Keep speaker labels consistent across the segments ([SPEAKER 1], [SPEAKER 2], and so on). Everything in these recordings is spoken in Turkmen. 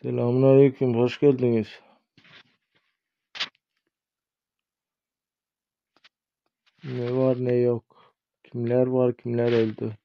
[SPEAKER 1] Selamünaleyküm, hoş geldiňiz. Ne var ne yok. Kimler var kimler öldü.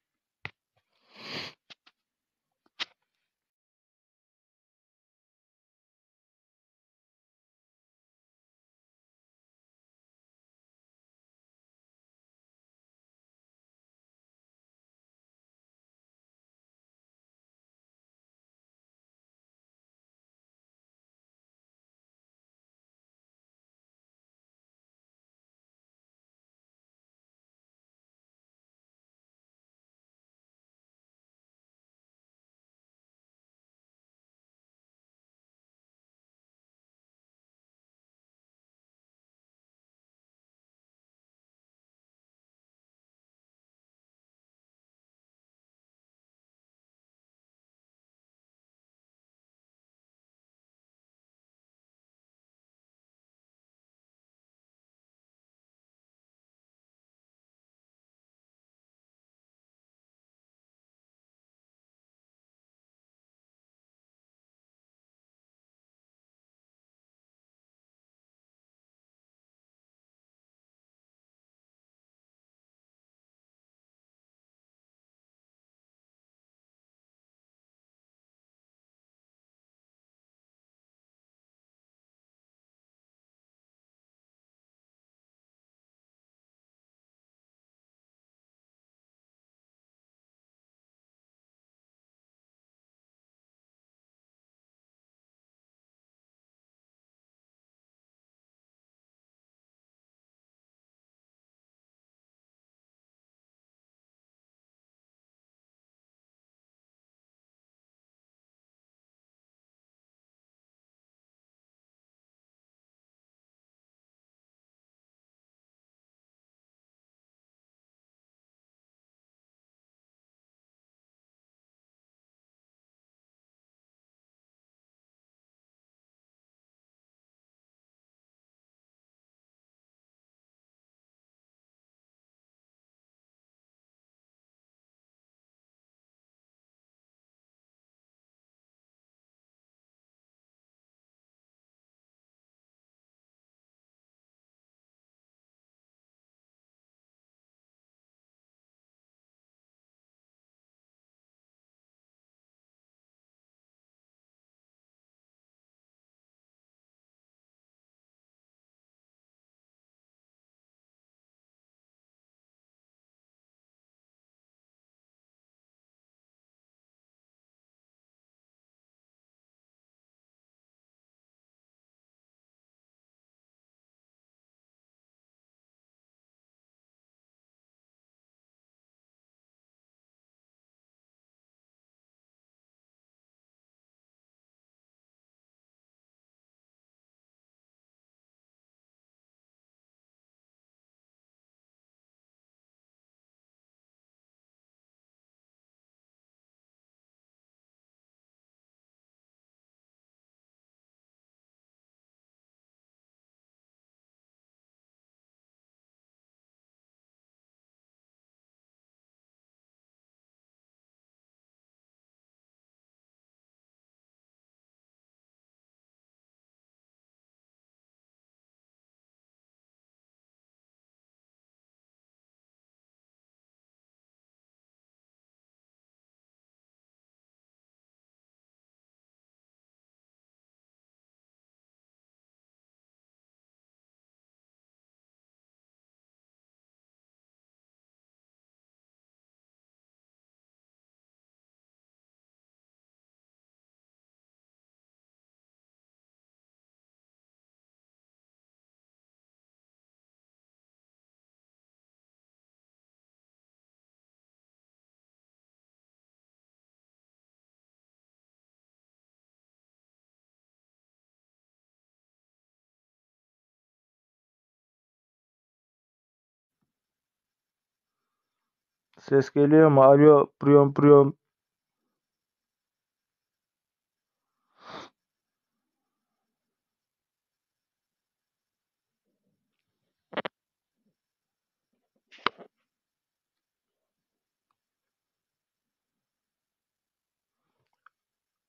[SPEAKER 1] Ses geliyor mu? Alo, priyom priyom.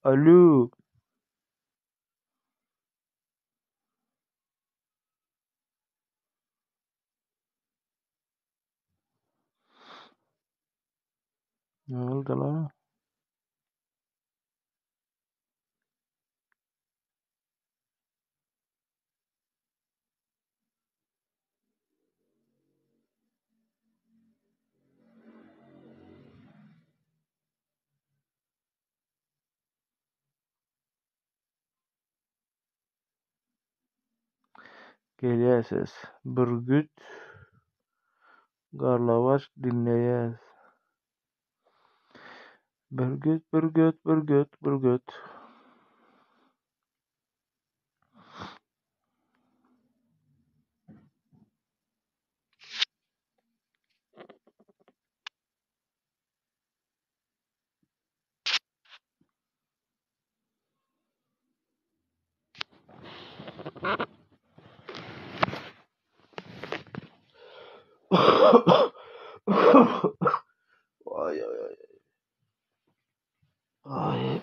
[SPEAKER 1] Alo. Ne boldy la? Gelýär ses. Bürgüt Garlawaç diňleýäs. Bürgüt bürgüt bürgüt bürgüt. Aý aý aý. Aý.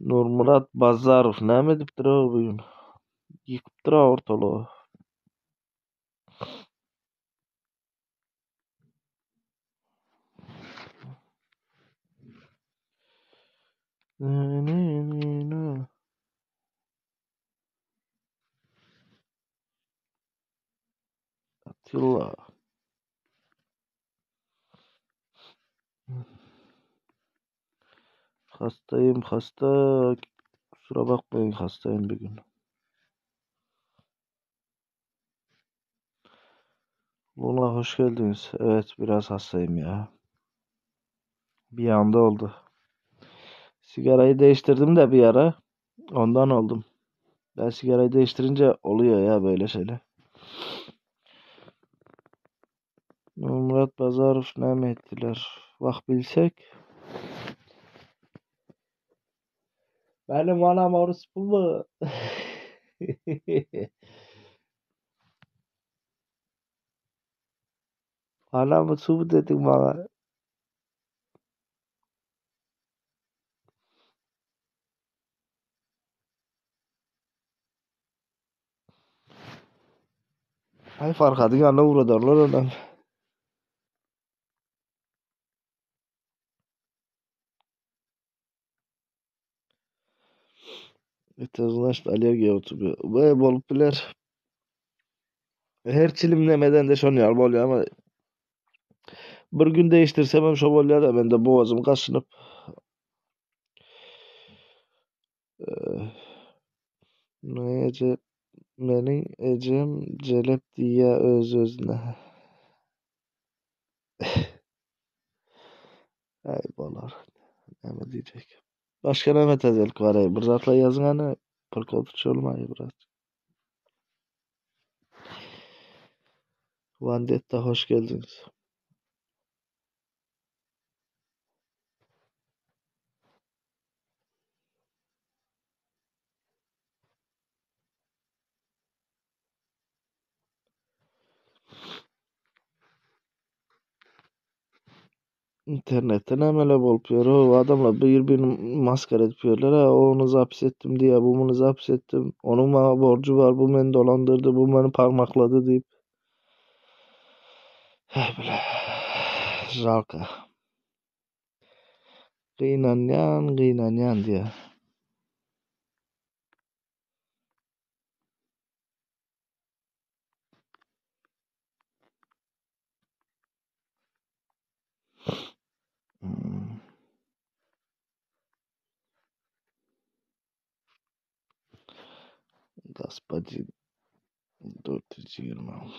[SPEAKER 1] Nurmyrat Bazarow näme edipdir-ow bu gün? Ýykypdyr-a ortalygy. Attila. Hastayım hasta. Kusura bakmayın hastayım bir gün. Luna hoş geldiniz. Evet biraz hastayım ya. Bir anda oldu. Sigarayı değiştirdim de bir ara. Ondan oldum. Ben sigarayı değiştirince oluyor ya böyle şeyler. Nurmurat Bazarov näme etdiler? Wah bilsek. Benim anam orospu mu? Anamı su mu dedin bana? Ay Farhadyň ýanyna ugradarlar onam. Это значит allergiýa у тебя. We bolup biler. Her çilimlemeden de şon ýaly bolýar ama bir gün değiştirsem hem şo bolýar da mende boğazym gaşynyp Eje meniň ejem jelep diýýä öz-özüne. Aý bolar. Näme diýjek. Başga näme täzelik bar aý? Bir zatlar ýazyň hany. Prikol tutuşalym biraz. Wandetta hoş geldiňiz. Internetde nämeler bolup ýör? O adamlar bir-birini maskara edip ýörler. Ha, o ony zapis etdim diýýär, bu muny zapis etdim. Onuň maňa borjy bar, bu meni dolandyrdy, bu meni parmaklady diýip. Hey bile. Žalko. Gynanýan, gynanýan diýýär. Gospodin 420.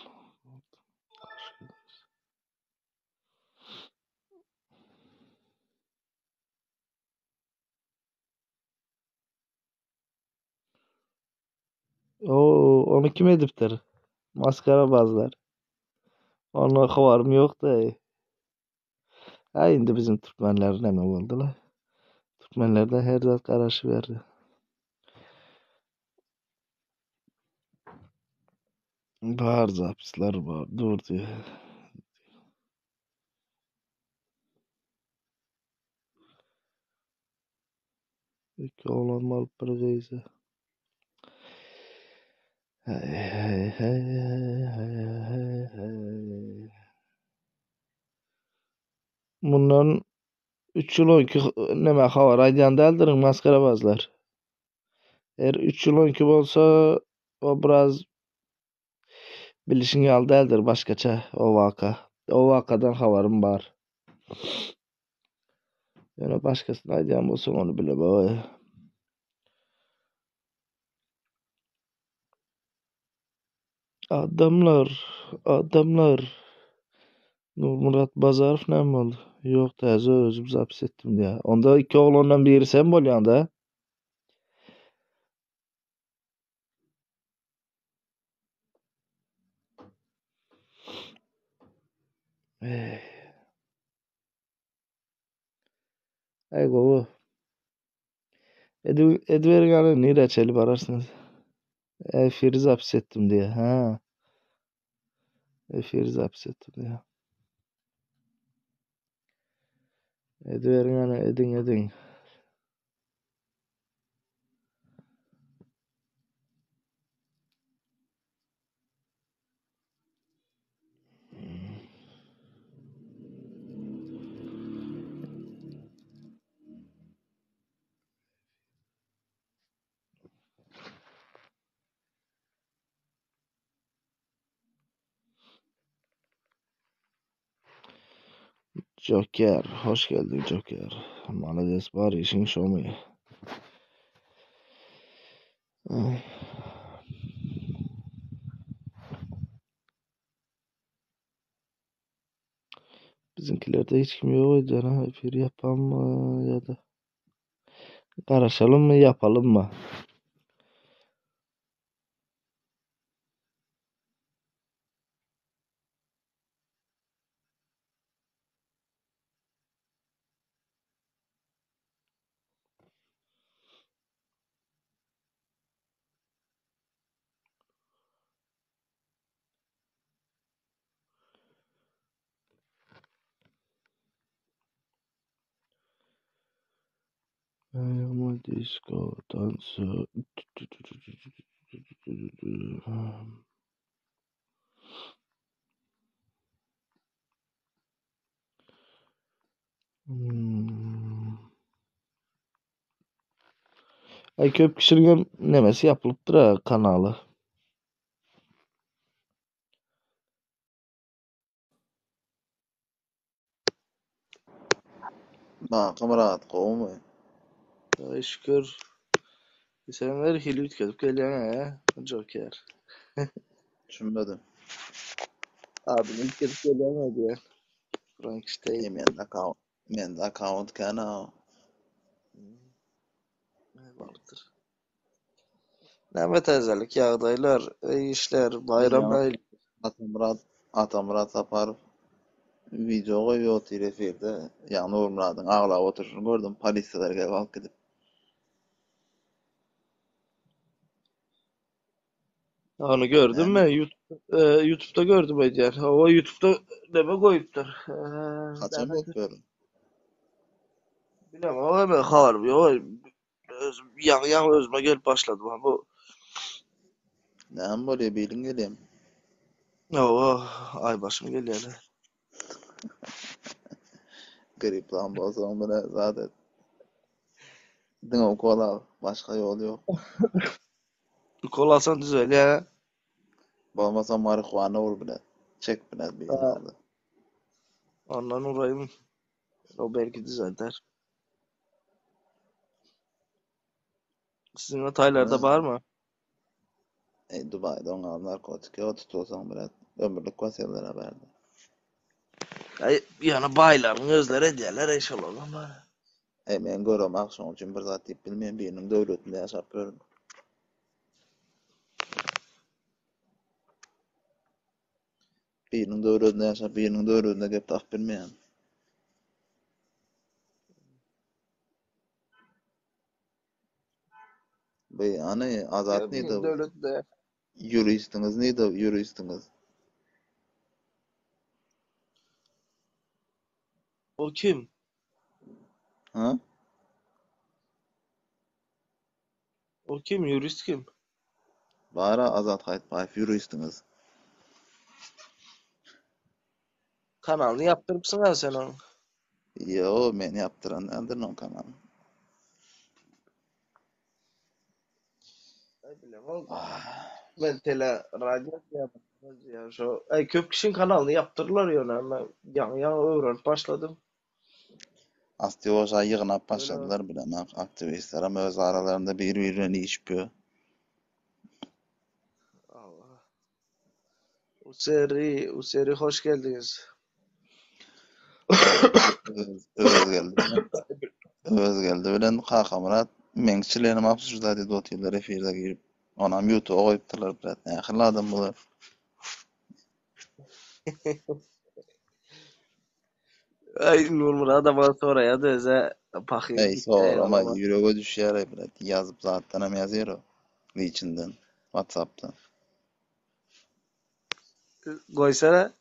[SPEAKER 1] Oo, ony kim edipdir? Masgarabazlar. Ondan habarym ýokdy. Aý indi bizim türkmenler näme boldular? Türkmenlerden her zat garaşyberdi. Bar zapisler bar. Dur diye. Iki oglan bolup bir gyzy. Hey hey hey hey hey hey. Mundan üç ýyl öňki neme habar aýdýan däldirin masgarabazlar. Eger üç ýyl öňki bolsa o biraz bilişiň ýaly däldir başgaça o waka. O wakadan habarym bar. Ýöne başgasyny aýdýan bolsaň ony bilemok. Adamlar, adamlar. Nurmyrat Bazarow näme boldy? Ýok, täze özüm zapis etdim diýýär. Onda iki oglandan biri sen bolýaň-da? Eý. Eý gowy. Edip ediberiň ýaly nirä çenli bararsyňyz? Efiri zapis etdim diýýär. Ha. Efiri zapis etdim diýýär. Ediberiň ýaly ediň ediň. Joker, hoş geldiň Joker. Malades bar işiň şomy? Biziňkilerde hiç kim ýok öýdýän ha, efir ýapammy ýa-da garaşalymmy, ýapalymmy? Disco dansa. Hmm. Ay köp kişiniň nemesi ýapylypdyr ha kanaly.
[SPEAKER 2] Baky Myrat gowumy?
[SPEAKER 1] Ay şükür. Sen her hili üýtgedip gelýäň he, Joker.
[SPEAKER 2] Düşünmedim.
[SPEAKER 1] Adyny üýtgedip gelýäň diýýän. Frankenstein.
[SPEAKER 2] E mende akkaunt, mende akkaunt kän ha.
[SPEAKER 1] Bolupdyr. Näme täzelik ýagdaýlar, işler, baýram
[SPEAKER 2] Ýa Atamyrat, Atamyrat Saparow wideo goýup otyr efirde. Ýa Nurmyradyň aglap oturyşyny gördüm, polisiýalar gelip alyp gidip.
[SPEAKER 1] Ony gördüm
[SPEAKER 2] Näme?
[SPEAKER 1] men YouTube, e, YouTube'da gördüm öýdýän. Hawa YouTube'da neme goýupdyr. E,
[SPEAKER 2] Haçan
[SPEAKER 1] näme
[SPEAKER 2] bolup ýör?
[SPEAKER 1] Bilemok men habarym ýok. Özüm ýaňy ýaňy özüme gelip başladym ha bu.
[SPEAKER 2] Näme bolýar biliň gelýär.
[SPEAKER 1] Hawa, aý başym gelýär.
[SPEAKER 2] Griplan bolsaň bile zat et. Diňe ukol al, başga ýol ýok.
[SPEAKER 1] Ukol alsan düzelýär.
[SPEAKER 2] Bolmasa marihuana ur bile. Çek bile bir ýerde.
[SPEAKER 1] Ondan uraýyn. O belki düzelder. Siziň Hytaýlarda barmy?
[SPEAKER 2] Ey Dubaýda oňa narkotik ýok tutulsaň bile ömürlik basýarlar bärde.
[SPEAKER 1] Aý, ýöne baýlaryň özleri edýärler eý şolardan bar.
[SPEAKER 2] Ey men göremok şoň üçin bir zat diýip bilmeýän biriniň döwletinde ýaşap ýörün. Biriniň döwletinde ýaşap biriniň döwletinde gep tapyp bilmeýän. Bu ýany Azat
[SPEAKER 1] Biriniň
[SPEAKER 2] nide?
[SPEAKER 1] döwletinde
[SPEAKER 2] Ýuristiňiz nide? Ýuristiňiz.
[SPEAKER 1] O kim?
[SPEAKER 2] Ha?
[SPEAKER 1] O kim? Yurist kim?
[SPEAKER 2] Bara Azat Haýtbaýew ýuristiňiz.
[SPEAKER 1] Kanalyny ýapdyrypsyň ha sen onuň.
[SPEAKER 2] Ýo, men ýapdyran däldirin o kanaly.
[SPEAKER 1] Aý bilemok. Men tele radio diýýän şo. Aý köp kişiň kanalyny ýapdyrlar ýöne men ýaňy ýaňy öwrenip başladym.
[SPEAKER 2] Astywoşa ýygnap başladylar bilemok. Aktiwistlerem öz aralarynda bir-biri bilen iýişip ýör.
[SPEAKER 1] Useri, Useri hoş geldiňiz.
[SPEAKER 2] Öwezgeldi bilen Öwezgeldi bilen Kakamyrat meň çlenim obsujdat edip otyrlar efirde girip. Onam ýutuba goýupdyrlar brat. Nähili adam bular?
[SPEAKER 1] Aý Nurmyrat maňa soraýardy özä pahyr
[SPEAKER 2] Eý
[SPEAKER 1] gitdi
[SPEAKER 2] sorama
[SPEAKER 1] ýaňy.
[SPEAKER 2] ýürege düşýär eý brat. Ýazyp zatdanam ýazýar o. Liçinden, WhatsAppdan.
[SPEAKER 1] Goýsana.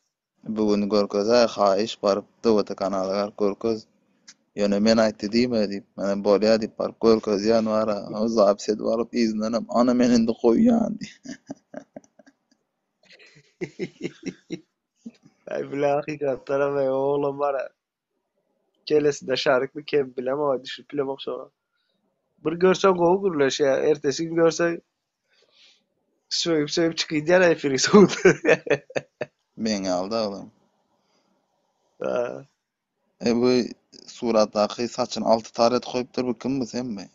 [SPEAKER 2] Bu gün görkezäý haýyş baryp DWT kanala baryp görkez. Ýöne men aýtdy diýme diýip, menem bolýa diýip baryp görkezýän bara, o zapis edip alyp yzyndanam ana men indi goýýan diýip.
[SPEAKER 1] Aý bile hakykatdanam eý oglan bara. Kellesinde şarikmi kem bilemok düşünip bilemok şoňa. Bir görseň gowy gürleşýär, ertesi gün görseň sögüp sögüp çykyýdýär efiriň soňunda.
[SPEAKER 2] Meň ýaly daglam.
[SPEAKER 1] Ha.
[SPEAKER 2] E bu suratdaky saçyny alty tar edip goýupdyr bu kim bu senmi?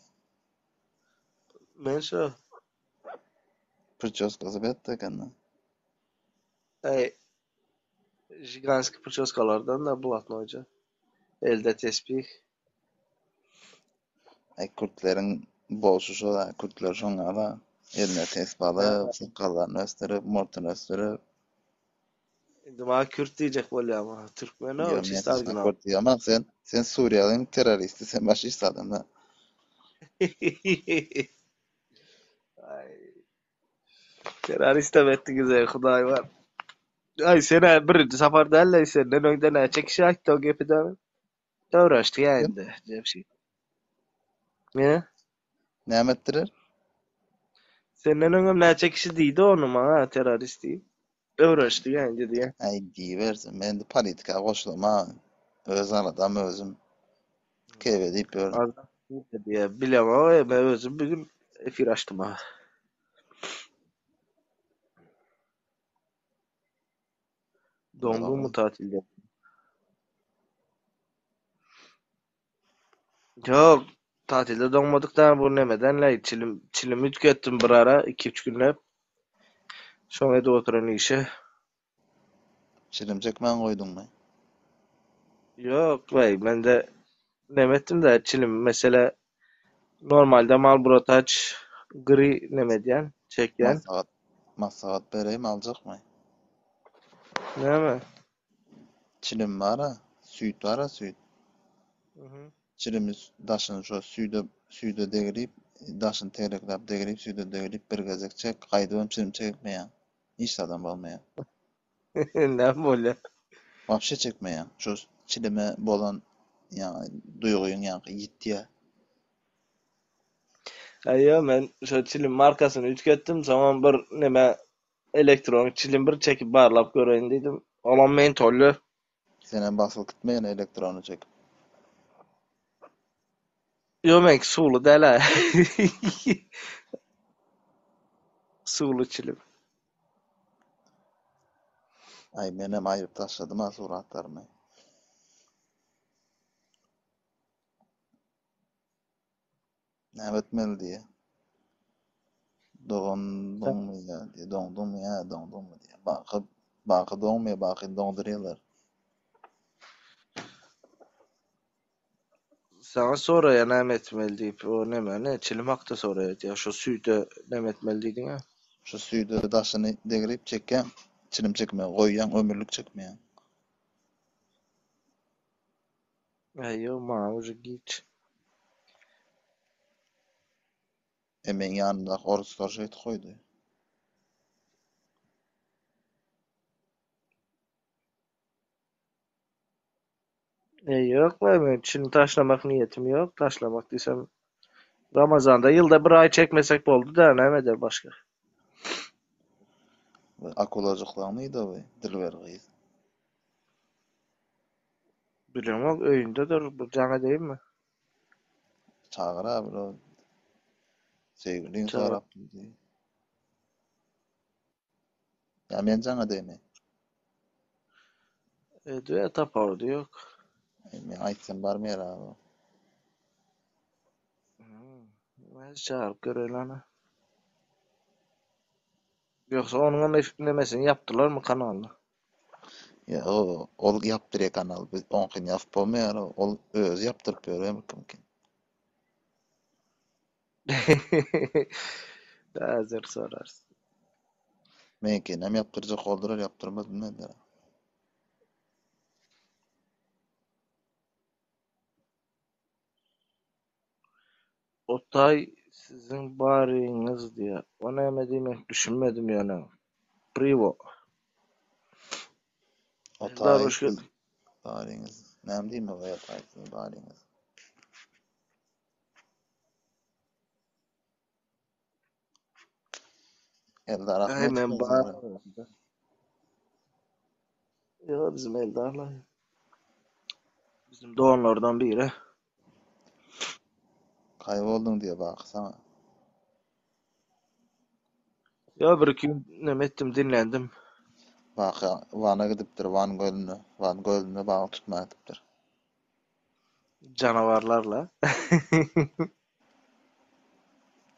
[SPEAKER 1] Men şo.
[SPEAKER 2] Pričoskasy betdi ekende.
[SPEAKER 1] Äý Žiganski pričoskalardan da blatnoýja. Elde tesbih.
[SPEAKER 2] Aý kürtleriň bolşy şo-da, kürtler şoňa-da eline tesbi alyp, sakgallaryny ösdürip, murtuny ösdürip.
[SPEAKER 1] Indi maňa kürt diýjek bolýarmy? Türkmen-ow,
[SPEAKER 2] Ýok, men
[SPEAKER 1] çist
[SPEAKER 2] saňa
[SPEAKER 1] original.
[SPEAKER 2] kürt diýemok, sen sen suriýalyň terroristi, sen başist adam-da.
[SPEAKER 1] Aý. Terroristem etdiňiz eý hudaý bar. Aý sen-ä birinji sapar däl-le senden öňde näçe kişi aýtdy o gepi dagy. Öwrenişdik ýa indi Jemşit. Ne?
[SPEAKER 2] Näme etdiler?
[SPEAKER 1] Senden öňem näçe kişi diýdi ony maňa terrorist diýip. Öwrenişdik ýa indi diýýän.
[SPEAKER 2] Aý diýibersin. Men indi politika goşulamag. Öz aladam özüm. Kebe diýip ýörün.
[SPEAKER 1] Azat diýýär. Bilemok, men özüm bu gün efir açdym ha. Dondun mu tatilde? Ýok, tatilde doňmadyk da bu nemeden le çilim çilimi tüketdim bir ara 2-3 günläp. Şoň edip oturan işi.
[SPEAKER 2] Çilim çekmän goýduňmy?
[SPEAKER 1] Ýok, weý, mende neme etdim de çilim mesele normalde Marlboro Touch gri neme edýän, çekýän.
[SPEAKER 2] Maslahat maslahat bereýin aljakmy?
[SPEAKER 1] Näme?
[SPEAKER 2] Çilim bar-a, süýt bar-a süýt.
[SPEAKER 1] Mhm.
[SPEAKER 2] Çilimi daşyny şo süýde süýde degrip, daşyny tegelekläp degrip, süýde degrip bir gezek çek, gaýdybam çilim çekmeýäň. Hiç zadam bolmaýar.
[SPEAKER 1] Näme bolýar?
[SPEAKER 2] Wapşe çekmeýäň. Şo çilime bolan ýaňy duýgyň ýaňky ýitýär.
[SPEAKER 1] Aý ýok, men şo çilim markasyny üýtgetdim, soňam bir neme elektron çilim bir çekip barlap göreýin diýdim. Olam mentolly.
[SPEAKER 2] Senem basyp gitme ýene elektrony çekip.
[SPEAKER 1] Ýok, meňki suwly däl-ä. Suwly çilim.
[SPEAKER 2] Aý menem aýryp taşladym-a suratlarymy. Näme etmeli diýýä. Dogandyňmy ýa diýýä, doňduňmy ýa doňduňmy diýýä. Baky baky doňmaýar, bakyny doňdurýarlar.
[SPEAKER 1] Saňa soraýar näme etmeli diýip, o nemeni, çilim hakda soraýar diýýär. Şo süýde näme etmeli diýdiň-ä.
[SPEAKER 2] Şu süýde daşyny degrip çekýäň, çilim çekmegi goýýaň, ömürlik çekmeýäň.
[SPEAKER 1] Äý ýok, maňa uje giç.
[SPEAKER 2] E meň ýanymdaky oruslar şeýdip goýdy.
[SPEAKER 1] E ýok we men çilim taşlamak niýetim ýok. Taşlamak diýsem Ramazanda ýylda bir aý çekmesek boldy-da, näme eder başga.
[SPEAKER 2] Akulajyklaň nide we Dilber gyz.
[SPEAKER 1] Bilemok öýündedir bir jaň edeýinmi?
[SPEAKER 2] Çagyr-a bir o söýgüliň
[SPEAKER 1] Çagyr.
[SPEAKER 2] sorap durdy. Ýa men jaň edeýinmi?
[SPEAKER 1] Ediber tapawudy ýok.
[SPEAKER 2] Men aýtsam barmaýar abi.
[SPEAKER 1] Hmm. Çagyryp göreli ana. Ýogsa onuňam nemesini ýapdylarmy kanalyny?
[SPEAKER 2] Ýa o ol ýapdyrýar kanal. Biz oňkyny ýapyp bolmaýar. Ol özi ýapdyryp ýör kimkin.
[SPEAKER 1] Häzir sorarys.
[SPEAKER 2] Meňkinem ýapdyrjak boldular, ýapdyrmaz bilmediler.
[SPEAKER 1] Otaý siziň baryňyz diýýär. O näme diýmek düşünmedim ýöne. Priwo. Eldar
[SPEAKER 2] Otaý
[SPEAKER 1] hoş
[SPEAKER 2] siz
[SPEAKER 1] geldiň.
[SPEAKER 2] baryňyz. Näme diýmek o otaý siziň baryňyz? Eldar
[SPEAKER 1] Äý
[SPEAKER 2] Ahmetow
[SPEAKER 1] men bar.
[SPEAKER 2] ýazýar.
[SPEAKER 1] Ýok bizim Eldarla. Bizim doganlardan biri.
[SPEAKER 2] Kaýbolduň diýýär Baky saňa.
[SPEAKER 1] Ýok bir iki gün neme etdim dinlendim.
[SPEAKER 2] Baky Wana gidipdir, Wan gölüne. Wan gölünde balyk tutmaga gidipdir.
[SPEAKER 1] Janawarlarla.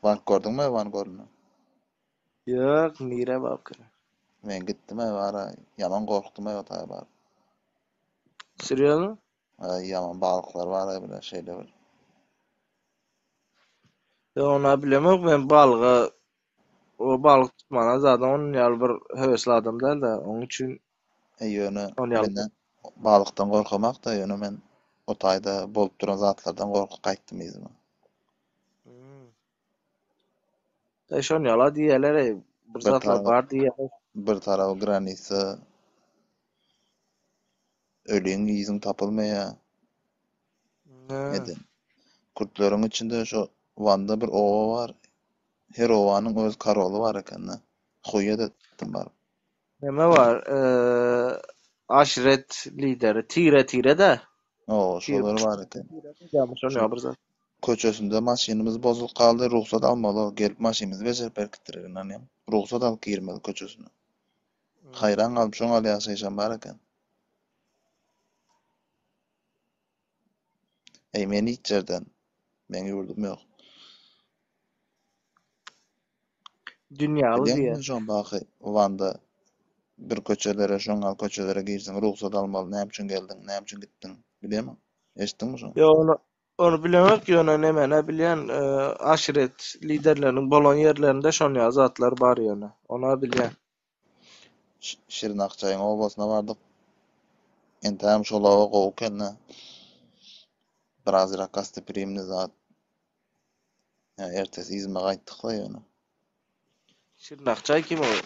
[SPEAKER 2] Baryp gördüňmi Wan gölüne?
[SPEAKER 1] Ýok nirä baryp gören.
[SPEAKER 2] Men gitdim-ä bara, ýaman gorkdum-aý o taýa baryp.
[SPEAKER 1] Serýozno?
[SPEAKER 2] Aý, ýaman balyklar bar-aý bile, şeýle bir.
[SPEAKER 1] Ýok ona bilemok men balyga o balyk tutmana zaten onun ýaly bir höwesli adam däl-de oň üçin
[SPEAKER 2] E ýöne
[SPEAKER 1] on ýaly
[SPEAKER 2] menden balykdan gorkamak-da, ýöne men o taýda bolup duran zatlardan gorkup gaýtdym yzyma.
[SPEAKER 1] Hmm. E şon ýala diýýärler-eý, bir
[SPEAKER 2] Bir
[SPEAKER 1] zatlar
[SPEAKER 2] tarapy
[SPEAKER 1] bar diýýärler.
[SPEAKER 2] bir tarapy granitsa, öliň yzyň tapylmaýar.
[SPEAKER 1] Hä.
[SPEAKER 2] Eden. Kürtleriň içinde şo Wanda bir oba bar. Her obanyň öz karoly bar ekende. Huýýa etdim baryp.
[SPEAKER 1] Neme bar? Eee, aşiret lideri, tire tire-de.
[SPEAKER 2] O,
[SPEAKER 1] Tire,
[SPEAKER 2] şolar bar eken.
[SPEAKER 1] tire şon
[SPEAKER 2] Şu
[SPEAKER 1] ýaly bir zat.
[SPEAKER 2] köçesinde maşynymyz bozulyp galdy, rugsat almaly. Gelip maşynymyzy bejerip berip gitdiler ynanýaň. Rugsat alyp girmeli köçesine.
[SPEAKER 1] Hmm.
[SPEAKER 2] Haýran galyp şoň ýaly ýaşaýşam bar eken. Eý men hiç ýerden. Meň ýurdum ýok.
[SPEAKER 1] Dünýaly
[SPEAKER 2] Bilýäňmi
[SPEAKER 1] diýýär.
[SPEAKER 2] sen şoň baky Wanda bir köçelere şoň ýaly köçelere girseň rugsat almaly näme üçin geldiň näme üçin gitdiň bilýämiň? Eşitdiňmi şony?
[SPEAKER 1] Ýok ony ony bilemok ýöne nemeni bilýän aşiret liderleriniň bolan ýerlerinde şon ýaly zatlar bar ýöne. Ona bilýän.
[SPEAKER 2] Şirin Akçaýyň obasyna bardyk. Entägem şol oba gowy ekende. Birazrak gosteprimny zat. Ýa ertesi yzyma gaýtdykla ýöne.
[SPEAKER 1] Şirin Akçaý kim ol?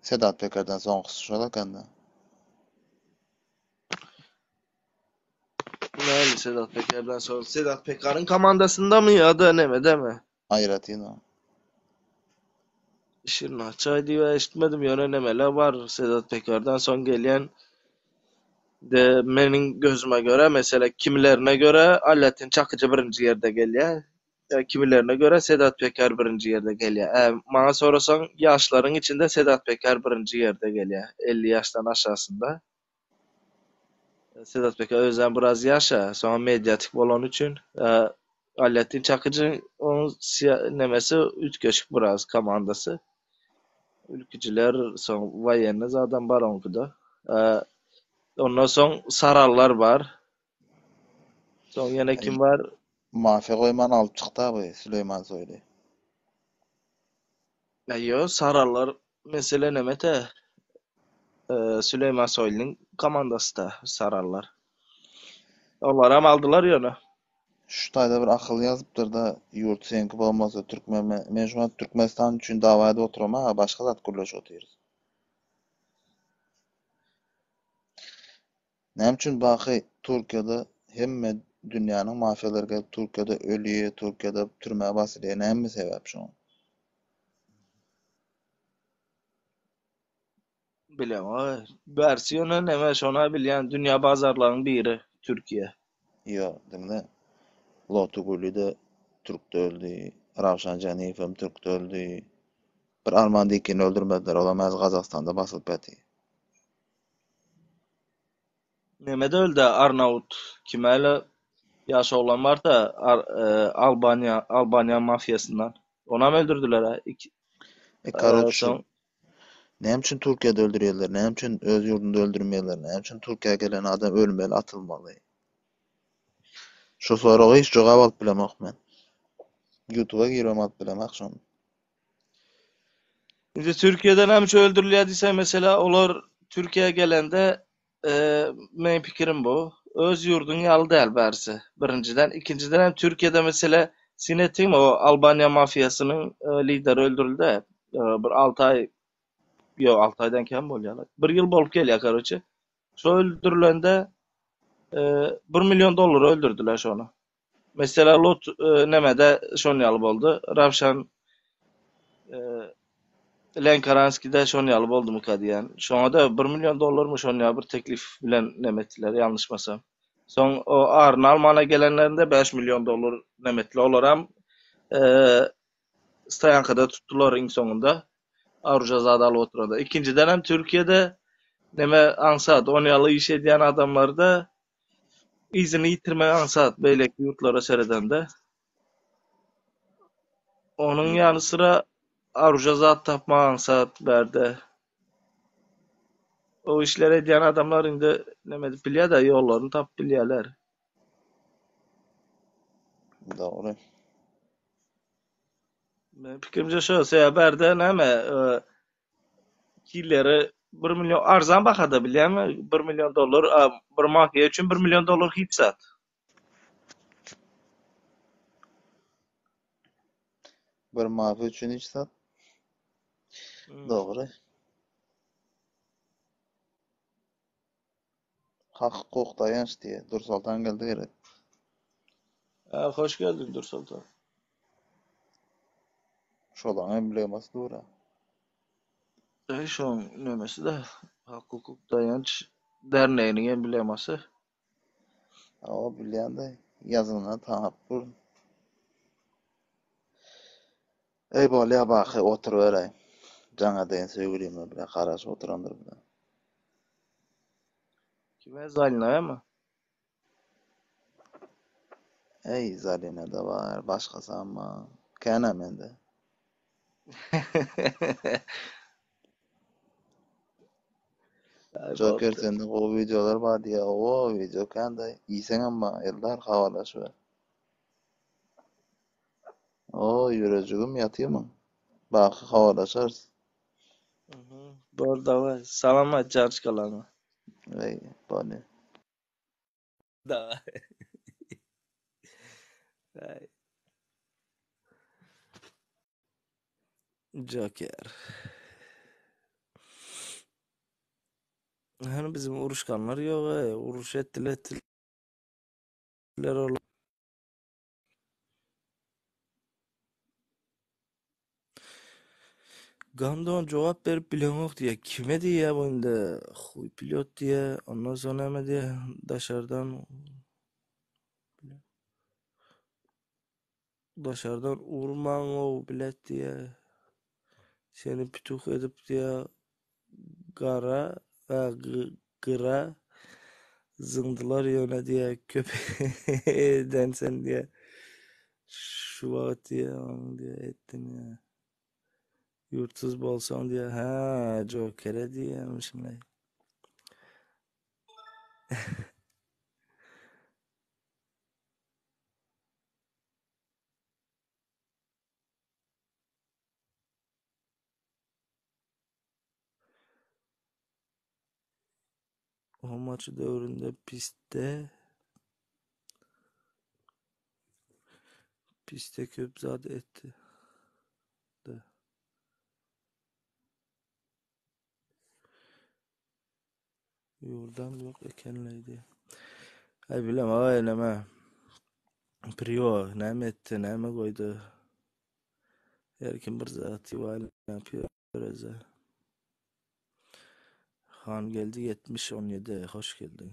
[SPEAKER 2] Sedat Pekerden soňkusy şol ekende.
[SPEAKER 1] Näli Sedat Pekerden soň Sedat Pekaryň komandasyndamy ýa-da nemedemi?
[SPEAKER 2] Aýratyn o.
[SPEAKER 1] Şirin Akçaý diýip eşitmedim ýöne nemeler bar Sedat Pekardan soň gelýän de meniň gözüme görä mesele kimilerine görä Allatdin Çakyjy birinji ýerde gelýär. Kimilerine görä Sedat Peker birinji ýerde gelýär. Ä maňa sorasaň ýaşlaryň içinde Sedat Peker birinji ýerde gelýär. 50 ýaşdan aşasynda. Sedat Peker özem biraz ýaşa, soňam mediatik bolany üçin Allatdin Çakyjy onuň nemesi üýtgeşik biraz komandasy. Ülküjiler, soň woýenny zadam bar oňkuda. Ondan soň Sarallar bar. Soň ýene kim bar?
[SPEAKER 2] Mafiýa goýman alyp çykdy bu Süleýman Soýly.
[SPEAKER 1] Ýo, Sarallar mesele nemete? Süleýman Soýlynyň komandasy-da Sarallar. Olaram aldylar ýöne.
[SPEAKER 2] Şu taýda bir akyl ýazypdyr-da, ýurt seňki bolmasa türkmen men şu wagt Türkmenistan üçin dawa edip oturamok, başga zat gürleşip otyrys. Näme üçin baky Türkiýede hemme dünýäniň mafiýalary gelip Türkiýede ölýär, Türkiýede türmä basylýar, näme sebäp şoňa?
[SPEAKER 1] Bilemok. Bärsi ýöne neme şona bilýän dünýä bazarlaryň biri Türkiýe.
[SPEAKER 2] Ýok, diňle. Lotu Gulli-de türkde öldi, Rawşan Janiýewem türkde öldi. Bir Arman Dikini öldürmediler, olam häzir Gazagystanda basylyp ýatyr.
[SPEAKER 1] Neme-de öldi Arnawut kimäle ýaş oglan barda Albaniýa Albaniýa mafiýasyndan. Onam öldürdiler-ä.
[SPEAKER 2] E, karoç şu Näme üçin Türkiýede öldürýärler? Näme üçin öz ýurdunda öldürmeýärler? Näme üçin Türkiýä gelen adam ölmeli, atylmaly? Şu soraga hiç jogap alyp bilemok men. Ýutuba giribem alyp bilemak şony.
[SPEAKER 1] Indi Türkiýede näme üçin öldürilýär diýseň, mesela olar Türkiýä gelende meň pikirim bu. Öz ýurduň ýaly däl bärsi. Birinjiden, ikinjiden hem Türkiýede mesele syn etdiňmi o Albaniýa mafiýasynyň lideri öldürildi. Bir 6 aý ýok 6 aýdan kem bolýar. Bir ýyl bolup gelýär karoçe. Şo öldürilende 1 million dollara öldürdüler şony. Mesela lot nemede şon ýaly boldy. Rawşan Lenkaranskide şon ýaly boldumyka diýýän. Şoňa-da 1 million dollarmy şon ýaly bir teklif bilen neme etdiler ýalňyşmasam. Soň o aryny almana gelenlerinde 5 million dollar neme etdiler. Olaram stoýankada tutdular iň soňunda. Aruja zat alyp oturanda. Ikinjiden hem Türkiýede neme aňsat, on ýaly iş edýän adamlarda yzyny ýitirmek aňsat beýleki ýurtlara seredende. Onuň ýany syra aruja zat tapmak aňsat bärde. O işleri edýän adamlar indi neme edip bilýär-de, ýollaryny tapyp bilýärler.
[SPEAKER 2] Dogry.
[SPEAKER 1] Meniň pikirimçe şo, sebäbi bärde näme, Killeri bir million arzan bahada bilýäňmi? Bir million dollar bir mafiýa üçin bir million dollar hiç zat.
[SPEAKER 2] Bir mafiýa üçin hiç zat. Hmm. Dogry. Hak hukuk daýanç diýe. Dursoltan geldi gerek.
[SPEAKER 1] Ha, hoş geldin Dursoltan.
[SPEAKER 2] Şolaň emblemasy dur-a.
[SPEAKER 1] Eý, şoň nemesi-de, Hak hukuk daýanç derneginiň emblemasy.
[SPEAKER 2] Hawa, bilýän-de, ýazgyny tanap durun. Eý, bolýa, baky, oturyberäý. Jaň edeýin söýgülime bile, garaşyp oturandyr bile.
[SPEAKER 1] Kime, Zalinaýamy?
[SPEAKER 2] Eý, Zalina-da bar, başgasam bar. Kän-ä mende.
[SPEAKER 1] Aý,
[SPEAKER 2] Joker
[SPEAKER 1] bolupdyr.
[SPEAKER 2] sende gowy wideolar bar diýýär. Owo, wideo kän-de. Iýseňem bar. Eldar habarlaşyber. O, ýürejigim ýatyrmyň? Baky habarlaşarys.
[SPEAKER 1] Mhm. Bor, daway. Salam aýt jarçykalaryňa.
[SPEAKER 2] Eý, bolýa.
[SPEAKER 1] Daway. Aý. Joker. Hani bizim uruşganlar ýok, eý, uruş etdiler, etdiler ol. Gandon jogap berip bileňok diýýär. Kime diýýär bu indi? Huý pilot diýýär. Ondan soň näme diýýär? Daşardan Daşardan urmaň-ow bilet diýýär. Seni pituh edip diýýär gara gyra zyňdylar ýöne diýýär köp edensen diýýär. Şu wagt diýýär oň diýýär etdiň diýýär. Ýurtsuz bolsaň diýýär. Hä, Jokere diýýärmişinlaý. O maçy döwründe pistde pistde köp zat etdi. Ýurdam ýok ekenleý diýýär. Aý bilemok aý näme. Prio näme etdi, näme goýdy. Her kim bir zat ýuwaýlap ýöreze. Hangeldi 70 17 hoş geldiň.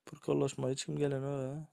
[SPEAKER 1] Purkollaşma hiç kim gelenok ha.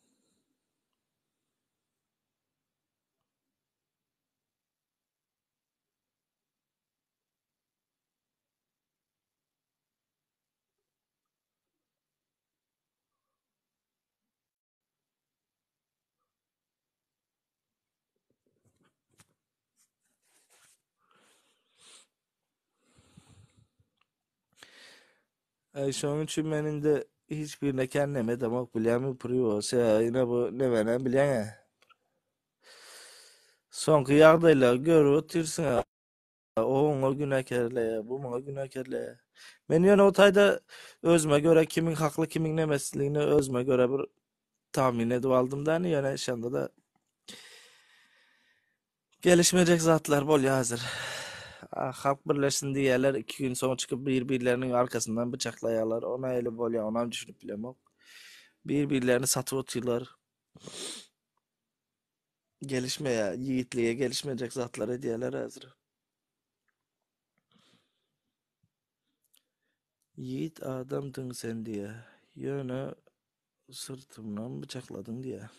[SPEAKER 1] Ay şonuň üçin men indi hiç birine kendime edemok bilýärmi priwo ine bu nemene bilýäňä. Soňky ýagdaýlary görüp otyrsyň o oňa günäkärleýär, bu muňa günäkärleýär. Men ýöne o taýda özüme görä kimiň hakly kimiň nemesligini özüme görä bir tahmin edip aldym da ýöne şonda-da gelişmejek zatlar bolýar häzir. Halk birleşsin diýýärler, 2 gün soň çykyp bir-birleriniň arkasyndan bıçaklaýarlar. O nähili bolýar, onam düşünip bilemok. Bir-birlerini satyp otyrlar. Gelişmeýär, ýigitlige gelişmejek zatlar edýärler häzir. Ýigit adamdyň sen diýýär. Ýöne syrtymdan bıçakladyň diýýär.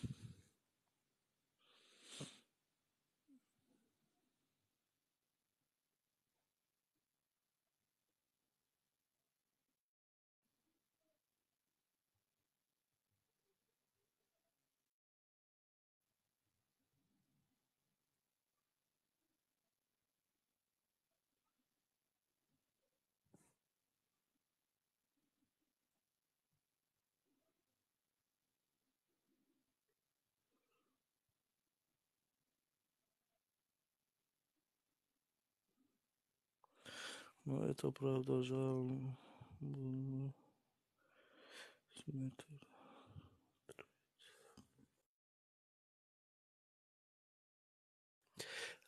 [SPEAKER 1] Ну, это правда жаль.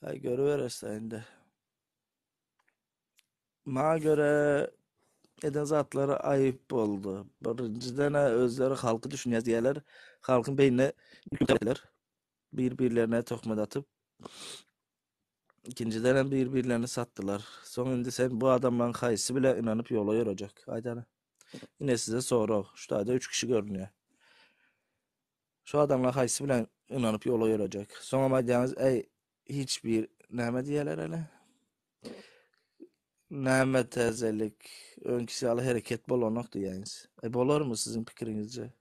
[SPEAKER 1] Ay görüverirse indi. Maňa görä eden zatlary aýyp boldy. Birinjiden özleri halky düşünýär diýerler. Halkyň beýnine ýüklerler. Bir-birlerine töhmet atyp. Ikinjiden hem bir-birlerini satdylar. Soň indi sen bu adamlaryň haýsy bile inanyp ýola ýörejek? Aýdana. Ine size sorag. Şu taýda 3 kişi görünýär. Şu adamlar haýsy bilen inanyp ýola ýörejek? Soňam aýdýaňyz, eý, hiç bir näme diýerler hele? Näme täzelik, öňküsi ýaly hereket bolanok diýýäňiz. E bolarmy siziň pikiriňizce?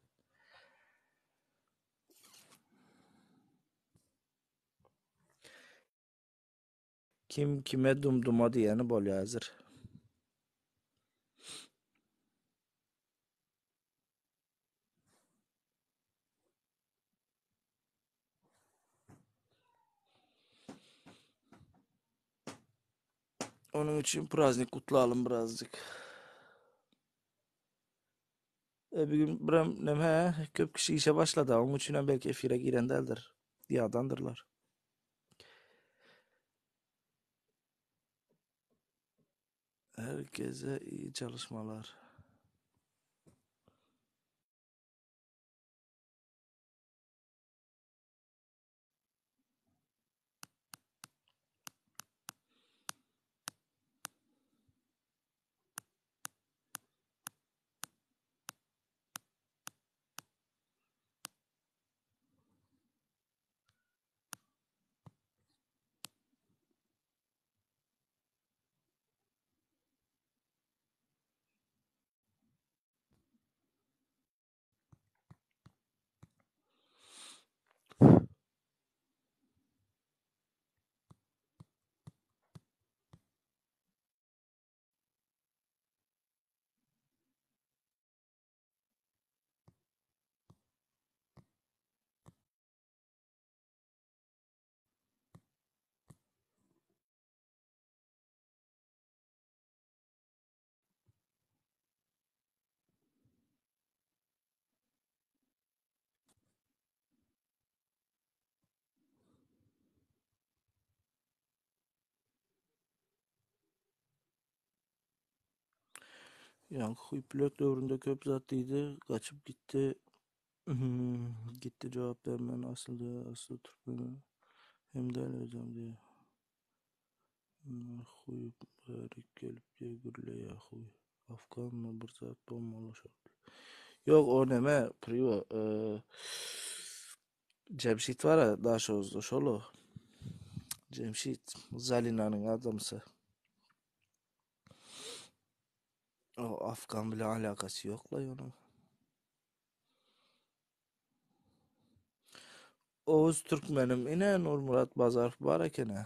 [SPEAKER 1] Kim kime dumduma diýeni bolýar häzir. Onun için praznik kutlayalım birazcık. E bir gün birem neme köp kişi işe başladı. Onun için hem belki efire giren değildir. Yadandırlar. Herkese iyi çalışmalar. Yankı pilot dövründe köp zat diýdi, gaçyp gitdi. Gitti cevap vermen asıl diyor, asıl Türkmen hem de hocam diyor. Huý bärik gelip diýe gürleýä huý. Afganmy bir zat bolmaly şol. Ýok o neme priwa Jemşit bara Daşoguzda şol o. Jemşit Zalinanyň adamsy. O Afgan bilen alakasy ýok la onuň. Oguz Türkmenim ine Nurmyrat Bazarow bar ekeni.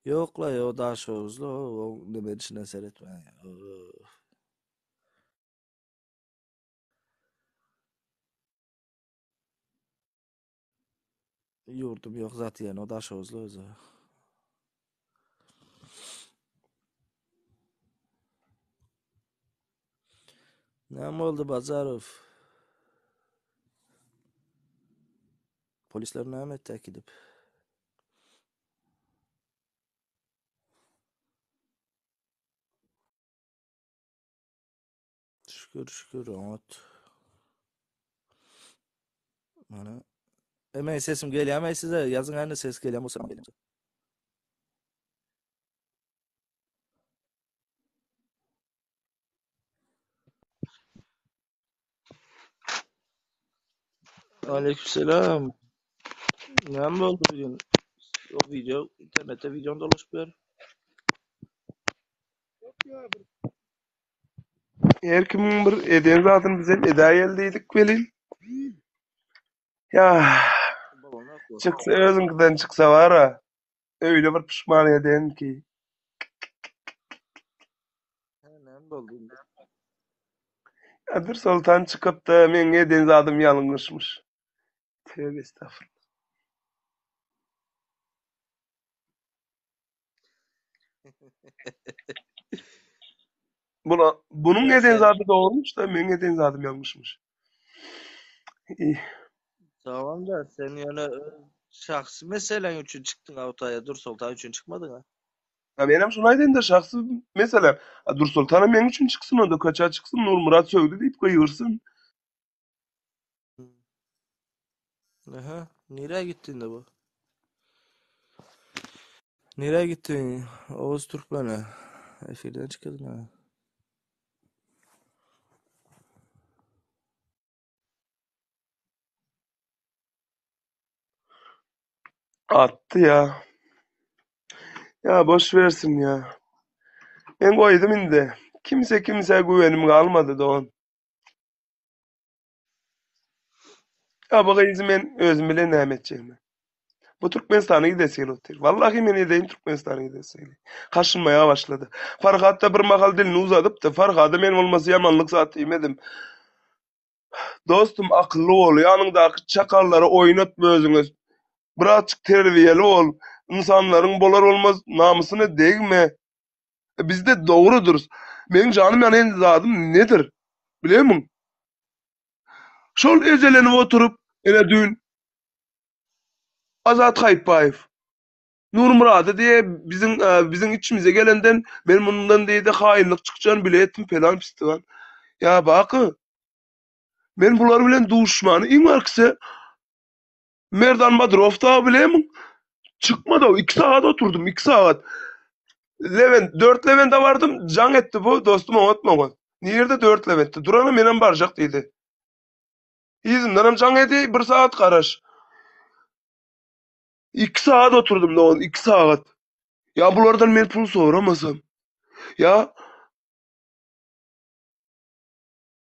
[SPEAKER 1] Ýok la o Daşoguzly o neme içine seretme. Ýurdum ýok zat diýen o Daşoguzly özi. Näme boldy Bazarow? Polisler näme etdi äkidip? Şükür şükür oňat. Mana Emeý sesim gelýärmi size? Ýazyň hany ses gelýän bolsa. Aleykümselam. Näme boldy bugün? O video internette videon dolaşyp ýör.
[SPEAKER 3] Her kimiň bir eden zadyny bizem edäýeli diýdik welin. Ýa çyksa özüňkiden çyksa bar-a, öýle bir puşman eden ki.
[SPEAKER 1] Näme boldy indi?
[SPEAKER 3] Ýa Dürsoltan çykypda meň eden zadym ýalňyşmyş. Tövbe estagfurullah. Buna, bunuň
[SPEAKER 1] Ya
[SPEAKER 3] eden
[SPEAKER 1] sen
[SPEAKER 3] zady dogruymyş da meň eden zadym ýalňyşmyş. Ih.
[SPEAKER 1] Tamam da sen ýöne öz şahsy meseleň üçin çykdyň awtoýa Dursoltan üçin çykmadyň ha.
[SPEAKER 3] Ya menem şuny aýdaýyn-da şahsy mesele. A Dursoltanam meň üçin çyksyn onda köçä çyksyn Nurmyrat sögdi diýip gygyrsyn.
[SPEAKER 1] Aha, nirä gitdi indi bu? Nirä gitdiň? Oguz Türkmene. Efirden çykydyň ha.
[SPEAKER 3] Atdy ya. Ya boş versin ya. Men goýdum indi. Kimse kimsä güwenim galmady dogan. Ya bu gyzy men özüm bilen näme etjegimi. Bu Türkmenistana gidesi gelip otyr. Wallahi men edeýin Türkmenistana gidesi gelip. Kaşynmaýa başlady. Farhat da bir mahal dilini uzadypdy. Farhada men bolmasa ýamanlyk zat diýmedim. Dostum akylly bol, ýanyňdaky çakallary oýnatma özüňe. Birazjyk terbiýeli bol. Ynsanlaryň bolar bolmaz namysyna degme. Bizde dogrudyrys. Meň janym ýanýan zadym nedir? Bilemiň? Şol ejelenip oturyp, ene düýn Azat Haýypbaýew Nurmyrady diýe biziň biziň içimize gelenden men mundan diýdi haýynlyk çykjagyny bile etdim pelan pistigan. Ýa baky men bular bilen duşmany iň barkysy Merdan Badrow dagy bilemiň? Çykmady 2 sagat oturdym 2 sagat. Lewent 4 Lewente bardym jaň etdi bu dostum oňat moňat. Nirde 4 Lewentde durana menem barjak diýdi. Yzyndanam jaň edi 1 sagat garaş. 2 sagat oturdym dogan 2 sagat. Ýa bulardan men pul soramasam. Ýa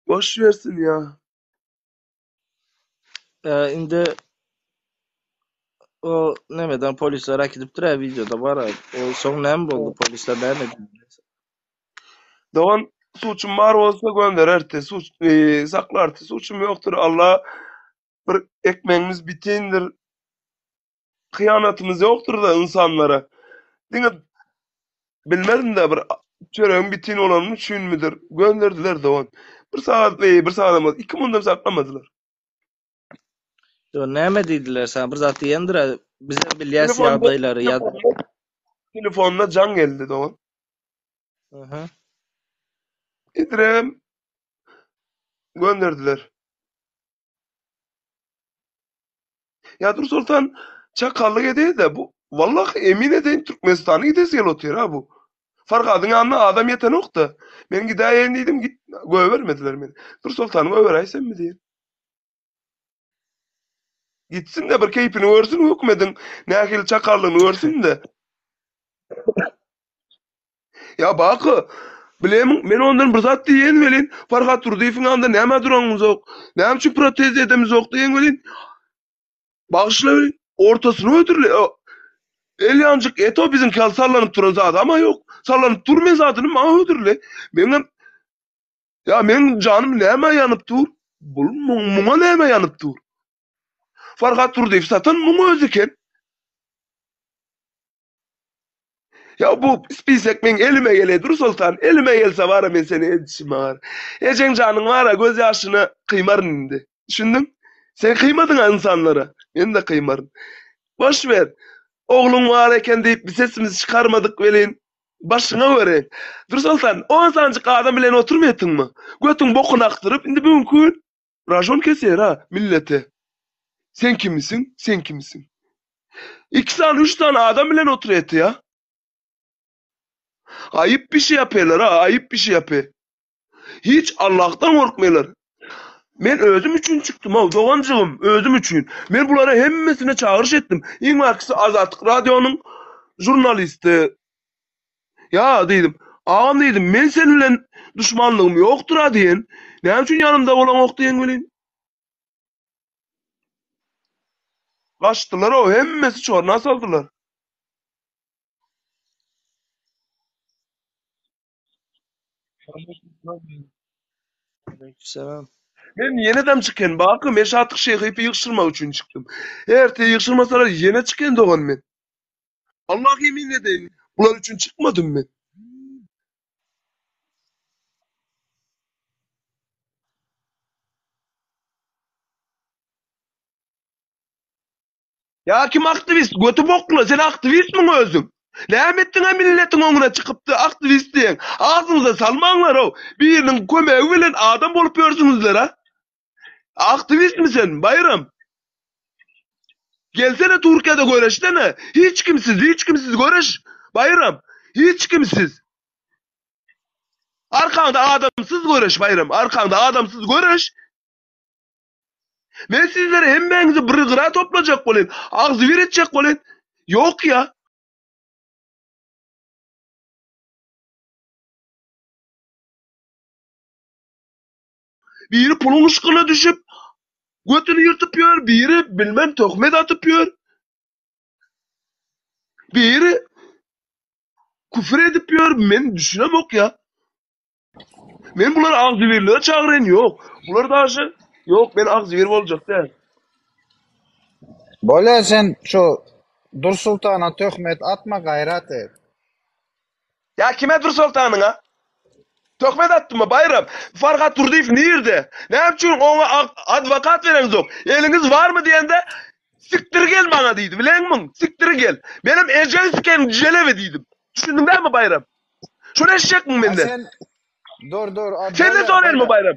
[SPEAKER 3] boş versin ýa.
[SPEAKER 1] Ee, indi o nemeden polisler äkidipdir ha videoda bar. ha. O soň näme boldy? Polisler näme etdi?
[SPEAKER 3] Dogan suçum bar bolsa göndererdi. Suç e, saklardy. Suçum ýokdur. Allah bir ekmeğimiz bitindir. Hyýanatymyz ýokdur da insanlara. Diňe bilmedim de bir çöregiň bitin bolany üçinmidir? Gönderdiler dogan. Bir sagat, e, bir sagat bolmaz. 2 mundan saklamadylar.
[SPEAKER 1] Yo näme diýdiler sana? Bir zat diýendir ha. Bizem bilýäs
[SPEAKER 3] Telefonda,
[SPEAKER 1] ýagdaýlary ýa
[SPEAKER 3] telefonda, telefonda jaň geldi dogan.
[SPEAKER 1] Aha.
[SPEAKER 3] İdrem gönderdiler. Ýa Dursoltan çakallyk edeýde bu wallahy emin edeýin Türkmenistana gidesi gelip otyr ha bu. Farhadyň ýanyna adam ýetenokda. Men gidäýeýin diýdim git goýbermediler meni. Dursoltany goýberäýsemmi diýen. Gitsin-de bir keýpini görsün hökümediň nähili çakallygyny görsün-de. Ýa Baky, bilemiň, men ondan bir zat diýen welin, Farhat Durdyýewiň ýanynda nämä duraňyzok, näme üçin protez edemizok diýen welin, bagyşla welin, ortasyny hödürle. El ýanjyk et o biziňki ýaly sallanyp duran zadam-a ýok. Sallanyp durmaýan zadyny maňa hödürle. Meňem Ýa meň janym nämä ýanyp dur? Bul muňa nämä ýanyp dur? Farhat Durdyýew satan muň özi eken. Ýa bu spisek meň elime gele Dursoltan, elime gelse bara men seni edişime bar. Ejeň janyň bara göz ýaşyna kyýmaryn indi. Düşündiň? Sen kyýmadyň-a ynsanlara, men-de kyýmaryn. Boş ber. Ogluň bar eken diýip bir sesimizi çykarmadyk welin, başyňa göreýin. Dursoltan, on sanjyk adam bilen oturmaýatyňmy? Götüň bokuny akdyryp, indi bu günki gün ražon keser-a millete. Sen kimisiň, sen kimisiň? Iki sany, üç sany adam bilen oturýaty-a. Aýyp bir şey ýapýarlar-a, aýyp bir şey ýapýar. Hiç Allahdan gorkmaýarlar. Men özüm üçin çykdym-ow, doganjygym, özüm üçin. Men bulara hemmesine çagyryş etdim. Iň bärkisi Azatlyk radionyň žurnalisti. Ýa, diýdim, agam diýdim, men sen bilen duşmanlygym ýokdur-a diýen. Näme üçin ýanymda bolaňok diýen welin. Gaçdylar-ow, hemmesi çorna saldylar.
[SPEAKER 1] Aleykümselam.
[SPEAKER 3] Men ýenedem çykan baky men Şatlyk Şeýhyýewi ýygşyrmak üçin çykdym. Erte ýygşyrmasalar ýene çykan dogan men. Allah ýemin edeýin bular üçin çykmadym men. Ýa kim aktiwist göti bokly sen aktiwistmiň özüň? Näme etdiňä milletiň öňüne çykypdy aktiwist diýeň? Agzyňyza salmaňlarow biriniň kömegi bilen adam bolup ýörsüňizlerä? Aktiwistmi sen Baýram? Gelsene Türkiýede göreşsene hiç kimsiz hiç kimsiz göreş Baýram hiç kimsiz. Arkaňda adamsyz göreş Baýram arkaňda adamsyz göreş. Men sizleri hemmäňizi bir gyra toplajak bolýan, agzybir etjek bolýan. Ýok ýa. Biri puluň yşkyna düşüp, götüni ýyrtyp ýör, biri bilmem töhmet atyp ýör. Biri küfür edip ýör, men düşünemok ýa. Men bulary agzybirlige çagyryn ýok. Bular daşy ýok men agzybir boljak däl.
[SPEAKER 2] Bolýa sen şu Dursultana töhmet atma gaýrat et.
[SPEAKER 3] Ýa kime Dursoltanyňa töhmet atdymy Baýram? Farhat Durdyýew nirde? Näme üçin oňa adwokat bereňzok? Eliňiz barmy diýende sikdir gel maňa diýdi bileňmiň? Sikdir gel. Menem ejeň siken jelebi diýdim. Düşündiň dämi Baýram? Şony eşitjekmiň
[SPEAKER 2] A
[SPEAKER 3] menden?
[SPEAKER 2] sen dur dur a
[SPEAKER 3] Senden
[SPEAKER 2] bolýa
[SPEAKER 3] soraýynmy
[SPEAKER 2] bolýa.
[SPEAKER 3] Baýram?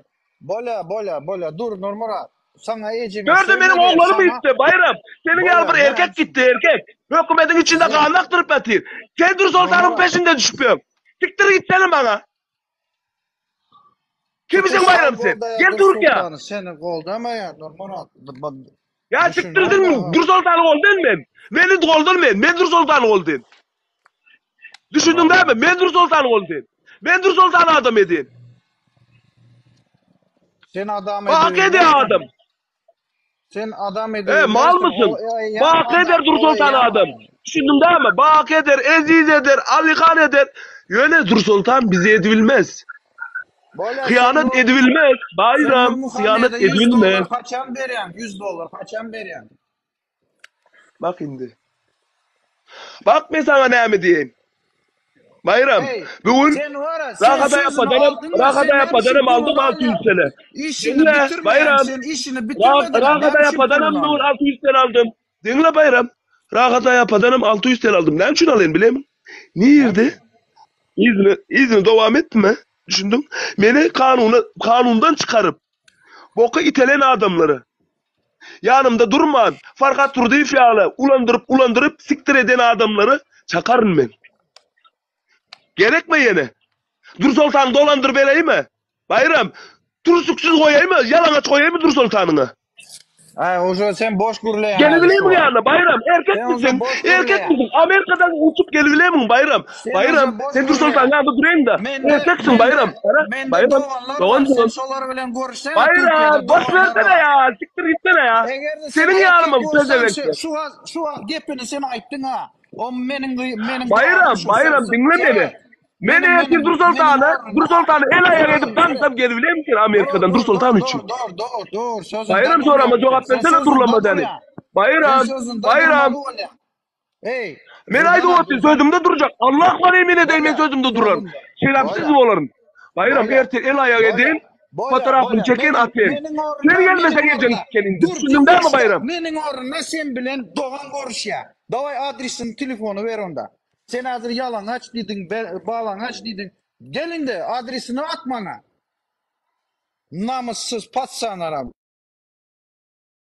[SPEAKER 2] Bolýa bolýa bolýa dur Nurmyrat. Saňa ejeme
[SPEAKER 3] Dörde meniň
[SPEAKER 2] sögmedi
[SPEAKER 3] oglanym
[SPEAKER 2] saňa
[SPEAKER 3] gitdi Baýram. Seniň ýaly
[SPEAKER 2] bolýa
[SPEAKER 3] bir
[SPEAKER 2] näme
[SPEAKER 3] erkek
[SPEAKER 2] üçin
[SPEAKER 3] gitdi erkek. Hökümediň içinde
[SPEAKER 2] sen
[SPEAKER 3] gan akdyryp ýatyr. Sen Dürsoltanyň
[SPEAKER 2] Nurmyrat
[SPEAKER 3] peşinde düşüp ýör. Sikdir gitsene maňa. Kimsiň
[SPEAKER 2] tutuş
[SPEAKER 3] Baýram
[SPEAKER 2] halk
[SPEAKER 3] sen?
[SPEAKER 2] goldaýar
[SPEAKER 3] Gel Türkiýä.
[SPEAKER 2] Dürsoltany seni goldamaýar Nurmyrat.
[SPEAKER 3] Ýa
[SPEAKER 2] Düşünäý
[SPEAKER 3] sikdirdiň
[SPEAKER 2] daha.
[SPEAKER 3] Dürsoltany goldaýyn men. Meni goldan men. Men Dürsoltany goldaýyn. Düşündiň dämi? Men Dürsoltany goldaýyn. Men Dürsoltany adam edýin.
[SPEAKER 2] Sen adam
[SPEAKER 3] Baky edýär
[SPEAKER 2] edibilmersiň.
[SPEAKER 3] adam.
[SPEAKER 2] Sen adam
[SPEAKER 3] E,
[SPEAKER 2] edibilmersiň.
[SPEAKER 3] malmysyň?
[SPEAKER 2] O eýýäm
[SPEAKER 3] Baky
[SPEAKER 2] adam.
[SPEAKER 3] eder
[SPEAKER 2] O
[SPEAKER 3] Dürsoltan
[SPEAKER 2] eýýäm
[SPEAKER 3] adam.
[SPEAKER 2] adam.
[SPEAKER 3] Düşündiň dämi? Baky eder, eziz eder, Alyhan eder. Ýöne Dürsoltan bizi edibilmez.
[SPEAKER 2] Bolýa sen
[SPEAKER 3] Hyýanat
[SPEAKER 2] Nur
[SPEAKER 3] edibilmez.
[SPEAKER 2] sen
[SPEAKER 3] Baýram, hyýanat
[SPEAKER 2] Nurmuhammede 100 dollar
[SPEAKER 3] edibilmez.
[SPEAKER 2] haçan berýäň? 100 dollar haçan berýäň?
[SPEAKER 3] Bak indi. Bak men saňa näme diýeýin. Baýram,
[SPEAKER 2] Hey,
[SPEAKER 3] bu gün
[SPEAKER 2] sen wara, sen
[SPEAKER 3] Rahat
[SPEAKER 2] sözüni
[SPEAKER 3] Aýappadanam,
[SPEAKER 2] aldyň-da,
[SPEAKER 3] Rahat
[SPEAKER 2] sen näme üçin
[SPEAKER 3] Aýappadanam aldym
[SPEAKER 2] puluny
[SPEAKER 3] 600
[SPEAKER 2] alýaň?
[SPEAKER 3] TL.
[SPEAKER 2] Işini
[SPEAKER 3] Diňle,
[SPEAKER 2] bitirmeýäň,
[SPEAKER 3] Baýram,
[SPEAKER 2] sen işini
[SPEAKER 3] Ra
[SPEAKER 2] bitirmediň-ä,
[SPEAKER 3] Rahat
[SPEAKER 2] näme üçin
[SPEAKER 3] Aýappadanam
[SPEAKER 2] puluny
[SPEAKER 3] bu gün
[SPEAKER 2] alýaň?
[SPEAKER 3] 600 TL aldym. Diňle Baýram, Rahat Aýappadanam 600 TL aldym. Näme üçin alýan bilemiň?
[SPEAKER 2] Näme
[SPEAKER 3] Nirde?
[SPEAKER 2] üçin?
[SPEAKER 3] Yzyny, yzyny dowam etme. Düşündiň? Meni kanuna, kanundan çykaryp, boka itelen adamlara. Ýanymda durman, Farhat Turdyýew ýaly ulandyryp ulandyryp sikdir eden adamlary çakaryn men. Gerekmi ýene? Dürsoltany dolandyr bereými? Baýram, türsüksiz goýaýmy, ýalaňaç goýaýmy Dürsoltanyňy?
[SPEAKER 4] Aý, uje sen boş gürleýäň.
[SPEAKER 3] Gelibilemiň ýanyna, Baýram, erkekmisiň? Erkekmisiň? Amerikadan uçup gelibilemiň, Baýram? Baýram, sen Dürsoltanyň ýanynda duraýyň-da. Erkeksiň, Baýram. Gara, Baýram, dogan
[SPEAKER 4] Sen şolar bilen görüşsene
[SPEAKER 3] Baýram, boş bersene ýa, sikdir gitsene ýa. Seniň ýanyma bu pezewenkler.
[SPEAKER 4] Şu wagt, şu wagt gepini sen aýtdyň-a. O meniň meniň
[SPEAKER 3] Baýram, Baýram, diňle meni. Men ertir Dursoltana, Dursoltany el aýak edip daňsam gelibilermisin Amerikadan Dursoltan üçin?
[SPEAKER 4] Dur, dur, dur, sözüňde
[SPEAKER 3] Baýram sorama jogap bersene durlama däni. Baýram, Baýram.
[SPEAKER 4] Ey.
[SPEAKER 3] Men aýdyp otyryn sözümde durjak. Allah bar emin edeýin men sözümde duraryn. Şerapsyz bolaryn. Baýram ertir el aýak edeýin. Fotoğrafyny çekin atayyn. Sen gelmesen ejeňi siken indi. Düşündiň dämi Baýram?
[SPEAKER 4] Meniň ornuma sen bilen dogan görüşýär. Daway adresini telefony ber onda. Sen häzir ýalaňaç diýdiň, balaňaç diýdiň. Gel indi adresini at maňa. Namyssyz patsanara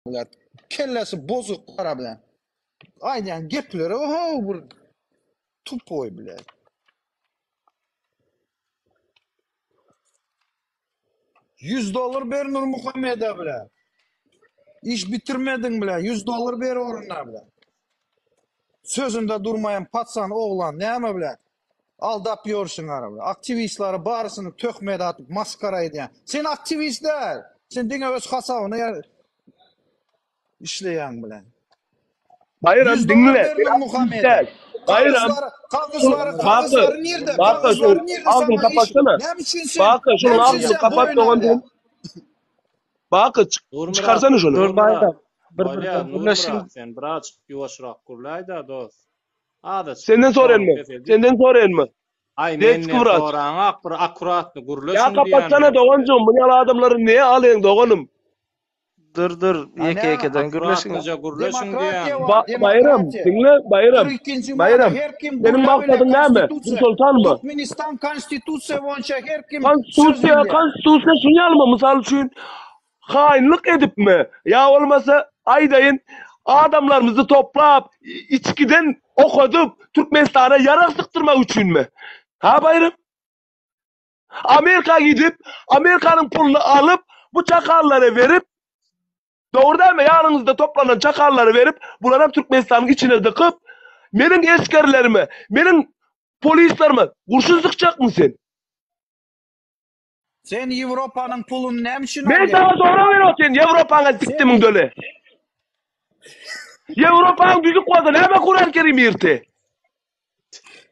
[SPEAKER 4] bilen. Kellesi bozuklara bilen. Aýdýan gepleri oho bir tupoý bilen. 100 dollar ber Nurmuhammede bile. Iş bitirmediň bile. 100 dollar ber ornuna bile. Sözünde durmaýan patsan oglan näme bile. Aldap ýörsüň ara bile. Aktiwistlere barysyny töhmet atyp maskara edýän. Sen aktiwist däl. Sen diňe öz hasabyna işleýäň bilen.
[SPEAKER 3] Baýram diňle. Nurmuhammed. Baýram.
[SPEAKER 4] Kagyzlary, kagyzlary nirde?
[SPEAKER 3] Kagyzlary nirde? Agzyňy kapatsana.
[SPEAKER 4] Näme üçin sen?
[SPEAKER 3] Baka, şunuň agzyny kapat dogan diýen. Baka, çykarsana şuny.
[SPEAKER 1] Dur Baýram. Bir
[SPEAKER 5] bir gürleşiň. Sen birazjyk ýuwaşrak gürläý-dä dost. Azajyk.
[SPEAKER 3] Senden soraýynmy? Senden soraýynmy?
[SPEAKER 5] Aý menden soraňak bir akkuratny gürleşiň
[SPEAKER 3] diýýän. Ýa kapatsana doganjygym, muny ýaly adamlary nä alyň doganym?
[SPEAKER 1] Dur dur ýeke ýekeden gürleşiň.
[SPEAKER 5] Akkuratnyja gürleşiň diýýän.
[SPEAKER 3] Baýram, diňle Baýram. Baýram, seniň maksadyň näme? Dürsoltanmy?
[SPEAKER 4] Türkmenistan konstitusiýa boýunça her kim
[SPEAKER 3] Konstitusiýa, konstitusiýa şuny ýalymy? Mysal üçin, haýynlyk edipmi? Ýa bolmasa, aýdaýyn, adamlarymyzy toplap, içkiden okadyp, Türkmenistana ýarag sykdyrmak üçinmi? Ha Baýram? Amerika gidip, Amerikanyň puluny alyp, bu çakallara berip, dogry dälmi, ýanyňyzda toplanan çakallara berip, bularam Türkmenistanyň içine dykyp, meniň esgerlerime, meniň polislerime gurşun sykjakmy sen?
[SPEAKER 4] Sen Ýewropanyň puluny näme üçin
[SPEAKER 3] Men
[SPEAKER 4] alýaň?
[SPEAKER 3] saňa sorag berip otyryn, Ýewropaňa sikdimiň döli. Ýewropaň düzük bolsa näme Kuran Kerim ýyrty?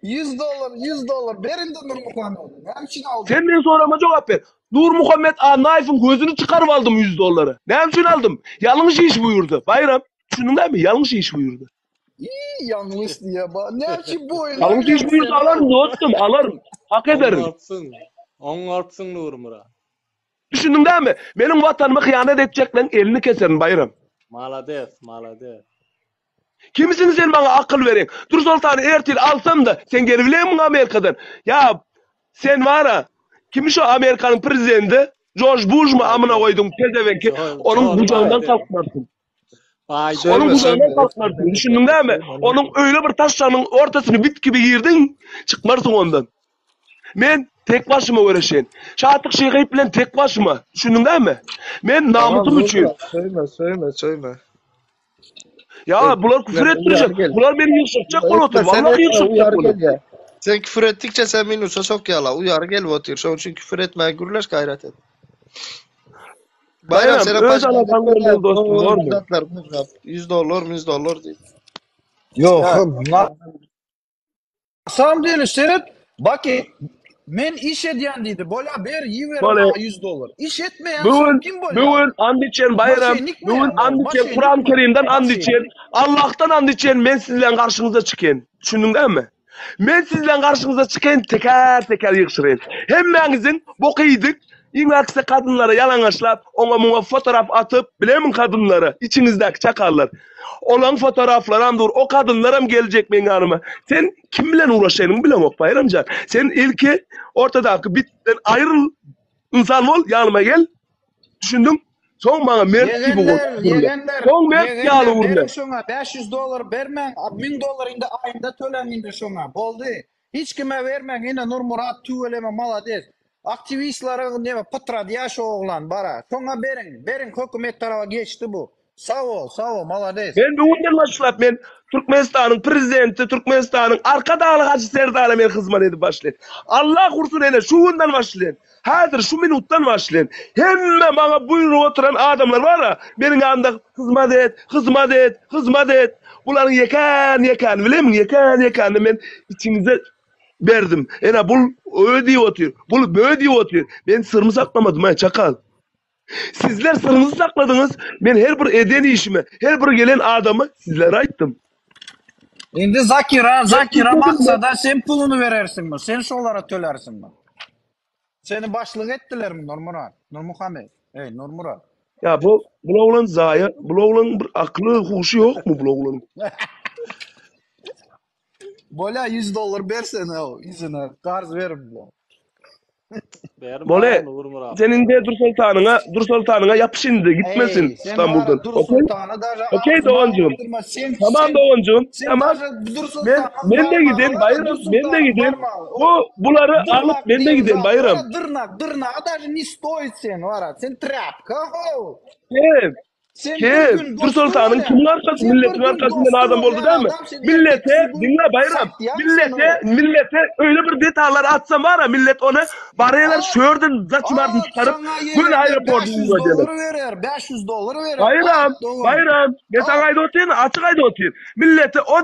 [SPEAKER 4] 100 dollar, 100 dollar ber indi Nurmuhammede. Näme üçin aldyň?
[SPEAKER 3] Sen meniň soragyma jogap ber. Nurmuhammet Annaýewiň gözüni çykaryp aldym 100 dollary. Näme üçin aldym? Ýalňyş iş buýurdy. Baýram, düşündiň dämi? Ýalňyş iş buýurdy.
[SPEAKER 4] Iý, ýalňyş diýýär. Ba, näme üçin boýun
[SPEAKER 3] Ýalňyş iş
[SPEAKER 4] alýaň
[SPEAKER 3] buýursa
[SPEAKER 4] sen?
[SPEAKER 3] alaryn dostum, alaryn. Hak ederin.
[SPEAKER 5] Oňartsyň. Oňartsyň Nurmyrat.
[SPEAKER 3] Düşündiň dämi? Meniň watanyma hyýanat etjekleň elini keserin Baýram.
[SPEAKER 5] Malades, malades.
[SPEAKER 3] Kimsiň sen maňa akyl bereň. Dursoltany ertir alsam-da, sen gelibileňmiň Amerikadan? Ýa, sen bar-a, kim şo Amerikanyň prezidenti? Jorj Buşmy amyna goýduň pezewenki, onuň gujagyndan kalkmarsyň. Onuň gujagyndan kalkmarsyň, düşündiň dämi? Onuň öýle bir taşşagynyň ortasyna bit kibi girdiň, çykmarsyň ondan. Men tek başyma göreşen. Şatlyk Şyhyýew bilen tek başyma, düşündiň dämi? Men namysym üçin.
[SPEAKER 2] Söýme, söýme, söýme.
[SPEAKER 3] Ya bular küfür etdirjek. Bular beni ýygşyrtjak bolup otyr. Vallahi ýygşyrtjak bolup.
[SPEAKER 2] Sen küfür etdikçe sen minusa sokýarlar. Uýary gelip otyr. Şonuň üçin küfür etmäge gürleş gaýrat et.
[SPEAKER 3] Bayram sen öz aladaň bolmaly dostum, bormy?
[SPEAKER 2] 100 dollar, 100 dollar diýip.
[SPEAKER 4] Ýok, Na samom dele seret, Baki, men iş edýän diýdi. Bolýa ber, iber maňa 100 dollar. Iş etmeýän
[SPEAKER 3] Bu gün,
[SPEAKER 4] kim
[SPEAKER 3] bu
[SPEAKER 4] bolýar?
[SPEAKER 3] gün and içen Baýram,
[SPEAKER 4] Moşennikmi
[SPEAKER 3] bu gün
[SPEAKER 4] ýa?
[SPEAKER 3] and içen Kuran
[SPEAKER 4] Moşennikmi?
[SPEAKER 3] Kerimden and
[SPEAKER 4] Moşennik.
[SPEAKER 3] içen, Allahdan and içen men sizleň garşyňyzda çykaýyn. Düşündiň dälmi? Men sizleň garşyňyzda çykaýyn, teker-teker ýygşyraýyn. Hemmäňiziň boky iýdik, iň aksy kadynlara ýalaňaçlap, oňa muňa fotoraf atyp, bilemiň kadynlara, içiňizdäki çakallar. Olaň fotoraflaram dur, o kadynlaram geljek meň ýanyma. Sen kim bilen uğraşanyňy bileňok Baýramjan. Sen ilki ortadaky bitden aýryl, ynsan bol, ýanyma gel. Düşündiň? Soň maňa mert gibi
[SPEAKER 4] Ýegenler,
[SPEAKER 3] gürle.
[SPEAKER 4] ýegenler,
[SPEAKER 3] Soň mert ýaly
[SPEAKER 4] ýegenler
[SPEAKER 3] gürle.
[SPEAKER 4] beriň şoňa 500 dollar bermäň, 1000 dollar indi aýynda töläň indi şoňa. Boldy. Hiç kime bermäň ine Nurmyrat tüweleme malades. Aktiwistlere neme pytradýa şo oglan bara. Şoňa beriň, beriň hökümet taraba geçdi bu. Sag bol, sag bol, malades.
[SPEAKER 3] Men bu günden başlap men Türkmenistanyň prezidenti Türkmenistanyň Arkadagly Hajy Serdara men hyzmat edip başlaýyn. Allah gursun ene şu günden başlaýyn. Häzir şu minutdan başlaýyn. Hemme maňa buýrup oturan adamlar bara meniň ýanymda hyzmat et, hyzmat et, hyzmat et. Bularyň ýekän ýekän bilemiň ýekän ýekänini men içiňize berdim. Ene bul ö diýip otyr, bul bö diýip otyr. Men syrymy saklamadym aý çakal. Sizler syryňyzy sakladyňyz, men her bir eden işimi, her bir gelen adamy sizlere aýtdym.
[SPEAKER 4] Indi Zakira, Zakira maksada sen puluny berersiňmi? Sen şolara tölärsiňmi? Seni başlyk etdilermi Nurmyrat? Nurmuhammet. Eý, Nurmyrat.
[SPEAKER 3] Ya bu bul oglan zaýa, bul oglan bir akly, huşy ýokmy bul oglanyň?
[SPEAKER 4] Bolýa 100 dollar bersene o ýüzüne karz berip bu.
[SPEAKER 5] Berme
[SPEAKER 3] Bole,
[SPEAKER 5] Nurmyrat.
[SPEAKER 3] sen indi Dursoltanyňa, Dursoltanyňa ýapyş indi, gitmesin
[SPEAKER 4] Eý, sen bara
[SPEAKER 3] İstanbuldan. Okey?
[SPEAKER 4] Dursoltana daže
[SPEAKER 3] Okey
[SPEAKER 4] agzyna
[SPEAKER 3] doganjygym.
[SPEAKER 4] aldyrma. Sen
[SPEAKER 3] Tamam
[SPEAKER 4] sen
[SPEAKER 3] doganjygym,
[SPEAKER 4] sen
[SPEAKER 3] tamam.
[SPEAKER 4] daže
[SPEAKER 3] Men
[SPEAKER 4] Dursoltana
[SPEAKER 3] men de giden
[SPEAKER 4] barmagy
[SPEAKER 3] Baýram, men de
[SPEAKER 4] Dursoltana
[SPEAKER 3] giden.
[SPEAKER 4] barmagy.
[SPEAKER 3] Bu
[SPEAKER 4] O
[SPEAKER 3] bulary alyp
[SPEAKER 4] dyrnak
[SPEAKER 3] men de
[SPEAKER 4] diýen
[SPEAKER 3] giden
[SPEAKER 4] zat
[SPEAKER 3] Baýram.
[SPEAKER 4] bara dyrnak, dyrnagy daže ne stoýit sen bara. Sen trapka ho.
[SPEAKER 3] Kim?
[SPEAKER 4] Sen bir
[SPEAKER 3] Kim?
[SPEAKER 4] gün
[SPEAKER 3] Dür
[SPEAKER 4] dosty
[SPEAKER 3] Soltanyň
[SPEAKER 4] bolýan.
[SPEAKER 3] kimiň arkasy,
[SPEAKER 4] Sen bir
[SPEAKER 3] milletiň
[SPEAKER 4] gün
[SPEAKER 3] arkasyndan
[SPEAKER 4] dosty
[SPEAKER 3] adam boldy
[SPEAKER 4] bolýan
[SPEAKER 3] dälmi?
[SPEAKER 4] adam sen
[SPEAKER 3] Millete,
[SPEAKER 4] ertesi gün
[SPEAKER 3] diňle Baýram,
[SPEAKER 4] satýaň sen
[SPEAKER 3] millete,
[SPEAKER 4] ony.
[SPEAKER 3] millete öýle bir detallar atsam bar-a, millet ony barýarlar
[SPEAKER 4] At,
[SPEAKER 3] şu ýerden zaçmardyny
[SPEAKER 4] at
[SPEAKER 3] çykaryp,
[SPEAKER 4] saňa
[SPEAKER 3] göni
[SPEAKER 4] ýegenler
[SPEAKER 3] aeroporta
[SPEAKER 4] 500
[SPEAKER 3] ugradýarlar.
[SPEAKER 4] dollar berer, 500 dollar berer.
[SPEAKER 3] Baýram,
[SPEAKER 4] At dogan.
[SPEAKER 3] Baýram, men saňa
[SPEAKER 4] At.
[SPEAKER 3] aýdyp otyryn, açyk aýdyp otyryn. Millete o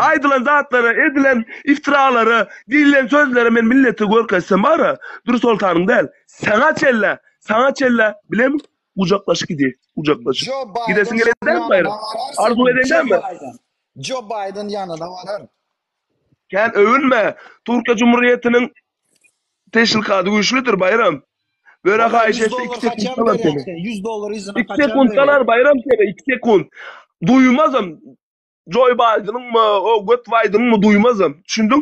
[SPEAKER 3] aýdylan zatlara, edilen iftiralara, diýilen sözlere men millete görkezsem bar-a, Dür Soltanyň däl, saňa çelle, saňa çelle, bilemin, Gujaklaşyp gidýär, gujaklaşyp.
[SPEAKER 4] Joe Biden
[SPEAKER 3] Gidesiň
[SPEAKER 4] şoň
[SPEAKER 3] gelýär dälmi
[SPEAKER 4] ýanyna
[SPEAKER 3] Baýram?
[SPEAKER 4] barar
[SPEAKER 3] Arzuw
[SPEAKER 4] seniň,
[SPEAKER 3] eden
[SPEAKER 4] Joe
[SPEAKER 3] dälmi?
[SPEAKER 4] Biden. Joe Biden ýanyna barar.
[SPEAKER 3] Kän öwünme. Türkiýe Cumhuriyetiniň teşrikady güýçlüdir Baýram. Böre
[SPEAKER 4] Baba
[SPEAKER 3] haýyş
[SPEAKER 4] 100
[SPEAKER 3] etse
[SPEAKER 4] dollar
[SPEAKER 3] 2 sekunt
[SPEAKER 4] haçan
[SPEAKER 3] alar
[SPEAKER 4] berýäň
[SPEAKER 3] seni.
[SPEAKER 4] sen? 100 dollar yzyna
[SPEAKER 3] 2
[SPEAKER 4] haçan
[SPEAKER 3] sekunt
[SPEAKER 4] berýäň?
[SPEAKER 3] alar Baýram seni, 2 sekunt. Duýmazam. Joe Biden'yňmy, o göt Biden'yňmy duýmazam. Düşündiň?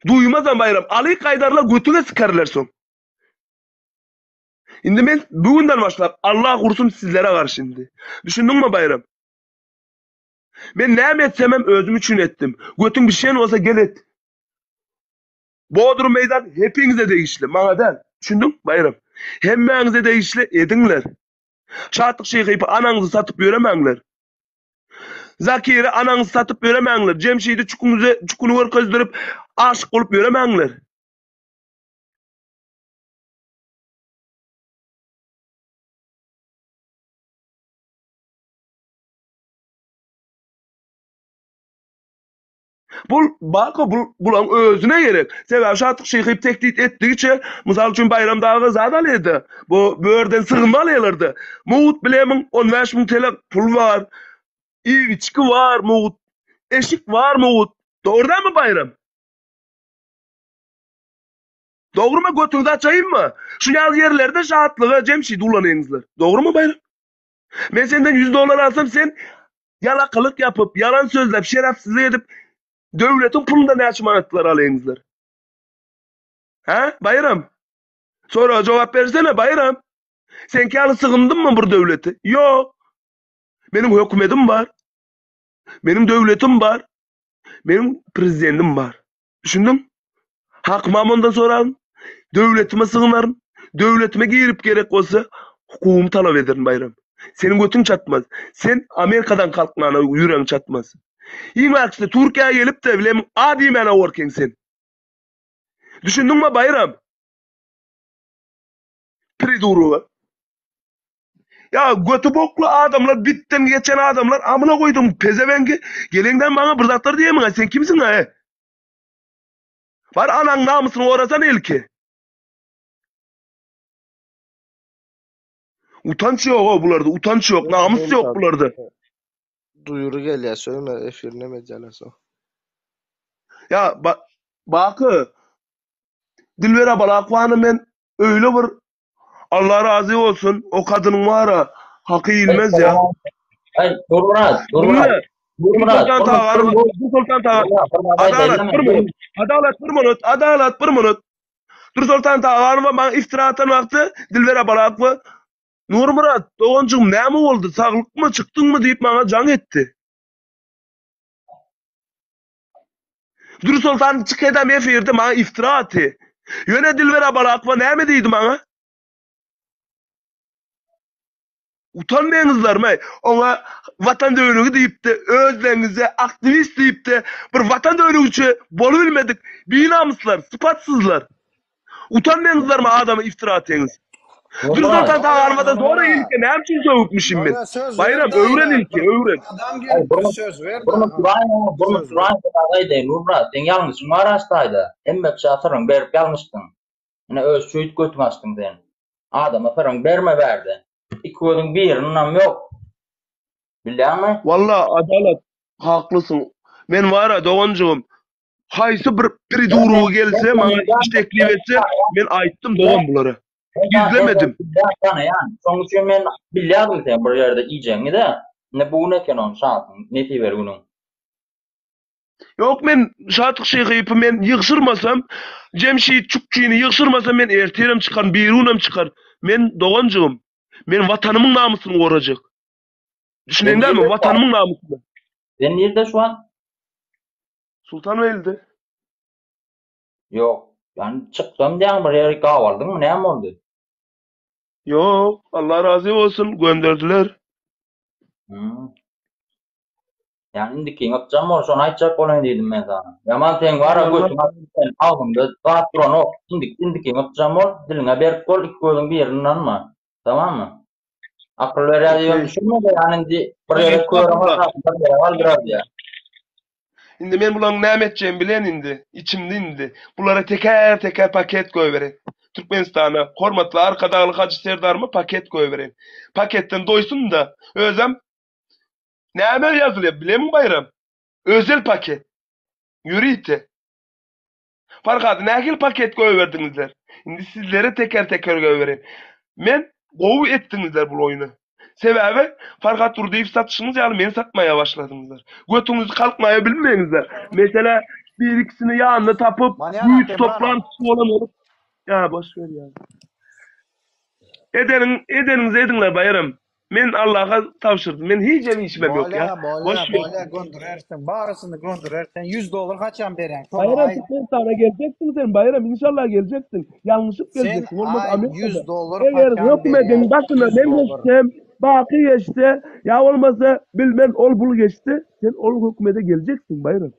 [SPEAKER 3] Duýmazam Baýram. Alyk gaýdarlar götüňe sikerler soň. Indi men bu günden başlap Allah gursun sizlere garşy indi. Düşündiňmi Baýram? Men näme etsemem özüm üçin etdim. Götüň bişen bolsa gel et. Bodrum meýdan hepiňize degişli, maňa däl. Düşündiň Baýram? Hemmäňize degişli ediňler. Şatlyk Şyhyýewi anaňyzy satyp ýöremäňler. Zakiri anaňyzy satyp ýöremäňler. Jemşidi çüküňize çüküni görkezdirip aşyk bolup ýöremäňler. Bul baka bul bulaň özüne gerek. Sebäbi Şatlyk Şyhyýew tehdit etdigiçe, mysal üçin Baýram dagy zat alýardy. Bu börden sygynma alýarlardy. Mugt bilemiň 15 müň TL pul bar. Iýip-içgi bar mugt. Eşik bar mugt. Dogry dälmi Baýram? Dogrymy götüňizi açaýynmy? Şu ýaly ýerlerde Şatlyga Jemşidi ulanyňyzlar. Dogrymy Baýram? Men senden 100 dollar alsam sen ýalakalyk ýapyp, ýalan sözläp, şerefsizlik edip döwletiň pulundan näçe manatlar alyňyzlar? Hä, Baýram? Soraga jogap bersene, Baýram. Seňki ýaly sygyndymmy bir döwleti? Ýok. Meniň hökümedim bar. Meniň döwletim bar. Meniň prezidentim bar. Düşündiň? Hakymam ondan soraryn. Döwletime sygynaryn. Döwletime girip gerek bolsa hukugymy talap ederin Baýram. Seniň götüň çatmaz. Sen Amerikadan kalkmana ýüregiň çatmaz. Iň bärkisi Türkiýä gelip-de bilem A diýmäne gorkyň sen. Düşündiňmi Baýram? Pridurowa. Ya götü bokly adamlar bitden geçen adamlar amına koydum pezevengi geleňden maňa bir zatlar diýemiň sen kimsiň ha? Bar anaň namysyny gorasan ilki. Utanç ýok o bularda, utanç ýok, namys ýok bularda.
[SPEAKER 1] Duyuru gelýär, söýme efirine edýärler soň.
[SPEAKER 3] Ya ba Baky Dilber Abalakwany men öýle bir Allah razy bolsun, o kadynyň bara haky iýilmez ya.
[SPEAKER 6] Ay Nurmurat, Nurmurat.
[SPEAKER 3] Dinle.
[SPEAKER 6] Nurmurat,
[SPEAKER 3] Sultan Tagar, Sultan Tagar. Adalat bir minut. Adalat bir minut, adalat bir minut. Dürsoltan Taganowa maňa iftira atan wagty Dilber Abalakowa Nurmyrat, doganjygym näme boldy, saglykmy, çykdyňmy diýip maňa jaň etdi. Dürsoltan çyk edem efirde maňa iftira atdy. Ýöne Dilber Abalakowa näme diýdi maňa? Utanmaýaňyzlarmy? Oňa watan dönügi diýipdi, özleňize aktiwist diýipdi. Bir watan dönügiçi bolubilmedik binamyslar, sypatsyzlar. Utanmaýaňyzlarmy adama iftira atýaňyz? Dürsoltan Taganowa-da zora ilki näme üçin sögüpmişim men? Baýram öwren ilki, öwren.
[SPEAKER 4] Adam gelipdir söz ber
[SPEAKER 6] da. Burnup duraýyn, aýdaýyn Nurmyrat, seň ýalňyşyň bar aştaýda. Hemme kişä syryňy berip ýalňyşdyň. Ine öz çüýt götüňi açdyň sen. Adama syryňy berme bärde. Iki gözüň birinem ýok. Bilýäňmi?
[SPEAKER 3] Walla Adalat haklysyň. Men bara doganjygym haýsy bir pridurugy gelse maňa iş teklip etse men aýtdym dogan bulara. Gizlemedim.
[SPEAKER 6] Tanaýan. Şoň üçin men bilýärdim sen bir ýerde iýjegiňi-de. Ine bu gün eken onuň şansyň, nesibeli günüň.
[SPEAKER 3] Ýok men Şatyk Şyhyýewi men ýygşyrmasam, Jemşit Çukçyny ýygşyrmasam men ertirem çykaryn, birigünem çykar. Men doganjygym. Men watanymyň namysyny gorajak. Düşüneň dälmi? Watanymyň namysyny.
[SPEAKER 6] Sen nirde şu wagt?
[SPEAKER 3] Sultanbeýlide.
[SPEAKER 6] Ýok. Ýani çykdam diýýäň bir ýeri gabaldyňmy näme boldy?
[SPEAKER 3] Ýok, Allah razy bolsun, gönderdiler.
[SPEAKER 6] Hmm. Ýani indikiň ykjam bol, şony aýtjak bolaýyn diýdim men sana. Ýaman seň bara götüň açyk sen agzyňda zat duranok. Indi indikiň ykjam bol, diliňe berk bol, iki gözüň birini ynanma. Tamammy? Akyl berýär diýibem düşünme-de, ýani indi bir gezek körüň bir ýere galdyrar diýýär.
[SPEAKER 3] Indi men bularyň näme etjegimi bilen indi, içimde indi. Bulara teker-teker paket goýbereýin. Türkmenistana, hormatly Arkadagly Hajy Serdaryma paket goýbereýin. Paketden doýsun-da, özem näme ýazylýar bilemiň Baýram? Özel paket. Ýörite. Farhady nähili paket goýberdiňizler? Indi sizlere teker-teker goýbereýin. Men gowy etdiňizler bul oýny. Sebäbi Farhat Durdyýew satyşyňyz ýaly meni satmaýa başladyňyzlar. Götüňizi kalkmaýa bilmeýiňizler. Mesele bir ikisini ýanyna tapyp, güýç toplan kişi bolan bolup. Ýa boş ber ýa. Edeniň edeniňizi ediňler Baýram. Men Allaha tabşyrdym. Men hiç hem işimem ýok
[SPEAKER 4] ýa. Bolýa, bolýa, bolýa, gönderersiň. Barysyny gönderersiň. 100 dollar haçan berýäň?
[SPEAKER 3] Şony Baýram aýt. Türkmenistana geljeksiň sen Baýram inşallah geljeksiň. Ýalňyşyp
[SPEAKER 4] Sen
[SPEAKER 3] geljeksiň. Bolmasa
[SPEAKER 4] aýt
[SPEAKER 3] Amerikada.
[SPEAKER 4] 100 dollar
[SPEAKER 3] Eger
[SPEAKER 4] haçan
[SPEAKER 3] hökümediň
[SPEAKER 4] berýäň?
[SPEAKER 3] başyna
[SPEAKER 4] 100
[SPEAKER 3] men
[SPEAKER 4] dollar.
[SPEAKER 3] geçsem, Baky geçse, ýa bolmasa bilmen ol bul geçse, sen ol hökümede geljeksiň Baýram.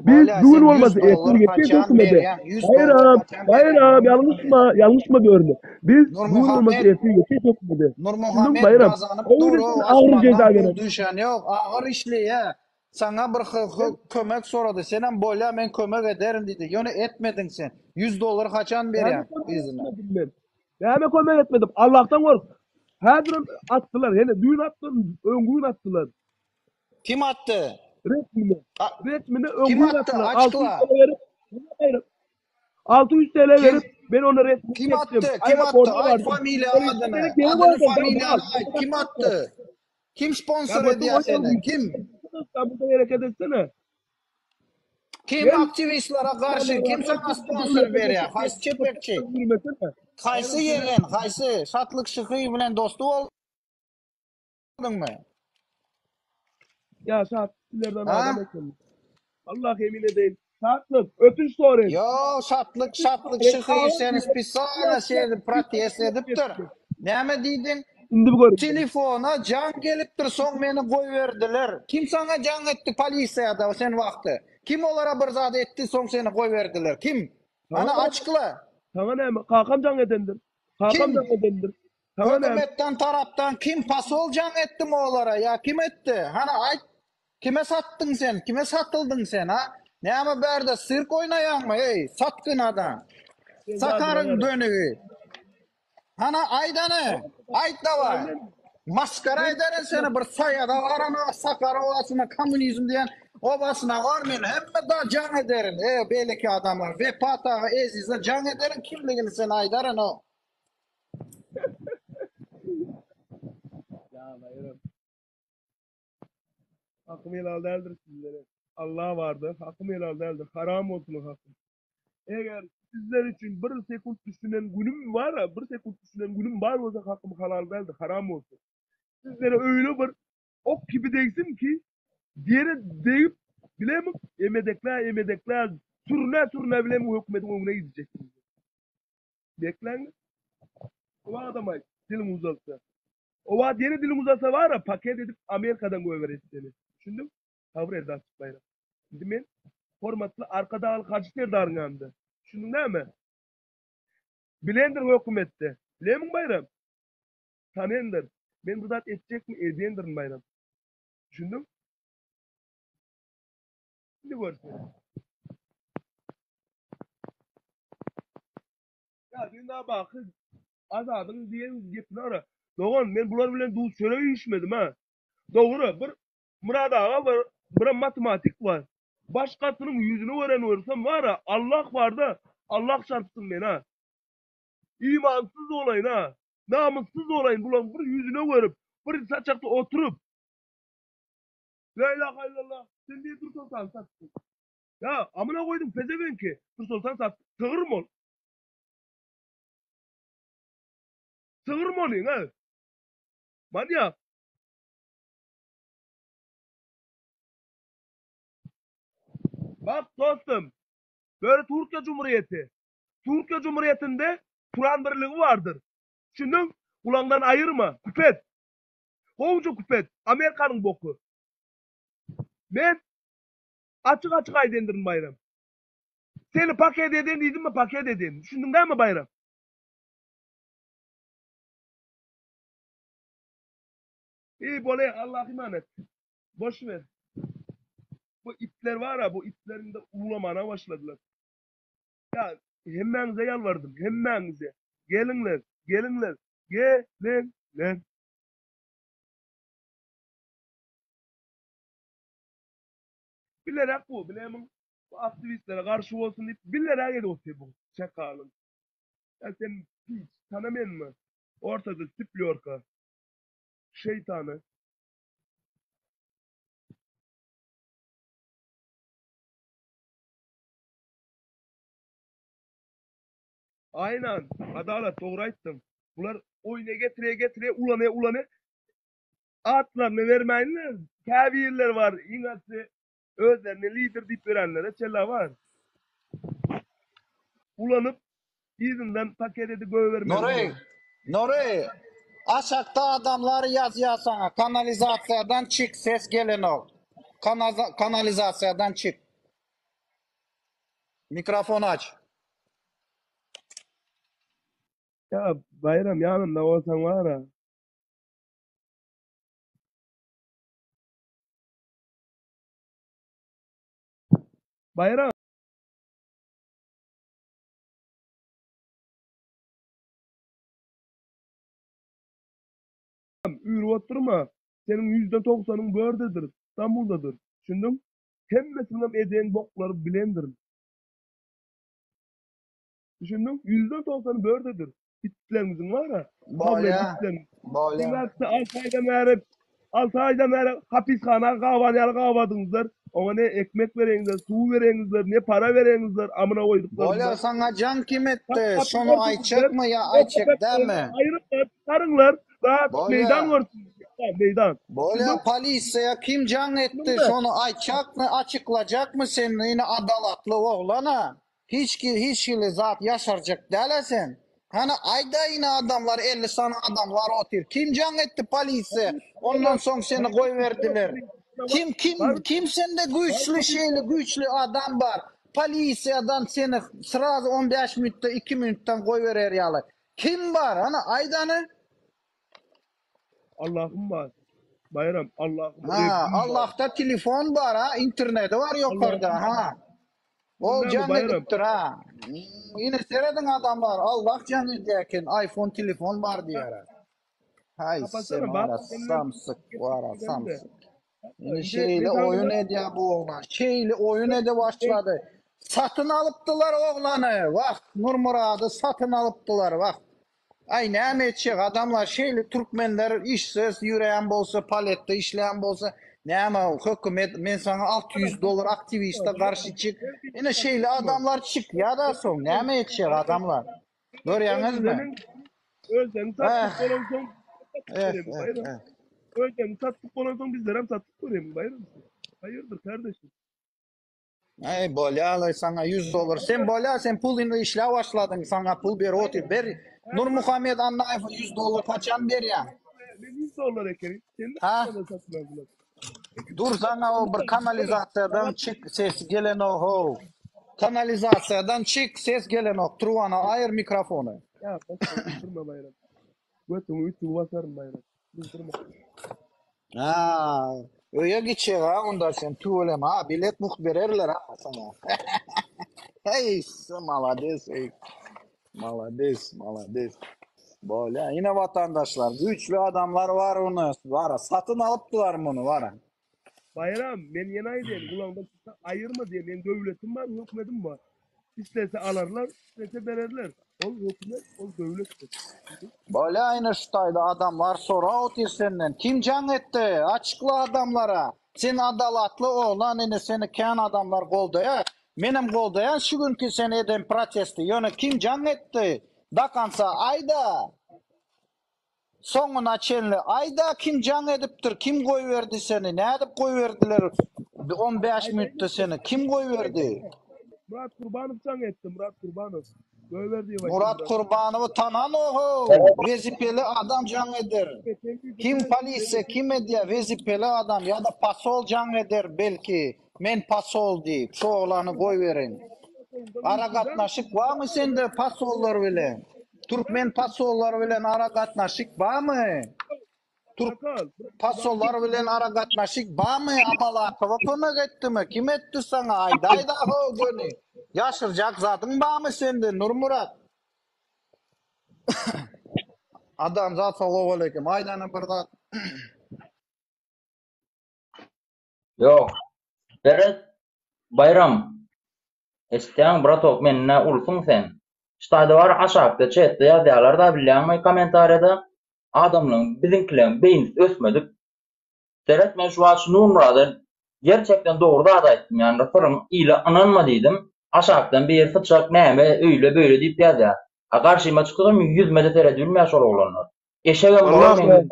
[SPEAKER 3] Biz
[SPEAKER 4] Bolýa,
[SPEAKER 3] bu gün
[SPEAKER 4] sen 100
[SPEAKER 3] bolmasa ertir
[SPEAKER 4] dollar
[SPEAKER 3] geçeris
[SPEAKER 4] haçan
[SPEAKER 3] hökümete.
[SPEAKER 4] berýäň? 100 dollar
[SPEAKER 3] Baýram,
[SPEAKER 4] haçan berýäň?
[SPEAKER 3] Baýram
[SPEAKER 4] Nurmuhammet.
[SPEAKER 3] ýalňyşma, ýalňyşma börme. Biz bu gün bolmasa
[SPEAKER 4] Nurmuhammet,
[SPEAKER 3] ertir geçeris hökümete. Düşündiňmi
[SPEAKER 4] Nurmuhammet
[SPEAKER 3] Baýram?
[SPEAKER 4] gazanyp
[SPEAKER 3] Oň
[SPEAKER 4] dur
[SPEAKER 3] üçin
[SPEAKER 4] o
[SPEAKER 3] agyr
[SPEAKER 4] asmandan
[SPEAKER 3] jeza
[SPEAKER 4] pul
[SPEAKER 3] berer.
[SPEAKER 4] düşen ýok agyr işleýä saňa bir kömek sorady senem bolýa men kömek ederin diýdi ýöne etmediň sen 100 dollar haçan
[SPEAKER 3] Näme
[SPEAKER 4] berýäň
[SPEAKER 3] kömek
[SPEAKER 4] yzyna.
[SPEAKER 3] etmedim men? Näme kömek etmedim? Allahdan gork. Häzirem atdylar. Hene düýn atdylar, öňki gün atdylar.
[SPEAKER 4] Kim atdy?
[SPEAKER 3] Resmini. Resmini
[SPEAKER 4] Kim
[SPEAKER 3] öňki gün
[SPEAKER 4] atdy?
[SPEAKER 3] atdylar. 600
[SPEAKER 4] Açykla.
[SPEAKER 3] TL berip, 600 TL
[SPEAKER 4] Kim
[SPEAKER 3] berip, ben ona resmini
[SPEAKER 4] kim
[SPEAKER 3] çekdim.
[SPEAKER 4] atdy? Kim atdy?
[SPEAKER 3] Aeroporta
[SPEAKER 4] Aýt
[SPEAKER 3] bardym.
[SPEAKER 4] familiýa
[SPEAKER 3] Polisiýa
[SPEAKER 4] adyny.
[SPEAKER 3] beni geri
[SPEAKER 4] Adyny
[SPEAKER 3] goýdy. Ben
[SPEAKER 4] familiýany
[SPEAKER 3] bal.
[SPEAKER 4] aýt. Kim atdy? Kim
[SPEAKER 3] Ya
[SPEAKER 4] sponsor
[SPEAKER 3] götün
[SPEAKER 4] edýär
[SPEAKER 3] goýma.
[SPEAKER 4] seni? Kim?
[SPEAKER 3] Sen burada hereket etsene.
[SPEAKER 4] Kim
[SPEAKER 3] Gel.
[SPEAKER 4] aktiwistlere garşy? Kim saňa sponsor berýär? Haýsy çepekçi?
[SPEAKER 3] Yürümesene.
[SPEAKER 4] Haýsy ýegen? Haýsy Şatlyk Şyhyýew bilen dosty bolduňmy?
[SPEAKER 3] Ya şat sizlerden
[SPEAKER 4] Ha?
[SPEAKER 3] adam eken. Allah yemin edeyim. Şatlık ötüş sorayın.
[SPEAKER 4] Yo, Şatlyk, Şatlyk Şyhyýew seni spesialno şeýdip protest edipdir. Näme diýdiň?
[SPEAKER 3] Indi bir görün.
[SPEAKER 4] Telefona jaň gelipdir, soň meni goýberdiler. Kim saňa jaň etdi polisiýada sen wagty? Kim olara bir zat etdi, soň seni goýberdiler? Kim? Ana açykla.
[SPEAKER 3] Saňa näme? Kakam jaň edendir. Kakam
[SPEAKER 4] Kim?
[SPEAKER 3] jaň edendir. Saňa näme?
[SPEAKER 4] Hökümetden tarapdan kim posol jaň etdimi olara ýa kim etdi? Hany aýt. Kime satdyň sen? Kime satyldyň sen, a? Näme bärde sirk oýnaýaňmy, eý, satgyn adam? Sakaryň dönügi. Hana aýt hany, aýt dawaý. Masgara ederin seni bir saýada barana Sakar obasyna kommunizm diýen obasyna bar men hemme da jaň ederin e beýleki adamlar Wepat aga Ezize jaň ederin kimligini sen aýdaryn o.
[SPEAKER 3] Ya Bayram. Hakym helal däldir sizlere. Allah bardyr, hakym helal däldir. Haram bolsun o hakym. Eger. Sizler üçin bir sekunt düşünen günüm bar-a, bir sekunt düşünen günüm bar bolsa hakym halal däldir, haram bolsun. Sizlere öýle bir ok kibi degsin ki, ýere degip bilemik, emedekle, emedekle, sürüne sürüne bilemik hökümetiň öňüne gideceksiniz. Bekläňiz. O adam aýt, diliň uzalsa. O wagt ýene diliň uzalsa bar-a, paket edip Amerikadan goýbereris seni. Düşündiň? Sabyr et azjyk Baýram. Indi men hormatly Arkadagly Hajy Serdaryň ýanynda. Düşündiň näme? Bilendir hökümetde. Bilemiň Baýram? Tanendir. Men bu zat etjekmi? Edendirin Baýram. Düşündiň? Indi görüşeris. Ýa düýn baky Azadyň diýen gepini ara. Dogan, men bular bilen duz çörek iýişmedim ha. Dogry, bir Myrat aga bar, birem matematik bar. Başgasynyň ýüzüni gören görsem bar-a, Allah barda, Allah çarpsyn meni-a. Imansyz bolaýyn-a, namyssyz bolaýyn bulaň bir ýüzüne görüp, bir saçakda oturyp. La ilaha illallah, sen diýe Dürsoltany satdyň. Ýa, amyna goýduň pezewenki, Dürsoltan satdyk, sygyrmy ol? Sygyrmy olyň, a? Manýak. Bak dostum, böyle Türkiýe Cumhuriyeti. Türkiýe Cumhuriyetinde Turan birligi bardyr. Düşündiň? Gulaňdan aýyrma. Küpet. Gowja küpet. Amerikanyň boky. Men açyk-açyk aýdendyryn Baýram. Seni paket eden diýdimmi paket eden. Düşündiň dämi Baýram? Eý bolýa Allaha emanet. Boş ber. Bu itler bar-a, bu itler indi uwlamana başladylar. Ýa, hemmäňize ýalbardym, hemmäňize. Geliňler, geliňler, geliňler. Bilerek bu, bilemiň, bu aktiwistlere garşy bolsun diýip, bilerek edip otyr bu çakalyň. Ýa sen piç, tanamenmi? Ortada siplýorka. Şeýtany. Aýnan, Adalat dogry aýtdyň. Bular oýna getire getire ulana ulana atlaryny bermäýinler. Käbirleri bar iň asly özlerini lider diýip ýörenlere çenli bar. Ulanyp yzyndan paket edip goýbermeli.
[SPEAKER 4] Nury, Nury, aşakda adamlar ýazýar saňa, kanalizasiýadan çyk, ses gelenok. Kanalizasiýadan çyk. Mikrofon aç.
[SPEAKER 3] Ýa Baýram ýanynda bolsaň bara. Baýram. Üýrüp oturma. Seniň ýüzde togsanyň bördedir, Stambuldadyr. Düşündiň? Hemmesiniňem eden boklary bilendirin. Düşündiň? Ýüzde togsany bördedir. Itleriňiziň bar-a.
[SPEAKER 4] Bolýa. Bolýa.
[SPEAKER 3] Alty aýdan bäri, alty aýdan bäri hapishana gaban ýaly gabadyňyzlar. Oňa ne ekmek bereňizler, suw bereňizler, ne para bereňizler, amyna goýduklarynda.
[SPEAKER 4] Bolýa, saňa jaň kim etdi? Şony aýtjakmy ýa aýtjak dälmi?
[SPEAKER 3] Aýryplar, çykaryňlar, rahat meýdan görsün. Meýdan.
[SPEAKER 4] Bolýa, polisiýa kim jaň etdi? Şony aýtjakmy, açyklajakmy sen ine adalatly oglan-a? Hiç hiç hili zat ýaşarjak dälä sen. Hany aýda ine adamlar 50 sany adam bar otyr. Kim jaň etdi polisiýa? Ondan soň seni goýberdiler. Kim kim kim sende güýçli şeýle güýçli adam bar. Polisiýadan seni srazu 15 minutda 2 minutdan goýberer ýaly. Kim bar? Hany aýt hany.
[SPEAKER 3] Allahym bar. Baýram, Allahym,
[SPEAKER 4] Ha,
[SPEAKER 3] Rabbim bar.
[SPEAKER 4] Allahda telefon bar ha, interneti bar ýokarda ha. Ol
[SPEAKER 3] Bilýäňmi,
[SPEAKER 4] jaň
[SPEAKER 3] Baýram?
[SPEAKER 4] edipdir ha. Ine serediň adamlar, Allah jaň edýär eken, iPhone telefon bar diýär. Haý sen
[SPEAKER 3] Kapatsana, bak,
[SPEAKER 4] wara
[SPEAKER 3] sen bilen
[SPEAKER 4] samsyk, wara
[SPEAKER 3] gepleşip
[SPEAKER 4] samsyk. Ine
[SPEAKER 3] Indi
[SPEAKER 4] şeýle
[SPEAKER 3] men
[SPEAKER 4] oýun
[SPEAKER 3] saňa
[SPEAKER 4] edýär bu oglan. Şeýle oýun edip başlady. Satyn alypdylar oglany. Wah, Nurmurady satyn alypdylar, wah. Aý näme etjek adamlar şeýle türkmenler işsiz ýüreýän bolsa paletde işleýän bolsa. Näme hökümet men saňa 600 dollar aktiwiste garşy çyk. Ine şeýle adamlar çykýa-da soň näme etjek adamlar? Görýäňizmi?
[SPEAKER 3] Özlerini satdyk bolansoň eh, eh, eh. Özlerini satdyk bolansoň bizlerem satdyk görýämi Baýram? Haýyrdyr kardeşim.
[SPEAKER 4] Ey bolýa saňa 100 dollar. Sen bolýa sen pul indi işläp başladyň saňa pul ber otyr ber. Nurmuhammet Annaýewe 100 dollar haçan berýäň?
[SPEAKER 3] Men 100 dollar ekeni. Sen
[SPEAKER 4] ha? Dur saňa o bir kanalizasiýadan çyk ses gelenok how. Kanalizasiýadan çyk ses gelenok trubany aýyr mikrofony.
[SPEAKER 3] Ýa durma Baýram. Götüňi ütügi basaryn Baýram. Durma.
[SPEAKER 4] Ha, öýe gitjek ha onda sen tüweleme ha bilet mugt bererler ha saňa. Heý, malades ey. Malades, malades. Bolýa, ine watandaşlar, güýçli adamlar bar ony, bara satyn alypdylar muny, bara.
[SPEAKER 3] Baýram, men ýene aýdaýyn, gulagyňdan çyksa aýyrma diýen, meň döwletim bar, hökümedim bar. Islese alarlar, islese bererler. Ol hökümet, ol döwletdir.
[SPEAKER 4] Bolýa ine şu taýda adamlar sorap otyr senden, kim jaň etdi, açykla adamlara, sen adalatly oglan ine seni kän adamlar goldaýar, menem goldaýan şu günki sen eden protesti, ýöne kim jaň etdi, dakansa aýda. Soňuna çenli aýda kim jaň edipdir kim goýberdi seni nädip goýberdiler 15 minutda seni kim goýberdi.
[SPEAKER 3] Murat Kurbanow jaň etdi Murat Kurbanow. Goýber diýip aýtdy.
[SPEAKER 4] Murat Kurbanowy tananohow wezipeli adam jaň eder. Kim polisiýa kim edýä wezipeli adam ýa-da pasol jaň eder belki men pasol diýip şu oglany goýberiň. Aragatnaşyk barmy sende pasollar bilen? Türkmen pasollary bilen aragatnaşyk barmy? Türk pasollar bilen aragatnaşyk barmy? Abalakowa kömek etdimi? Kim etdi saňa? Aýdaýda ho göni. Ýaşyrjak zadyň barmy sende Nurmyrat? Adamzat salowaleýkim. Aýdana bir zat.
[SPEAKER 6] Ýok. Seret, Baýram. Eşitýäňmi, bratok, menden-ä ulusyň sen. Ştaýda bar, aşakda çetde ýazýarlar-da, bilýäňmi, kommentariýada, adamlaryň, biziňkileriň beýnisi ösmedik. Seret, men şu wagt şu Nurmyrada gerçekden dogry zat aýtdym, ýagny syryň ile ynanma diýdim. Aşakdan biri syçak näme, öýle-beýle diýip ýazýar. A garşyma çyksam, ýüzüme-de seredibilmeýär şol oglanlar. Eşegem bolar men.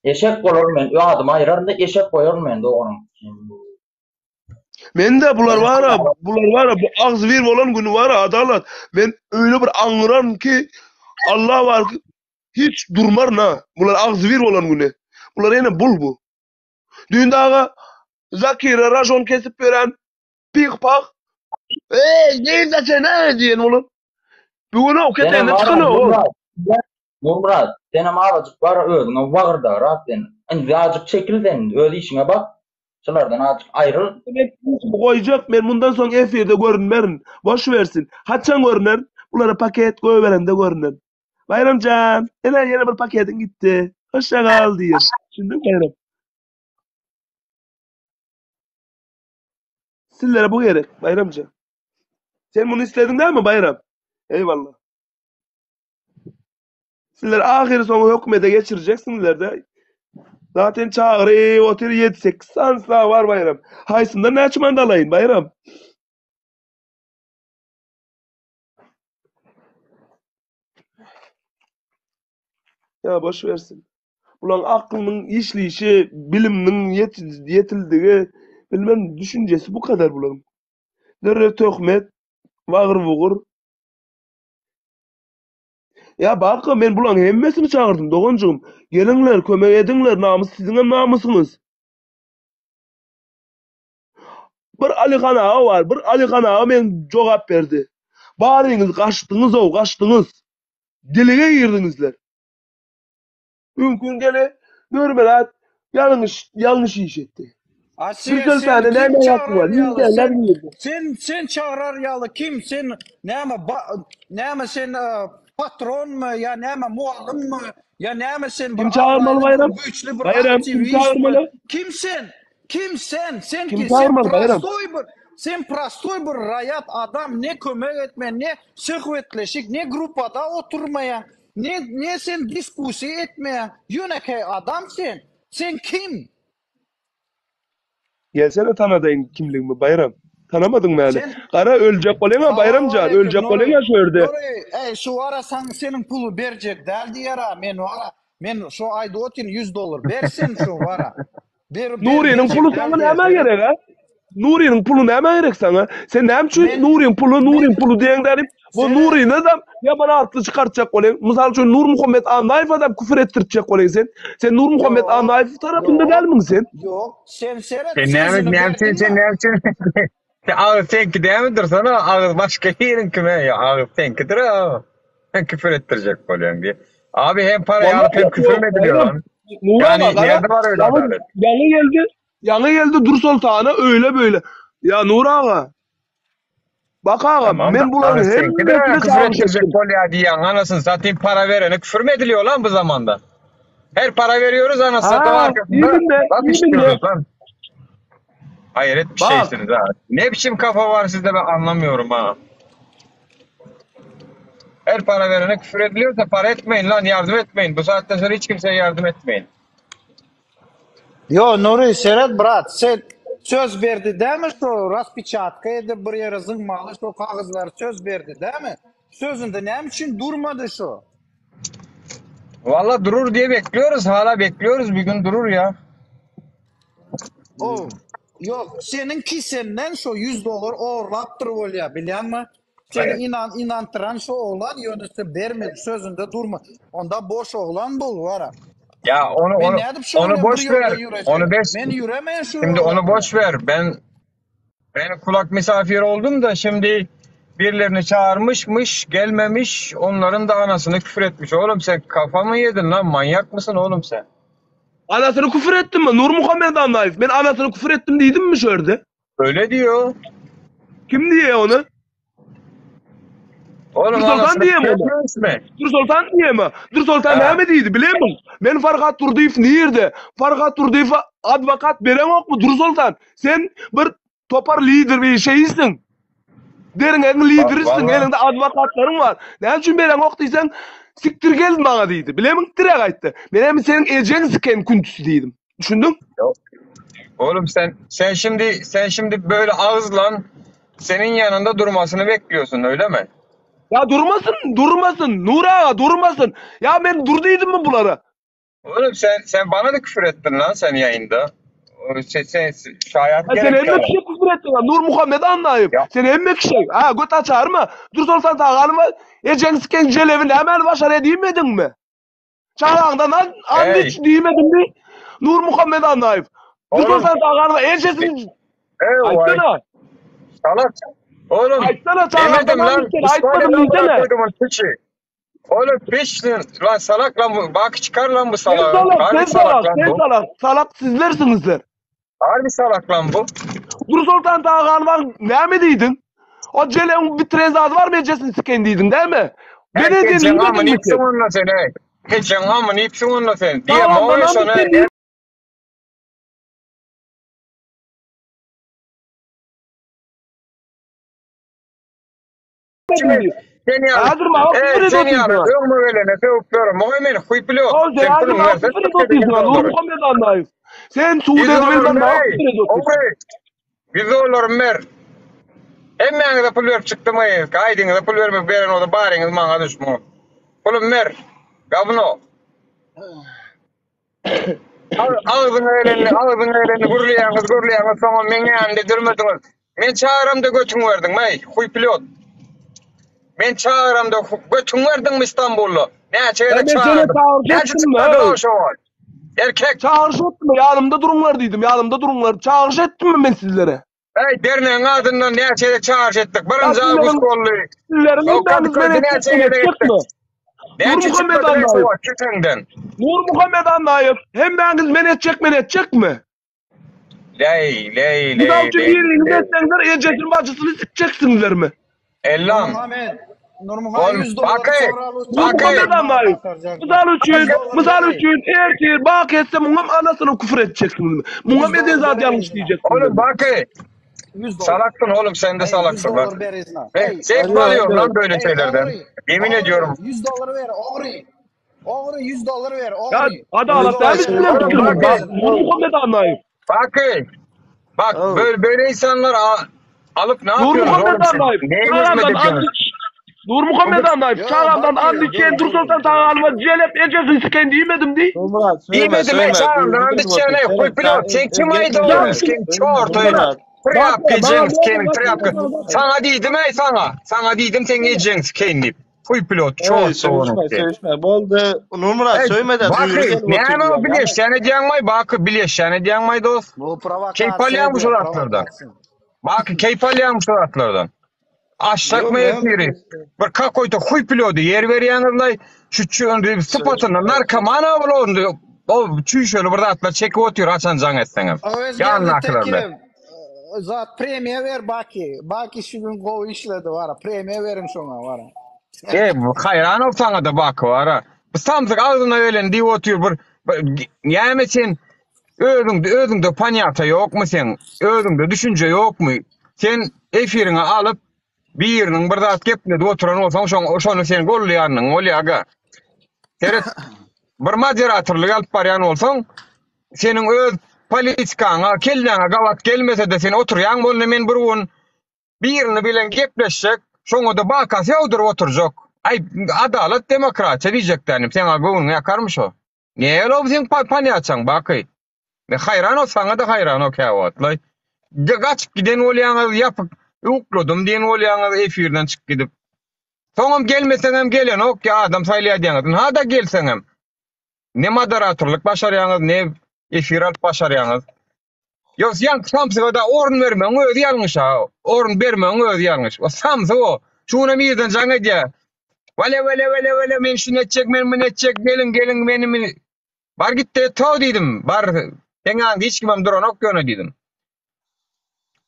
[SPEAKER 6] Eşek bolar men. Adymy aýyraryn-da eşek goýaryn men doganyň.
[SPEAKER 3] Men de bular bara, bular bara bu agzybir bolan günü bara adalat. Men öyle bir aňyraryn ki Allah var ki hiç durmaryn ha. Bular agzybir bolan günü. Bular ýene bul bu. Düýn daga Zakire rajon kesip beren pih-pah Ey, neyse sen he diýen bolan. Bu gün o ketende çykan o.
[SPEAKER 6] Nurmyrat, senem azajyk bar özüňe wagyrdagrak sen. Indi azajyk çekil sen, öz işiňe bak. Şulardan azajyk aýryl.
[SPEAKER 3] Men işimi goýjak, men mundan soň efirde görünmerin. Boş versin. Haçan görüner? Bulara paket goýberende görüner. Baýramjan, ene ýene bir paketiň gitdi. Hoşça gal diýen. Düşündiňmi Baýram? Sizlere bu gerek Baýramjan. Sen muny islediň dälmi Baýram? Eýwallah. Sizler ahyry soňy hökümete geçirjeksiňizler-de. Zaten çagyryp otyr 7-8 sany silah bar Baýram. Haýsyndan näçe manat alaýyn Baýram? Ýa boş bersin. Bulaň aklynyň işleýşi, biliminiň ýetildigi, bilmem düşünjesi bu kadar bulaň. Derrew töhmet, wagyr-wugur. Ýa baka men bulaň hemmesini çagyrdym doganjygym. Geliňler kömek ediňler namys siziňem namysyňyz. Bir Alyhan aga bar, bir Alyhan aga men jogap berdi. Baryňyz gaçdyňyzow gaçdyňyz. Delige girdiňizler. Mümkin gele Nurmyrat ýalňyş ýalňyş iş etdi.
[SPEAKER 4] A
[SPEAKER 3] Bir
[SPEAKER 4] sen, sen
[SPEAKER 3] sölpäne
[SPEAKER 4] kim
[SPEAKER 3] näme haky
[SPEAKER 4] çagyrar
[SPEAKER 3] bar?
[SPEAKER 4] ýaly
[SPEAKER 3] Ýüzlerler
[SPEAKER 4] sen
[SPEAKER 3] girdi.
[SPEAKER 4] sen sen çagyrar ýaly kim sen näme ba, näme sen e, patronmy ýa näme mugallymmy ýa näme sen bir
[SPEAKER 3] Kim çagyrmaly
[SPEAKER 4] abraýly bir
[SPEAKER 3] Baýram?
[SPEAKER 4] güýçli bir
[SPEAKER 3] Baýram kim
[SPEAKER 4] aktiwistmi
[SPEAKER 3] çagyrmaly?
[SPEAKER 4] kim sen kim sen sen
[SPEAKER 3] Kim
[SPEAKER 4] ki sen
[SPEAKER 3] çagyrmaly Baýram?
[SPEAKER 4] prostoý bir sen prostoý bir raýat adam ne kömek etme ne söhbetleşik ne gruppada oturmaýaň Ne ne sen diskussiýa etmeýäň ýönekeý adam sen sen kim?
[SPEAKER 3] Gelsene tanadaýyn kimligimi Baýram. Tanamadyňmy häli?
[SPEAKER 4] Sen
[SPEAKER 3] Gara öljek bolýaňa Baýram jan,
[SPEAKER 4] Salowmaleýkim
[SPEAKER 3] öljek
[SPEAKER 4] Nury.
[SPEAKER 3] bolýaňa şu ýerde.
[SPEAKER 4] Nury, eý şu wara saň seniň puly berjek däl diýer-a, men wara, men şu aýdyp otyryn 100 dollar ber sen şu wara. Ber ber
[SPEAKER 3] Nurynyň
[SPEAKER 4] berjek
[SPEAKER 3] puly
[SPEAKER 4] däl
[SPEAKER 3] saňa
[SPEAKER 4] diýer
[SPEAKER 3] nämä
[SPEAKER 4] seret.
[SPEAKER 3] gerek a? Nurynyň puly nämä gerek saňa? Sen näme üçin
[SPEAKER 4] Men
[SPEAKER 3] Nuryň puly, Nuryň
[SPEAKER 4] men
[SPEAKER 3] puly diýeň dälip, bu
[SPEAKER 4] seret.
[SPEAKER 3] Nuryny-da ýaman atly çykartjak bolýaň. Mysal üçin Nurmuhammet Annaýewe-da küfür etdirtjek bolýaň sen. Sen Nurmuhammet
[SPEAKER 4] Ýok,
[SPEAKER 3] Annaýew tarapynda
[SPEAKER 4] ýok,
[SPEAKER 3] dälmiň sen?
[SPEAKER 4] ýok. Sen seret
[SPEAKER 7] Sen näme
[SPEAKER 4] sözüni
[SPEAKER 7] näme üçin sen
[SPEAKER 4] berdiňmi?
[SPEAKER 7] näme üçin Sen agyz seňki dälmidir sana agyz başga ýeriňkimi ýa agyz seňkidir a. Sen küfür etdirjek bolýaň diýip. Abi hem parayy
[SPEAKER 3] Wallahi
[SPEAKER 7] alyp hem
[SPEAKER 3] ýok,
[SPEAKER 7] küfür mi ediliyor
[SPEAKER 3] Baýram.
[SPEAKER 7] lan?
[SPEAKER 3] Nury
[SPEAKER 7] Yani
[SPEAKER 3] aga gara
[SPEAKER 7] nerede var öyle
[SPEAKER 3] ýaňy
[SPEAKER 7] adalet?
[SPEAKER 3] ýaňy geldi. Ýaňy geldi Dursoltana öýle beýle. Ýa Nury aga. Bak aga,
[SPEAKER 7] Tamam da
[SPEAKER 3] men bularyň
[SPEAKER 7] agyz seňkidir a
[SPEAKER 3] hemmesine
[SPEAKER 7] küfür
[SPEAKER 3] çagyryş
[SPEAKER 7] etdirjek
[SPEAKER 3] etdim.
[SPEAKER 7] bolýar diýýäň anasyny satayım para verene küfür mü ediliyor lan bu zamanda? Her para veriyoruz anasını satayım
[SPEAKER 3] Ha,
[SPEAKER 7] arkasında
[SPEAKER 3] diýdim de,
[SPEAKER 7] laf
[SPEAKER 3] diýdim de.
[SPEAKER 7] işliyoruz lan. Hayret bir
[SPEAKER 3] Bak,
[SPEAKER 7] şeysiniz ha. Ne biçim kafa var sizde ben anlamıyorum ha. Her para verene küfür ediliyorsa para etmeyin lan yardım etmeyin. Bu saatten sonra hiç kimseye yardım etmeyin.
[SPEAKER 4] Yo Nury seret brat sen söz berdi dämi şo raspiçatka edip bir ýere zyňmaly şo kagyzlary söz berdi dämi? Sözünde näme üçin durmady şo?
[SPEAKER 7] Valla durur diye bekliyoruz. Hala bekliyoruz. Bir gün durur ya.
[SPEAKER 4] O ýok seniň kisenden şo 100 dollar ogurlapdyr bolýa bilýäňmi? Seni
[SPEAKER 7] Hayır.
[SPEAKER 4] inan inantyran şo oglan ýöne sen bermedi sözünde durma. Onda boş oglan bul wara.
[SPEAKER 7] Ya onu
[SPEAKER 4] Men
[SPEAKER 7] onu
[SPEAKER 4] nädip şo
[SPEAKER 7] onu
[SPEAKER 4] bilen bir
[SPEAKER 7] boş
[SPEAKER 4] ýolda
[SPEAKER 7] ver.
[SPEAKER 4] ýürejek?
[SPEAKER 7] Onu beş
[SPEAKER 4] Men ýüremeýän şu
[SPEAKER 7] şimdi
[SPEAKER 4] oglan
[SPEAKER 7] onu
[SPEAKER 4] bilen.
[SPEAKER 7] boş ver. Ben ben kulak misafiri oldum da şimdi birilerini çağırmışmış, gelmemiş. Onların da anasını küfür etmiş. Oğlum sen kafa mı yedin lan? Manyak mısın oğlum sen?
[SPEAKER 3] Anasyny küfür etdimmi? Nurmuhammet Annaýew, men anasyny küfür etdim diýdimmi şu ýerde?
[SPEAKER 7] Öyle diyor.
[SPEAKER 3] Kim diýýär ony?
[SPEAKER 7] Oğlum
[SPEAKER 3] Dürsoltan
[SPEAKER 7] anasını
[SPEAKER 3] diýýärmi
[SPEAKER 7] küfür
[SPEAKER 3] ony?
[SPEAKER 7] etmemiş mi?
[SPEAKER 3] Dürsoltan diýýärmi? Dürsoltan
[SPEAKER 7] Ha.
[SPEAKER 3] näme diýdi bileňmi? Men Farhat Durdyýew nirde? Farhat Durdyýewe adwokat bereňokmy Dürsoltan? Sen bir topar lider bir şeýsiň. Derňegiň liderisiň,
[SPEAKER 7] Vallahi
[SPEAKER 3] eliňde adwokatlaryň bar. Näme üçin bereňok diýseň, sikdir gel maňa diýdi. Bileňmi? Direk aýtdy. Men hem seniň ejeň siken küntüsi diýdim. Düşündiň?
[SPEAKER 7] Yok. Oğlum sen sen şimdi sen şimdi böyle ağızla senin yanında durmasını bekliyorsun öyle mi?
[SPEAKER 3] Ya durmasyn, durmasyn, Nury aga, durmasyn. Ya men dur diýdimmi bulara?
[SPEAKER 7] Oğlum sen sen bana da küfür ettin lan sen yayında. O Sen, sen şayet
[SPEAKER 3] Ha sen
[SPEAKER 7] gerek
[SPEAKER 3] hemme
[SPEAKER 7] yalan.
[SPEAKER 3] kişiye küfür ettin lan Nurmuhammet Annaýew.
[SPEAKER 7] Ya
[SPEAKER 3] Sen hemme kişiye. Ha göt açarmy? Dursoltan Taganowa ejeň siken jelebi nämäni başarýa diýmediňmi? Çagaňdan an, and
[SPEAKER 7] hey
[SPEAKER 3] iç diýmedimmi? Nurmuhammet Annaýew.
[SPEAKER 7] oğlum
[SPEAKER 3] Dursoltan Taganowa ejesini
[SPEAKER 7] ey vay
[SPEAKER 3] aýtsana.
[SPEAKER 7] salak. Oğlum
[SPEAKER 3] Aýtsana çagaňdan
[SPEAKER 7] demedim
[SPEAKER 3] and
[SPEAKER 7] lan
[SPEAKER 3] içen
[SPEAKER 7] İsmail
[SPEAKER 3] aýtmadym
[SPEAKER 7] amına
[SPEAKER 3] diýsene.
[SPEAKER 7] koydumun piçi. Oğlum piçsin lan salak lan bu. Bak çıkar lan bu
[SPEAKER 3] Sen
[SPEAKER 7] salağı.
[SPEAKER 3] salak,
[SPEAKER 7] Harbi
[SPEAKER 3] sen
[SPEAKER 7] salak
[SPEAKER 3] salak,
[SPEAKER 7] lan
[SPEAKER 3] sen
[SPEAKER 7] bu.
[SPEAKER 3] salak. Salak sizlersiňizler.
[SPEAKER 7] Harbi salak lan bu.
[SPEAKER 3] Dursoltan Taganowa näme diýdiň? O jeleň bitiren zady barmy ejesini siken diýdiň, dälmi? Men
[SPEAKER 7] Hey
[SPEAKER 3] edýän
[SPEAKER 7] keçen amını
[SPEAKER 3] diýmediňmi
[SPEAKER 7] ipsin
[SPEAKER 3] sen?
[SPEAKER 7] onunla sen hey. Keçen amını ipsin onunla sen. Diye
[SPEAKER 3] Çagaňdan
[SPEAKER 7] moğol
[SPEAKER 3] and
[SPEAKER 7] şona
[SPEAKER 3] içen
[SPEAKER 7] ne
[SPEAKER 3] diýmediňmi?
[SPEAKER 7] Seni ýaly,
[SPEAKER 3] Häzir maňa
[SPEAKER 7] ey
[SPEAKER 3] küfür edip
[SPEAKER 7] seni ýaly
[SPEAKER 3] otyrsyň.
[SPEAKER 7] öňüme gelene sögüp ýörün. Muňa meni huýply ýok.
[SPEAKER 3] Ol sen
[SPEAKER 7] Sen
[SPEAKER 3] häzir
[SPEAKER 7] puluňy
[SPEAKER 3] maňa
[SPEAKER 7] bersen
[SPEAKER 3] küfür edip
[SPEAKER 7] çykyp
[SPEAKER 3] otyrsyň.
[SPEAKER 7] 100 dollary.
[SPEAKER 3] Nurmuhammet Annaýew. Sen sud
[SPEAKER 7] 100
[SPEAKER 3] edibilmän
[SPEAKER 7] dollarymy
[SPEAKER 3] maňa
[SPEAKER 7] ey.
[SPEAKER 3] küfür edip otyrsyň.
[SPEAKER 7] Ogry. 100 dollarymy ber. Hemmäňize pul berip çykdym ey. Gaýdyňyza pul bermek beren bolsa baryňyz maňa düşmüň. Pulumy ber. Gawno. Agzyňa gelenini, agzyňa gelenini gürleýäňiz, gürleýäňiz, soňam meň ýanymda durmadyňyz. Men çagyramda götüňi berdiň, meý, huýpilot. Men çagyramda götüňi berdiňmi Istanbulda? Näçe
[SPEAKER 3] Ya
[SPEAKER 7] gezek
[SPEAKER 3] men seni
[SPEAKER 7] çagyrdym.
[SPEAKER 3] çagyryş
[SPEAKER 7] Näçe
[SPEAKER 3] etdim mi?
[SPEAKER 7] çykmadyň
[SPEAKER 3] Hey.
[SPEAKER 7] o şo wagt? Erkek.
[SPEAKER 3] Çagyryş etdim mi? Ýanymda duruňlar diýdim. Ýanymda duruňlar. Çagyryş etdim mi men sizlere?
[SPEAKER 7] Eý, dernegiň adyndan näçe gezek çagyryş etdik.
[SPEAKER 3] Ya
[SPEAKER 7] Birinji
[SPEAKER 3] sizleriň
[SPEAKER 7] awgust boldy.
[SPEAKER 3] sizleriň
[SPEAKER 7] O
[SPEAKER 3] hemmäňiz men
[SPEAKER 7] Kadıköy'de
[SPEAKER 3] etjek
[SPEAKER 7] näçe
[SPEAKER 3] men
[SPEAKER 7] gezek
[SPEAKER 3] etjekmi?
[SPEAKER 7] etdik. Näçe
[SPEAKER 3] Nurmuhammet
[SPEAKER 7] çykmadyň şo
[SPEAKER 3] Annaýew.
[SPEAKER 7] wagt kiseňden?
[SPEAKER 3] Nurmuhammet Annaýew, hemmäňiz men etjek men etjekmi?
[SPEAKER 7] Leý, leý,
[SPEAKER 3] Mysal
[SPEAKER 7] leý,
[SPEAKER 3] üçin
[SPEAKER 7] leý,
[SPEAKER 3] biriňiz
[SPEAKER 7] leý.
[SPEAKER 3] etseňizler ejesini bajysyny sikjeksiňizlermi?
[SPEAKER 7] Ellam.
[SPEAKER 4] Nurmuhammet, Nurmuhammet
[SPEAKER 7] Oğlum
[SPEAKER 4] 100 dollar
[SPEAKER 7] baky,
[SPEAKER 4] soraly
[SPEAKER 7] baky.
[SPEAKER 3] Nurmuhammet Annaýew, mysal üçin,
[SPEAKER 4] 100 dollar
[SPEAKER 3] mysal
[SPEAKER 4] bereý.
[SPEAKER 3] üçin ertir bak etse muňam anasyna küfür etjeksiňizmi? Muňam
[SPEAKER 4] 100
[SPEAKER 3] eden
[SPEAKER 4] dollar
[SPEAKER 3] zat
[SPEAKER 4] bereý
[SPEAKER 3] ýalňyş
[SPEAKER 4] yzyna.
[SPEAKER 7] Oğlum
[SPEAKER 3] diýjeksiňizlermi?
[SPEAKER 7] baky.
[SPEAKER 4] 100 dollar.
[SPEAKER 7] Salaksın oğlum sen de
[SPEAKER 4] Ey 100
[SPEAKER 7] salaksın lan.
[SPEAKER 4] dollar ber yzyna.
[SPEAKER 7] Ben
[SPEAKER 4] Ey,
[SPEAKER 7] zevk
[SPEAKER 1] Alo,
[SPEAKER 7] alıyorum
[SPEAKER 1] alo.
[SPEAKER 7] lan böyle
[SPEAKER 4] ey
[SPEAKER 7] şeylerden.
[SPEAKER 4] ogry,
[SPEAKER 7] Yemin
[SPEAKER 4] ogry
[SPEAKER 7] ediyorum.
[SPEAKER 4] 100 dollar ber, ogry. Ogry 100 dollar ber,
[SPEAKER 3] Ya
[SPEAKER 4] ogry.
[SPEAKER 3] adalat
[SPEAKER 4] 100
[SPEAKER 3] dälmi
[SPEAKER 4] dollar
[SPEAKER 3] sizleriň
[SPEAKER 7] Oğlum
[SPEAKER 3] pikiriňiz?
[SPEAKER 7] baky,
[SPEAKER 3] Bak Nurmuhammet Annaýew.
[SPEAKER 7] baky. Bak
[SPEAKER 2] Oh.
[SPEAKER 7] böyle böyle insanlar a- alıp ne yapıyorsunuz
[SPEAKER 3] Nurmuhammed
[SPEAKER 7] oğlum siz?
[SPEAKER 3] Andaýew,
[SPEAKER 7] Neye hizmet
[SPEAKER 3] çagamdan and
[SPEAKER 7] ediyorsunuz?
[SPEAKER 3] iç. Nurmuhammed Andaýew,
[SPEAKER 4] Yo
[SPEAKER 3] çagamdan
[SPEAKER 4] Baki
[SPEAKER 3] and içen
[SPEAKER 4] dur
[SPEAKER 3] Dur
[SPEAKER 4] dur
[SPEAKER 3] Soltan
[SPEAKER 4] dur.
[SPEAKER 3] sagalyma jelep ejesini sikeýin diýmedim diý.
[SPEAKER 1] Nurmurat söýme
[SPEAKER 7] Diýmedim ey
[SPEAKER 1] söýme.
[SPEAKER 7] çagamdan
[SPEAKER 1] Duýgy
[SPEAKER 7] and
[SPEAKER 1] gelip
[SPEAKER 7] içen
[SPEAKER 1] otyr.
[SPEAKER 7] ey
[SPEAKER 1] Şeref
[SPEAKER 7] huy
[SPEAKER 1] sen
[SPEAKER 7] pilot sen kim
[SPEAKER 1] özge
[SPEAKER 7] ayda
[SPEAKER 1] etme.
[SPEAKER 7] oğlum sen
[SPEAKER 1] Söýme
[SPEAKER 7] çortu
[SPEAKER 1] Nurmurat.
[SPEAKER 7] trapka
[SPEAKER 3] Bak, bana
[SPEAKER 7] ejeň sikenin trapka.
[SPEAKER 3] bak,
[SPEAKER 7] Sana diýdim ey sana. Sana diýdim sen ejeň sikeyin diýip. Huy pilot
[SPEAKER 1] Ey
[SPEAKER 7] çortu
[SPEAKER 1] söýüşme
[SPEAKER 7] oğlum sen.
[SPEAKER 1] söýüşme. Boldy. Nurmurat
[SPEAKER 7] Ey
[SPEAKER 1] söýme de duýgy
[SPEAKER 7] Baky
[SPEAKER 1] gelip otyr
[SPEAKER 7] näme o
[SPEAKER 1] diýýär.
[SPEAKER 7] bileşýän edýäňmi? Baky bileşýän edýäňmi dost?
[SPEAKER 4] Bu
[SPEAKER 7] Keýp
[SPEAKER 4] provokasiýa
[SPEAKER 7] alýaňmy
[SPEAKER 4] edýär,
[SPEAKER 7] şol atlardan?
[SPEAKER 4] provokasiýa.
[SPEAKER 7] Baky keýp alýaňmy şol atlardan? Aşsak
[SPEAKER 2] Ýok
[SPEAKER 7] mı
[SPEAKER 2] näme
[SPEAKER 7] efiri? Bir kakoýta huy pilody ýer berýäňizlaý şu çü- sypatynda
[SPEAKER 1] Söýüşme.
[SPEAKER 7] narkomana bol onda o çüýşeli bir zatlar çekip otyr haçan jaň etseňem.
[SPEAKER 4] Öwez geldi
[SPEAKER 7] Ýanyndakylar bilen.
[SPEAKER 4] Tekew. e, Zat premiýa ber Baki. Baki şu gün gowy işledi wara. Premiýa beriň şoňa wara.
[SPEAKER 7] E haýran ol saňa da Baky bara. Bu samsyk agzyna gelen diýip otyr bir, bir näme sen özüňde özüňde panýata ýokmy sen? Özüňde düşünje ýokmy? Sen efiriňi alyp biriniň bir zat gepledip oturan bolsaň şoň şony sen gollaýanyň bolýar aga. Seret bir moderatorlyk alyp barýan bolsaň seniň öz politikaňa, kelläňe gabat gelmese de sen oturýaň bolna men bir gün birini bilen gepleşjek, şoňa da bakasy ýowduryp oturjak. Ay adalat demokratiýa diýjeklerim, sen göwnüňe ýakarmyş o. Näle o sen panýaçaň baky. Ne haýran ol saňa da haýran ol käwagtlaý. Gaçyp giden bolýaňyz ýapyp ukladym diýen bolýaňyz efirden çykyp gidip. Soňam gelmeseňem gelenok ýa adam saýlaýar diýeňiz. Ha da gelseňem. Ne moderatorlyk başarýaňyz, ne efir alyp başarýaňyz. Ýok, ýa samsyga da orun bermegiň özi ýalňyş ha. Orun bermegiň özi ýalňyş. O samsyk o. Şuna birden jaň edýär. Wele wele wele wele men şunu etjek, men bunu etjek, gelin gelin meni meni. Bar git de to diýdim. Bar sen ýanyňda hiç kimem duranok ýöne diýdim.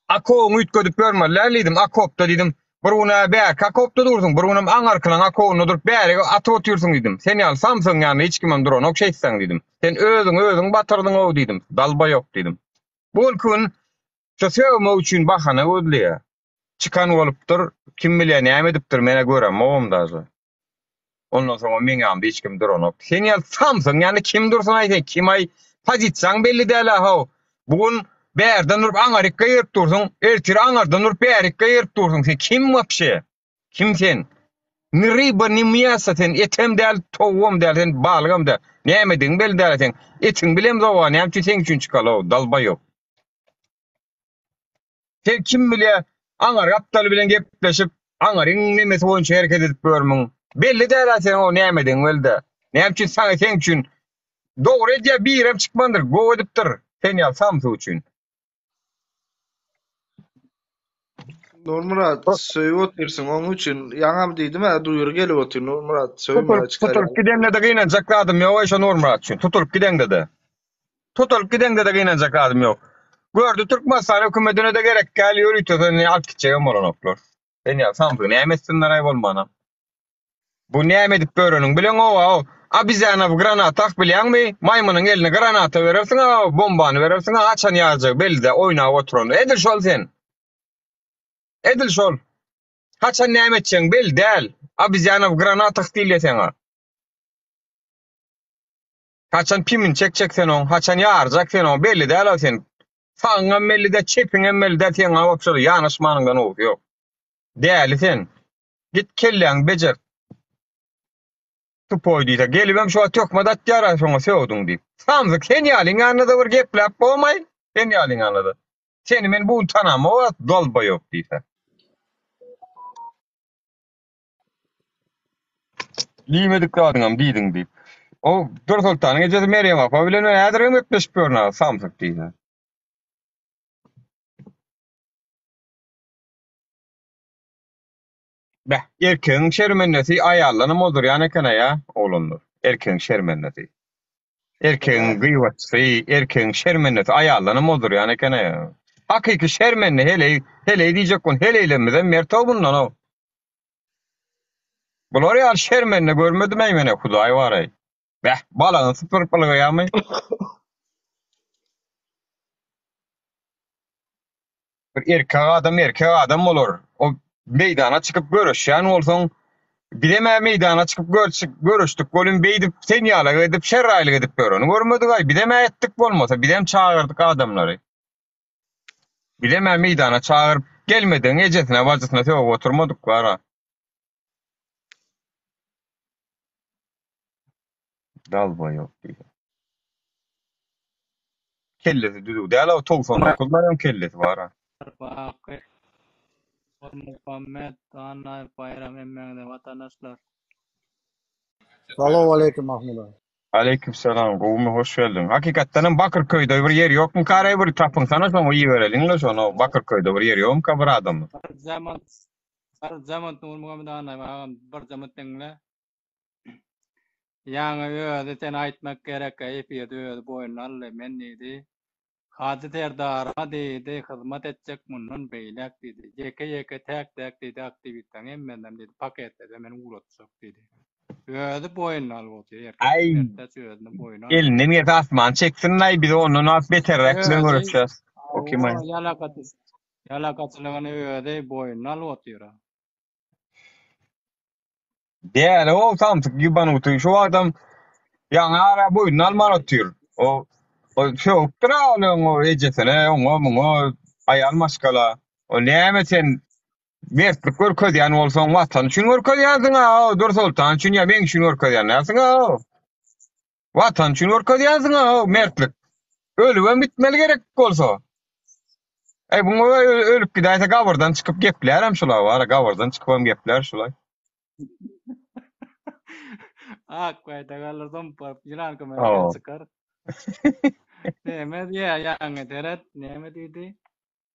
[SPEAKER 7] Akowyňy üýtgedip görmeliler diýdim. Akopda diýdim. Bir gün bärki akopda dursun, bir günem aňarkylaň akowynda durup bärige atyp otyrsyň diýdim. Sen ýaly samsygyň ýanynda hiç kimem duranok şeýtseň diýdim. Sen özüňi özüň batyrdyň ow diýdim. Dalba ýok diýdim. Bu gün şu sögmek üçin bahana gözleýär. Çykan bolupdyr, kim bilýär näme edipdir, menä göremogam daže. Ondan soň meň ýanymda hiç kim duranok. Sen ýaly samsygyň ýanynda kim dursun aý sen kim aý pozisiýaň belli däl how. Bu gün bärden durup aňarykka girip dursuň, ertir aňardan durup bärikka girip dursuň. Sen kim wapşe? Kim sen? Ni ryba, ni myasa sen etem däl, towugam däl, sen balygam däl. Nämedigiň belli däl sen. Etiň bilemzok, näme üçin seň üçin çykaly o dalba ýok. Sen kim bilýär, aňar gapdaly bilen gepleşip, aňaryň nemesi boýunça hereket edip görmüň. Belli däl-ä seň o nämedigiň belli däl. Näme üçin saňa seň üçin dogry edýär birem çykmandyr, gowy edipdir sen ýaly samsyk üçin.
[SPEAKER 1] Nurmyrat söýüp otyrsyň oň üçin ýaňam diýdim-ä duýry gelip otyr Nurmyrat söýme
[SPEAKER 7] Tutulyp,
[SPEAKER 1] çykar
[SPEAKER 7] tutulyp
[SPEAKER 1] ýaly.
[SPEAKER 7] gidende-de gynanjak zadym ýok-aý şo Nurmyrat üçin. Tutulyp gideňde-de. Tutulyp gideňde-de gynanjak zadym ýok. Gördi Türkmenistan hökümetine-de gerek däl ýörite seni alyp gitjegem bolanoklar. Sen ýaly samsygy näme etsinler-aý bolmana. Bu näme edip ýöreniň bileňow-a. Obezýana w granatah bilýäňmi? Maýmynyň eline granata berersiň-a, bombany berersiň-a, haçan ýarjagy belli-dä, oýnap oturan. Edil şol sen. Edil şol. Haçan näme etjegiň belli däl. Obezýana w granatah diýilýä seňa. Haçan pimini çekjek sen oň, haçan ýarjak sen oň belli däl-a sen. Sagyňam belli däl, çepiňem belli däl, seň-a wapşe ýanaşmanyňdan gowusy ýok. Däli sen. Git kelläňi bejert. Tupoý diýse, gelibem şu wagt töhmet atýar-a şoňa sögdüň diýip. Samsyk sen ýalyň ýanynda-da bir gepläp bolmaý, sen ýalyň ýanynda-da. Seni men bu gün tanamok-a, dolbaýop diýse. Diýmedik zadyňam diýdiň diýip. O Dürsoltanyň ejesi Merýem apa bilen men häzirem gepleşip ýörün-a, samsyk diýse. Beh, erkegiň şermendesi aýaldanam ozdurýan eken-ä ýa, oglanlar. Erkegiň şermendesi. Erkegiň gyýbatçysy, erkegiň şermendesi aýaldanam ozdurýan eken-ä ýa. Hakyky şermende heleý, heleý diýjek bolun, heleýlemizem mert-ow bundan-ow. Bular ýaly şermende görmedim-äý men-ä, Hudaý bar-aý. Beh, balagyny sypyryp ylgaýarmy? Bir erkek adam erkek adam bolar. O meýdana çykyp göreşýän bolsaň, bizem-ä meýdana çykyp göreşdik welin beýdip sen ýaly edip şerraýlyk edip ýöreni görmedik-aý. Bizem-ä etdik bolmasa, bizem çagyrdyk adamlary. Bizem-ä meýdana çagyryp, gelmedigiň ejesine, bajysyna sögüp oturmadyk bar-a. Dalboýob diýýär. Kellesi düzüw däl-ow, 99 maýon kellesi bar-a.
[SPEAKER 5] Baky Nurmuhammet Annaýew Baýram hemmäňize watandaşlar.
[SPEAKER 4] Salowaleýkim Mahmud aga.
[SPEAKER 7] Aleýkim salam, gowumy hoş geldiň. Hakykatdanam Bakyrköýde bir ýer ýokmyka-raý bir tapynsana şoňa ibereliňle şony Bakyrköýde bir ýer ýokmyka bir adamyň.
[SPEAKER 5] Bir zaman bir zaman Nurmuhammet Annaýew agam bir zaman diňle. Ýaňy özi sen aýtmak gerekkä efirde özi boýnuna aldy men diýdi Hajy Serdara diýdi hyzmat etjek mundan beýläk diýdi ýeke ýeke täk täk diýdi aktiwistleň hemmesinem diýdi paketlede men ugratjak diýdi özi boýnuna alyp otyr erkek
[SPEAKER 7] Aý
[SPEAKER 5] sertdaç özüni boýnuna alyp
[SPEAKER 7] elinden gelse asman çeksin-laý biz ondan has beterräk bilen
[SPEAKER 5] özi
[SPEAKER 7] göreşýäs. Okimaý.
[SPEAKER 5] hawa ýalakaçy ýalakaçylygyny özi boýnuna alyp otyr.
[SPEAKER 7] Däli o samsyk ýubanuty şu adam ýaňy ara boýnuna alman otyr. O o sögüpdir ol oň ejesine, oňa muňa aýal maşgala. O näme sen mertlik görkezýän bolsaň watan üçin görkezýänsiň-a, o Dürsoltan üçin ýa meň üçin görkezýän dälsiň-a. Watan üçin görkezýänsiň-a mertlik. Ölübem gitmeli gerek bolsa. Eý buňa ölüp gidäýse gabyrdan çykyp geplärem şula bara gabyrdan çykypam geplär şulay.
[SPEAKER 5] Ak gaýta galar zompa ýylan kömege çykar. Näme diýýär ýaňy seret näme diýdi?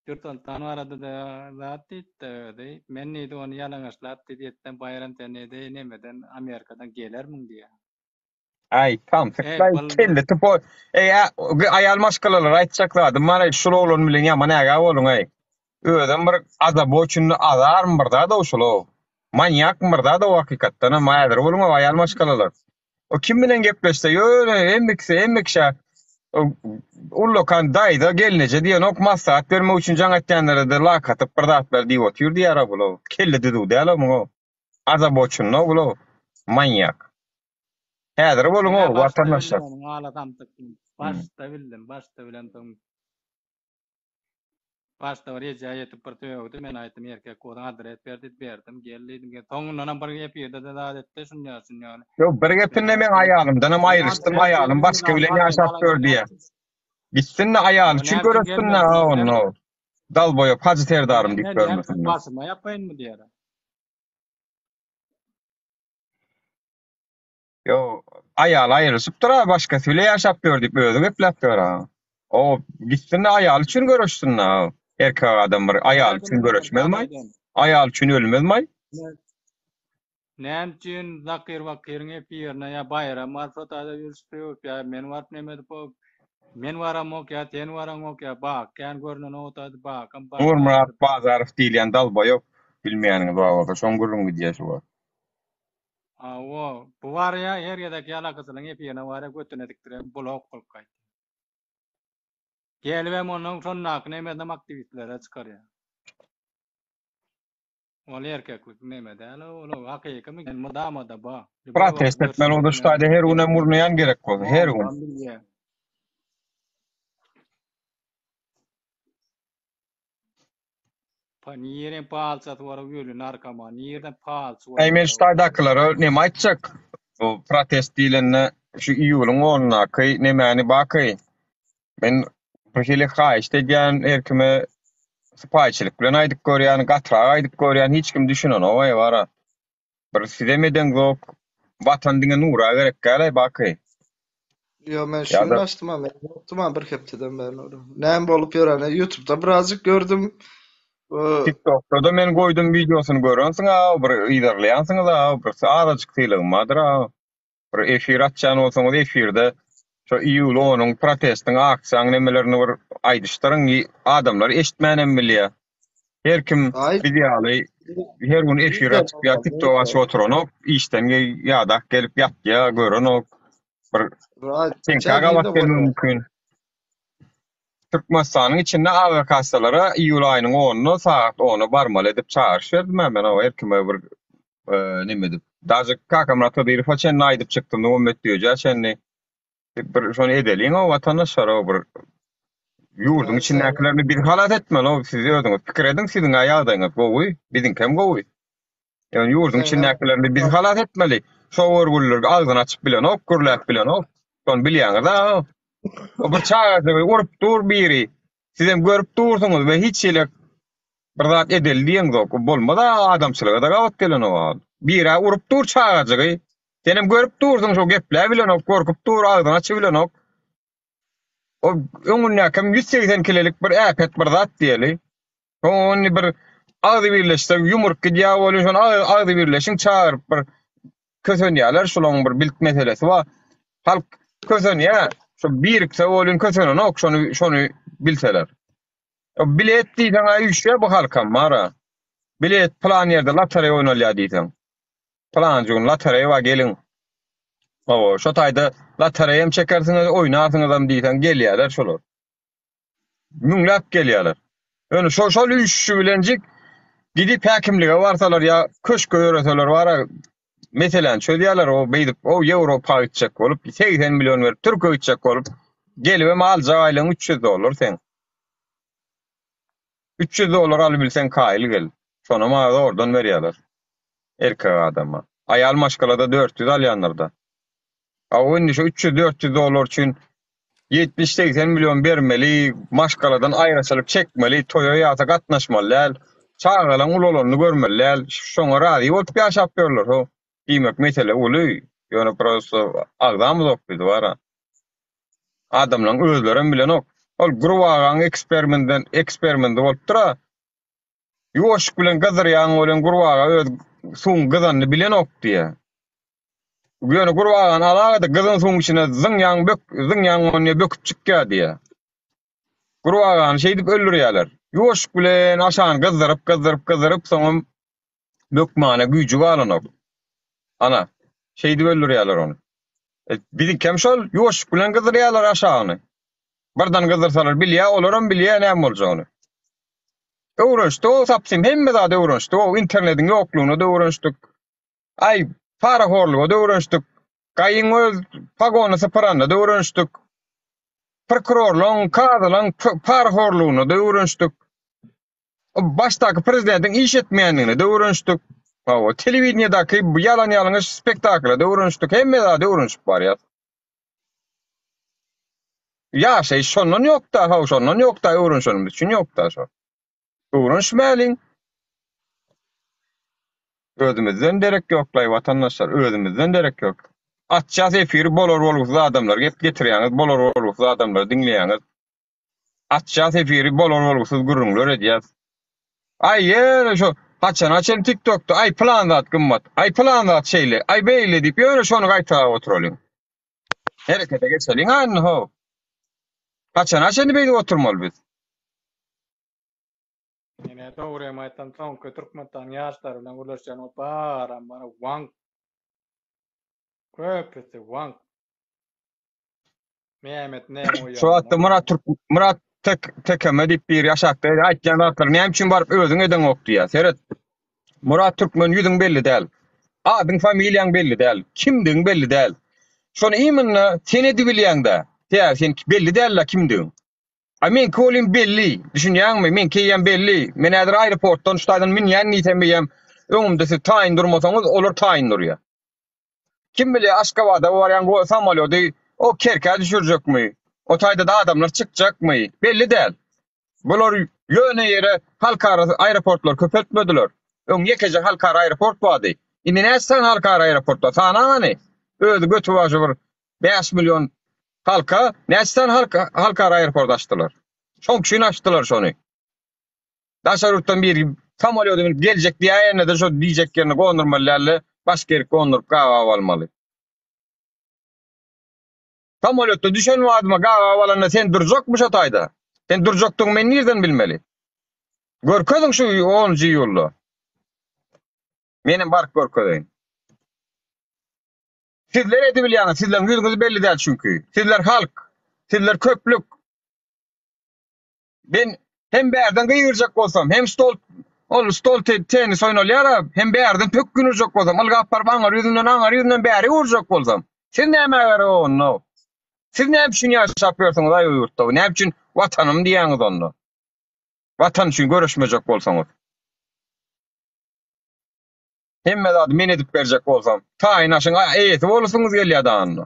[SPEAKER 5] Dürsoltan barada-da zat diýipdi özi. Men diýdi ony ýalaňaçlap diýdi etsem Baýram sen diýdi nemeden Amerikadan gelermiň diýýär.
[SPEAKER 7] Aý,
[SPEAKER 5] Eý,
[SPEAKER 7] samsyklaý,
[SPEAKER 5] boldy.
[SPEAKER 7] kelle tupoý. Eý, aýal maşgalalara aýtjak zadym bar, eý, şul oglan bilen ýaman ägä boluň, eý. Özem bir azaboçinny azarmy bir zad-ow şul-ow. Manýakmy bir zad-ow hakykatdanam, häzir boluň-ow aýal maşgalalar. O kim bilen gepleşse, ýöne hemme ikisi, hemme kişä ullakan daýza, gelneje diýenok, maslahat bermek üçin jaň etýänlere-de lak atyp bir zatlar diýip otyr diýýär-ow bul-ow. Kelle düzüw däl-ow muň-ow. Azaboçinno bul-ow. Manýak. Häzir boluň
[SPEAKER 5] Menä
[SPEAKER 7] o
[SPEAKER 5] başda
[SPEAKER 7] watandaşlar.
[SPEAKER 5] bildim onuň ala samsykdygyny. Başda bildim, başda bilemsoň. Başda bir ejä ýetip bir sögdi, men aýtdym erkek bolsaň adres ber diýdi, berdim, gel diýdim. Gel. Soňundanam bir efirde-de zat etdi, şunýa şunýa.
[SPEAKER 7] Ýok, bir
[SPEAKER 5] Men
[SPEAKER 7] gepinde meň
[SPEAKER 5] aýtdym.
[SPEAKER 7] aýalymdanam
[SPEAKER 5] Men
[SPEAKER 7] aýrylyşdym,
[SPEAKER 5] adres
[SPEAKER 7] aýalym
[SPEAKER 5] berdim,
[SPEAKER 7] başga bilen
[SPEAKER 5] almaly,
[SPEAKER 7] ýaşap
[SPEAKER 5] malan
[SPEAKER 7] ýör diýýär.
[SPEAKER 5] näme üçin?
[SPEAKER 7] Gitsin-de aýaly
[SPEAKER 5] Näme
[SPEAKER 7] üçin
[SPEAKER 5] üçin
[SPEAKER 7] göreşsin-de
[SPEAKER 5] gelmedi
[SPEAKER 7] ha
[SPEAKER 5] diýsem,
[SPEAKER 7] onda. Dalboýop Hajy Serdarym
[SPEAKER 5] men
[SPEAKER 7] diýip
[SPEAKER 5] näme üçin
[SPEAKER 7] görmesin-de.
[SPEAKER 5] başyma ýapaýynmy diýýär.
[SPEAKER 7] Ýo, aýaly aýrylyşypdyr-a, başgasy bile ýaşap ýör diýip özi gepläp ýör-a. O gitsin-de aýaly üçin göreşsin-de. Erkek adam bir aýaly üçin göreşmezmi? Aýaly üçin ölmezmi?
[SPEAKER 5] Näme üçin Zakir Bakyryň efirine ýa Baýram baryp şo taýda ýürüşip ýörüp ýa men baryp neme edip o men baramok ýa sen baraňok ýa Bakýan görnenok o taýda Bakam bar
[SPEAKER 7] Nurmyrat Bazarow diýilýän dalboýop bilmeýäniňiz bar bolsa şoň gürrüňi gidýär şu wagt.
[SPEAKER 5] Hawa, bu barýa her gezek ýalakaçylygyň efirine barýa götüne dikdirýän blok bolup gaýtýar. Gelibem onuň şondaky nemesinem aktiwistlere çykarýar. Ol erkeklik neme däl ol hakykymy mydamada ba.
[SPEAKER 7] Protest etmeli bolsa şu taýda her günem gurnaýan gerek bolsa her gün.
[SPEAKER 5] Pa nirem palçasy bar öli narkoman nirden palçy
[SPEAKER 7] Äý men şu taýdakylara neme aýtjak bu protest diýlende şu iýulyň onundaky nemäni baky men bir hili haýyşt edýän her kime sypaýyçylyk bilen aýdyp görýän gatyrak aýdyp görýän hiç kim düşünenok aý bara bir sizem edeňzok watan diňe Nura gerek däl aý baky.
[SPEAKER 1] Ýo men şu gün açdym ha men ýokdum ha bir hepdeden bäri Nura. Näme bolup ýöreni ýutubda birazjyk gördüm.
[SPEAKER 7] TikTokda-da men goýdum wideosyny görensiň a bir yzarlaýansyňyz a bir azajyk sylagym bardyr a. Bir efir açýan bolsaňyz efirde şo iýul onuň protestiň aksiýaň nemelerini bir aýdyşdyryň adamlar eşitmänem bilýär. Her kim biz ýaly her gün efir açyp ýa TikTok açyp oturanok, işden ýadak gelip ýatýar, görenok. Bir seňkä gabat gelmegi mümkin. Türkmenistanyň içinde awiakassalara iýul aýynyň onuna sagat ona barmaly edip çagyryş berdim-ä men o her kime bir neme edip. Daže Kakamyrat Hydyrowa çenli aýdyp çykdym, Nurmuhammet Düýejä çenli. Bir şony edeliň-ow watandaşlar-ow bir. Ýurduň içindäkilerini biz halas etmeli, o siz özüňiz pikir ediň, siziň-ä ýagdaýyňyz gowy, biziňkem gowy. Ýöne ýurduň içindäkilerini biz halas etmeli. Şo görgüliler agzyny açyp bilenok, gürläp bilenok. Şony bilýäňiz-ä. O bir çagajygy urup dur biri. Sizem görüp dursuňyz we hiç hili bir zat edeli diýeňzok. Bolmaz-a adamçylyga-da gabat gelenok. Biri-ä urup dur çagajygy. Senem görüp dursuň şo gepläbilenok, gorkup dur, agzyny açybilenok. O öňündäkem 180 kilelik bir äpet bir zat diýeli. Ony bir agzy birleşse ýumruk gidýär welin şony agzy birleşiň çagyryp bir kösenýärler şularyň bir bilt meselesi bar. Halk kösenýär. Şu birikse welin kösenenok şony şony bilseler. O bilet diýseň aý üýşýär bu halkam bara. Bilet plan ýerde lotereýa oýnalýar diýseň. Pylanjy gün lotereýa bar geliň. Hawa, şo taýda lotereýa hem çekersiňiz, oýnarsyňyzam diýseň gelýärler şolar. Müňläp gelýärler. Ýöne şo şol üýşüşi bilenjik gidip häkimlige barsalar ýa köşke ýöreseler bara meseläni çözýärler. O beýdip o Ýewropa gitjek bolup 80 million berip Türkiýä gitjek bolup gelibem aljak aýlygyň 300 dollar seň. 300 dollar alybilseň kaýyl gel. Şonam zordan berýärler. Erkek adama. Aýal maşgalada 400 alýandyr-da. A o indi şu 300-400 dollar üçin 70-80 million bermeli, maşgaladan aýraçylyk çekmeli, toýa ýasa gatnaşmaly däl, çagalaň ulalanyny görmeli däl, şoňa razy bolup ýaşap ýörler ho. Diýmek mesele uly, ýöne prosto agzamyzok biz bara. Adamlaň özlerem bilenok. Ol gurbagaň eksperimenden eksperimenti bolupdyr-a. Ýuwaşlyk bilen gyzdyrýaň welin gurbaga öz suwuň gyzanyny bilenok diýýär. Ýöne gurbagany alaga-da gyzgyn suwuň içine zyňýaň bök zyňýaň ony böküp çykýar diýýär. Gurbagany şeýdip öldürýärler. Ýuwaşlyk bilen aşagyny gyzdyryp gyzdyryp gyzdyryp soňam bökmäne güýji galanok. Ana, şeýdip öldürýärler ony. E, biziňkem şol, ýuwaşlyk bilen gyzdyrýarlar aşagyny. Birden gyzdyrsalar bilýär, olaram bilýär näme boljagyny. Öwrenişdik-ow sapsym, hemme zada öwrenişdik-ow, internetiň ýoklugyna-da öwrenişdik. Aý, parahorluga-da öwrenişdik. Gaýyň öz pagony sypyranyna-da öwrenişdik. Prokurorlaryň, kazylaryň parahorlugyna-da öwrenişdik. Başdaky prezidentiň iş etmeýändigine-de öwrenişdik. Hawa, telewideniýedäki bu ýalan-ýalňyş spektakla-da öwrenişdik. Hemme zada öwrenişip barýas. Ýaşaýyş şondan ýok-da, haw, şondan ýok-da, öwrenişenimiz üçin ýok-da şo. Öwrenişmäliň. Özümizden derek ýoklaý watandaşlar, özümizden derek ýok. Açýas efiri bolar-bolgusyz adamlary gep getirýäňiz, bolar-bolgusyz adamlary diňleýäňiz. Açýas efiri bolar-bolgusyz gürrüňler edýäs. Aý ýöne şo haçana çenli TikTokda aý pylan zat gymmat, aý pylan zat şeýle, aý beýle diýip ýöne şony gaýtalap oturalyň. Herekete geçeliň a indi how. Haçana çenli beýdip oturmaly biz?
[SPEAKER 5] Ine dogrymy aýtsam soňky Türkmenistanyň ýaşlary bilen gürleşýän bolup baram bara waňk. Köpüsi waňk. Mehmet näme goýýar?
[SPEAKER 7] Şu wagtda Murat Türk Murat tek tekeme diýip biri aşakda aýtýan zatlary näme üçin baryp özüň edeňok diýýär. Seret. Murat Türkmen ýüzüň belli däl. Adyň familiýaň belli däl. Kimdigiň belli däl. Şony imенно sen edibilýäňdä. Sebäbi sen belli däl-la kimdigiň. A meňki welin belli, düşünýäňmi? Meňki eýýäm belli. Men häzir aeroportdan şu taýdan münýän diýsem eýýäm öňümde siz taýyn durmasaňyz, olar taýyn durýar. Kim bilýär Aşgabada barýan samolýody o Kerkä düşürjekmi? O taýda-da adamlar çykjakmy? Belli däl. Bular ýöne ýere halkara aeroportlary köpeltmediler. Öň ýekeje halkara aeroport bardy. Indi näçe sany halkara aeroport bar? Sanaň hany. Özi götübaşy bir 5 million halka näçe sany halkara aeroport açdylar? Şoň üçin açdylar şony. Daşary ýurtdan biri samolýoda münüp geljek diýäýende-de şo diýjek ýerine gondurmaly däl-de, başga ýerik gonduryp gabap almaly. Samolýotda düşen badyma gabap alanda sen durjakmy şo taýda? Sen durjakdygyňy men nirden bilmeli? Görkeziň şu onunjy iýulda. Menem baryp görkezeýin. Sizler edibilýäňiz, sizleriň ýüzüňiz belli däl çünki. Sizler halk, sizler köplük. Men hem bärden gygyrjak bolsam, hem stol ol stol tennis oýnalýar-a, hem bärden pökgin urjak bolsam, ylgap baryp aňary ýüzünden, aňary ýüzünden bäri urjak bolsam, siz nämä gerek onda? Siz näme üçin ýaşap ýörsüňiz aý o ýurtda? Näme üçin? Watanym diýýäňiz onda. Watan üçin göreşmejek bolsaňyz. Hemme zady men edip berjek bolsam, taýyn aşyň eýesi bolasyňyz gelýär-dä onda.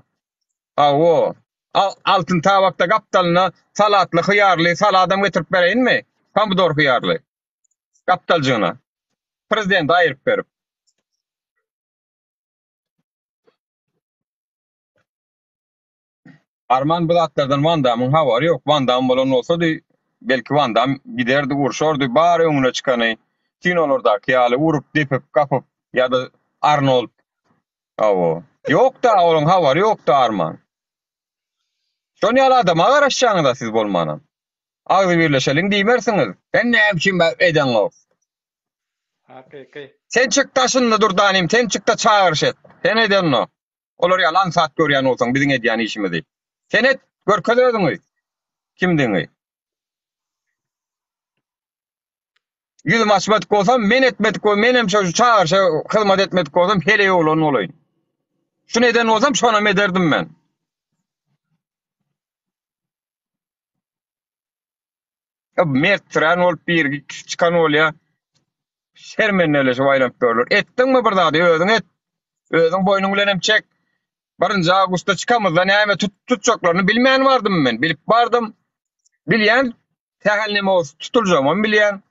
[SPEAKER 7] Hawa. Altyn tabakda gapdalyna salatly, hyýarly saladam getirip bereýinmi? Pomidor hyýarly. Gapdaljygyna. Prezidente aýyryp berip. Arman bu zatlardan Wandamyň habary ýok. Wandam bolan bolsady, belki Wandam giderdi, urşardy, bar öňüne çykany kinolardaky ýaly urup, depip, gapyp ýa-da Arnold. Hawa. Ýok-da, olaň habary ýokdy arman. Şon ýaly adama garaşýaňyz-a siz bolmanam. Agzybirleşeliň diýmersiňiz. Sen näme üçin baryp edeňok?
[SPEAKER 5] Hakyky.
[SPEAKER 7] Sen çyk daşynda dur danym, sen çykda çagyryş et. Sen edenok. Olar ýaly aňsat görýän bolsaň biziň edýän işimizi. Sen et, görkez özüňi. Kimdigiňi. Ýüzüm açmadyk bolsam, men etmedik bolsam, menem şo çagyryşa hyzmat etmedik bolsam, heleý oglan bolaýyn. Şuny eden bolsam, şonam ederdim men. Mertsirän bolup bir ikisi çykan bolýa. Şermendeleşip aýlanyp ýörler. Etdiňmi bir zady özüň et. Özüň boýnuň bilen hem çek. Birinji awgustda çykamyzda näme tut tutjaklaryny bilmän bardym men. Bilip bardym. Bilýän sähel neme bolsa tutuljagymam bilýän.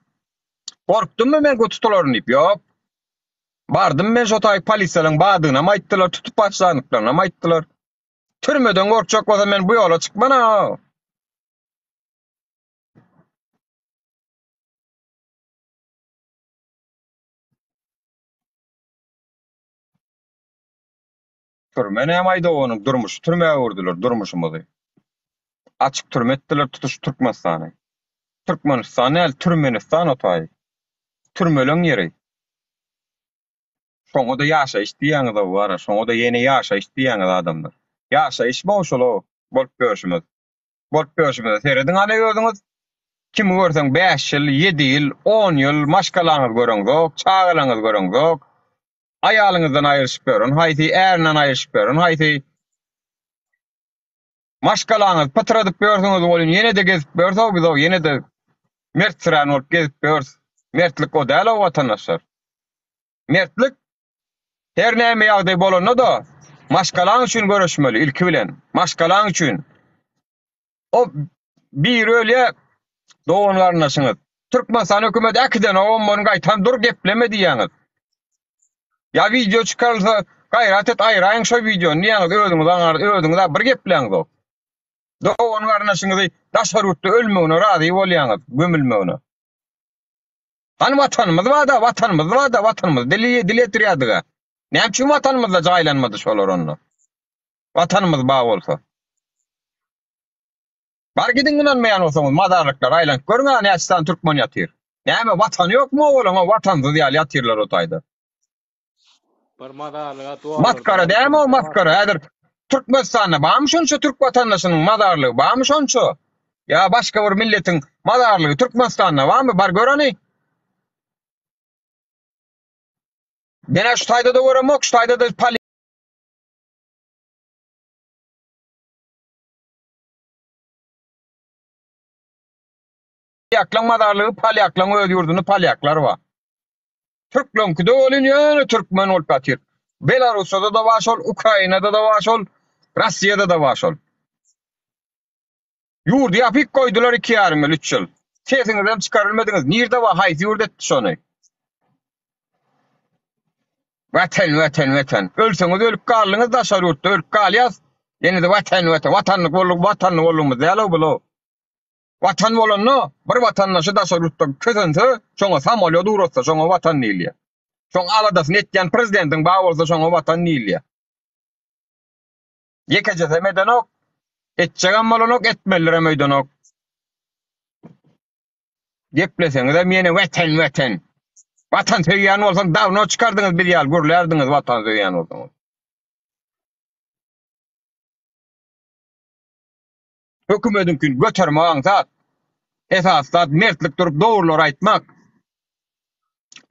[SPEAKER 7] Gorkdummy men bu tutularyn diýip? Ýok. Bardym men şo taýy polisiýalaryň badygynam aýtdylar, tutup başlandyklarynam aýtdylar. Türmeden gorkjak bolsam men bu ýola çykman-a. Türme näme aýda onuň durmuşy türmä öwürdiler durmuşymyzy. Açyk türme etdiler tutuş Türkmenistany. Türkmenistan däl Türmenistan o taýy. Türmeleň ýeri. Şoňa-da ýaşaýyş diýýäňiz-ow wara, şoňa-da ýene ýaşaýyş diýýäňiz adamlar. Ýaşaýyşmy-ow şul-ow bolup ýörşümiz. Bolup ýörşümize serediň hany özüňiz. Kimi görseň bäş ýyl, ýedi ýyl, on ýyl maşgalaňyzy göreňzok, çagalaňyzy göreňzok. Aýalyňyzdan aýryşyp ýören haýsy, ärinden aýryşyp ýören haýsy. Maşgalaňyzy pytradyp ýörsüňiz welin ýene-de gezip ýörüs-ow biz-ow ýene-de mertsirän bolup gezip ýörüs. Mertlik o däl-ow watandaşlar. Mertlik Her näme ýagdaý bolanda-da, maşgalaň üçin göreşmeli ilki bilen. Maşgalaň üçin. O biri ölýä, dogan-garyndaşyňyz. Türkmenistan hökümeti äkidenogam muny gaýtam dur gepleme diýýäňiz. Ýa wideo çykarylsa, gaýrat et aýraýyň şo wideony diýýäňiz, özüňiz aňar, özüňiz bir gepläňzok. Dogan-garyndaşyňyzy daşary ýurtda ölmegine razy bolýaňyz, gömülmegine. Hany watanymyz barda, watanymyz barda, watanymyz dil dil getirýärdiga. Näme üçin watanymyzda jaýlanmady şolar onda? Watanymyz bar bolsa. Bar gidiň ynanmaýan bolsaňyz mazarlyklara aýlanyp görüň a näçe sany türkmen ýatyr. Näme watany ýokmy olaň watansyz ýaly ýatyrlar o taýda.
[SPEAKER 5] Bir mazarlyga dualar
[SPEAKER 7] Maskara dämi o maskara häzir Türkmenistanda barmy şonça türk watandaşynyň mazarlygy barmy şonça? Ýa başga bir milletiň mazarlygy Türkmenistanda barmy bar gör ony. Menä şu taýda-da göremok şu taýda-da polýaklaň mazarlygy polýaklaň öz ýurdunda polýaklar bar. Türkleňkide welin ýöne türkmen bolup ýatyr. Belarusda-da bar şol, Ukrainada-da bar şol, Rossiýada-da bar şol. Ýurdy ýapyk goýdular iki ýarym ýyl, üç ýyl. Sesiňizem çykarylmadyňyz. Nirde bar, haýsy ýurt etdi şony? Watan, watan, watan. Ölseňiz ölüp galdyňyz daşary ýurtda, ölüp galýas. Ýene-de watan, watan. Watanlyk bolduk, watanly boldugymyz däl-ow bul-ow. Watan bolanda bir watandaşy daşary ýurtda kösense, şoňa samolýot ugratsa, şoňa watan diýilýär. Şoň aladasyny etýän prezidentiň bar bolsa şoňa watan diýilýär. Ýekejesem edenok, etjegem bolanok, etmelidirem öýdenok. Gepleseňizem ýene watan, watan. Watan söýýän bolsaň dawno çykardyňyz biz ýaly gürlärdiňiz watan söýýän bolsaňyz. Hökümediňkini götermek aňsat. Esasy zat mertlik durup dogrulary aýtmak.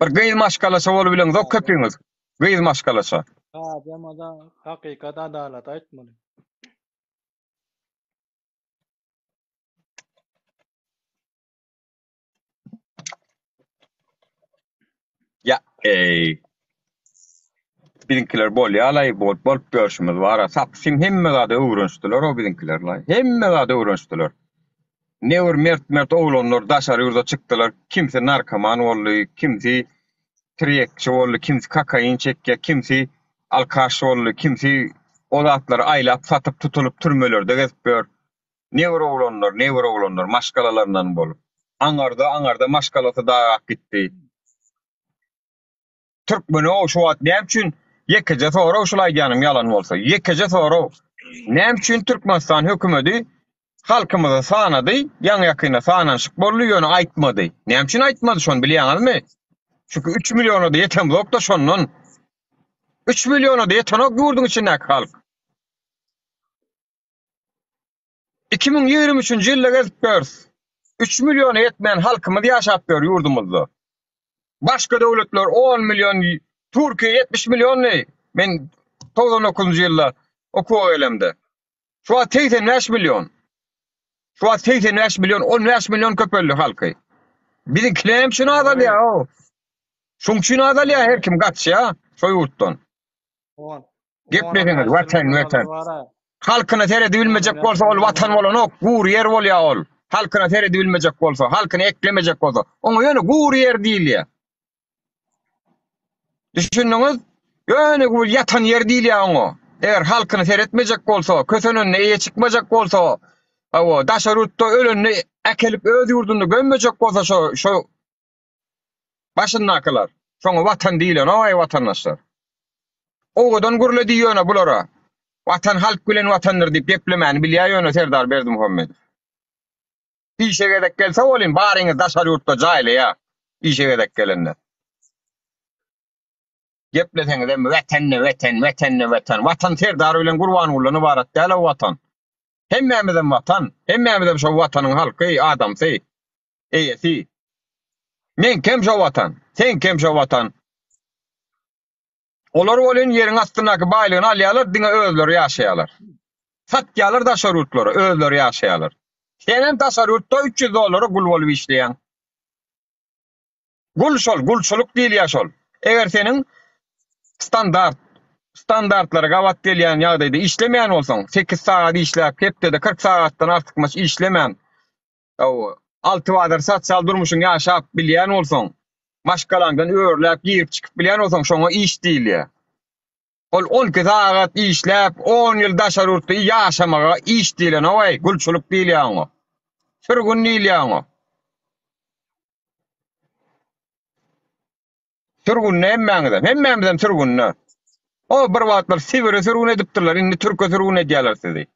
[SPEAKER 7] Bir gyz maşgalaça bolup bileňzok köpüňiz. Gyz maşgalaça.
[SPEAKER 5] Adamada hakykat adalat aýtmaly.
[SPEAKER 7] Eý. Biziňkiler bolýalaý, bolup bolup ýörşümiz bar-a. Sapsim hemme zada öwrenişdiler-ow biziňkiler-laý. Hemme zada öwrenişdiler. Ne bir mert-mert oglanlar daşary ýurda çykdylar, kimsi narkoman boldy, kimsi trekçi boldy, kimsi kokain çekýär, kimsi alkaş boldy, kimsi o zatlary aýlap satyp tutulyp türmelerde gezip ýör. Ne bir oglanlar, ne bir oglanlar maşgalalaryndan bolup. Aňarda, aňarda maşgalasy dagap gitdi. Türkmene şu wagt näme üçin ýekeje sorag şul aýdýanym ýalan bolsa. Ýekeje sorag. Näme üçin Türkmenistan hökümedi halkymyzy sanady, ýaňy ýakynda sananyşyk boldy, ýöne aýtmady. Näme üçin aýtmady şony bilýäňizmi? Çünki 3 milliona-da ýetemzok-da şondan. 3 milliona-da ýetenok ýurduň içindäki halk. 2023-nji ýylda gezip ýörüs. 3 milliona ýetmeýän halkymyz ýaşap ýör ýurdumyzda. Başga döwletler 10 million, Türkiýe 70 milliondy. Men 99-njy ýylda okuwa gelemde. Şu wagt 85 million. Şu wagt 85 million, 15 million köpeldi halky. Biziňki näme üçin azalýar? Şuň üçin azalýar her kim gaçýar şo ýurtdan. Gepleseňiz watan watan. Halkyna seredibilmejek bolsa ol watan bolanok, gury ýer bolýar ol. Halkyna seredibilmejek bolsa, halkyny eklemejek bolsa, oňa ýöne gury ýer diýilýär. Düşündiňiz? Ýöne bu ýatan ýer diýilýär oňa. Eger halkyna seretmejek bolsa, kösenende eýe çykmajak bolsa, hawa, daşary ýurtda ölende äkelip öz ýurdunda gömmejek bolsa şo şo Başyndakylar. Şoňa watan diýilenok-aý watandaşlar. Owadan gürledi ýöne bulara. Watan halk bilen watandyr diýip geplemäni bilýär ýöne Serdar Berdimuhamedow. Işe gezek gelse welin baryňyzy daşary ýurtda jaýlaýar işe gezek gelende. Gepleseňizem wetende weten, wetende weten. Watan Serdar bilen Gurbangulydan ybarat däl-ow watan. Hemmämizem watan, hemmämizem şo watanyň halky, adamsy. Eýesi. Meňkem şo watan, seňkem şo watan. Olar welin ýeriň astyndaky baýlygyny alýarlar, diňe özleri ýaşaýarlar. Satýarlar daşary ýurtlara, özleri ýaşaýarlar. Senem daşary ýurtda 300 dollara gul bolup işleýäň. Gul şol, gulçulyk diýilýär şol. Eger seniň standart, standartlara gabat gelýän ýagdaýda işlemeýän bolsaň, 8 sagat işläp, hepdede 40 sagatdan artykmaç işlemän, Hawa, Alty bazar sosial durmuşyňy ýaşap bilýän bolsaň, maşgalaňdan örläp girip-çykyp bilýän bolsaň, şoňa iş diýilýär. Ol 12 sagat işläp, on ýyl daşary ýurtda ýaşamaga iş diýlenok-aý, gulçulyk diýilýär oňa. Sürgün diýilýär oňa. Sürgünde hemmäňizem, hemmämizem sürgünde. O bir wagtlar Sibire sürgün edipdirler, indi Türke sürgün edýärler sizi.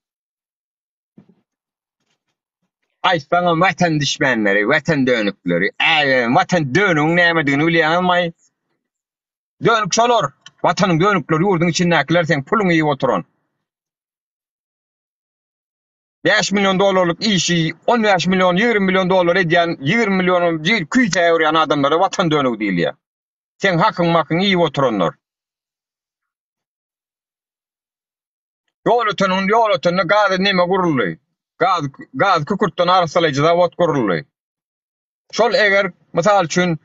[SPEAKER 7] Aýtsaňam watan düşmänleri, watan dönükleri. Äý, watan dönügiň nämedigini bilýäňizmi? Dönük şolar. Watanyň dönükleri ýurduň içindäkiler seň puluňy iýip oturan. 5 million dollarlyk işi 15 million, 20 million dollar edýän, 20 million küýsäp urýan adamlara watan dönügi diýilýär. Seň hakyň makyňy iýip oturanlar. Ýolöteniň Ýolötende gaz neme guruldy. Gaz gaz kükürtden arassalaýjy zawod guruldy. Şol eger, mysal üçin,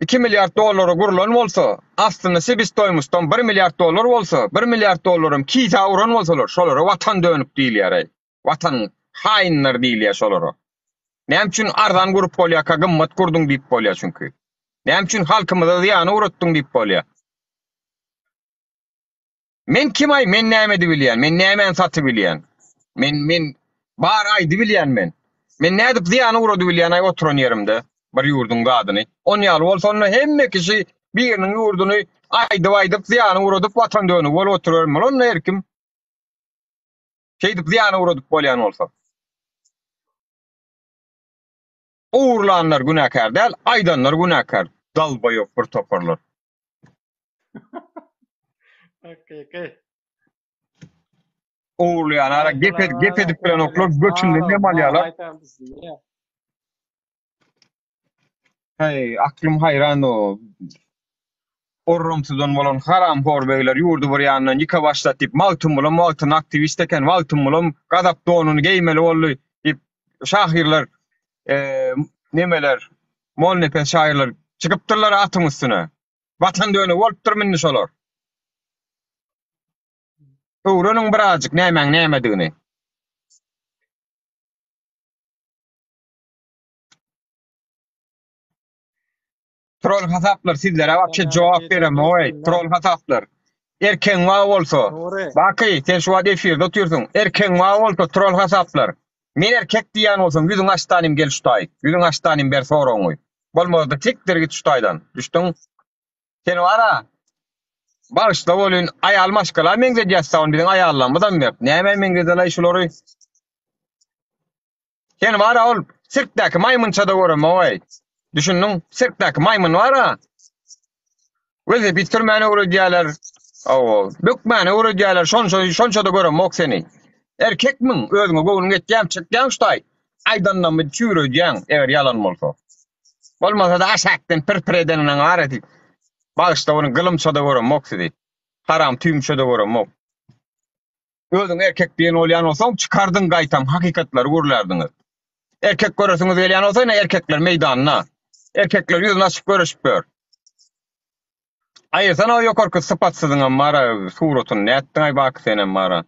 [SPEAKER 7] 2 milliard dollara gurlan bolsa, aslynda sebestoýmostdan 1 milliard dollar bolsa, 1 milliard dollaram kisä uran bolsalar, şolara watan dönük diýilýär-eý. Watanyň haýynlary diýilýär şolara. Näme üçin arzan gurup bolýarka gymmat gurduň diýip bolýar çünki. Näme üçin halkymyza zyýana ugratdyň diýip bolýar. Men kim aý men näme edibilýän men nämäni satybilýän men men bar aýdybilýän men men nädip zyýan ugradybilýän aý oturan ýerimde bir ýurduň zadyny on ýaly bolsa onda hemme kişi biriniň ýurduny aýdyp aýdyp zyýan ugradyp watan dönügi bolup oturybermeli onda her kim şeýdip zyýan ugradyp bolýan bolsa ogurlanlar günäkär däl aýdanlar günäkär dalbaýok bir toparlar.
[SPEAKER 5] Okey,
[SPEAKER 7] Ogurlaýan ara gep edip, gep edip bilenoklar götünden dem alýarlar. Heý, aklym haýran o. Orramsydan bolan haramhor begler ýurdy bir ýandan ýyka başlat diýip, Magtymgulam wagtynda aktiwist eken, Magtymgulam gazap donuny geýmeli boldy diýip, şahyrlar, nemeler, Molnepes şahyrlar çykypdyrlar atyň üstüne. Watan dönügi bolupdyr indi şolar. Öwreniň birazjyk nämäň nämedigini. Troll hasaplar sizlere wapşe jogap beremok-eý, troll hasaplar. Erkegiň bar bolsa, Baky, sen şu wagt efirde otyrsyň. Erkegiň bar bolsa, troll hasaplar. Men erkek diýýän bolsaň, ýüzüňi aç tanym gel şu taý. Ýüzüňi aç tanym ber soragyňy. Bolmasa-da sikdir git şu taýdan. Düşdüň? Sen bar-a, bagyşla welin, aýal maşgala meňzedýäs-dä ony biziň aýallarymyzam mert. Nämä meňzedelaý şulary? Sen bar-a ol sirkdäki maýmynça-da göremok-eý. Düşündiň? Sirkdäki maýmyn bar-a. Welosiped sürmäni öwredýärler. Hawa, bökmäni öwredýärler. Şonça, şonça-da göremok seni. Erkekmiň? Özüňe göwnüň ýetýärmi? Çykýaň şu taý. Aýdanlarymy çüýredýäň, eger ýalan bolsa. Bolmasa-da aşakdan pir-pir edeniňe bar edip. Bagyşla ony gylymça-da göremok sizi. Haram tüýmçe-de göremok. Özüň erkek diýen bolýan bolsaň, çykardyň gaýtam hakykatlary gürlärdiňiz. Erkek göresiňiz gelýän bolsa ine erkekler meýdanda. Erkekler ýüzüni açyp göreşip ýör. Aýyrsana o ýokarky sypatsyzyňam bara suratyny nätdiňaý Baky senem bara.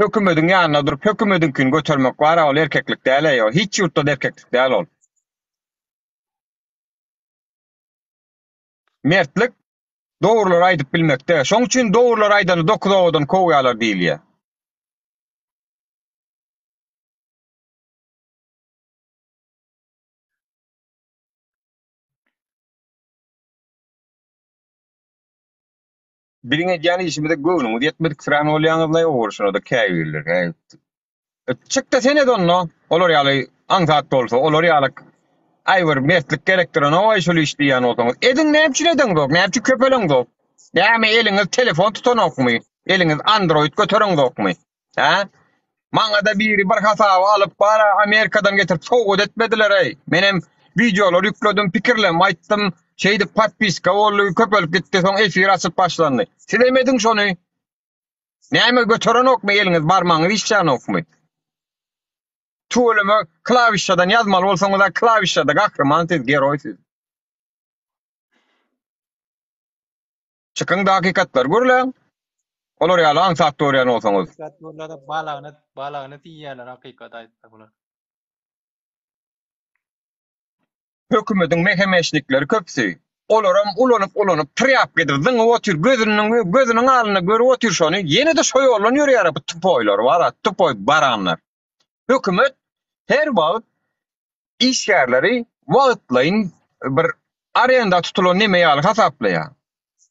[SPEAKER 7] Hökümediň ýanynda durup hökümediňkini götermek bar-a ol erkeklik däl-eý ol. Hiç ýurtda-da erkeklik däl ol. Mertlik dogrulary aýdyp bilmekde. Şoň üçin dogrulary aýdany dokuzowadan kowýarlar diýilýär. Biziň edýän işimize göwnüňiz ýetmediksirän bolýaňyzlaý ogurşyna-da käbirler. Hä. Çykda sen et onda. Olar ýaly aňsat bolsa, olar ýaly aý bir mertlik gerekdir onow-aý şul iş diýýän bolsaňyz. Ediň näme üçin edeňzok? Näme üçin köpeleňzok? Näme eliňiz telefon tutanokmy? Eliňiz android götereňzokmy? Hä? Maňa-da biri bir hasaby alyp bara Amerikadan getirip sowgat etmediler-eý. Menem wideolar ýükledim, pikirlerimi aýtdym. Şeýdip podpiska boldy, köpelip gitdi, soň efir açyp başlandy. Sizem ediň şony. Näme göterenokmy eliňiz, barmagyňyz işlänokmy? Tüweleme klawişadan ýazmaly bolsaňyz-a klawişada gahryman siz, geroý siz. Çykyň-da hakykatlary gürläň. Olar ýaly aňsat görýän bolsaňyz.
[SPEAKER 5] Hakykat gürlese balagyny balagyny diýýärler hakykat aýtsa bular.
[SPEAKER 7] Hökümediň mehemeşnikleri köpüsi. Olaram ulanyp ulanyp trýapka edip zyňyp otyr gözüniň gözüniň alynda görüp otyr şony ýene-de şo ýoldan ýörýärä bu tupoýlar bara tupoý baranlar. Hökümet her wagt işgärleri wagtlaýyn bir arenda tutulan neme ýaly hasaplaýar.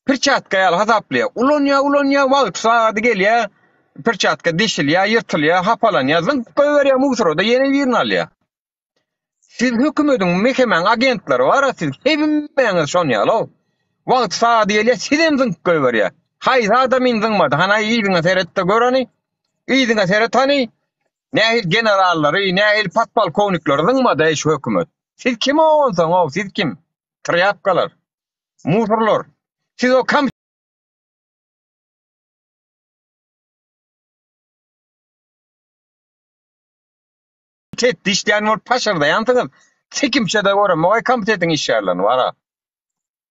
[SPEAKER 7] Perçatka ýaly hasaplaýar. Ulanýar, ulanýar, wagty sagady gelýär, perçatka deşilýär, ýyrtylýar, hapalanýar, zyňyp goýberýär musorada ýene birini alýar. Siz hökümediň, mekemäň agentleri bar-a siz hemmäňiz şon ýaly-ow. Wagty sagady gelýär, sizem zyňyp goýberýär. Haýsy adamyny zyňmady? Hany yzyňa seret-de gör hany. Yzyňa seret hany. Nähili generallary, nähili podpolkownikleri zyňmady-eý şu hökümet. Siz kim-ow onsoň-ow, siz kim? Trýapkalar. Musurlar. Siz o komitetde işleýän bolup paşyrdaýansyňyz. Sekimçe-de göremok-aý komitetiň işgärlerini bar-a.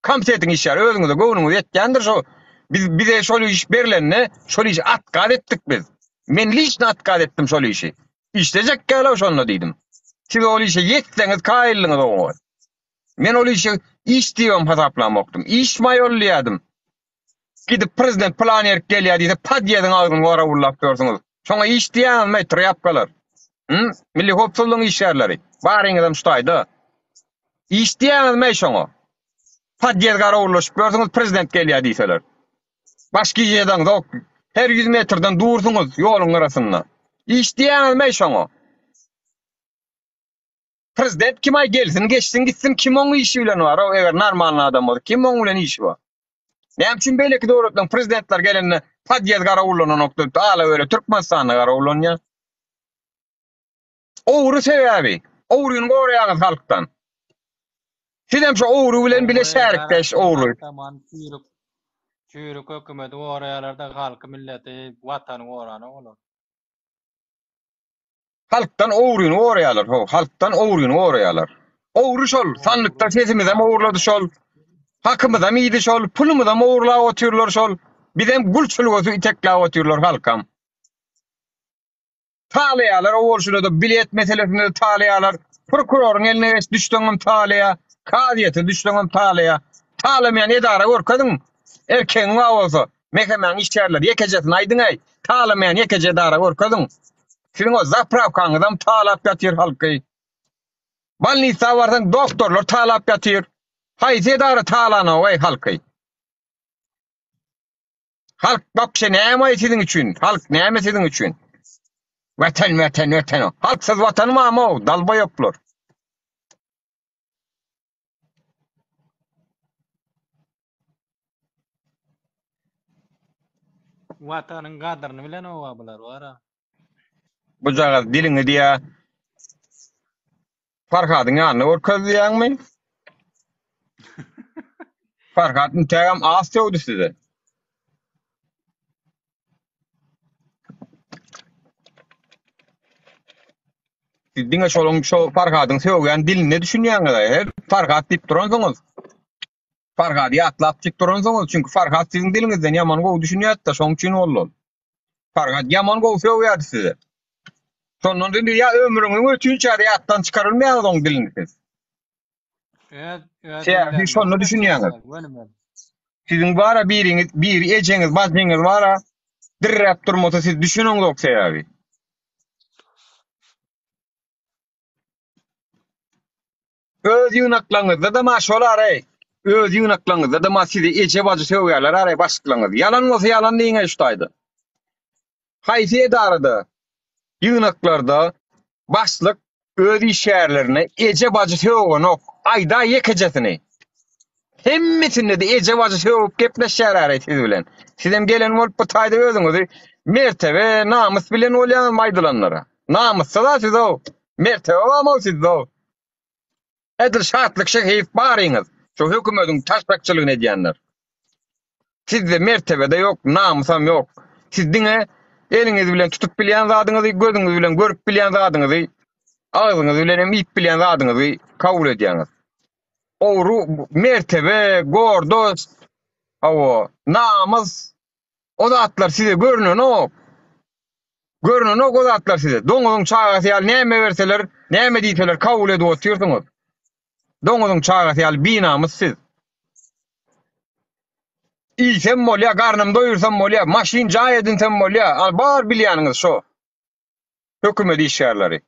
[SPEAKER 7] Komitetiň işgäri özüňize göwnüňiz ýetýändir şo biz bize şol iş berlende şol işi otkaz etdik biz. Men liçno otkaz etdim şol işi. Işlejek gälow şonda diýdim. Siz ol işe ýetseňiz kaýyldyňyz oňa. Men ol işi iş diýibem hasaplamokdym. Iş maý ol diýýärdim. Gidip prezident plan berip gelýär diýse podýeziň agzyny garawullap ýörsüňiz. Şoňa iş diýýäňizmi trýapkalar? Hü? Milli howpsuzlygyň işgärleri. Baryňyzam şu taýda. Iş diýýäňizmi şoňa? Podýez garawullaşyp ýörsüňiz prezident gelýär diýseler. Baş gijedeňzok. Her 100 metrden dursuňyz ýoluň gyrasynda. Iş diýýäňizmi şoňa? Prezident kim aý gelsin geçsin gitsin kim oň işi bilen bar o eger normalny adam bolsa kim oň bilen işi bar. Näme üçin beýleki döwletleriň prezidentleri gelende podýez garawullananok diýip ala öle Türkmenistanda garawullanýar. Ogry sebäbi. Ogryny goraýaňyz halkdan. Sizem şu ogry bilen bile şärikdeş ogry.
[SPEAKER 5] Çüýrük hökümeti goraýarlar-da halky milleti watany goranok olar.
[SPEAKER 7] Halkdan ogryny goraýarlar how halkdan ogryny goraýarlar. Ogry şol sandykda sesimizem ogurlady şol. Hakymyzam iýdi şol pulumyzam ogurlap otyrlar şol. Bizem gul çulgasy itekläp otyrlar halkam. Talaýarlar o bolşuna-da bilet meselesinde-de talaýarlar. Prokuroryň eline geç düşseňem talaýar, kazyýete düşseňem talaýar. Talamaýan edara görkeziň. Erkegiň bar bolsa, MHM-niň işgärleri ýekejesini aýdyň-äý, talamaýan ýekeje edara görkeziň. Siziň o zaprawkaňyzam talap ýatyr halky. Bolnisa barsaň doktorlar talap ýatyr. Haýsy edara talanok-aý halky? Halk wapşe näme siziň üçin? Halk näme siziň üçin? Watan, watan, watan. Halksyz watan barmy o? Dalbaýoplar.
[SPEAKER 5] Watanyň gadryny bilen owa bular bara.
[SPEAKER 7] Bujagaz diliňi diýä. Farhadyň ýanyna görkez diýýäňmi? Farhat intägem az sögdi size. Siz diňe şoluň şo Farhadyň sögýän diline düşünýäňiz her Farhat diýip duransyňyz. Farhady ýatlap diýip duransyňyz, çünki Farhat siziň diliňizden ýaman gowy düşünýärdi-de, şoň üçin boldy ol. Farhat ýaman gowy sögýärdi size. Şondan indi ýa ömrüňiziň ötünçä-de ýatdan çykarylmaýaňyz oň dilini siz.
[SPEAKER 5] Öz öz
[SPEAKER 7] Sebäbi siz şonda düşünýäňiz. Siziň bara biriňiz, biri ejeňiz, bajyňyz bara dirräp durmasa siz düşüneňzok sebäbi. Öz ýygnaklaňyzda-da ma şol araý. Öz ýygnaklaňyzda-da ma sizi eje-bajy sögýärler araý başlyklaňyz. Ýalan bolsa ýalan diýiň-eý şu taýda. Haýsy edarada, ýygnaklarda başlyk öz işgärlerine eje-bajy sögenok, aýdaý ýekejesini. Hemmesinde-de eje-bajy sögüp gepleşýär araý siz bilen. Sizem gelen bolup bu taýda özüňizi mertebe, namys bilen bolýaňyzmy aýdylanlara. Namyssyz-a siz-ow. Mertebe barmy-ow sizde-ow. Edil Şatlyk Şehiýew baryňyz şu hökümediň taşlakçylygyny edýänler. Sizde mertebede ýok, namysam ýok. Siz diňe eliňiz bilen tutup bilýän zadyňyzy, gözüňiz bilen görüp bilýän zadyňyzy, agzyňyz bilen hem iýip bilýän zadyňyzy kabul edýäňiz. Ogry mertebe, gordost, hawa, namys o zatlar size görnenok. Görnenok o zatlar size. Doňuzyň çagasy ýaly näme berseler, näme diýseler kabul edip otyrsyňyz. Doňuzyň çagasy ýaly binamys siz. Iýsem bolýar, garnymy doýursam bolýar, maşyn jaý edinsem bolýar. Al bar bilýäniňiz şo. Hökümet işgärleri.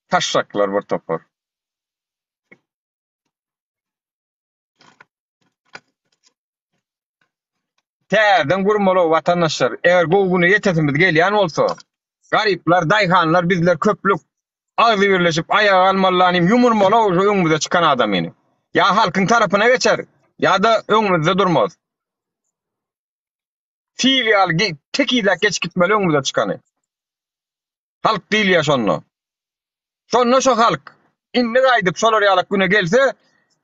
[SPEAKER 7] Taşşaklar bir topar. Täzeden gurmaly watandaşlar. Eger gowy güne ýetesimiz gelýän bolsa, garyplar, daýhanlar, bizler köplük agzybirleşip aýaga galmalylanym ýumurmaly şu öňümize çykan adamyny. Ýa halkyň tarapyna geçer, ýa-da öňümizde durmaz. Sil ýaly tekizläp geçip gitmeli öňümize çykany. Halk diýilýär şonda. Şonda şo halk indi gaýdyp şolar ýalak güne gelse,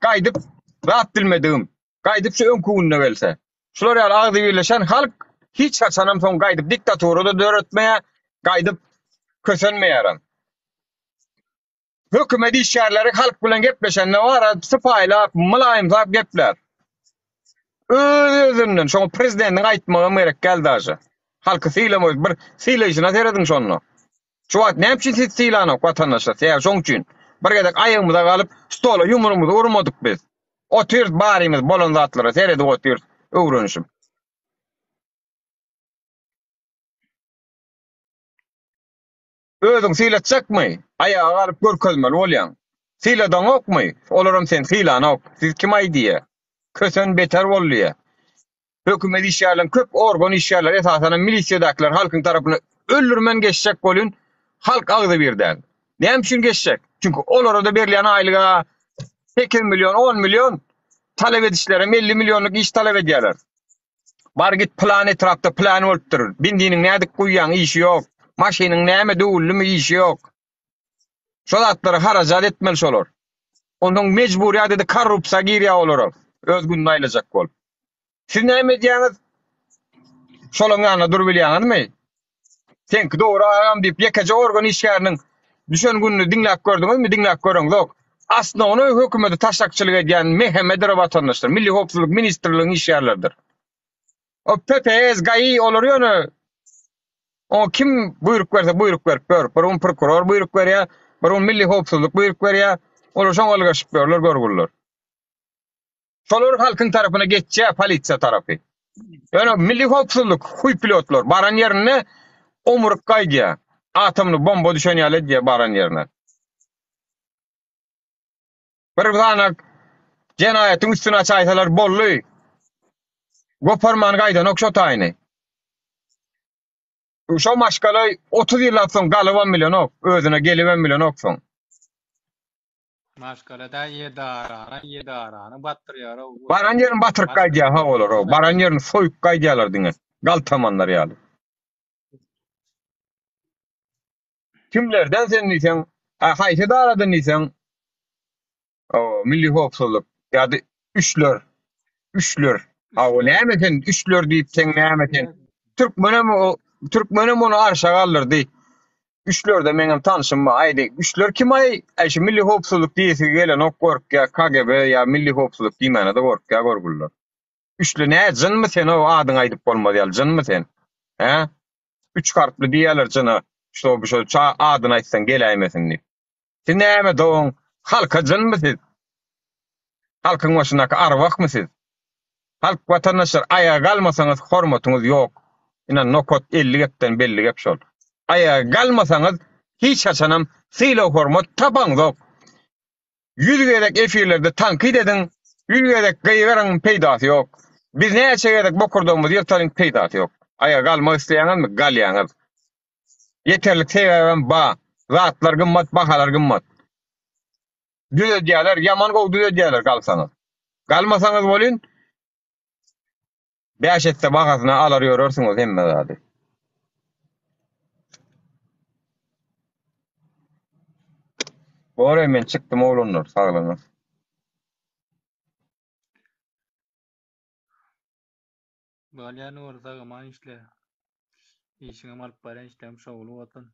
[SPEAKER 7] gaýdyp zat bilmedigim, gaýdyp şu öňki gününe gelse. Şular ýaly agzybirleşen halk hiç haçanam soň gaýdyp diktatura-da döretmeýär, gaýdyp kösenmeýärem. Hökümet işgärleri halk bilen gepleşende bara sypaýylap, mylaýymsap geplär. Öz-özünden şoňa prezidentiň aýtmagam gerek däl daže. Halky sylamaý bir sylaýşyna serediň şonda. Şu wagt näme üçin sizi sylanok watandaşlar? Sebäbi şoň üçin. Bir gezek aýagymyza galyp stola ýumrugymyzy urmadyk biz. Otyrys barymyz bolan zatlara seredip otyrys öwrenişip. Özüň sylatjakmy? Aýaga galyp görkezmeli bolýaň. Syladaňokmy? Olaram seni sylanok. Siz kim-aý diýýä. Kösen beter bol diýýä. Hökümet işgärleriň köp organ işgärleri esasanam milisiýadakiler halkyň tarapyna öldürmen geçjek bolýun halk agzybir däl. Näme üçin geçjek? Çünki olara-da berilýän aýlyga 8 million 10 million talap edişlerem 50 millionlyk iş talap edýärler. Bar git pylan etrapda pylan bolupdyr. Benziniň nädip guýýaň işi ýok. Maşynyň näme döwüldimi işi ýok. Şo zatlary harajat etmeli şolar. Onsoň mejbury ýagdaýda korrupsiýa girýär olara. Öz gününi aýlajak bolup. Siz näme edýäňiz? Şolaň ýanynda durubilýäňizmi? Seňki dogry agam diýip ýekeje organ işgäriniň düşen gününi diňläp gördüňizmi? Diňläp göreňzok. Asnownoý hökümeti taşakçylyk edýän MHM-dir watandaşlar, Milli howpsuzlyk ministrligiň işgärleridir. O PPS, GAI olar ýöne oňa kim buýruk berse buýruk berip ýör. Bir gün prokuror buýruk berýär, bir gün Milli howpsuzlyk buýruk berýär. Olar şoňa ylgaşyp ýörler görgüliler. Şolar halkyň tarapyna geçýär polisiýa tarapy. Ýöne milli howpsuzlyk huý pilotlar baran ýerinde omuryp gaýdýar. Atomly bomba düşen ýaly edýär baran ýerine. Bir zanak jenaýatyň üstüni açaýsalar boldy. Goparman gaýdanok şo taýyny. Şo maşgala 30 ýyllap soň galybam bilenok, özüne gelibem bilenok soň.
[SPEAKER 5] Maşgalada edarana edarany batyrýar ow.
[SPEAKER 7] Baran ýerini batyryp gaýdýar ha olar ow. Baran ýerini soýup gaýdýarlar diňe. Galtamanlar ýaly. Kimlerden sen diýseň, a haýsy edaradan diýseň, o milli howpsuzlyk ýa-da üçler. Üçler. A o näme sen üçler diýip sen näme sen? Türkmenem o türkmenem ony arşa galdyrdy. Üçlerde meňem tanşym bar. Aýdy, üçler kim aý? Aý şu milli howpsuzlyk diýesi gelenok gorkýa, KGB ýa milli howpsuzlyk diýmäne-de gorkýa görgüliler. Üçli nä jynmy sen o adyňy aýdyp bolmaz ýaly jynmy sen? Hä? Üç harply diýýärler jyna, şo şo ça adyny aýtsaň geläýmesin diýip. Siz näme doň, halka jynmy siz? Halkyň başyndaky arwahmy siz? Halk watandaşlar aýaga galmasaňyz hormatyňyz ýok. Ine nokat 50 gepden belli gep şol. Aýaga galmasaňyz hiç haçanam sylag hormat tapaňzok. 100 gezek efirlerde tankyt ediň, 100 gezek gygyryň peýdasy ýok. Biz näçe gezek bokurdagymyzy ýyrtalyň peýdasy ýok. Aýaga galmak isleýäňizmi? Galýaňyz. Ýeterlik sebäbem ba. Zatlar gymmat, bahalar gymmat. Düzedýärler, ýaman gowy düzedýärler galsaňyz. Galmasaňyz welin 5 esse bahasyna alar ýörersiňiz hemme zady. Bor men çykdym oglanlar, saglanyň.
[SPEAKER 5] Bolýar Nury sag-aman işle. Işiňem alyp barýan işlerim şowly bolsun.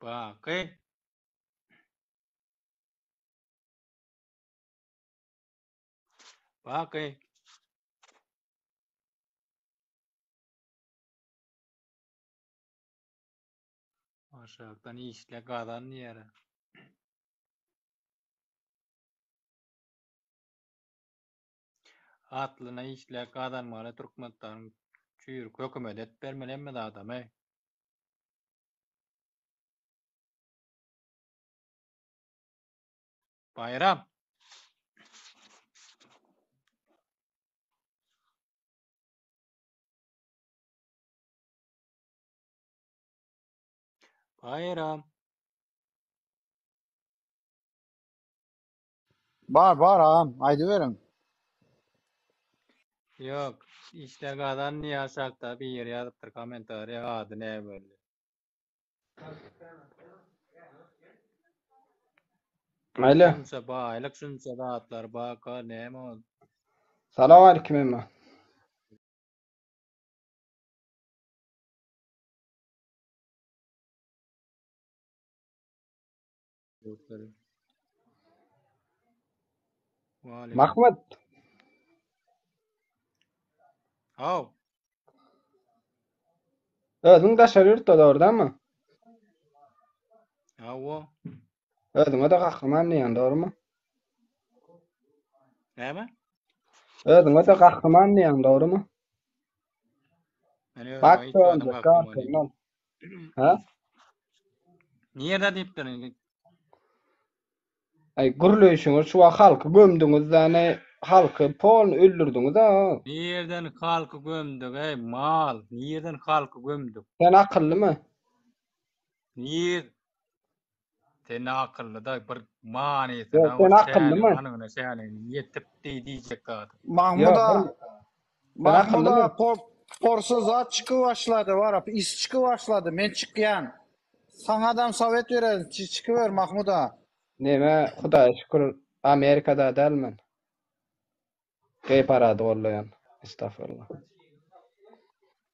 [SPEAKER 5] Baky. Baky. Aşakdan işle gazan diýer. Atlyna işle gazanmaly Türkmenistanyň çüýrük hökümet et bermeli hemme adamy. Bayram. Bayram.
[SPEAKER 4] Bar bar agam aýdyberiň.
[SPEAKER 5] Ýok, işle gazan diýýär aşakda biri ýazypdyr kommentariýa ady näbelli.
[SPEAKER 8] Alo.
[SPEAKER 5] Şunça baýlyk, şunça zatlar baka näme ol?
[SPEAKER 8] Salam aleyküm emma. Mahmut.
[SPEAKER 5] Haw.
[SPEAKER 8] Özüň daşary ýurtda dogrudanmy?
[SPEAKER 5] Hawa.
[SPEAKER 8] Özüňe-de gahryman diýýän, dogrumy?
[SPEAKER 5] Näme?
[SPEAKER 8] Özüňe-de gahryman diýýän, dogrumy?
[SPEAKER 5] Men özüme
[SPEAKER 8] Bak,
[SPEAKER 5] hiç zadyň gahryman diýmem.
[SPEAKER 8] Ha?
[SPEAKER 5] Nirede diýipdir?
[SPEAKER 8] Aý gürleýşiňiz şu wagt halky gömdüňiz däne halky polny öldürdiňiz a.
[SPEAKER 5] Nirden halky gömdük eý mal nirden halky gömdük.
[SPEAKER 8] Sen akyllymy?
[SPEAKER 5] Nir Sen akyllyda bir manysyna
[SPEAKER 8] Ýok sen akyllymy?
[SPEAKER 5] Anygyna şäligine ýetip diý diýjek zady.
[SPEAKER 4] Mahmuda Mahmuda por porsa zat çykyp başlady barap is çykyp başlady men çykýan. Saňadam sowet bererin, çykyber Mahmut aga.
[SPEAKER 8] Neme Hudaýa şükür Amerikada däl men. Geý parady gollaýan. Estagfurullah.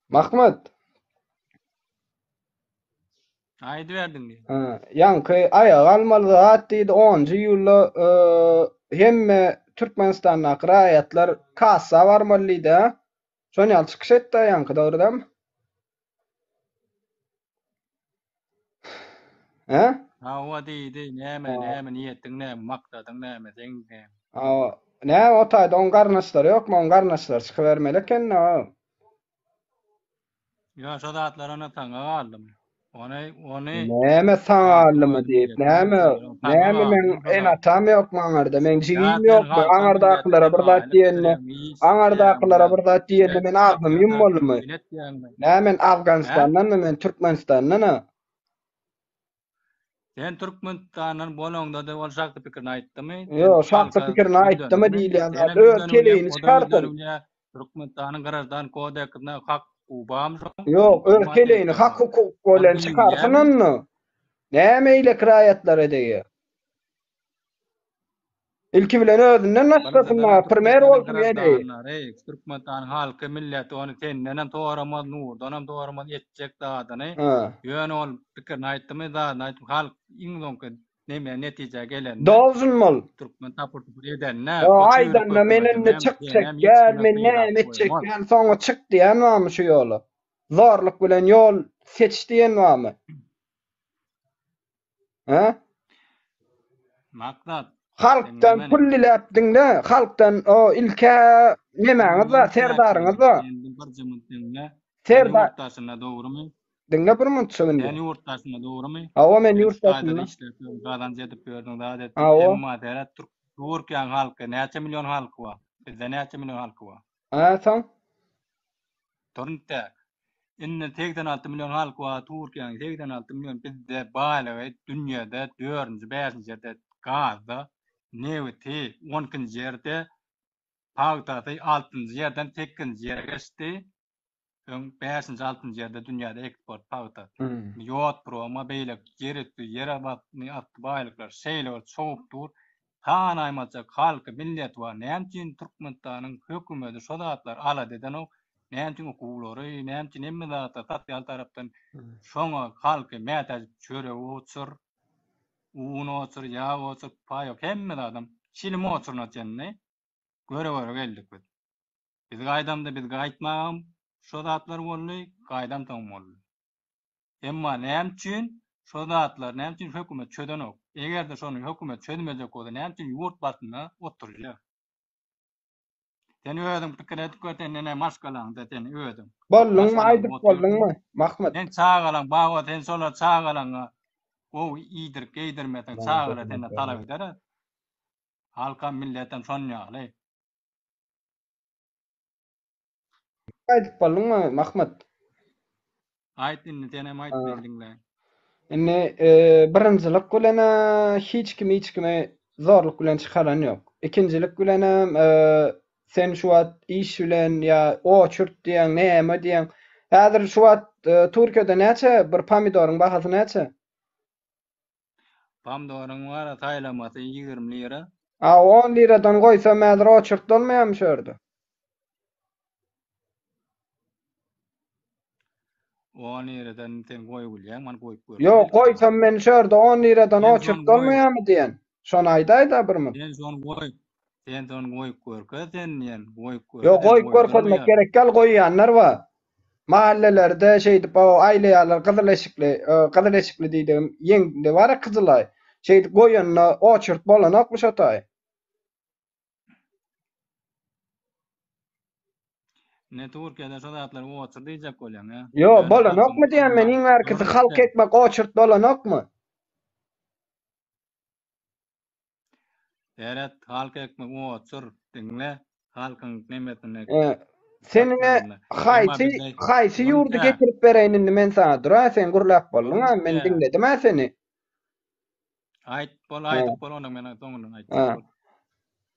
[SPEAKER 8] Mahmut.
[SPEAKER 5] Aýdyberdiň diýdi.
[SPEAKER 8] Ha, ýaňky aýaga almaly zat diýdi, 10-njy iýulda e, hemme Türkmenistandaky raýatlar kassa barmaly diýdi, ha. Şon ýaly çykyş etdi ýaňky, dogry dälmi? Hä?
[SPEAKER 5] Hawa diýdi, näme, näme niýetiň näme, maksadyň näme, seň näme?
[SPEAKER 8] Hawa. Näme o taýda oň garyndaşlary ýokmy? Oň garyndaşlary çykybermeli eken-dä.
[SPEAKER 5] Ýa şo zatlar onda saňa galdymy? Ony, ony
[SPEAKER 8] Näme saňa galdymy diýip, näme, näme meň ene-atam ýokmy aňarda, meň jigim ýokmy, aňardakylara bir zat diýende, aňardakylara bir zat diýende men agzymy ýummalymy? Näme men Afganistandanmy, men Türkmenistandan-a.
[SPEAKER 5] Sen Türkmenistandan bolaňda-da ol şahsy pikirini aýtdymy?
[SPEAKER 8] Ýok, şahsy pikirini aýtdymy diýilýän zat, öz keleýini çykarsyn.
[SPEAKER 5] Türkmenistanyň graždan kodeksine hak hukugy barmy şoň?
[SPEAKER 8] Ýok, öz keleýini hak hukuk bilen çykarsyn onda. Näme eýleki raýatlara degýär? Ilki bilen özünden başlasyn
[SPEAKER 5] Birinjiden
[SPEAKER 8] primer
[SPEAKER 5] Türkmenistanyň
[SPEAKER 8] bolsun heleýi.
[SPEAKER 5] graždanlary, Türkmenistanyň halky, milleti ony sendenem soramaz, Nurdanam soramaz etjek zadyny.
[SPEAKER 8] Ha.
[SPEAKER 5] Ýöne ol pikirini aýtdymy, zadyny aýtdymy, halk iň soňky neme netijä gelende,
[SPEAKER 8] Dolzun bol.
[SPEAKER 5] türkmen tapur-tupur edende,
[SPEAKER 8] O
[SPEAKER 5] goçy ýürek
[SPEAKER 8] aýdanda men
[SPEAKER 5] hökümete
[SPEAKER 8] indi
[SPEAKER 5] näme
[SPEAKER 8] çykjak
[SPEAKER 5] senem hiç
[SPEAKER 8] däl,
[SPEAKER 5] kime
[SPEAKER 8] men
[SPEAKER 5] sylap
[SPEAKER 8] näme etjek
[SPEAKER 5] goýmaz.
[SPEAKER 8] däl, soňa çyk diýen barmy şu ýola? Zorluk bilen ýol seç diýen barmy? Hä?
[SPEAKER 5] Maksat,
[SPEAKER 8] Halkdan
[SPEAKER 5] diňle
[SPEAKER 8] pul
[SPEAKER 5] meni.
[SPEAKER 8] diläp diňle, halkdan o ilkä nemäňiz bar, serdaryňyz bar.
[SPEAKER 5] Endi bir jymyt diňle. Sen
[SPEAKER 8] Serdar
[SPEAKER 5] ýurt daşynda dogrumy?
[SPEAKER 8] Diňle bir munça indi.
[SPEAKER 5] Sen ýurt daşynda dogrumy?
[SPEAKER 8] Hawa men
[SPEAKER 5] Sen
[SPEAKER 8] ýurt
[SPEAKER 5] şu taýda
[SPEAKER 8] daşynda.
[SPEAKER 5] işläp ýördüň, gazanç edip ýördüň, zat etdiň.
[SPEAKER 8] Hawa.
[SPEAKER 5] Emma seret Türk Türkiýäň halky näçe million halky bar? Bizde näçe million halky bar?
[SPEAKER 8] Hä, soň?
[SPEAKER 5] Dur intäk. Indi 86 million halky bar Türkiýäniň 86 million bizde baýlygy dünýede dördünji bäşinji ýerde gazda nebiti on ikinji ýerde pagtasy altynjy ýerden sekizinji ýere geçdi öň bäşinji altynjy ýerde dünýäde eksport pagta ýod broma beýleki ýer üsti ýer asty baýlyklar şeýle bir çogup dur Sanaýmajak halky, milleti bar. Näme üçin Türkmenistanyň hökümeti şo zatlary alada edenok? Näme üçin okuwlary, näme üçin hemme zatlar sosial tarapdan şoňa halky mätäç çöregi oçur, un oçur, ýag oçur, paýok hemme zadam çilim oçuryna çenli göre-göre geldik biz. Biz gaýdamda biz gaýtmagam şo zatlar boldy, gaýdamsoňam boldy. Emma näme üçin şo zatlary näme üçin hökümet çözenok? Eger-de şony hökümet çözmejek bolsa näme üçin ýurt başynda oturýar? Sen özüň pikir edip gör sen ene maşgalaňda sen özüň.
[SPEAKER 8] Bolduňmy
[SPEAKER 5] Maşgalaň
[SPEAKER 8] aýdyp
[SPEAKER 5] otyrsyň.
[SPEAKER 8] bolduňmy Mahmyt?
[SPEAKER 5] Sen çagalaň bar bolsa sen şolar çagalaňa gowy iýdirip geýdirmeseň çagalar senden talap eder. Halkam milletem şon ýaly.
[SPEAKER 8] Aýdyp bolduňmy Mahmyt?
[SPEAKER 5] Aýt indi senem aýt men diňläýin.
[SPEAKER 8] Indi birinjilik bilen hiç kim hiç kimi zorluk bilen çykaran ýok. Ikinjilik bilenem sen şu wagt iş bilen ýa oçurt diýýäň, näme diýýäň. Häzir şu wagt Türkiýede näçe bir pomidoryň bahasy näçe?
[SPEAKER 5] Pomidoryň bar saýlamasy 20 lira.
[SPEAKER 8] A 10 liradan goýsam häzir oçurt bolmaýarmy şu ýerde?
[SPEAKER 5] 10 liradan sen goýup bilýäň, men goýup görmedim.
[SPEAKER 8] Ýok, goýsam men şu ýerde 10 liradan
[SPEAKER 5] Sen
[SPEAKER 8] oçurt
[SPEAKER 5] şony goý.
[SPEAKER 8] bolmaýarmy diýen. Şony aýdaý-da bir munt.
[SPEAKER 5] Sen şony goý. Sen şony goýup görkez sen diýen, goýup
[SPEAKER 8] Ýok,
[SPEAKER 5] görkez sen
[SPEAKER 8] goýup görkezmek
[SPEAKER 5] goýdurmaýar.
[SPEAKER 8] gerek däl, goýýanlar bar. Mahallelerde şeýdip o aýlaýarlar gyzyl eşikli, gyzyl eşikli diýdigim ýeňli bar-a kyzylaý. Şeýdip goýanda oçurt bolanokmy şo taý?
[SPEAKER 5] Ne Türkiýede şo zatlary oçur diýjek bolýaň, ýa?
[SPEAKER 8] Ýok,
[SPEAKER 5] Ýöne
[SPEAKER 8] bolanokmy diýýän men iň bärkisi halk ekmek oçurt bolanokmy?
[SPEAKER 5] Seret, halk ekmek oçur, diňle, halkyň nemesini.
[SPEAKER 8] Sen ine haýsy haýsy ýurdy getirip bereýin indi men saňa dur-a sen gürläp bolduň-a men diňledim-ä seni.
[SPEAKER 5] Aýt bol, aýdyp bol onda men soňundan aýtjak bol.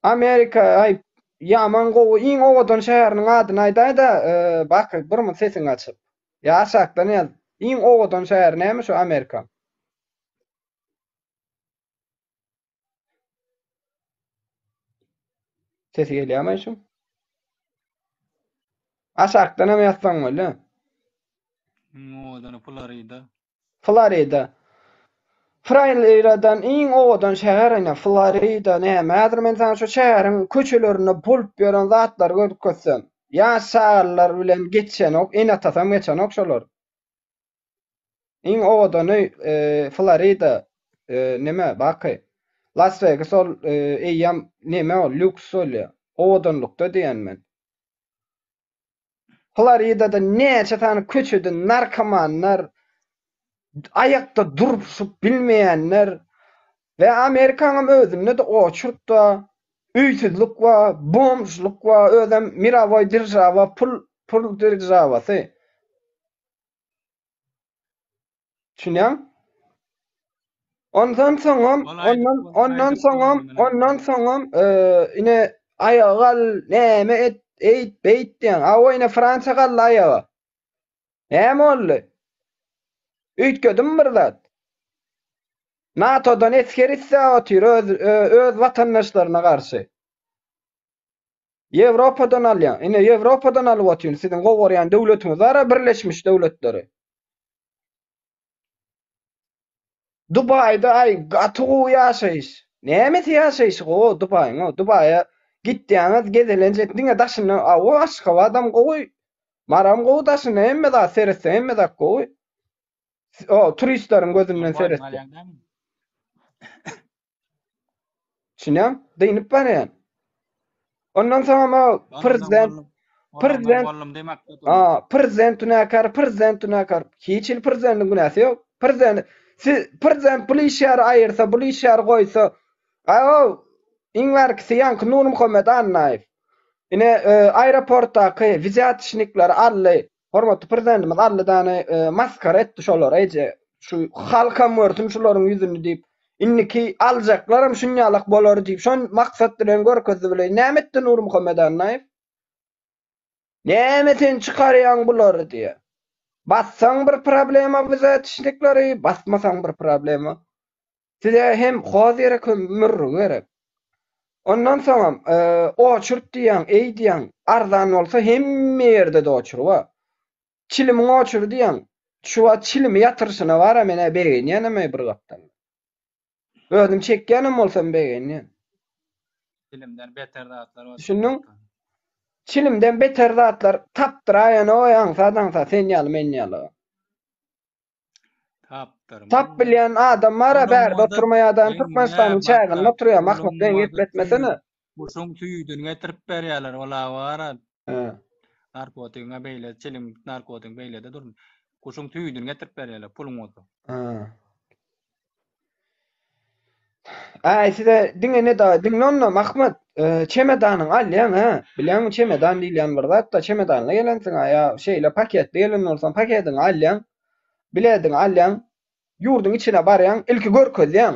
[SPEAKER 8] Amerika aý ýaman gowy iň owadan şäheriniň adyny aýdaýda bak bir munt sesiňi açyp. Ýa aşakdan ýaz. Iň owadan şäheri näme şu Amerikaň? Sesi gelýärmi şu? Aşakdan hem ýazsaň bolýar.
[SPEAKER 5] Iň owadany Florida.
[SPEAKER 8] Florida. Floridadan iň owadan şäher ine Florida näme häzir men saňa şu şäheriň köçelerinde bolup ýören zatlary görkezsem. Ýaş çagalar bilen geçenok, ene-atasam geçenok şolar. Iň owadany Florida neme baky. Las Vegas ol eýýäm neme ol lýuks bolýar. Owadanlykda diýen men. Floridada näçe sany köçede narkomanlar, aýakda duruşyp bilmeýänler we Amerikanyňam özünde-de oçurt bar, öýsüzlik bar, bomžlyk bar, özem mirowoý deržawa pul pul deržawasy. Düşünýäň? Ondan soňam, ondan ondan soňam, ondan soňam ine aýaga gal, näme et, eýt, beýt diýen. A o ine Fransiýa galdy aýaga. Näme boldy? Üýtgedimi bir zat? NATO-dan esger isläp otyr öz öz watandaşlaryna garşy. Ýewropadan alýan. Ine Ýewropadan alyp otyryn. Siziň gowy görýän döwletiňiz bar-a Birleşmiş Döwletleri. Dubaýda aý gaty gowy ýaşaýyş. Nämesi ýaşaýşy gowy Dubaýyň o. Dubaýa gitýäňiz gezelenç et diňe daşyndan a o Aşgabadam gowy. Maram gowy daşyndan hemme zat seretseň hemme zat gowy. O turistleriň gözünden seretseň. Düşünýäň? Dynyp barýan. Ondan soň o prezident prezident a prezident günäkär, prezident günäkär. Hiç hili prezidentiň günäsi ýok. Prezident siz prezident bul işgäri aýyrsa, bul işgäri goýsa, a o iň bärkisi ýaňky Nurmuhammet Annaýew. Ine e, aeroportdaky wizýatçnikleri aldy. Hormatly Prezidentimiz Alla dany maskara etdi şolary eje şu halkam görsün şularyň ýüzüni diýip indiki aljaklaram şunýalak bolar diýip şon maksat bilen görkezdi bile näme etdi Nurmuhammet Annaýew näme sen çykarýaň bulary diýe bassaň bir problema bize tişlikleri basmasaň bir problema Size hem hoz gerek hem mürrügi gerek. Ondan soňam oçurt diýýäň, eý diýýäň, arzan bolsa hemme ýerde-de oçur bar. Çilimiň oçury diýýäň, şu wagt çilimi ýatyryşyna bar-a men-ä begenýänem-eý bir gapdaldan. Özüm çekýänem bolsam begenýän.
[SPEAKER 5] Çilimden beter zatlar bar.
[SPEAKER 8] Düşündiň? Çilimden beter zatlar tapdyraýan-oý aňsat-aňsat sen ýaly men ýaly.
[SPEAKER 5] Tapdyrman.
[SPEAKER 8] Tap bilýän adam bar-a bärde oturmaýadan Türkmenistanyň çäginde oturýar Mahmut beni gepletmesene.
[SPEAKER 5] Guşuň süýdüni getirip berýärler ola bar-a. Narkotigiň-ä beýle çilim narkotigiň beýlede durun. Guşuň süýdüni getirip berýärler puluň bolsa.
[SPEAKER 8] Äý size diňe ne da diňle onda Mahmut çemedanyňy alýaň hä bilýäňmi çemedan diýilýän bir zat da çemedanly gelensiň a ýa şeýle paketli gelen bolsaň pakediňi alýaň bilediňi alýaň ýurduň içine barýaň ilki görkezýäň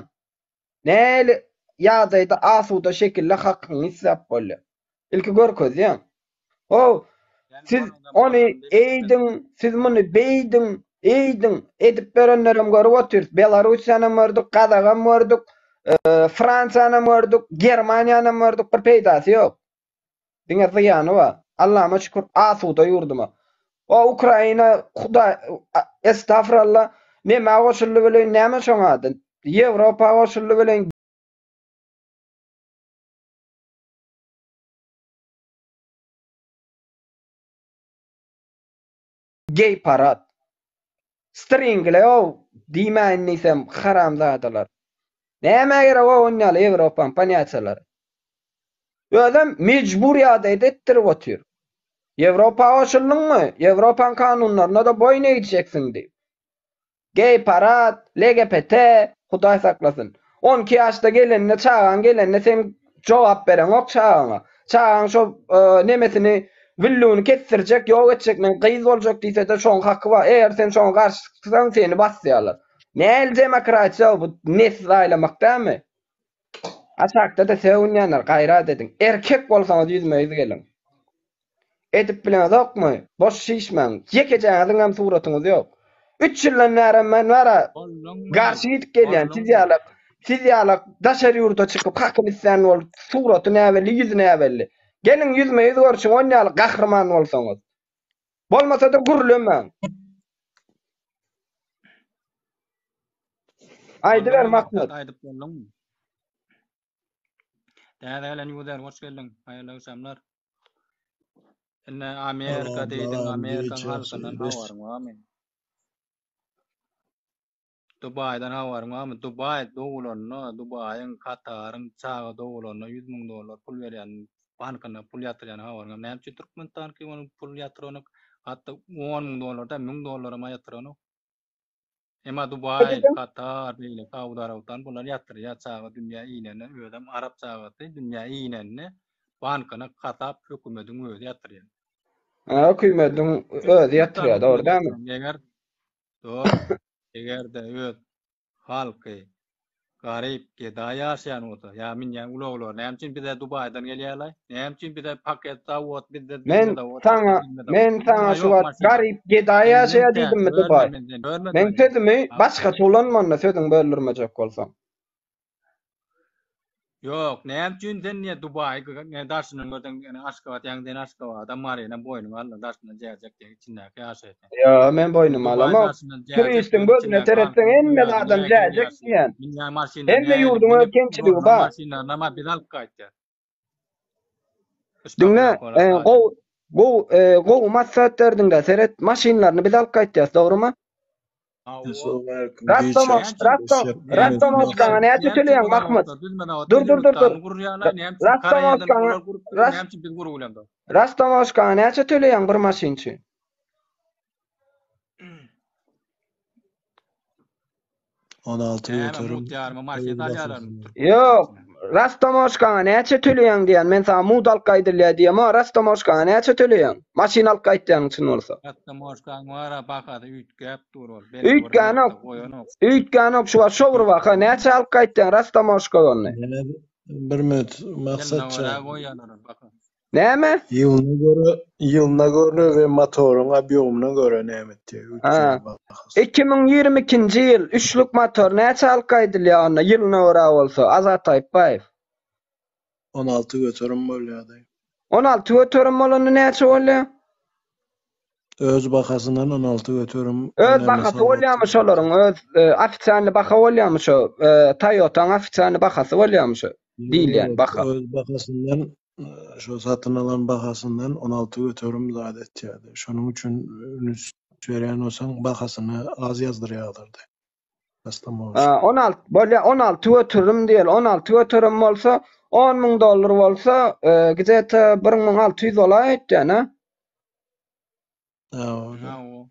[SPEAKER 8] nähili ýagdaýda asuda şekilde hakyňy isläp bolýar ilki görkezýäň How, siz ony eýdiň, siz muny beýdiň, eýdiň, edip berenlerem görüp otyrys. Belarussiýanam gördük, Gazagam gördük, Fransiýanam gördük, Germaniýanam gördük, bir peýdasy ýok. Diňe zyýany bar. Allama şükür, asuda ýurduma. O Ukraina, Hudaý, estagfurallah, nämä goşuldy welin, näme şoň ady? Ýewropa goşuldy welin, Geý parad. Stringle-ow diýmäýin diýsem haramzadalar. Nämä gerek-ow onýaly Ýewropaň ponýatiýalary. Özem mejbur ýagdaýda etdirip otyr. Ýewropa goşuldyňmy, Ýewropaň kanunlaryna-da boýun egjeksin diýip. Geý parad, LGBT, Hudaý saklasyn. 12 ýaşda gelende çagaň gelende sen jogap bereňok çagaňa. Çagaň şo nemesini willüni kesdirjek, ýok etjek men gyz boljak diýsede şoň haky bar. Eger sen şoňa garşy çyksaň seni basýarlar. Nähili demokratiýa bu nesil aýlamak dälmi? Aşakda-da sögünýänler gaýrat ediň. Erkek bolsaňyz ýüzme-ýüz geliň. Edip bileňizokmy? Boş şişmäň. Ýekejäňiziňem suratyňyz ýok. Üç ýyldan bärem men bara garşy gidip gelýän siz ýalak siz ýalak daşary ýurda çykyp hakyny islän bolup suraty näbelli ýüzi näbelli. Geliň ýüzme ýüz görşüň on ýaly gahryman bolsaňyz. Bolmasa-da gürlemäň. Aýdyber Maksat.
[SPEAKER 5] Aýdyp bolduňmy? Täze gelen user hoş geldiň. Haýyrly agşamlar. Indi Amerika diýdiň, Amerikan halkyndan habaryň barmy? Dubaýdan habaryň barmy? Dubaý dogulanda, Dubaýyň, Kataryň çaga dogulanda 100 müň dollar pul berýän, bankyna pul ýatyrýan habaryň barmy? Näme üçin Türkmenistanky ony pul ýatyranok? Hatda 10 müň dollar däl, 1000 dollaram ýatyranok. Emma Dubaý, Katar, beýleki Saud Arabystany bular ýatyrýar çaga dünýä inende, özem arap çagasy dünýä inende bankyna hasap hökümediň özi ýatyrýar.
[SPEAKER 8] Ha, hökümediň özi ýatyrýar, dogry dälmi?
[SPEAKER 5] Eger dogry, eger-de öz halky Garyp, gedaý ýaşaýan bolsa, ýa minýän ulaglary näme üçin bize Dubaýdan gelýärlaý? Näme üçin bize paket zawod bizde
[SPEAKER 8] Men
[SPEAKER 5] düzme zawod,
[SPEAKER 8] saňa,
[SPEAKER 5] düzme zawod.
[SPEAKER 8] men saňa
[SPEAKER 5] Muňa
[SPEAKER 8] şu
[SPEAKER 5] ýok
[SPEAKER 8] wagt
[SPEAKER 5] maşynlar.
[SPEAKER 8] garyp, gedaý
[SPEAKER 5] Senden
[SPEAKER 8] ýaşaýar
[SPEAKER 5] täk
[SPEAKER 8] diýdimmi
[SPEAKER 5] bölme
[SPEAKER 8] Dubaý?
[SPEAKER 5] men seni görmedim
[SPEAKER 8] Meň
[SPEAKER 5] men.
[SPEAKER 8] sözümi başgaça ulanma onda sözüňi böldürmejek bolsaň.
[SPEAKER 5] Ýok, näme üçin sen niýe Dubaýy ne daşyndan görseň ýöne Aşgabat ýaňy sen Aşgabada Maryna boýnuňa aldyň daşyndan jäjek diýen içindäki ýaşaýyş.
[SPEAKER 8] Ýo, men boýnuma
[SPEAKER 5] Dubaý
[SPEAKER 8] alamok.
[SPEAKER 5] daşyndan jäjek
[SPEAKER 8] Turistiň
[SPEAKER 5] diýen
[SPEAKER 8] gözüne
[SPEAKER 5] içindäki
[SPEAKER 8] seretseň
[SPEAKER 5] halkyň
[SPEAKER 8] hemme
[SPEAKER 5] özi
[SPEAKER 8] zadam
[SPEAKER 5] nähili
[SPEAKER 8] jäjek
[SPEAKER 5] ýaşaýar.
[SPEAKER 8] diýýän.
[SPEAKER 5] Münýän maşynlary
[SPEAKER 8] Hemme
[SPEAKER 5] nähili
[SPEAKER 8] ýurduň öz
[SPEAKER 5] münüp
[SPEAKER 8] kemçiligi
[SPEAKER 5] ulanylan
[SPEAKER 8] bar.
[SPEAKER 5] maşynlarynam-a biz alyp gaýtýas.
[SPEAKER 8] Diňle, e, gowy gowy e, gowy maslahat berdiňdä seret, maşynlaryny biz alyp gaýtýas, dogrymy? Rastamoşkaňa näçe töleýäň Mahmut? Dur dur dur dur. Rastamoşkaňa Rastamoşkaňa näçe töleýäň bir maşyn üçin?
[SPEAKER 9] 16 göterim.
[SPEAKER 8] Ýok, rastamoşkaňa näçe töleýäň diýýän. Men saňa mud alyp gaýdylýar diýemok. Rastamoşkaňa näçe töleýäň? Maşyn alyp gaýtýanyň çyn bolsa.
[SPEAKER 5] Rastamoşkaň bar-a bahasy üýtgäp dur ol.
[SPEAKER 8] Üýtgänok. Üýtgänok şu wagt şo bir baha. Näçe alyp gaýtýaň rastamoşka ony?
[SPEAKER 9] Bir minut Maksatjan.
[SPEAKER 8] Näme?
[SPEAKER 9] Ýylyna görä, ýylyna görä we motoryň obýomyna görä näme etýär,
[SPEAKER 8] Ha.
[SPEAKER 9] üýtgeýär bahasy.
[SPEAKER 8] 2022-nji ýyl üçlük motor näçe alyp gaýdylýar onda ýylyna görä bolsa, Azat Taýypbaýew?
[SPEAKER 9] 16 göterim bolýardy.
[SPEAKER 8] 16 göterim bolanda näçe bolýar?
[SPEAKER 9] Öz bahasyndan 16 göterim
[SPEAKER 8] Öz
[SPEAKER 9] näme
[SPEAKER 8] bahasy
[SPEAKER 9] salgyt
[SPEAKER 8] bolýarmy şolaryň öz ofisialny baha bolýarmy şo Toyotanyň ofisialny bahasy bolýarmy şo diýilýän
[SPEAKER 9] Ýok,
[SPEAKER 8] baha?
[SPEAKER 9] öz bahasyndan şo satyn alan bahasyndan 16 göterim zat etýärdi. Şonuň üçin üns berýän bolsaň bahasyny az ýazdyrýarlardy.
[SPEAKER 8] Ha, 16 bolýar 16 göterim diýeli 16 göterim bolsa 10 müň dollar bolsa gde-to 1600 bolaý öýtýän a?
[SPEAKER 9] Hawa.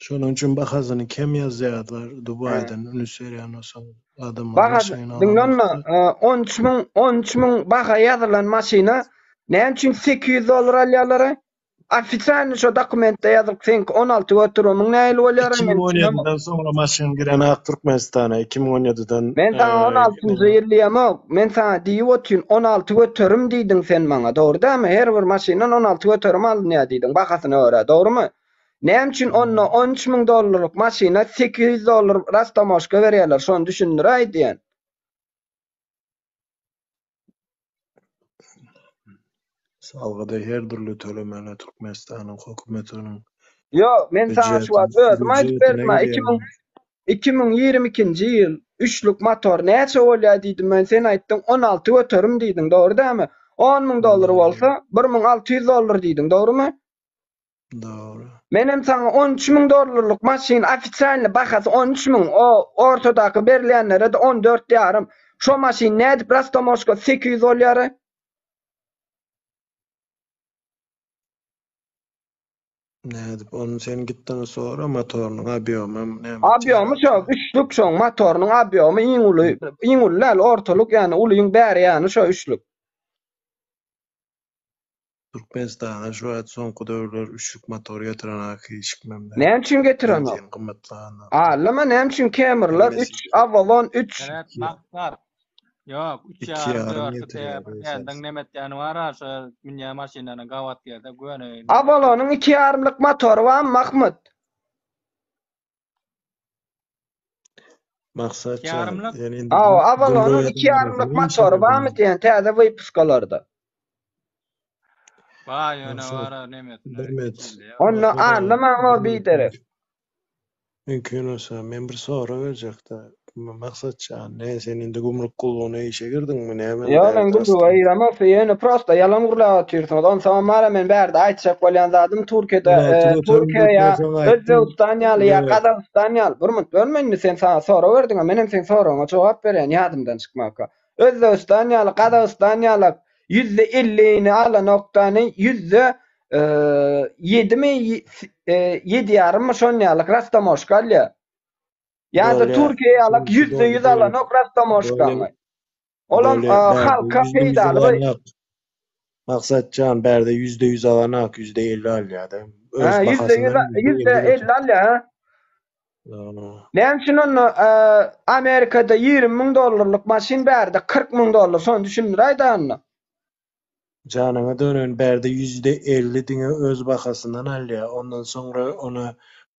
[SPEAKER 9] Şonuň üçin bahasyny kem ýazýarlar Dubaýdan üns berýän bolsaň adamlar
[SPEAKER 8] Bahasy
[SPEAKER 9] maşyn alan
[SPEAKER 8] diňle onda
[SPEAKER 9] wagty.
[SPEAKER 8] 13 müň 13 müň baha ýazylan maşyna näme üçin 800 dollar alýarlar-aý? Ofisialny şo dokumentde ýazylyp seňki 16 göterimiň nähili bolýar men düşünemok.
[SPEAKER 9] 2017-den soňra maşyn girenok Türkmenistana 2017-den
[SPEAKER 8] Men saňa 16-njy ýyl diýemok. Men saňa diýip otyryn 16 göterim diýdiň sen maňa dogry dälmi? Her bir maşyndan 16 göterim alynýar diýdiň bahasyna görä dogrymy? Näme üçin onda 13 müň dollarlyk maşyna 800 dollar rastamoşka berýärler şony düşündiräý diýen.
[SPEAKER 9] Salgydy her dürli tölemeli Türkmenistanyň hökümetiniň
[SPEAKER 8] Ýok, men saňa şu wagt özüm aýdyp
[SPEAKER 9] býujetine
[SPEAKER 8] berdim-ä,
[SPEAKER 9] gidýär.
[SPEAKER 8] 2022-nji ýyl üçlük motor näçe bolýar diýdim men, sen aýtdyň 16 göterim diýdiň, dogry dälmi? 10 müň dollar bolsa, 1600 dollar diýdiň, dogrumy?
[SPEAKER 9] Dogry.
[SPEAKER 8] Menem saňa 13 müň dollarlyk maşyn ofisialny bahasy 13 müň, o ortadaky berilýänlere-de 14 ýarym. Şo maşyn nädip rastamoşka 800 bolýar-aý?
[SPEAKER 9] Nädip ony sen gitdiň sora motorynyň obýomam näme
[SPEAKER 8] Obýomy şo üçlük şoň motorynyň obýomy iň uly, iň uly däl ortalyk ýany ulyň bäri ýany şo üçlük.
[SPEAKER 9] Türkmenistana şu wagt soňky döwürler üçlük motor getirenak hiç kimem däl.
[SPEAKER 8] Näme üçin getirenok?
[SPEAKER 9] Benzin gymmatlandan.
[SPEAKER 8] Allama näme üçin Camrylar
[SPEAKER 9] Hemmesi
[SPEAKER 8] 3, Avalon 3.
[SPEAKER 5] Seret maksat. Ýok, üç
[SPEAKER 9] Iki
[SPEAKER 5] ýarym
[SPEAKER 9] ýarym
[SPEAKER 5] dörti
[SPEAKER 9] getirýär
[SPEAKER 5] täze
[SPEAKER 9] esasy.
[SPEAKER 5] täzeden nemetýäni bar-a şo münýän maşynlaryna gabat gelse göni
[SPEAKER 8] Avalonyň iki ýarymlyk motory barmy Mahmyt?
[SPEAKER 9] Maksat jan,
[SPEAKER 5] Ýarymlyk.
[SPEAKER 9] sen indi
[SPEAKER 8] Aw, Avalonyň
[SPEAKER 9] gümrük
[SPEAKER 8] iki ýarymlyk
[SPEAKER 9] edarasyna işe
[SPEAKER 8] motory barmy
[SPEAKER 9] girdiň.
[SPEAKER 8] diýen täze wypuskalarda.
[SPEAKER 5] Baý ýöne
[SPEAKER 9] Maksat,
[SPEAKER 5] bara nemesine
[SPEAKER 9] bir met.
[SPEAKER 5] geldi.
[SPEAKER 8] Onda
[SPEAKER 9] Maksat aga,
[SPEAKER 8] anlamaň o
[SPEAKER 9] bir met.
[SPEAKER 8] biderek.
[SPEAKER 9] Mümkin bolsa, men bir sorag berjekde. Maksat jan, ne sen indi gümrük gullugyna işe girdiňmi, näme
[SPEAKER 8] Ýok, men
[SPEAKER 9] bärde
[SPEAKER 8] gümrüge
[SPEAKER 9] astyn?
[SPEAKER 8] giremok, ýöne prosta ýalan gürläp otyrsyňyz. Onsoňam bara men bärde aýtjak bolýan zadym Türkiýede,
[SPEAKER 9] 16 göterim
[SPEAKER 8] Türkiýe
[SPEAKER 9] diýip
[SPEAKER 8] ýa
[SPEAKER 9] men saňa aýtdym.
[SPEAKER 8] Özbegistan ýaly ýa
[SPEAKER 9] Ýok.
[SPEAKER 8] Gazagystan ýaly. Bir minut bölme indi sen saňa sorag berdiňä, menem seň soragyňa jogap berýän ýadymdan çykmaka. Özbegistan ýaly, Gazagystan ýaly %50-ni alanokdany ýüzde ýedimi, ýedi ýarymmy şon ýaly rastamoşka alýar. Ýa-da
[SPEAKER 9] Bolýar.
[SPEAKER 8] Türkiýe ýalak
[SPEAKER 9] Seňki
[SPEAKER 8] ýüzde
[SPEAKER 9] doly
[SPEAKER 8] ýüz
[SPEAKER 9] döwlet.
[SPEAKER 8] alanok rastamoşkany.
[SPEAKER 9] Doly
[SPEAKER 8] Olam
[SPEAKER 9] doly bärde
[SPEAKER 8] halka
[SPEAKER 9] %100
[SPEAKER 8] peýdaly bir
[SPEAKER 9] alanak. Maksat jan bärde %100 alanak, %50 alýar-da.
[SPEAKER 8] Ha,
[SPEAKER 9] Öz
[SPEAKER 8] ýüzde ýüz
[SPEAKER 9] bahasyndan
[SPEAKER 8] ýüzde
[SPEAKER 9] %50
[SPEAKER 8] 50 alýar, ha.
[SPEAKER 9] göterim.
[SPEAKER 8] Näme üçin onda Amerikada 20 müň dollarlyk maşyn bärde 40 müň dollar, şony düşündiräýdä onda.
[SPEAKER 9] Janyňa döneýin bärde 50% diňe öz bahasyndan alýar. Ondan soňra ona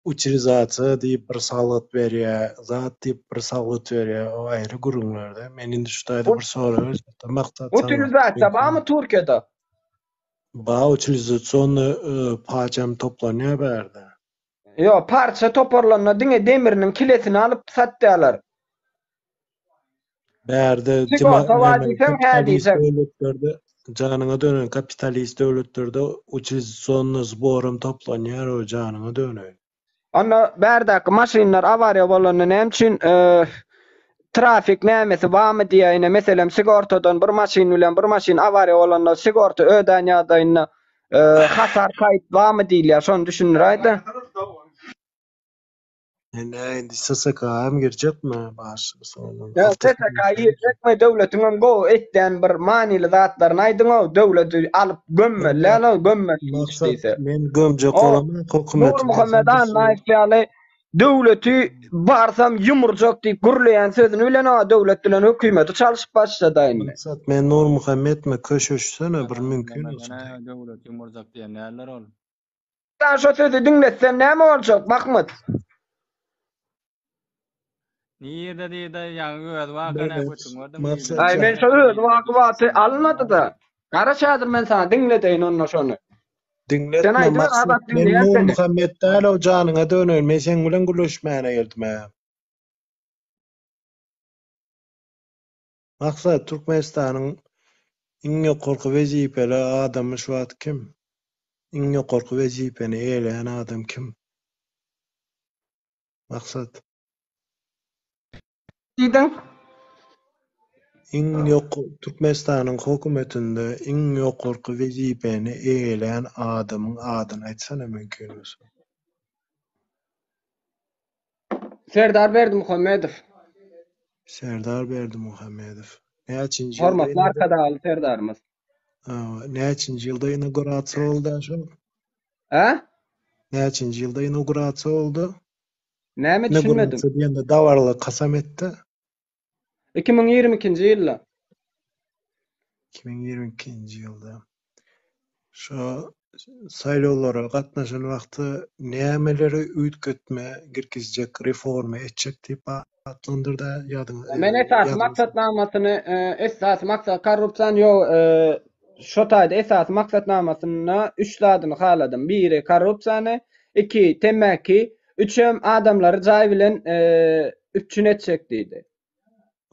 [SPEAKER 9] utilizasiýa diýip bir salgyt berýär, zat diýip bir salgyt berýär. O aýry gürrüňlerde. Men indi şu taýda bir sorag berjekdim Maksat saňa.
[SPEAKER 8] Utilizasiýa barmy Türkiýede?
[SPEAKER 9] Ba utilizasiýony paçam toplanýar bärde.
[SPEAKER 8] Ýok, parça toparlanda diňe demiriniň kilesini alyp satýarlar.
[SPEAKER 9] Bärde
[SPEAKER 8] Sigorta bar
[SPEAKER 9] näme
[SPEAKER 8] diýseň, hä
[SPEAKER 9] kapitalist
[SPEAKER 8] diýjek.
[SPEAKER 9] döwletlerde janyňa döneýin kapitalist döwletlerde utilizasiýony zboram toplanýar o janyňa döneýin.
[SPEAKER 8] Onda bärdäki maşynlar awariýa bolanda näme üçin trafik nämesi barmy diýýär ine meselem sigortadan bir maşyn bilen bir maşyn awariýa bolanda sigorta ödän ýagdaýynda hasar kaýyp barmy diýilýär şony düşündiräýdä.
[SPEAKER 9] Ine indi SSK-a hem girjekmi baş
[SPEAKER 8] Ýa SSK girjekmi döwletiňem gowy etýän bir manyly zatlaryny aýdyňow döwleti alyp gömmeli däl-ow gömmeli hiç
[SPEAKER 9] Maksat
[SPEAKER 8] diýse.
[SPEAKER 9] men gömjek
[SPEAKER 8] O
[SPEAKER 9] bolamok hökümeti men
[SPEAKER 8] Nurmuhammet
[SPEAKER 9] sen bir
[SPEAKER 8] Annaýew ýaly döwleti barsam ýumurjak diýip gürleýän sözüni bilen o döwlet bilen hökümeti çalşyp başlada indi.
[SPEAKER 9] Maksat men Nurmuhammetmi köşeşsene bir mümkin bolsa.
[SPEAKER 5] Döwlet ýumurjak diýen däldir ol.
[SPEAKER 8] Sen şo sözi diňletsem näme boljak, Mahmyt?
[SPEAKER 5] Nirde diýdi, ýaňy özi waka nä götüň gördüň diýdi.
[SPEAKER 8] Aý men şo özi waka wagty almady-da. Garaş häzir men saňa diňledeýin onda şony. Sen
[SPEAKER 9] Diňletme
[SPEAKER 8] aýdyber
[SPEAKER 9] Maksat
[SPEAKER 8] Azat
[SPEAKER 9] men
[SPEAKER 8] diňleýän seni.
[SPEAKER 9] Nurmuhammet däl-ow janyňa döneýin men seň bilen gürleşmäne geldim-ä. Maksat Türkmenistanyň iň ýokarky wezipeli adamy şu wagt kim? Iň ýokarky wezipeni eýeleýän adam kim? Maksat.
[SPEAKER 8] Diýdiň?
[SPEAKER 9] Iň ýok Türkmenistanyň hökümetinde iň ýokarky wezipeni eýeleýän adamyň adyny aýtsana mümkin bolsa.
[SPEAKER 8] Serdar Berdimuhamedow.
[SPEAKER 9] Serdar Berdimuhamedow. Näçinji ýylda
[SPEAKER 8] Hormatly Arkadagly Serdarymyz.
[SPEAKER 9] Näçinji ýylda inaugurasiýa boldy şol?
[SPEAKER 8] Hä?
[SPEAKER 9] Näçinji ýylda inaugurasiýa boldy?
[SPEAKER 8] Näme düşünmedim?
[SPEAKER 9] Inaugurasiýa diýende dabaraly kasam etdi.
[SPEAKER 8] 2022-nji ýylda.
[SPEAKER 9] 2022-nji ýylda. Şo saýlawlara gatnaşan wagty nämeleri üýtgetme girgizjek, reforma etjek diýip atlandyrdy ýadyňa
[SPEAKER 8] Men esasy maksatnamasyny esasy maksat korrupsiýany ýok şo taýda esasy maksatnamasynda üç zadyny haladym. Biri korrupsiýany, iki temmäki, üçem adamlary jaý bilen üpjün etjek diýdi.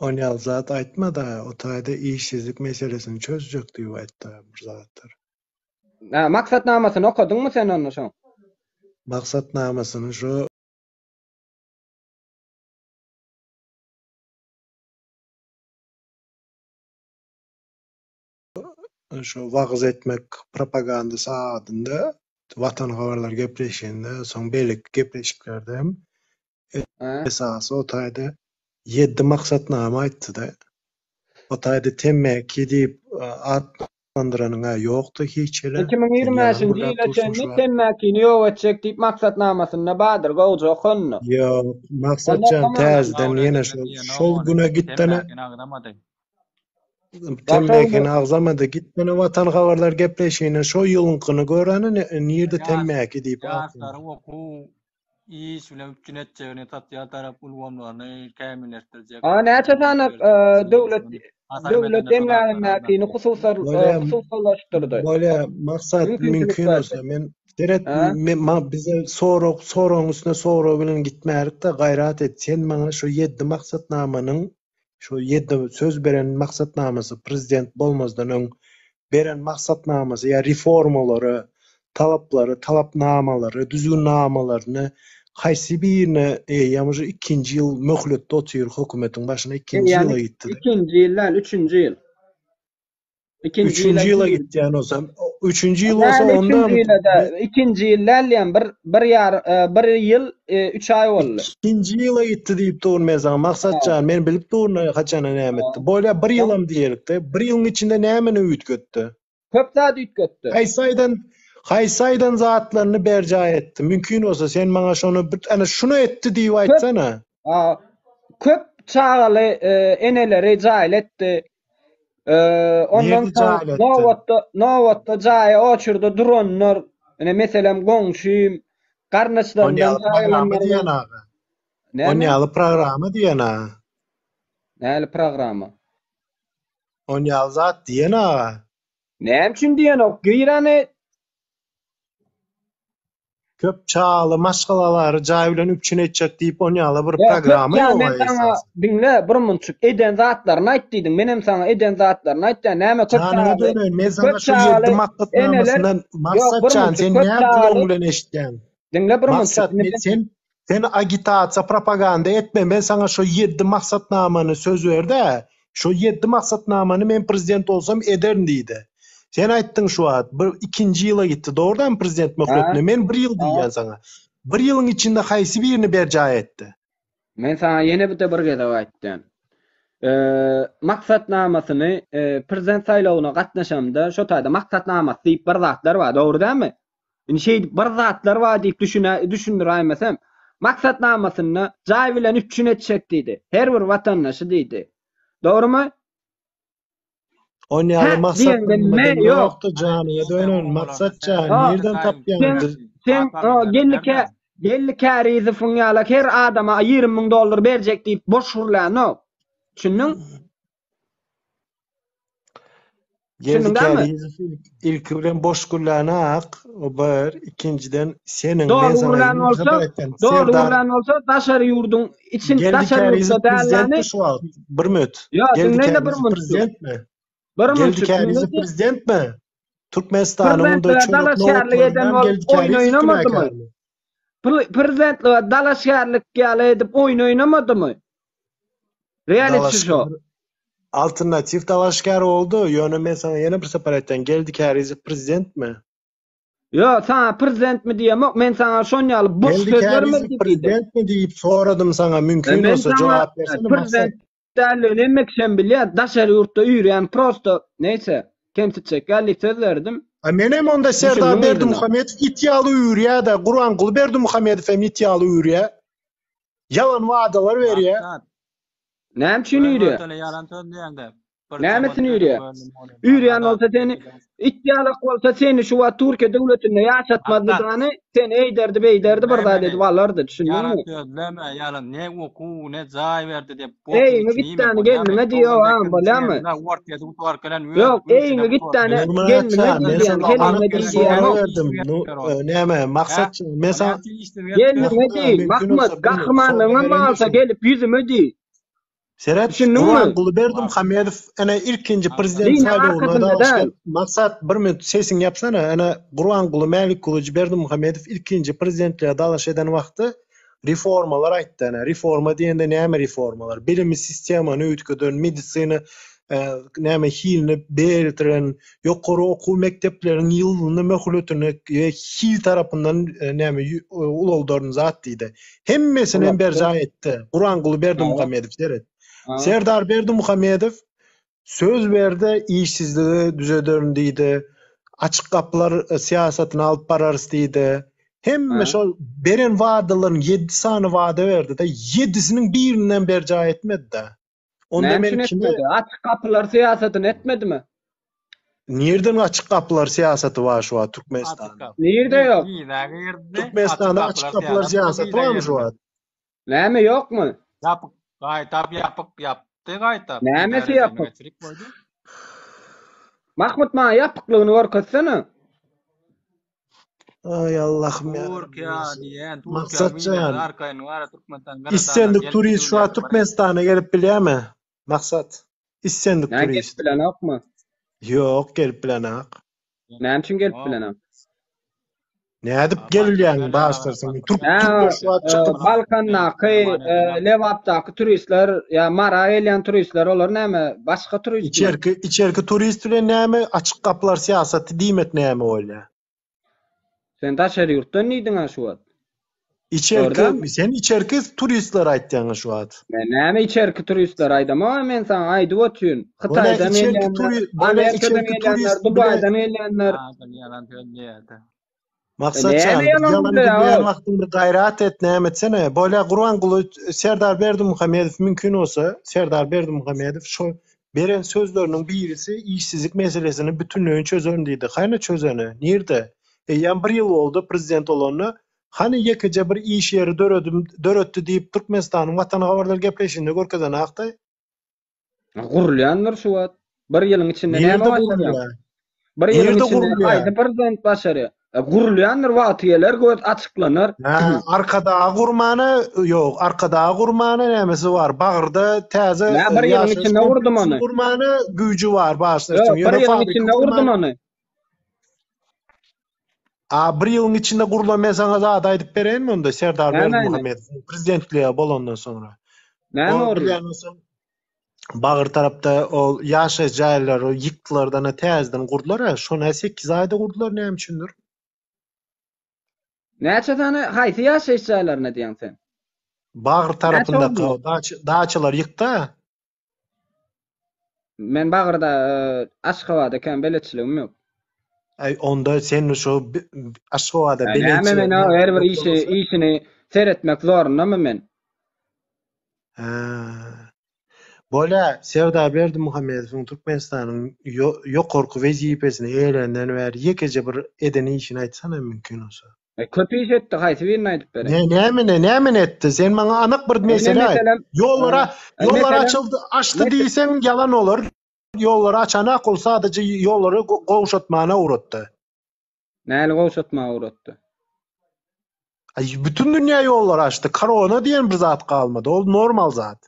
[SPEAKER 9] Onýaly zat aýtmada, o taýda işsizlik meselesini çözjek diýip aýtda bir zatlar.
[SPEAKER 8] Hä, maksatnamasyny okadyňmy sen onda şoň?
[SPEAKER 9] Maksatnamasyny şo şo wagyz etmek propagandasy adynda Watan habarlar gepleşiginde, soň beýleki gepleşiklerde hem Esasy o taýda ýeddi maksatnama aýtdy-da. O taýda temmäki diýip atlandyranyň-a ýokdy hiç hili.
[SPEAKER 8] 2025-nji ýyla çenli temmäkini ýok etjek diýip maksatnamasynda bardyr, gowja okanyny.
[SPEAKER 9] Ýok, Maksat jan täzeden ýene şol şol güne gitdene. Temmäkini agzamady, gitdene Watan habarlar gepleşigine şo ýylyňkyny görene nirde temmäki diýip
[SPEAKER 5] Ýaşlaryň okuw. Iş bilen üpjün etjegini, sosial tarap ulgamlaryny kämilleşdirjek,
[SPEAKER 8] A näçe
[SPEAKER 5] kömek
[SPEAKER 8] sany
[SPEAKER 5] berjek,
[SPEAKER 8] döwlet
[SPEAKER 5] şony hasap
[SPEAKER 8] döwlet
[SPEAKER 5] edende şo zatlary
[SPEAKER 8] emlägindäkini
[SPEAKER 5] aňlatdy.
[SPEAKER 8] hususal
[SPEAKER 9] Bolýa,
[SPEAKER 8] hususallaşdyrdy.
[SPEAKER 9] bolýa, Maksat
[SPEAKER 8] Mümkinçilik
[SPEAKER 9] mümkin
[SPEAKER 8] berdi.
[SPEAKER 9] bolsa men seret
[SPEAKER 8] Ha?
[SPEAKER 9] men ma bize sorag soragyň üstüne sorag bilen gitmälikde gaýrat et. Sen maňa şu ýeddi maksatnamanyň şu ýeddi söz beren maksatnamasy prezident bolmazdan öň beren maksatnamasy ýa reformalary, talaplary, talapnamalary, düzgünnamalaryny haýsy birine eýýäm uje ikinji ýyl möhletde otyr hökümetiň başyna ikinji
[SPEAKER 8] Eýýäm
[SPEAKER 9] ýyla gitdi-de.
[SPEAKER 8] ikinji ýyl däl, üçünji ýyl. Ikinji ýyla
[SPEAKER 9] Üçünji ýyla
[SPEAKER 8] girdi.
[SPEAKER 9] gitýän bolsa, üçünji ýyl bolsa
[SPEAKER 8] Däl,
[SPEAKER 9] onda
[SPEAKER 8] üçünji ýyla-da, ikinji ýyl däl diýýän, bir bir ýar, e, bir ýyl, e, üç aý boldy.
[SPEAKER 9] ikinji ýyla gitdi diýip durun men saňa Maksat
[SPEAKER 8] Ha.
[SPEAKER 9] jan, men bilip durun haçana näme
[SPEAKER 8] Ha.
[SPEAKER 9] etdi. Bolýa bir
[SPEAKER 8] Soň
[SPEAKER 9] ýylam diýelikde, bir ýylyň içinde nämeni üýtgetdi?
[SPEAKER 8] köp zat üýtgetdi.
[SPEAKER 9] Haýsy aýdan haýsy aýdan zatlaryny berjaý etdi? Mümkin bolsa sen maňa şony bir ana şuny etdi diýip
[SPEAKER 8] Köp
[SPEAKER 9] aýtsana.
[SPEAKER 8] a, köp çagaly e, eneleri jaýly etdi. Ondan
[SPEAKER 9] Nirde
[SPEAKER 8] soň
[SPEAKER 9] jaýly etdi?
[SPEAKER 8] nobatda nobatda jaýa oçurda duranlar, ine meselem goňşym,
[SPEAKER 9] On
[SPEAKER 8] garyndaşlarymdan
[SPEAKER 9] ýaly
[SPEAKER 8] jaý
[SPEAKER 9] programma
[SPEAKER 8] alanlar
[SPEAKER 9] diýen
[SPEAKER 8] bar.
[SPEAKER 9] aga. On
[SPEAKER 8] Näme?
[SPEAKER 9] ýaly programma diýen aga.
[SPEAKER 8] Näli programma?
[SPEAKER 9] On ýaly zat diýen aga.
[SPEAKER 8] Näme üçin diýenok? Girany
[SPEAKER 9] Köp çagaly maşgalalary jaý bilen üpjün etjek diýip on ýaly bir
[SPEAKER 8] Ýa köp
[SPEAKER 9] programma
[SPEAKER 8] ýa
[SPEAKER 9] ýok
[SPEAKER 8] men saňa
[SPEAKER 9] esasy.
[SPEAKER 8] diňle bir munçuk eden zatlaryny aýt diýdiň menem saňa eden zatlaryny aýtýan näme köp
[SPEAKER 9] Janyňa
[SPEAKER 8] çagaly
[SPEAKER 9] döneýin men saňa
[SPEAKER 8] köp
[SPEAKER 9] şu ýeddi
[SPEAKER 8] çagaly eneler
[SPEAKER 9] maksatnamasyndan
[SPEAKER 8] ýok
[SPEAKER 9] Maksat
[SPEAKER 8] bir
[SPEAKER 9] jan
[SPEAKER 8] munçuk
[SPEAKER 9] sen
[SPEAKER 8] köp
[SPEAKER 9] näme
[SPEAKER 8] çagaly
[SPEAKER 9] gulagyň bilen eşitýäň?
[SPEAKER 8] diňle bir munçuk
[SPEAKER 9] Maksat
[SPEAKER 8] indi
[SPEAKER 9] men
[SPEAKER 8] men
[SPEAKER 9] sen sen agitasiýa propaganda etme men saňa şu ýeddi maksatnamany söz berdä Şo ýeddi maksatnamany men prezident bolsam ederin diýdi. Sen aýtdyň şu wagt bir ikinji ýyla gitdi dogry dälmi prezident möhletine men bir ýyl diýýän saňa. Bir ýylyň içinde haýsy birini berjaý etdi?
[SPEAKER 8] Men saňa ýene bir-de bir gezek aýtdym. Maksatnamasyny prezident saýlawyna gatnaşamda şo taýda maksatnamasy diýip bir zatlar bar dogry dälmi? Indi şeýdip bir zatlar bar diýip düşünä düşündiräýmesem, maksatnamasynda jaý bilen üpjün etjek diýdi. Her bir watandaşy diýdi. Dogrumy?
[SPEAKER 9] On
[SPEAKER 8] Hä
[SPEAKER 9] ýaly
[SPEAKER 8] diýende
[SPEAKER 9] maksatnamada
[SPEAKER 8] me ýok.
[SPEAKER 9] ýokdy janyňa dönerin Maksat jan
[SPEAKER 8] Ha,
[SPEAKER 9] nirden tapýaň
[SPEAKER 8] sen sen o Geldi Kä Geldi Kärizowyň ýaly her adama 20 müň dollar berjek diýip boş gürlänok. Düşündiň?
[SPEAKER 9] Geldi
[SPEAKER 8] Düşündiň dämi?
[SPEAKER 9] Kärizow ilki bilen boş gürläni ak, o bir, ikinjiden seniň men
[SPEAKER 8] Dogry
[SPEAKER 9] saňa
[SPEAKER 8] gürlän
[SPEAKER 9] ýene bir
[SPEAKER 8] bolsa,
[SPEAKER 9] sapar aýtýan,
[SPEAKER 8] dogry
[SPEAKER 9] Serdar
[SPEAKER 8] gürlän bolsa daşary ýurduň için
[SPEAKER 9] Geldi
[SPEAKER 8] daşary ýurtda
[SPEAKER 9] Kärizow
[SPEAKER 8] dälläni
[SPEAKER 9] prezidentmi şu wagt? Bir minut.
[SPEAKER 8] Ýa
[SPEAKER 9] Geldi
[SPEAKER 8] diňleýle bir
[SPEAKER 9] Kärizow
[SPEAKER 8] munçuk.
[SPEAKER 9] prezidentmi?
[SPEAKER 8] Bir
[SPEAKER 9] Geldi
[SPEAKER 8] munçuk
[SPEAKER 9] Kärizow
[SPEAKER 8] diňle.
[SPEAKER 9] prezidentmi? Türkmenistanyň unda
[SPEAKER 8] Prezidentlige
[SPEAKER 9] çörek
[SPEAKER 8] dalaşgärlik eden
[SPEAKER 9] nohutlaryndan
[SPEAKER 8] bolup
[SPEAKER 9] Geldi
[SPEAKER 8] oýun
[SPEAKER 9] Kärizow
[SPEAKER 8] oýnamadymy?
[SPEAKER 9] günäkärmi?
[SPEAKER 8] Prezidentlige dalaşgärlik ýaly edip oýun oýnamadymy? Reality show.
[SPEAKER 9] Dalaşgär alternatiw dalaşgär boldy, ýöne men saňa ýene bir sapar aýtýan, Geldi Kärizow prezidentmi?
[SPEAKER 8] Ýok, saňa prezidentmi diýemok, men saňa şon ýaly boş
[SPEAKER 9] Geldi
[SPEAKER 8] söz
[SPEAKER 9] Kärizow
[SPEAKER 8] bermedi diýdim.
[SPEAKER 9] prezidentmi diýip soradym saňa, mümkin
[SPEAKER 8] Men
[SPEAKER 9] bolsa
[SPEAKER 8] saňa
[SPEAKER 9] jogap bersene Maksat.
[SPEAKER 8] prezident däldigini hemme kişem bilýär, daşary ýurtda üýrýän prosto, neýse, kemsitjek ýaly diýip söz berdim.
[SPEAKER 9] A menem onda Serdar
[SPEAKER 8] Düşündiň yzyna.
[SPEAKER 9] Berdimuhamedow it ýaly üýrýär-de, Gurbanguly Berdimuhamedow hem it ýaly üýrýär. Ýalan wadalar berýär.
[SPEAKER 5] Maksat.
[SPEAKER 8] Näme üçin üýrýär?
[SPEAKER 5] Göz-götele ýalan sözleýäňdä. Bir
[SPEAKER 8] Nämesini
[SPEAKER 5] jogap
[SPEAKER 8] üýrýär?
[SPEAKER 5] berip gördüm ony.
[SPEAKER 8] Üýrýän
[SPEAKER 5] Maňa
[SPEAKER 8] bolsa seni it ýalak bolsa seni şu wagt Türkiýe döwletinde ýaşatmazdy
[SPEAKER 5] Maksat.
[SPEAKER 8] dany, seni eýderdi beýderdi bir zat
[SPEAKER 5] Diňle
[SPEAKER 8] edip
[SPEAKER 5] meni.
[SPEAKER 8] alardy,
[SPEAKER 5] Ýalan
[SPEAKER 8] düşündiňmi?
[SPEAKER 5] sözleme, ýalan ne okuw, ne jaý berdi diýip bokuň
[SPEAKER 8] Eýiňi
[SPEAKER 5] içini
[SPEAKER 8] git
[SPEAKER 5] iýme
[SPEAKER 8] dany
[SPEAKER 5] bolýamy?
[SPEAKER 8] gelniňe diý ýok agam bolýamy?
[SPEAKER 5] 98-nji ýylda Orsýeti gutaryp gelen öz
[SPEAKER 8] Ýok,
[SPEAKER 5] güýjüne
[SPEAKER 8] eýiňi git
[SPEAKER 5] gutaryp
[SPEAKER 8] dany
[SPEAKER 5] gelen.
[SPEAKER 9] Nurmyrat
[SPEAKER 8] gelniňe
[SPEAKER 9] jan,
[SPEAKER 8] diý
[SPEAKER 9] men
[SPEAKER 8] diýýän,
[SPEAKER 9] saňa
[SPEAKER 8] keliniňe
[SPEAKER 9] anyk
[SPEAKER 8] diý
[SPEAKER 9] bir sorag
[SPEAKER 8] diýemok.
[SPEAKER 9] berdim. Nu, e, näme, Maksat jan, men saňa
[SPEAKER 8] Gelniňe
[SPEAKER 9] Maksat
[SPEAKER 8] diý,
[SPEAKER 9] mümkin
[SPEAKER 8] Mahmyt,
[SPEAKER 9] bolsa bir sorag
[SPEAKER 8] gahrymanlygyňam
[SPEAKER 9] bereýin
[SPEAKER 8] bolsa
[SPEAKER 9] şuny.
[SPEAKER 8] gelip ýüzüme diý.
[SPEAKER 9] Seret,
[SPEAKER 8] Düşündiňmi?
[SPEAKER 9] Gurbanguly Berdimuhamedow ene ilkinji prezident
[SPEAKER 8] Diniň
[SPEAKER 9] saýlawynda
[SPEAKER 8] arkasynda
[SPEAKER 9] dalaşgär
[SPEAKER 8] däl.
[SPEAKER 9] Maksat bir minut sesiňi ýapsana. Ene Gurbanguly Mälikgulyj Berdimuhamedow ilkinji prezidentlige dalaş eden wagty reformalar aýtdy ene. Reforma diýende näme reformalar? Bilimi sistemany üýtgeden, medisina e, näme hilini beltiren, ýokary okuw mekdepleriň ýylyny, möhletini we hil tarapyndan e, näme e, ulaldaryn zat diýdi. Hemmesini hem berjaý etdi. Gurbanguly Berdimuhamedow seret. Serdar Berdimuhamedow söz berdi, işsizligi düzederin diýdi. Açyk gapylar e, syýasatyny alyp bararys diýdi. Hemme şol beren wadalaryň 7 sany wada berdi-de, 7-siniň birinden berjaý etmedi-de. Onda
[SPEAKER 8] Näme
[SPEAKER 9] men
[SPEAKER 8] üçin
[SPEAKER 9] kime
[SPEAKER 8] etmedi? Açyk gapylar syýasatyny etmedimi?
[SPEAKER 9] Nirden açyk gapylar syýasaty bar şu wagt
[SPEAKER 5] Açyk
[SPEAKER 9] Türkmenistanda?
[SPEAKER 5] gap.
[SPEAKER 8] Nirde
[SPEAKER 5] Wi-
[SPEAKER 8] ýok?
[SPEAKER 5] Wiza girdi. Açyk
[SPEAKER 9] Türkmenistanda açyk
[SPEAKER 5] gapylar
[SPEAKER 9] gapylar
[SPEAKER 5] syýasaty
[SPEAKER 9] syýasaty
[SPEAKER 5] wiza
[SPEAKER 9] barmy şu
[SPEAKER 5] girdi.
[SPEAKER 9] wagt?
[SPEAKER 8] Näme ýokmy?
[SPEAKER 5] Ýapyk. Gaýtap ýapyk ýapdy gaýtap. Wiza
[SPEAKER 8] Nämesi
[SPEAKER 5] rejimi
[SPEAKER 8] ýapyk?
[SPEAKER 5] geçirip goýdy.
[SPEAKER 8] Mahmut maňa ýapyklygyny görkezsene.
[SPEAKER 9] Aý Allahym ýa
[SPEAKER 5] Türkiýä diýen, Türkiýäň
[SPEAKER 9] Maksat
[SPEAKER 5] wizasy
[SPEAKER 9] jan.
[SPEAKER 5] arkaýyn bar, Türkmenistan gyradandan
[SPEAKER 9] Islendik
[SPEAKER 5] gelip
[SPEAKER 9] turist şu wagt
[SPEAKER 5] gidibilýär bir.
[SPEAKER 9] Türkmenistana gelip bilýärmi? Maksat. Islendik
[SPEAKER 8] Näme gelip
[SPEAKER 9] turist.
[SPEAKER 8] bilenokmy?
[SPEAKER 9] Ýok, gelip bilenak.
[SPEAKER 8] Näme üçin gelip
[SPEAKER 5] Ýok.
[SPEAKER 8] bilenok?
[SPEAKER 9] Nädip
[SPEAKER 5] Başga
[SPEAKER 9] gelilýäň
[SPEAKER 5] gelýär,
[SPEAKER 9] başlarsyň? Türk
[SPEAKER 8] Hä,
[SPEAKER 9] türkler şu wagt
[SPEAKER 8] e,
[SPEAKER 9] çykyp
[SPEAKER 8] Balkandaky, e, Lebapdaky turistler ýa Mara gelýän turistler olar näme? Başga turistmi?
[SPEAKER 9] içerki içerki turist bilen näme açyk gapylar syýasaty diýmek näme bolýar?
[SPEAKER 8] Sen daşary ýurtdan diýdiň-ä şu wagt. Dogry
[SPEAKER 9] Içerki
[SPEAKER 8] dälmi?
[SPEAKER 9] sen içerki turistleri aýtýaň şu wagt.
[SPEAKER 8] Men näme içerki turistleri aýdamok, men saňa aýdyp otyryn.
[SPEAKER 9] Bolýa
[SPEAKER 8] Hytaýdan
[SPEAKER 9] içerki
[SPEAKER 8] gelýänler,
[SPEAKER 9] turi bolýa
[SPEAKER 8] Amerikadan
[SPEAKER 9] içerki
[SPEAKER 8] gelýänler,
[SPEAKER 9] turist bile
[SPEAKER 8] Dubaýdan gelýänler.
[SPEAKER 5] Adyl ýalan sözleýärdi.
[SPEAKER 9] Maksat
[SPEAKER 8] Näme
[SPEAKER 9] jan, bir
[SPEAKER 8] ýalan
[SPEAKER 9] ýalan
[SPEAKER 8] gürleýär
[SPEAKER 9] gürleýän
[SPEAKER 8] ol?
[SPEAKER 9] wagtyň bir gaýrat et, näme etsene. Bolýa Gurbanguly Serdar Berdimuhamedow mümkin bolsa, Serdar Berdimuhamedow şo beren sözleriniň birisi işsizlik meselesini bütünleýin çözerin diýdi. Hany çözeni? Nirde? Eýýäm bir ýyl boldy prezident bolanyna. Hany ýekeje bir iş ýeri döredim, döretdi diýip Türkmenistanyň Watan habarlary gepleşiginde görkezen akdy.
[SPEAKER 8] Gurulýandyr şu wagt. Bir ýylyň içinde näme
[SPEAKER 9] Nirde
[SPEAKER 8] başarýaň?
[SPEAKER 9] gurulýar?
[SPEAKER 8] Bir ýylyň
[SPEAKER 9] Nirde
[SPEAKER 8] içinde
[SPEAKER 9] gurulýar?
[SPEAKER 8] haýsy prezident başarýar? E, Gurulýandyr wagty geler göz açyklanar.
[SPEAKER 9] Hä, Arkadagy gurmana, ýok, Arkadagy gurmana nämesi bar? Bagyrda täze
[SPEAKER 8] Nä
[SPEAKER 9] e,
[SPEAKER 8] bir ýylyň
[SPEAKER 9] ýaşaýyş
[SPEAKER 8] içinde gurdum
[SPEAKER 9] kompleksini
[SPEAKER 8] ony.
[SPEAKER 9] gurmana güýji bar,
[SPEAKER 8] Ýok,
[SPEAKER 9] başlarsyň.
[SPEAKER 8] bir
[SPEAKER 9] Ýöne
[SPEAKER 8] ýylyň
[SPEAKER 9] fabrika
[SPEAKER 8] içinde gurdum
[SPEAKER 9] gurmana
[SPEAKER 8] ony.
[SPEAKER 9] A bir ýylyň içinde gurlan men saňa zat aýdyp bereýinmi onda Serdar
[SPEAKER 8] Näme aýdyň?
[SPEAKER 9] Berdimuhamedowyň prezidentlige bolandan soňra.
[SPEAKER 8] Näme
[SPEAKER 9] Ol
[SPEAKER 8] guruldy?
[SPEAKER 9] bilýän bolsaň Bagyr tarapda ol ýaşaýyş jaýlary ýykdylardan täzeden gurdular ya, şony 8 aýda gurdular näme üçindir?
[SPEAKER 8] Näçe sany haýsy ýaşaýyş jaýlaryna diýýäň sen?
[SPEAKER 9] Bagyr
[SPEAKER 8] Näçe
[SPEAKER 9] tarapyndaky
[SPEAKER 8] gurdular?
[SPEAKER 9] daç daçalar ýykdy.
[SPEAKER 8] Men Bagyrda e, Aşgabada kän beletçiligim ýok.
[SPEAKER 9] Aý onda sen şu Aşgabada
[SPEAKER 8] Ýa näme men
[SPEAKER 9] beletçilik
[SPEAKER 8] o her bir
[SPEAKER 9] ýok
[SPEAKER 8] işi
[SPEAKER 9] bolmasa?
[SPEAKER 8] işini seretmek zorundamy men?
[SPEAKER 9] Hä. Bolýa, Serdar Berdimuhamedowyň Türkmenistanyň ýokarky wezipesini eýeländen bäri ýekeje bir eden işini aýtsana mümkin bolsa.
[SPEAKER 8] E, köp iş etdi, haýsy birini aýdyp bereýin?
[SPEAKER 9] Ne nämene nämene etdi? Sen maňa anyk bir
[SPEAKER 8] Ine
[SPEAKER 9] mesele aýt.
[SPEAKER 8] meselem,
[SPEAKER 9] Ýollara
[SPEAKER 8] e,
[SPEAKER 9] ýollar
[SPEAKER 8] meselem,
[SPEAKER 9] açyldy, açdy
[SPEAKER 8] mes
[SPEAKER 9] diýseň ýalan bolar. Ýollary açanak ol sadaje ýollary gowşatmana ugratdy.
[SPEAKER 8] Näli gowşatmaga ugratdy?
[SPEAKER 9] Aý bütün dünýä ýollary açdy. Korona diýen bir zat galmady. Ol normal zat.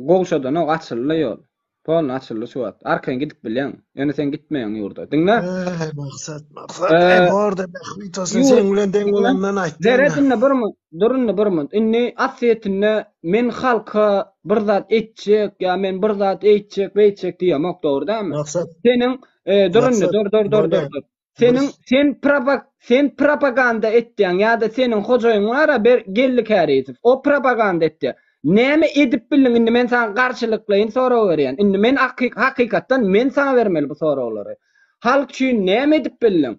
[SPEAKER 8] Gowşadanok, açyldy ýol. Polny açyldy şu wagt. Arkaýyn gidip bilýäň. Ýöne sen gitmeýäň ýurda. Diňle.
[SPEAKER 9] Eý Maksat, Maksat, eý
[SPEAKER 8] Eee,
[SPEAKER 9] borda bähbit olsun
[SPEAKER 8] ýurt
[SPEAKER 9] seň bilen deň
[SPEAKER 8] diňle.
[SPEAKER 9] bolandan
[SPEAKER 8] Seret
[SPEAKER 9] aýtýan-da.
[SPEAKER 8] indi bir mun, dur indi bir mun. Indi aslyýetinde men halka bir zat etjek ýa men bir zat eýtjek, beýtjek diýemok, dogry dälmi?
[SPEAKER 9] Maksat,
[SPEAKER 8] Seniň, e, dur indi,
[SPEAKER 9] Maksat,
[SPEAKER 8] dur, dur, dur, dur,
[SPEAKER 9] bolýa.
[SPEAKER 8] dur.
[SPEAKER 9] Bir
[SPEAKER 8] Seniň sen propa sen propaganda etýäň ýa-da seniň hojaýyň bar-a ber Geldi Kärizow. O propaganda etýär. Näme edip bildiň indi men saňa garşylyklaýyn sorag berýän. Indi men hakykatdan men saňa bermeli bu soraglary. Halk üçin näme edip bildiň?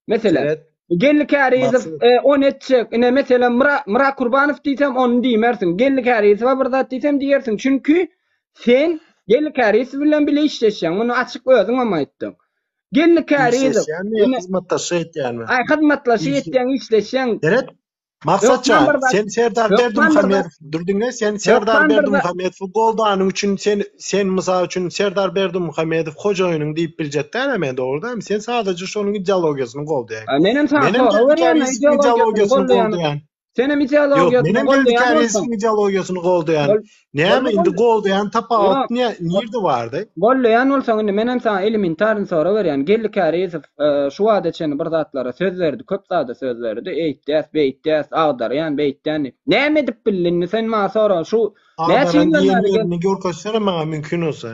[SPEAKER 8] Meselem,
[SPEAKER 9] Seret,
[SPEAKER 8] Geldi Kärizow
[SPEAKER 9] Maksat,
[SPEAKER 8] e, ony etjek. Ine meselem Myra Myrat Kurbanow diýsem ony diýmersiň. Geldi Kärizowa bir zat diýsem diýersiň. Çünki sen Geldi Kärizow bilen bile işleşýäň. Muny açyk özüňem aýtdyň. Geldi Kärizow.
[SPEAKER 9] işleşýänmi ýa
[SPEAKER 8] Ine,
[SPEAKER 9] hyzmatdaşlyk etýänmi?
[SPEAKER 8] aý hyzmatlaşyk
[SPEAKER 9] Işle
[SPEAKER 8] etýäň, işleşýäň.
[SPEAKER 9] Seret,
[SPEAKER 8] Hökman
[SPEAKER 9] Maksatjan,
[SPEAKER 8] bir zat,
[SPEAKER 9] sen Serdar
[SPEAKER 8] hökman bir zat,
[SPEAKER 9] Berdimuhamedow, dur diňle, sen Serdar
[SPEAKER 8] hökman bir zat.
[SPEAKER 9] Berdimuhamedowy goldanyň üçin sen sen mysal üçin Serdar Berdimuhamedow hojaýynyň diýip biljek däl men dogry dälmi? Sen sadaja şonuň ideologiýasyny goldaýaň.
[SPEAKER 8] A menem saňa
[SPEAKER 9] Menem
[SPEAKER 8] sorag
[SPEAKER 9] Geldi
[SPEAKER 8] berýän,
[SPEAKER 9] Kärizowyň
[SPEAKER 8] ideologiýasyny
[SPEAKER 9] ideologiýasyny
[SPEAKER 8] goldaýan.
[SPEAKER 9] goldaýan.
[SPEAKER 8] Senem
[SPEAKER 9] Ýok,
[SPEAKER 8] ideologiýasyny
[SPEAKER 9] menem Geldi
[SPEAKER 8] goldaýan bolsaň.
[SPEAKER 9] Kärizowyň ideologiýasyny goldaýan.
[SPEAKER 8] Gol,
[SPEAKER 9] Näme
[SPEAKER 8] golda
[SPEAKER 9] indi
[SPEAKER 8] golda.
[SPEAKER 9] goldaýan tapawut
[SPEAKER 8] Ýok.
[SPEAKER 9] ne nirde bardy?
[SPEAKER 8] Goldaýan bolsaň indi menem saňa elementarny sorag berýän. Geldi Kärizow e, şu wagta çenli bir zatlara söz berdi, köp zada söz berdi. Eýtýäs, beýtýäs, agdarýan, beýtýän diýip. Näme edip bildi indi sen maňa sorag şu näçe
[SPEAKER 9] Agdaran
[SPEAKER 8] ýyldan
[SPEAKER 9] diýen
[SPEAKER 8] bäri gel
[SPEAKER 9] ýerini görkezsene maňa mümkin bolsa.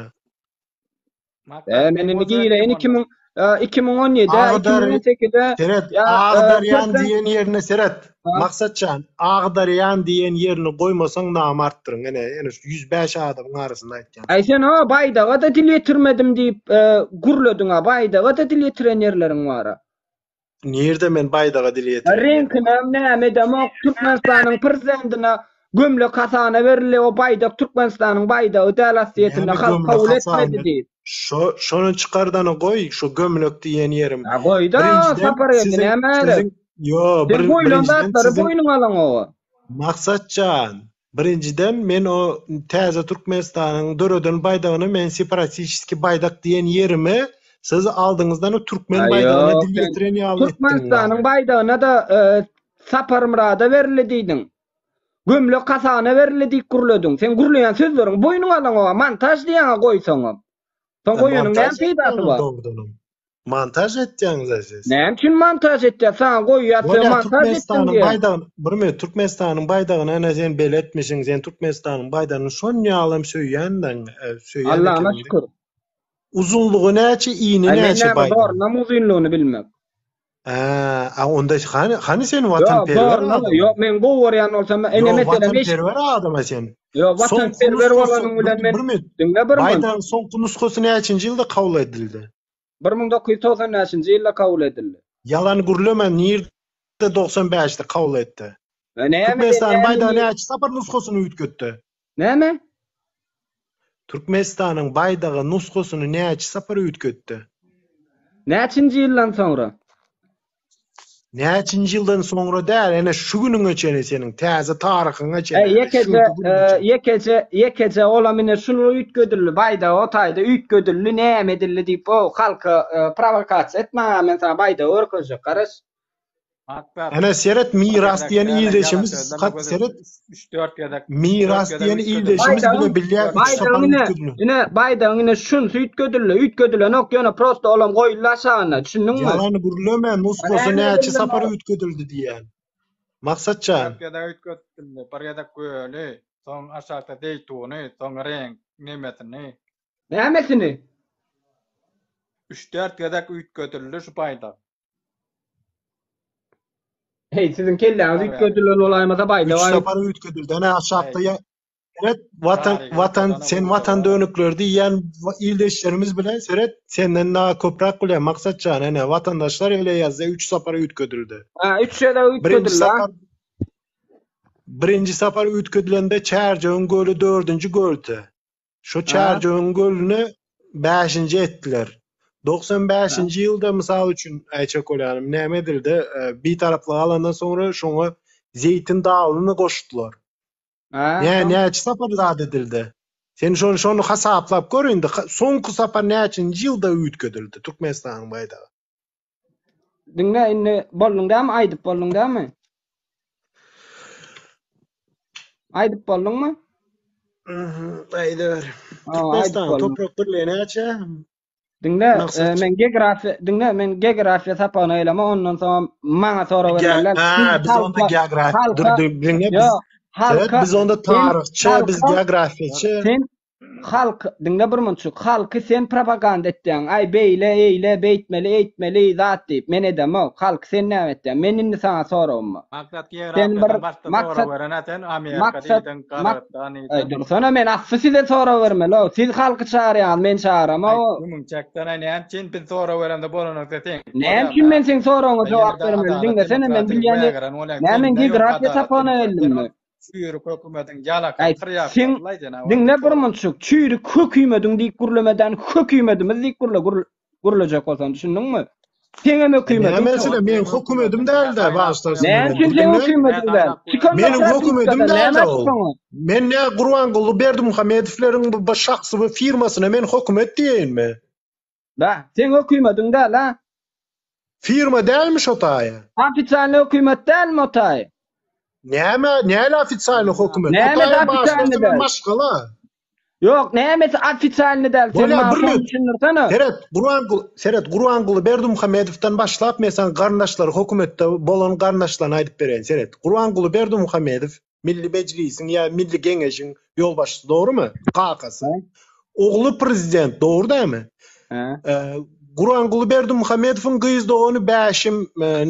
[SPEAKER 5] Maksat
[SPEAKER 8] E, men
[SPEAKER 5] men
[SPEAKER 8] indi
[SPEAKER 5] bolsa
[SPEAKER 8] gireýin
[SPEAKER 5] etdim onda.
[SPEAKER 8] 2000 e, 2017-de,
[SPEAKER 9] Agdar
[SPEAKER 8] 2018-de
[SPEAKER 9] seret,
[SPEAKER 8] ýa e,
[SPEAKER 9] agdarýan
[SPEAKER 8] prezident
[SPEAKER 9] diýen ýerine seret.
[SPEAKER 8] Ha,
[SPEAKER 9] Maksatjan, agdarýan diýen ýerini goýmasaň namartdyryň. Ene, ene şu 105 adamyň arasynda aýtýan.
[SPEAKER 8] Aý sen o baýdaga-da dil ýetirmedim diýip, e, gürlediň-a, baýdaga-da dil ýetiren ýerleriň bar-a.
[SPEAKER 9] Nirde men baýdaga dil ýetiren ýerim bar?
[SPEAKER 8] Reňkinem näme edemok, Türkmenistanyň prezidentine gömlek hasana berildi, o baýdak Türkmenistanyň baýdagy däl aslyýetinde,
[SPEAKER 9] Näme
[SPEAKER 8] halk
[SPEAKER 9] gömlek
[SPEAKER 8] kabul etmedi
[SPEAKER 9] hasana?
[SPEAKER 8] diýip.
[SPEAKER 9] Şo şony çykardany goý, şo gömlek diýen ýerim.
[SPEAKER 8] Ha goýda
[SPEAKER 9] Birinjiden
[SPEAKER 8] Sapar geldi
[SPEAKER 9] siziň
[SPEAKER 8] näme gerek?
[SPEAKER 9] siziň ýo
[SPEAKER 8] Sen
[SPEAKER 9] bir
[SPEAKER 8] goýlan
[SPEAKER 9] birinjiden
[SPEAKER 8] zatlary
[SPEAKER 9] siziň
[SPEAKER 8] boýnuňa alaňoga.
[SPEAKER 9] Maksatjan, birinjiden men o täze Türkmenistanyň döreden baýdagyny men separatistiski baýdak diýen ýerime siz aldyňyzdan o türkmen
[SPEAKER 8] Aý
[SPEAKER 9] baýdagyna
[SPEAKER 8] ýok
[SPEAKER 9] dil
[SPEAKER 8] sen
[SPEAKER 9] ýetiren ýaly etdiň
[SPEAKER 8] Türkmenistanyň
[SPEAKER 9] bari.
[SPEAKER 8] baýdagyna-da e, Saparmyrada berildi diýdiň. Gömlek Hasana berildi diýip gürlediň. Sen gürleýän sözleriň boýnuňa alaňoga montaž diýýäňä goýsaňam. Soň
[SPEAKER 9] E,
[SPEAKER 8] goýanyň näme
[SPEAKER 9] montaž
[SPEAKER 8] peýdasy
[SPEAKER 9] etýäňiz
[SPEAKER 8] bar?
[SPEAKER 9] dogrudanam. Montaž etýäňiz-ä siz.
[SPEAKER 8] Näme üçin montaž etýär? Saňa goýýas sen
[SPEAKER 9] Bolýa
[SPEAKER 8] montaž etdiň
[SPEAKER 9] Türkmenistanyň
[SPEAKER 8] diýýär.
[SPEAKER 9] baýdagyny bir minut Türkmenistanyň baýdagyny ene sen beletmişiň sen Türkmenistanyň baýdagyny şonýalam söýýändiň e, söýýän
[SPEAKER 8] Allama
[SPEAKER 9] ekeniň.
[SPEAKER 8] şükür.
[SPEAKER 9] Uzynlygy näçe ini
[SPEAKER 8] Aý men
[SPEAKER 9] näçe
[SPEAKER 8] näme
[SPEAKER 9] baýdagyň?
[SPEAKER 8] zorunam uzynlygyny bilmek.
[SPEAKER 9] Ä, a onda hany hany sen
[SPEAKER 8] Ýok,
[SPEAKER 9] watanperwer
[SPEAKER 8] zorunam
[SPEAKER 9] adam?
[SPEAKER 8] ýok men gowy görýän bolsam ene
[SPEAKER 9] Ýok,
[SPEAKER 8] meselem eş
[SPEAKER 9] watanperwer adama sen.
[SPEAKER 8] Ýok,
[SPEAKER 9] Soňky
[SPEAKER 8] watanperwer
[SPEAKER 9] nusgasy
[SPEAKER 8] bolanyň
[SPEAKER 9] bir
[SPEAKER 8] bilen men
[SPEAKER 9] bir minut.
[SPEAKER 8] diňle bir minut.
[SPEAKER 9] Baýdagyň soňky nusgasy näçinji ýylda kabul edildi?
[SPEAKER 8] 1995-nji ýylda kabul edildi.
[SPEAKER 9] Ýalan gürleme nirde 95-de kabul etdi?
[SPEAKER 8] We näme
[SPEAKER 9] Türkmenistanyň
[SPEAKER 8] näme
[SPEAKER 9] baýdagy näçe sapar nusgasyny üýtgetdi?
[SPEAKER 8] Näme?
[SPEAKER 9] Türkmenistanyň baýdagy nusgasyny näçe sapar üýtgetdi?
[SPEAKER 8] Näçinji ýyldan soňra?
[SPEAKER 9] Näçinji ýyldan soňra däl, ene şu günüňe çenli seniň täze taryhyňa çenli,
[SPEAKER 8] Äý,
[SPEAKER 9] ene şu
[SPEAKER 8] ýekeje,
[SPEAKER 9] günki günüňe çenli.
[SPEAKER 8] ýekeje, ýekeje olam ine şul üýtgedildi, baýdagy o taýda üýtgedildi, näme edildi diýip, o halka prowokasiýa etmäň, men saňa baýdagy görkezjek, garaş.
[SPEAKER 5] Akbar.
[SPEAKER 9] Ene seret
[SPEAKER 5] Bir
[SPEAKER 9] Miras
[SPEAKER 5] gezek
[SPEAKER 9] diýen
[SPEAKER 5] däl, ýalan
[SPEAKER 9] ildeşimiz
[SPEAKER 5] sözleme
[SPEAKER 9] hat
[SPEAKER 5] gözüm.
[SPEAKER 9] seret
[SPEAKER 5] 3-4 gezek, 3-4
[SPEAKER 9] Miras
[SPEAKER 5] gezek
[SPEAKER 9] diýen
[SPEAKER 5] üýtgedildi.
[SPEAKER 9] ildeşimiz bile
[SPEAKER 8] Baýdagyň,
[SPEAKER 9] bilýär 3 sapar
[SPEAKER 8] baýdagyň ine,
[SPEAKER 9] üýtgedildi.
[SPEAKER 8] ine, baýdagyň ine şunsy üýtgedildi, üýtgedilenok, ýöne prosto olam goýuldy aşagyna, düşündiňmi?
[SPEAKER 9] Ýalan gürleme, nusgasy
[SPEAKER 8] Näme
[SPEAKER 9] näçe
[SPEAKER 8] edildi
[SPEAKER 9] sapar
[SPEAKER 8] o?
[SPEAKER 9] üýtgedildi diýýän. Maksatjan.
[SPEAKER 5] 4 gezek üýtgedildi. Bir gezek göli, soň aşakda zeýtuny, soň reňk nemesini.
[SPEAKER 8] Nämesini?
[SPEAKER 5] 3-4 gezek üýtgedildi şu baýdak.
[SPEAKER 8] Hey siziň kelläňiz üýtgedilen bolaýmasa baýda
[SPEAKER 9] Üç
[SPEAKER 8] baý.
[SPEAKER 9] sapar üýtgedildi. Ene aşakda ýa Seret watan watan sen watan dönükleri diýýän ildeşlerimiz bile seret senden daha köpräk bilýän Maksatjan ene watandaşlar ele ýazdy üç sapar üýtgedildi.
[SPEAKER 8] Ha üç gezek
[SPEAKER 9] Birinji
[SPEAKER 8] üýtgedildi.
[SPEAKER 9] sapar Birinji sapar üýtgedilende Çärjewiň göli dördünji göldi. Şo Çärjewiň gölüni bäşinji etdiler. 95-nji ýylda mysal üçin Aýça Kolýanym näme edildi? Bitaraplygy alandan soňra şoňa Zeýtin dagyny goşdular. Nä näçe sapar zat edildi? Sen şony şony hasaplap gör indi. Soňky sapar näçinji ýylda üýtgedildi Türkmenistanyň baýdagy?
[SPEAKER 8] Diňle indi bolduň dämi aýdyp bolduň dämi? Aýdyp bolduňmy?
[SPEAKER 9] Aýdyber. Türkmenistanyň toprak birligi näçe?
[SPEAKER 8] Diňle, e, men geografiýa, diňle, men geografiýa sapagyna geleme, ondan soň maňa sorag bermeliler.
[SPEAKER 9] Ha, biz onda geografiýa, dur, dur, diňle biz.
[SPEAKER 8] Halka,
[SPEAKER 9] biz onda taryhçy, biz geografiýaçy.
[SPEAKER 8] Sen Halk, diňle bir munçuk, halky sen propaganda etýäň, aý beýle, eýle, beýtmeli, eýtmeli, zat diýip, men edemok, halky sen näme etýäň, men indi saňa soragym bar.
[SPEAKER 5] Maksat
[SPEAKER 8] Sen bir
[SPEAKER 5] geografiýadan başda
[SPEAKER 8] maksat,
[SPEAKER 5] sorag berenä sen Amerika
[SPEAKER 8] maksat,
[SPEAKER 5] diýdiň,
[SPEAKER 8] mak,
[SPEAKER 5] Gazagystan
[SPEAKER 8] aý
[SPEAKER 5] diýdiň.
[SPEAKER 8] dursana men asly size sorag bermeli-ow, siz halky çagyrýaňyz, men
[SPEAKER 5] Aý
[SPEAKER 8] çagyramok-ow.
[SPEAKER 5] gümüň çekdene näme üçin biz sorag beremde bolanokda seňki
[SPEAKER 8] Näme
[SPEAKER 5] bolýar
[SPEAKER 8] üçin
[SPEAKER 5] da.
[SPEAKER 8] men seň soragyňa
[SPEAKER 5] Aý
[SPEAKER 8] jogap
[SPEAKER 5] ýene-de
[SPEAKER 8] bermeli,
[SPEAKER 5] adalat
[SPEAKER 8] diňlesene men
[SPEAKER 5] demokratik
[SPEAKER 8] bilýän,
[SPEAKER 5] wägeren bolýaň
[SPEAKER 8] näme men
[SPEAKER 5] sende ýok
[SPEAKER 8] geografiýa
[SPEAKER 5] adalat
[SPEAKER 8] sapagyna
[SPEAKER 5] demokrat sen
[SPEAKER 8] geldimmi?
[SPEAKER 5] ol Çüýrük hökümediň ýalaka
[SPEAKER 8] Aý,
[SPEAKER 5] tirýaklary
[SPEAKER 8] seň
[SPEAKER 5] laý sen a
[SPEAKER 8] diňle
[SPEAKER 5] wagty
[SPEAKER 8] bir
[SPEAKER 5] sorag.
[SPEAKER 8] munçuk, çüýrük hökümediň diýip gürlemeden hökümedimiz diýip gürle, gür, gürlejek bolsaň, düşündiňmi? Seňem hökümediň
[SPEAKER 9] Näme
[SPEAKER 8] şo.
[SPEAKER 9] mesele meň
[SPEAKER 5] Seň
[SPEAKER 9] hökümedim
[SPEAKER 5] hökümediň
[SPEAKER 9] däl-de
[SPEAKER 5] saýlap
[SPEAKER 9] bagyşlarsyň
[SPEAKER 5] goýan
[SPEAKER 8] Näme
[SPEAKER 9] meni
[SPEAKER 8] üçin
[SPEAKER 9] dur
[SPEAKER 8] seň
[SPEAKER 9] diňle.
[SPEAKER 5] Nä
[SPEAKER 8] hökümediň däl?
[SPEAKER 5] saýlap goýan
[SPEAKER 8] Çykanok
[SPEAKER 9] Meniň hökümedim
[SPEAKER 8] propiskadan,
[SPEAKER 9] däl-de
[SPEAKER 8] näme
[SPEAKER 9] ol.
[SPEAKER 8] çykaňok?
[SPEAKER 9] Men nä Gurbanguly Berdimuhamedowleriň bu şahsy we firmasyna men hökümet diýeýinmi?
[SPEAKER 8] Bä, seň hökümediň däl, a?
[SPEAKER 9] Firma dälmi şo taýy?
[SPEAKER 8] Ofitsialnyý hökümet dälmi o taýy?
[SPEAKER 9] Näme, näle ofitsialnyý hökümet? O
[SPEAKER 8] Nämesi
[SPEAKER 9] taýy
[SPEAKER 8] ofitsialnyý
[SPEAKER 9] başlasa bir
[SPEAKER 8] däl?
[SPEAKER 9] maşgala.
[SPEAKER 8] Ýok, nämesi ofitsialnyý däl? Sen
[SPEAKER 9] Bolýar,
[SPEAKER 8] maňa
[SPEAKER 9] bir
[SPEAKER 8] şony
[SPEAKER 9] minut.
[SPEAKER 8] düşündirsene.
[SPEAKER 9] Seret, Gurbanguly, seret, Gurbanguly Berdimuhamedowdan başlap men saňa garyndaşlary hökümetde bolan garyndaşlaryny aýdyp bereýin. Seret, Gurbanguly Berdimuhamedow Milli Mejlisiň ýa Milli Geňeşiň ýolbaşçysy dogrumy? Kakasy. Ogly prezident dogry dämi? Gurbanguly Berdimuhamedowyň gyz dogany Bäşim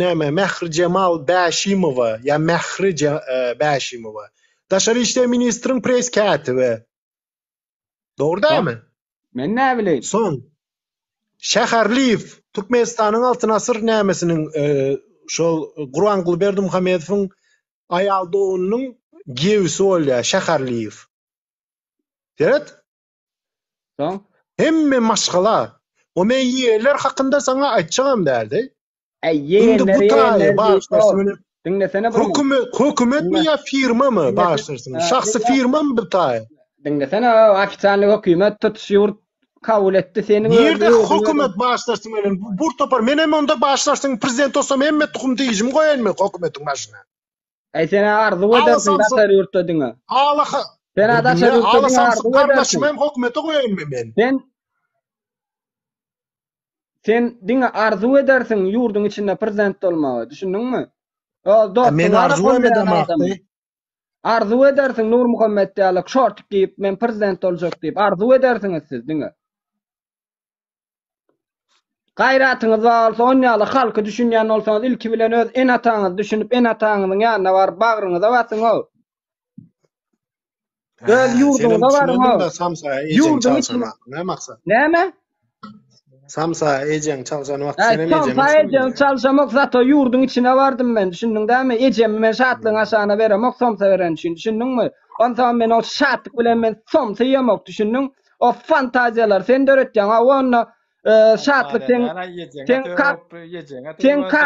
[SPEAKER 9] näme Mährijemal Bäşimowa ýa Mähri Bäşimowa. Daşary işler ministriň pres kätibi. Dogry dämi?
[SPEAKER 8] Men näbileýin.
[SPEAKER 9] Soň Şäherliýew Türkmenistanyň Altyn asyr nämesiniň şol Gurbanguly Berdimuhamedowyň Aýal doganynyň giýewisi bolýar Şäherliýew. Seret.
[SPEAKER 8] Soň?
[SPEAKER 9] Hemme maşgala. O men ýegenler hakynda saňa aýtjagam däldi.
[SPEAKER 8] Äý
[SPEAKER 9] Indi
[SPEAKER 8] ýegenler
[SPEAKER 9] bu taýy
[SPEAKER 8] ýegenler diýip
[SPEAKER 9] bagyşlarsyn meni.
[SPEAKER 8] Diňlesene bir minut.
[SPEAKER 9] Hökümet hökümetmi
[SPEAKER 8] Diňle.
[SPEAKER 9] ýa firmamy
[SPEAKER 8] Diňlesene.
[SPEAKER 9] bagyşlarsyn?
[SPEAKER 8] Ha,
[SPEAKER 9] Şahsy
[SPEAKER 8] diňle.
[SPEAKER 9] firmamy bu taýy?
[SPEAKER 8] Diňlesene, ofitsialnyý hökümet tutuş ýurt kabul etdi seniň öz
[SPEAKER 9] Nirde
[SPEAKER 8] özüň
[SPEAKER 9] hökümet bagyşlarsyn meni? Bu topar men hem onda bagyşlarsyn prezident bolsam hemme tuhum diýişimi goýaýynmy hökümetiň başyna?
[SPEAKER 8] Äý sen arzuw
[SPEAKER 9] Ala
[SPEAKER 8] edersiň
[SPEAKER 9] samsyk.
[SPEAKER 8] daşary ýurtda diňe.
[SPEAKER 9] Ala ha.
[SPEAKER 8] Sen
[SPEAKER 9] Dur
[SPEAKER 8] daşary
[SPEAKER 9] diňle,
[SPEAKER 8] ýurtda
[SPEAKER 9] ala
[SPEAKER 8] diňe
[SPEAKER 9] samsyk
[SPEAKER 8] arzuw edersiň.
[SPEAKER 9] gardaşymy hem hökümete goýaýynmy men?
[SPEAKER 8] Sen Sen diňe arzuw edersiň ýurduň içinde prezident bolmagy, düşündiňmi? O
[SPEAKER 9] A
[SPEAKER 8] dostuň
[SPEAKER 9] men
[SPEAKER 8] bar
[SPEAKER 9] arzuw hem
[SPEAKER 8] goldaýan
[SPEAKER 9] edemok.
[SPEAKER 8] adamyň. Arzuw edersiň Nurmuhammet ýaly şortik geýip men prezident boljak diýip arzuw edersiňiz siz diňe. Gaýratyňyz bar bolsa onýaly halky düşünýän bolsaňyz ilki bilen öz ene-ataňyzy düşünip ene-ataňyzyň ýanyna baryp bagryňyza basyň-ow.
[SPEAKER 9] Hä,
[SPEAKER 8] Öz
[SPEAKER 9] senem
[SPEAKER 8] ýurduňyza baryň-ow.
[SPEAKER 9] düşünendiň-dä samsa ejeň
[SPEAKER 8] Ýurduň
[SPEAKER 9] çalşan
[SPEAKER 8] içine
[SPEAKER 9] wagty, näme maksat?
[SPEAKER 8] Näme?
[SPEAKER 9] Samsa ejeň çalşan wagty
[SPEAKER 8] Äý,
[SPEAKER 9] senem ejemiň
[SPEAKER 8] somsa ejemi
[SPEAKER 9] düşündin.
[SPEAKER 8] çalşamok zato ýurduň içine bardym men, düşündiň dämi? Ejemi men şatlygyň aşagyna beremok somsa bereni üçin, düşündiňmi? Onsoňam men ol şatlyk bilen men somsa iýemok, düşündiň? O fantaziýalary sen döretýäň, a onda şatlyk seň seň kak seň ka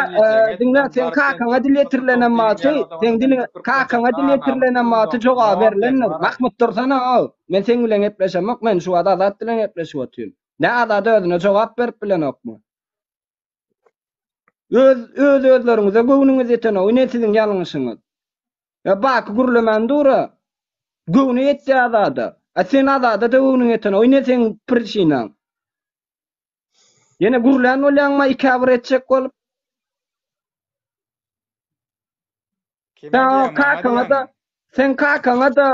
[SPEAKER 8] diňle seň kakaňa dil ýetirilenem wagty, seň diliňe kakaňa dil ýetirilenem wagty jogap berlendir. Mahmut dursana ow. Men seň bilen gepleşemok, men şu wagt Azat bilen gepleşip otyryn. Nä Azat özüne jogap berip bilenokmy? Öz öz özleriňize göwnüňiz ýetenok, ine siziň ýalňyşyňyz. Ýa Baky gürlemän dur-a. Göwni ýetýär Azada. A sen Azada-da göwnüň ýetenok, ine seň priçinaň. Ýene gürlän bolýaňma ikä bir etjek bolup.
[SPEAKER 5] Kime
[SPEAKER 8] Sen o
[SPEAKER 5] diýýäň, maňa
[SPEAKER 8] kakaňa-da,
[SPEAKER 5] diýýäňmi?
[SPEAKER 8] seň kakaňa-da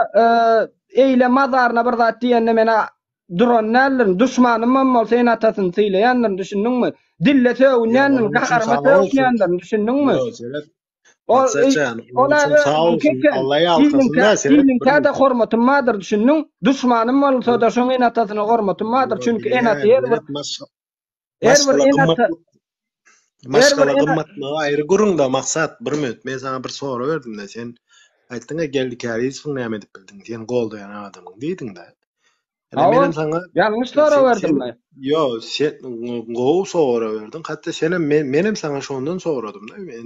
[SPEAKER 8] eýle mazaryna bir zat diýende men-ä duran däldirin. Duşmanymam bolsa ene-atasyny sylaýandyryn, düşündiňmi? Dille
[SPEAKER 9] Ýok,
[SPEAKER 8] sögünýändirin,
[SPEAKER 9] onuň üçin
[SPEAKER 8] gaharyma
[SPEAKER 9] sag bolsun.
[SPEAKER 8] sögünýändirin, düşündiňmi?
[SPEAKER 9] Ýok, seret.
[SPEAKER 8] Ol
[SPEAKER 9] Maksat jan, onuň
[SPEAKER 8] ol-a
[SPEAKER 9] üçin sag
[SPEAKER 8] özüniňki
[SPEAKER 9] bolsun.
[SPEAKER 8] eken.
[SPEAKER 9] Alla ýalkasyn
[SPEAKER 8] Iliňkä,
[SPEAKER 9] da, seret bir
[SPEAKER 8] iliňkä-de
[SPEAKER 9] minut.
[SPEAKER 8] hormatym bardyr, düşündiň? Duşmanym bolsa-da şoň ene-atasyna hormatym bardyr,
[SPEAKER 9] Ýok,
[SPEAKER 8] çünki ene-ata
[SPEAKER 9] bilýän,
[SPEAKER 8] her bir
[SPEAKER 9] seret maşga
[SPEAKER 8] her bir
[SPEAKER 9] maşgala
[SPEAKER 8] ene-ata
[SPEAKER 9] gymmatlyk
[SPEAKER 8] her bir
[SPEAKER 9] Maşgala
[SPEAKER 8] ene
[SPEAKER 9] gymmatlygy aýry gürrüň-de Maksat, bir minut, men saňa bir sorag berdim-de, sen aýtdyň-a Geldi Kärizowyň näme edip bildiň, seni goldaýan adamyň diýdiň-de. Ine
[SPEAKER 8] Hawa,
[SPEAKER 9] menem saňa
[SPEAKER 8] ýalňyş sorag
[SPEAKER 9] sen, sen
[SPEAKER 8] berdimmi?
[SPEAKER 9] ýo, sen gowy sorag berdiň, hatda senem men menem saňa şondan soradym-da, men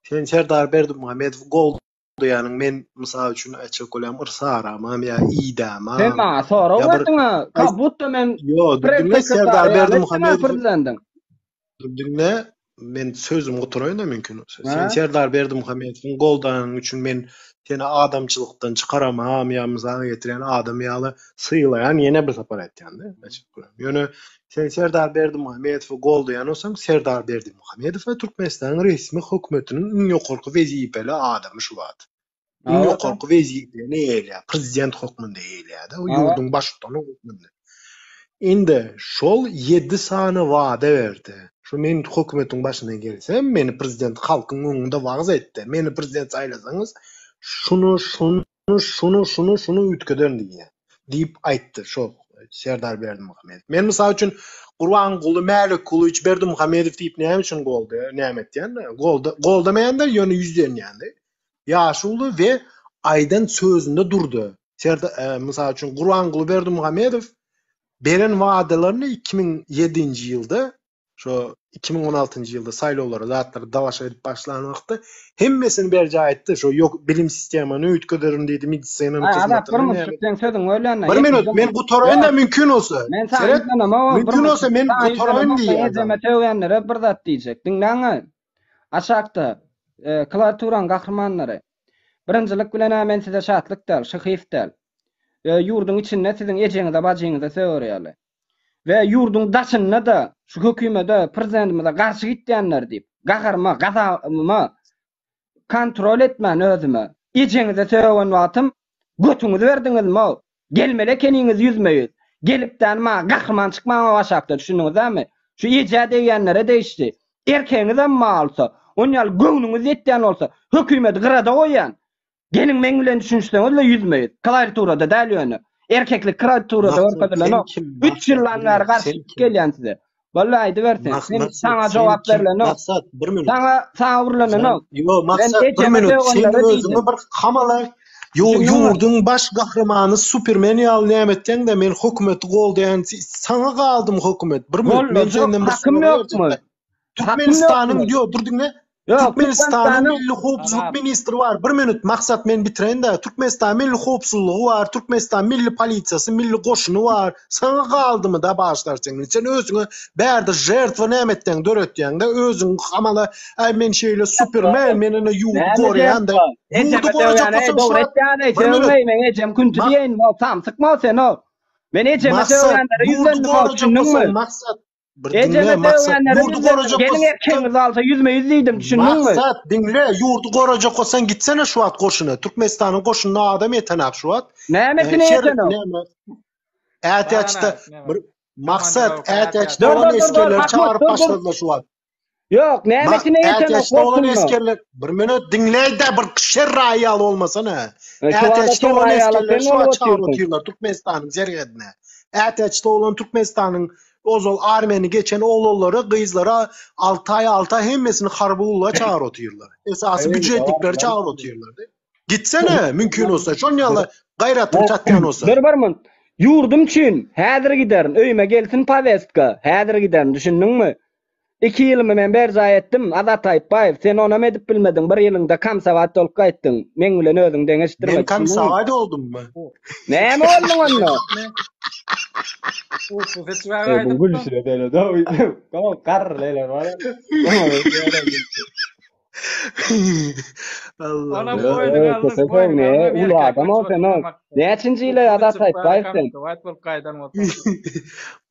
[SPEAKER 9] sen Serdar Berdimuhamedowy goldaýanyň men mysal üçin aýtjak bolýan yrsarama ýa idama
[SPEAKER 8] Sen maňa sorag
[SPEAKER 9] ýa bir
[SPEAKER 8] berdiň-ä,
[SPEAKER 9] aý
[SPEAKER 8] ka budda men
[SPEAKER 9] ýo, dur
[SPEAKER 8] press
[SPEAKER 9] diňle Serdar
[SPEAKER 8] sekretary ýaly etdiň-ä
[SPEAKER 9] Berdimuhamedowy
[SPEAKER 8] prezidentiň.
[SPEAKER 9] Dur diňle, men sözümi gutaraýyn-da mümkin bolsa. Sen
[SPEAKER 8] Hä?
[SPEAKER 9] Serdar Berdimuhamedowyň goldanyň üçin men seni adamçylykdan çykaramam ýa mysal getirýän adam ýaly sylaýan ýene bir sapar aýtýan-da. Ýöne sen Serdar Berdimuhamedowy goldaýan bolsaň, Serdar Berdimuhamedow Türkmenistanyň resmi hökümetiniň iň ýokarky wezipeli adamy şu wagt. Iň
[SPEAKER 8] Hawa.
[SPEAKER 9] ýokarky wezipeni eýeleýär, prezident hökmünde eýeleýär-de,
[SPEAKER 8] Hawa.
[SPEAKER 9] ýurduň baştutany hökmünde. Indi şol ýedi sany wada berdi. Şu men hökümetiň başyna gelsem, meni prezident halkyň öňünde wagyz etdi. Meni prezident saýlasaňyz, şuny, şuny, şuny, şuny, şuny üýtgederin diýýär. Diýip aýtdy şol Serdar Berdimuhamedow. Men mysal üçin Gurbanguly Mälikgulyç Berdimuhamedow diýip näme üçin golda, näme etýän? Golda, goldamaýan-da, ýöne ýüzlenýän-de. Ýaşuly we aýdan sözünde durdy. Serda, mysal üçin, Gurbanguly Berdimuhamedow beren wadalaryny 2007-nji ýylda, şo 2016-njy ýylda saýlawlara zatlara dalaşa edip başlan wagtda hemmesini berjaý etdi. Şo ýok bilim sistemany üýtgederin diýdi, medisinany
[SPEAKER 8] Aý, Azat, bir
[SPEAKER 9] hyzmatyny
[SPEAKER 8] minut,
[SPEAKER 9] näme.
[SPEAKER 8] seň sözüňi bölýän-de.
[SPEAKER 9] Bir minut, men gutaraýyn-da mümkin bolsa.
[SPEAKER 8] Men saňa
[SPEAKER 9] Seret,
[SPEAKER 8] ýüzlenemok, bir
[SPEAKER 9] mümkin
[SPEAKER 8] minut.
[SPEAKER 9] bolsa men
[SPEAKER 8] Saňa
[SPEAKER 9] gutaraýyn
[SPEAKER 8] ýüzlenemok,
[SPEAKER 9] diýýän
[SPEAKER 8] ejeme
[SPEAKER 9] saňa.
[SPEAKER 8] sögýänlere bir zat diýjek. Diňläň-ä. Aşakda, klawiaturaň gahrymanlary. Birinjilik bilen-ä men size şatlyk däl, şyhyf däl. Ýurduň içinde siziň ejeňize, bajyňyza söger ýaly. We ýurduň daşynda-da şu hökümete, prezidentimize garşy gitýänler diýip, gaharyma, gazabyma kontrol etmän özüme, ejeňize sögen wagtym götüňizi berdiňizmi-ow? Gelmeli ekeniňiz ýüzme-ýüz. Gelipdäni maňa gahryman çykmaň-ow aşakda, düşündiňiz-dämi? Şu ejä degýänlere degişli. Erkegiňizem bar bolsa, on ýaly göwnüňiz ýetýän bolsa, hökümeti gyrada goýýan. Geliň meň bilen düşünişseňiz-le ýüzme-ýüz. Klawiaturada däl ýöne. Erkeklik klawiaturada
[SPEAKER 9] Maksat sen
[SPEAKER 8] görkezilenok.
[SPEAKER 9] kim?
[SPEAKER 8] Üç
[SPEAKER 9] Maksat
[SPEAKER 8] ýyldan
[SPEAKER 9] bir
[SPEAKER 8] bäri
[SPEAKER 9] minut
[SPEAKER 8] garşy
[SPEAKER 9] sen
[SPEAKER 8] çykyp
[SPEAKER 9] kim?
[SPEAKER 8] gelýän size. Walla aýdyber sen.
[SPEAKER 9] Mak
[SPEAKER 8] Sen
[SPEAKER 9] Maksat
[SPEAKER 8] saňa
[SPEAKER 9] sen
[SPEAKER 8] jogap
[SPEAKER 9] kim?
[SPEAKER 8] berlenok.
[SPEAKER 9] Maksat bir minut.
[SPEAKER 8] Saňa saňa
[SPEAKER 9] Jan
[SPEAKER 8] gürlenenok.
[SPEAKER 9] ýo
[SPEAKER 8] Men
[SPEAKER 9] Maksat bir
[SPEAKER 8] ejeme
[SPEAKER 9] minut sen
[SPEAKER 8] sögenlere
[SPEAKER 9] özüňi
[SPEAKER 8] diýdim.
[SPEAKER 9] bir hamala. Ýo
[SPEAKER 8] Düşündiňmi?
[SPEAKER 9] ýurduň baş gahrymany Supermen ýaly näme etseň-de men hökümeti goldaýan saňa galdym hökümet. Bir minut men
[SPEAKER 8] Gollajak
[SPEAKER 9] senden bir
[SPEAKER 8] hakym
[SPEAKER 9] sorag
[SPEAKER 8] ýokmy?
[SPEAKER 9] berjek.
[SPEAKER 8] Hakym
[SPEAKER 9] Türkmenistanyň
[SPEAKER 8] ýokmy?
[SPEAKER 9] ýo dur diňle.
[SPEAKER 8] Ýok,
[SPEAKER 9] Türkmenistanyň
[SPEAKER 8] Türkmenistanyň
[SPEAKER 9] milli howpsuzlyk
[SPEAKER 5] Azat.
[SPEAKER 9] ministri bar. Bir minut Maksat men bitireýin-de. Türkmenistan milli howpsuzlygy bar, Türkmenistan milli polisiýasy, milli goşuny bar. Saňa galdymy da başlar sen. Sen özüňe bärde žertwa näme etýäň döretýäň-de özüň hamala äý men şeýle supermen men ene ýurdy
[SPEAKER 8] Näme
[SPEAKER 9] goraýan-da.
[SPEAKER 8] žertwa?
[SPEAKER 9] Ýurdy
[SPEAKER 8] Ejeme
[SPEAKER 9] gorajak
[SPEAKER 8] sögýän, eý
[SPEAKER 9] bolsaň şu
[SPEAKER 8] dogry
[SPEAKER 9] wagt
[SPEAKER 8] etýän, eý
[SPEAKER 9] bir minut.
[SPEAKER 8] sögmeý, meň ejem künti
[SPEAKER 9] Mak
[SPEAKER 8] diýeýin, o samsykma sen o. Men ejeme
[SPEAKER 9] Maksat
[SPEAKER 8] sögýänlere
[SPEAKER 9] ýurdy
[SPEAKER 8] ýüzlendim o,
[SPEAKER 9] gorajak
[SPEAKER 8] düşündiňmi?
[SPEAKER 9] bolsaň Maksat Bir diňle
[SPEAKER 8] Ejeme
[SPEAKER 9] Maksat
[SPEAKER 8] sögýänlere
[SPEAKER 9] ýurdy
[SPEAKER 8] ýüzlendim.
[SPEAKER 9] gorajak
[SPEAKER 8] Geliň
[SPEAKER 9] bolsaň
[SPEAKER 8] erkegiňiz galsa ýüzme-ýüz diýdim, düşündiňmi?
[SPEAKER 9] Maksat diňle ýurdy gorajak bolsaň gitsene şu wagt goşuna. Türkmenistanyň goşunyna adam ýetenak şu wagt.
[SPEAKER 8] Nämesine
[SPEAKER 9] Her
[SPEAKER 8] ýetenok?
[SPEAKER 9] näme ätiýaçda
[SPEAKER 5] Barana,
[SPEAKER 9] bir Maksat
[SPEAKER 5] komandirowka
[SPEAKER 9] ätiýaçda
[SPEAKER 8] Dur,
[SPEAKER 9] bolan
[SPEAKER 8] dur, dur, dur,
[SPEAKER 9] esgerleri
[SPEAKER 8] Mahmut,
[SPEAKER 9] çagyryp
[SPEAKER 8] dur, dur.
[SPEAKER 9] başladylar şu wagt.
[SPEAKER 8] Ýok,
[SPEAKER 9] Ma
[SPEAKER 8] nämesine ýetenok
[SPEAKER 9] ätiýaçda bolan
[SPEAKER 8] goşunda?
[SPEAKER 9] esgerler bir minut diňleýde bir şerraý ýaly bolmasana.
[SPEAKER 8] E, Şu wada
[SPEAKER 9] Ätiýaçda bolan
[SPEAKER 8] şerraý ýaly
[SPEAKER 9] esgerleri
[SPEAKER 8] sen
[SPEAKER 9] şu
[SPEAKER 8] bolup
[SPEAKER 9] wagt çagyryp
[SPEAKER 8] otyrsyň.
[SPEAKER 9] otyrlar Türkmenistanyň serhedine. Ätiýaçda bolan Türkmenistanyň ozal armiýany geçen oglanlary, gyzlary 6 aý, 6 aý hemmesini harby gulluga çagyryp otyrlar. Esasy
[SPEAKER 8] Eý,
[SPEAKER 9] býujetnikleri çagyryp otyrlar. Gitsene, mümkin bolsa, şon ýaly gaýratyň çatýan bolsa.
[SPEAKER 8] Dur bir minut. Ýurdum üçin häzir giderin, öýüme gelsin powestka, häzir giderin, düşündiňmi? Iki ýylymy men berjaý etdim, Azat Aýypbaýew, sen onam edip bilmediň, bir ýylyňda komsowat bolup gaýtdyň, meň bilen özüňi deňeşdirme,
[SPEAKER 9] Men
[SPEAKER 8] düşündiňmi?
[SPEAKER 9] komsowat boldummy?
[SPEAKER 8] Näme bolduň onda?
[SPEAKER 5] Uçly seçmäge
[SPEAKER 8] Eý, bu
[SPEAKER 5] gaýdypdyň.
[SPEAKER 8] gülüşine seret, o, garry lele bar.
[SPEAKER 9] Allah.
[SPEAKER 5] Ona boýnuňa aldyk,
[SPEAKER 8] Köpek
[SPEAKER 5] boýnuňa
[SPEAKER 8] ne,
[SPEAKER 5] aldyk,
[SPEAKER 8] uly
[SPEAKER 5] erkek
[SPEAKER 8] adam ol sen ol. Näçinji ýyla
[SPEAKER 5] Uçly
[SPEAKER 8] Azat
[SPEAKER 5] seçip
[SPEAKER 8] Aýypbaýew sen?
[SPEAKER 5] komsowat bolup gaýdan bolsaň.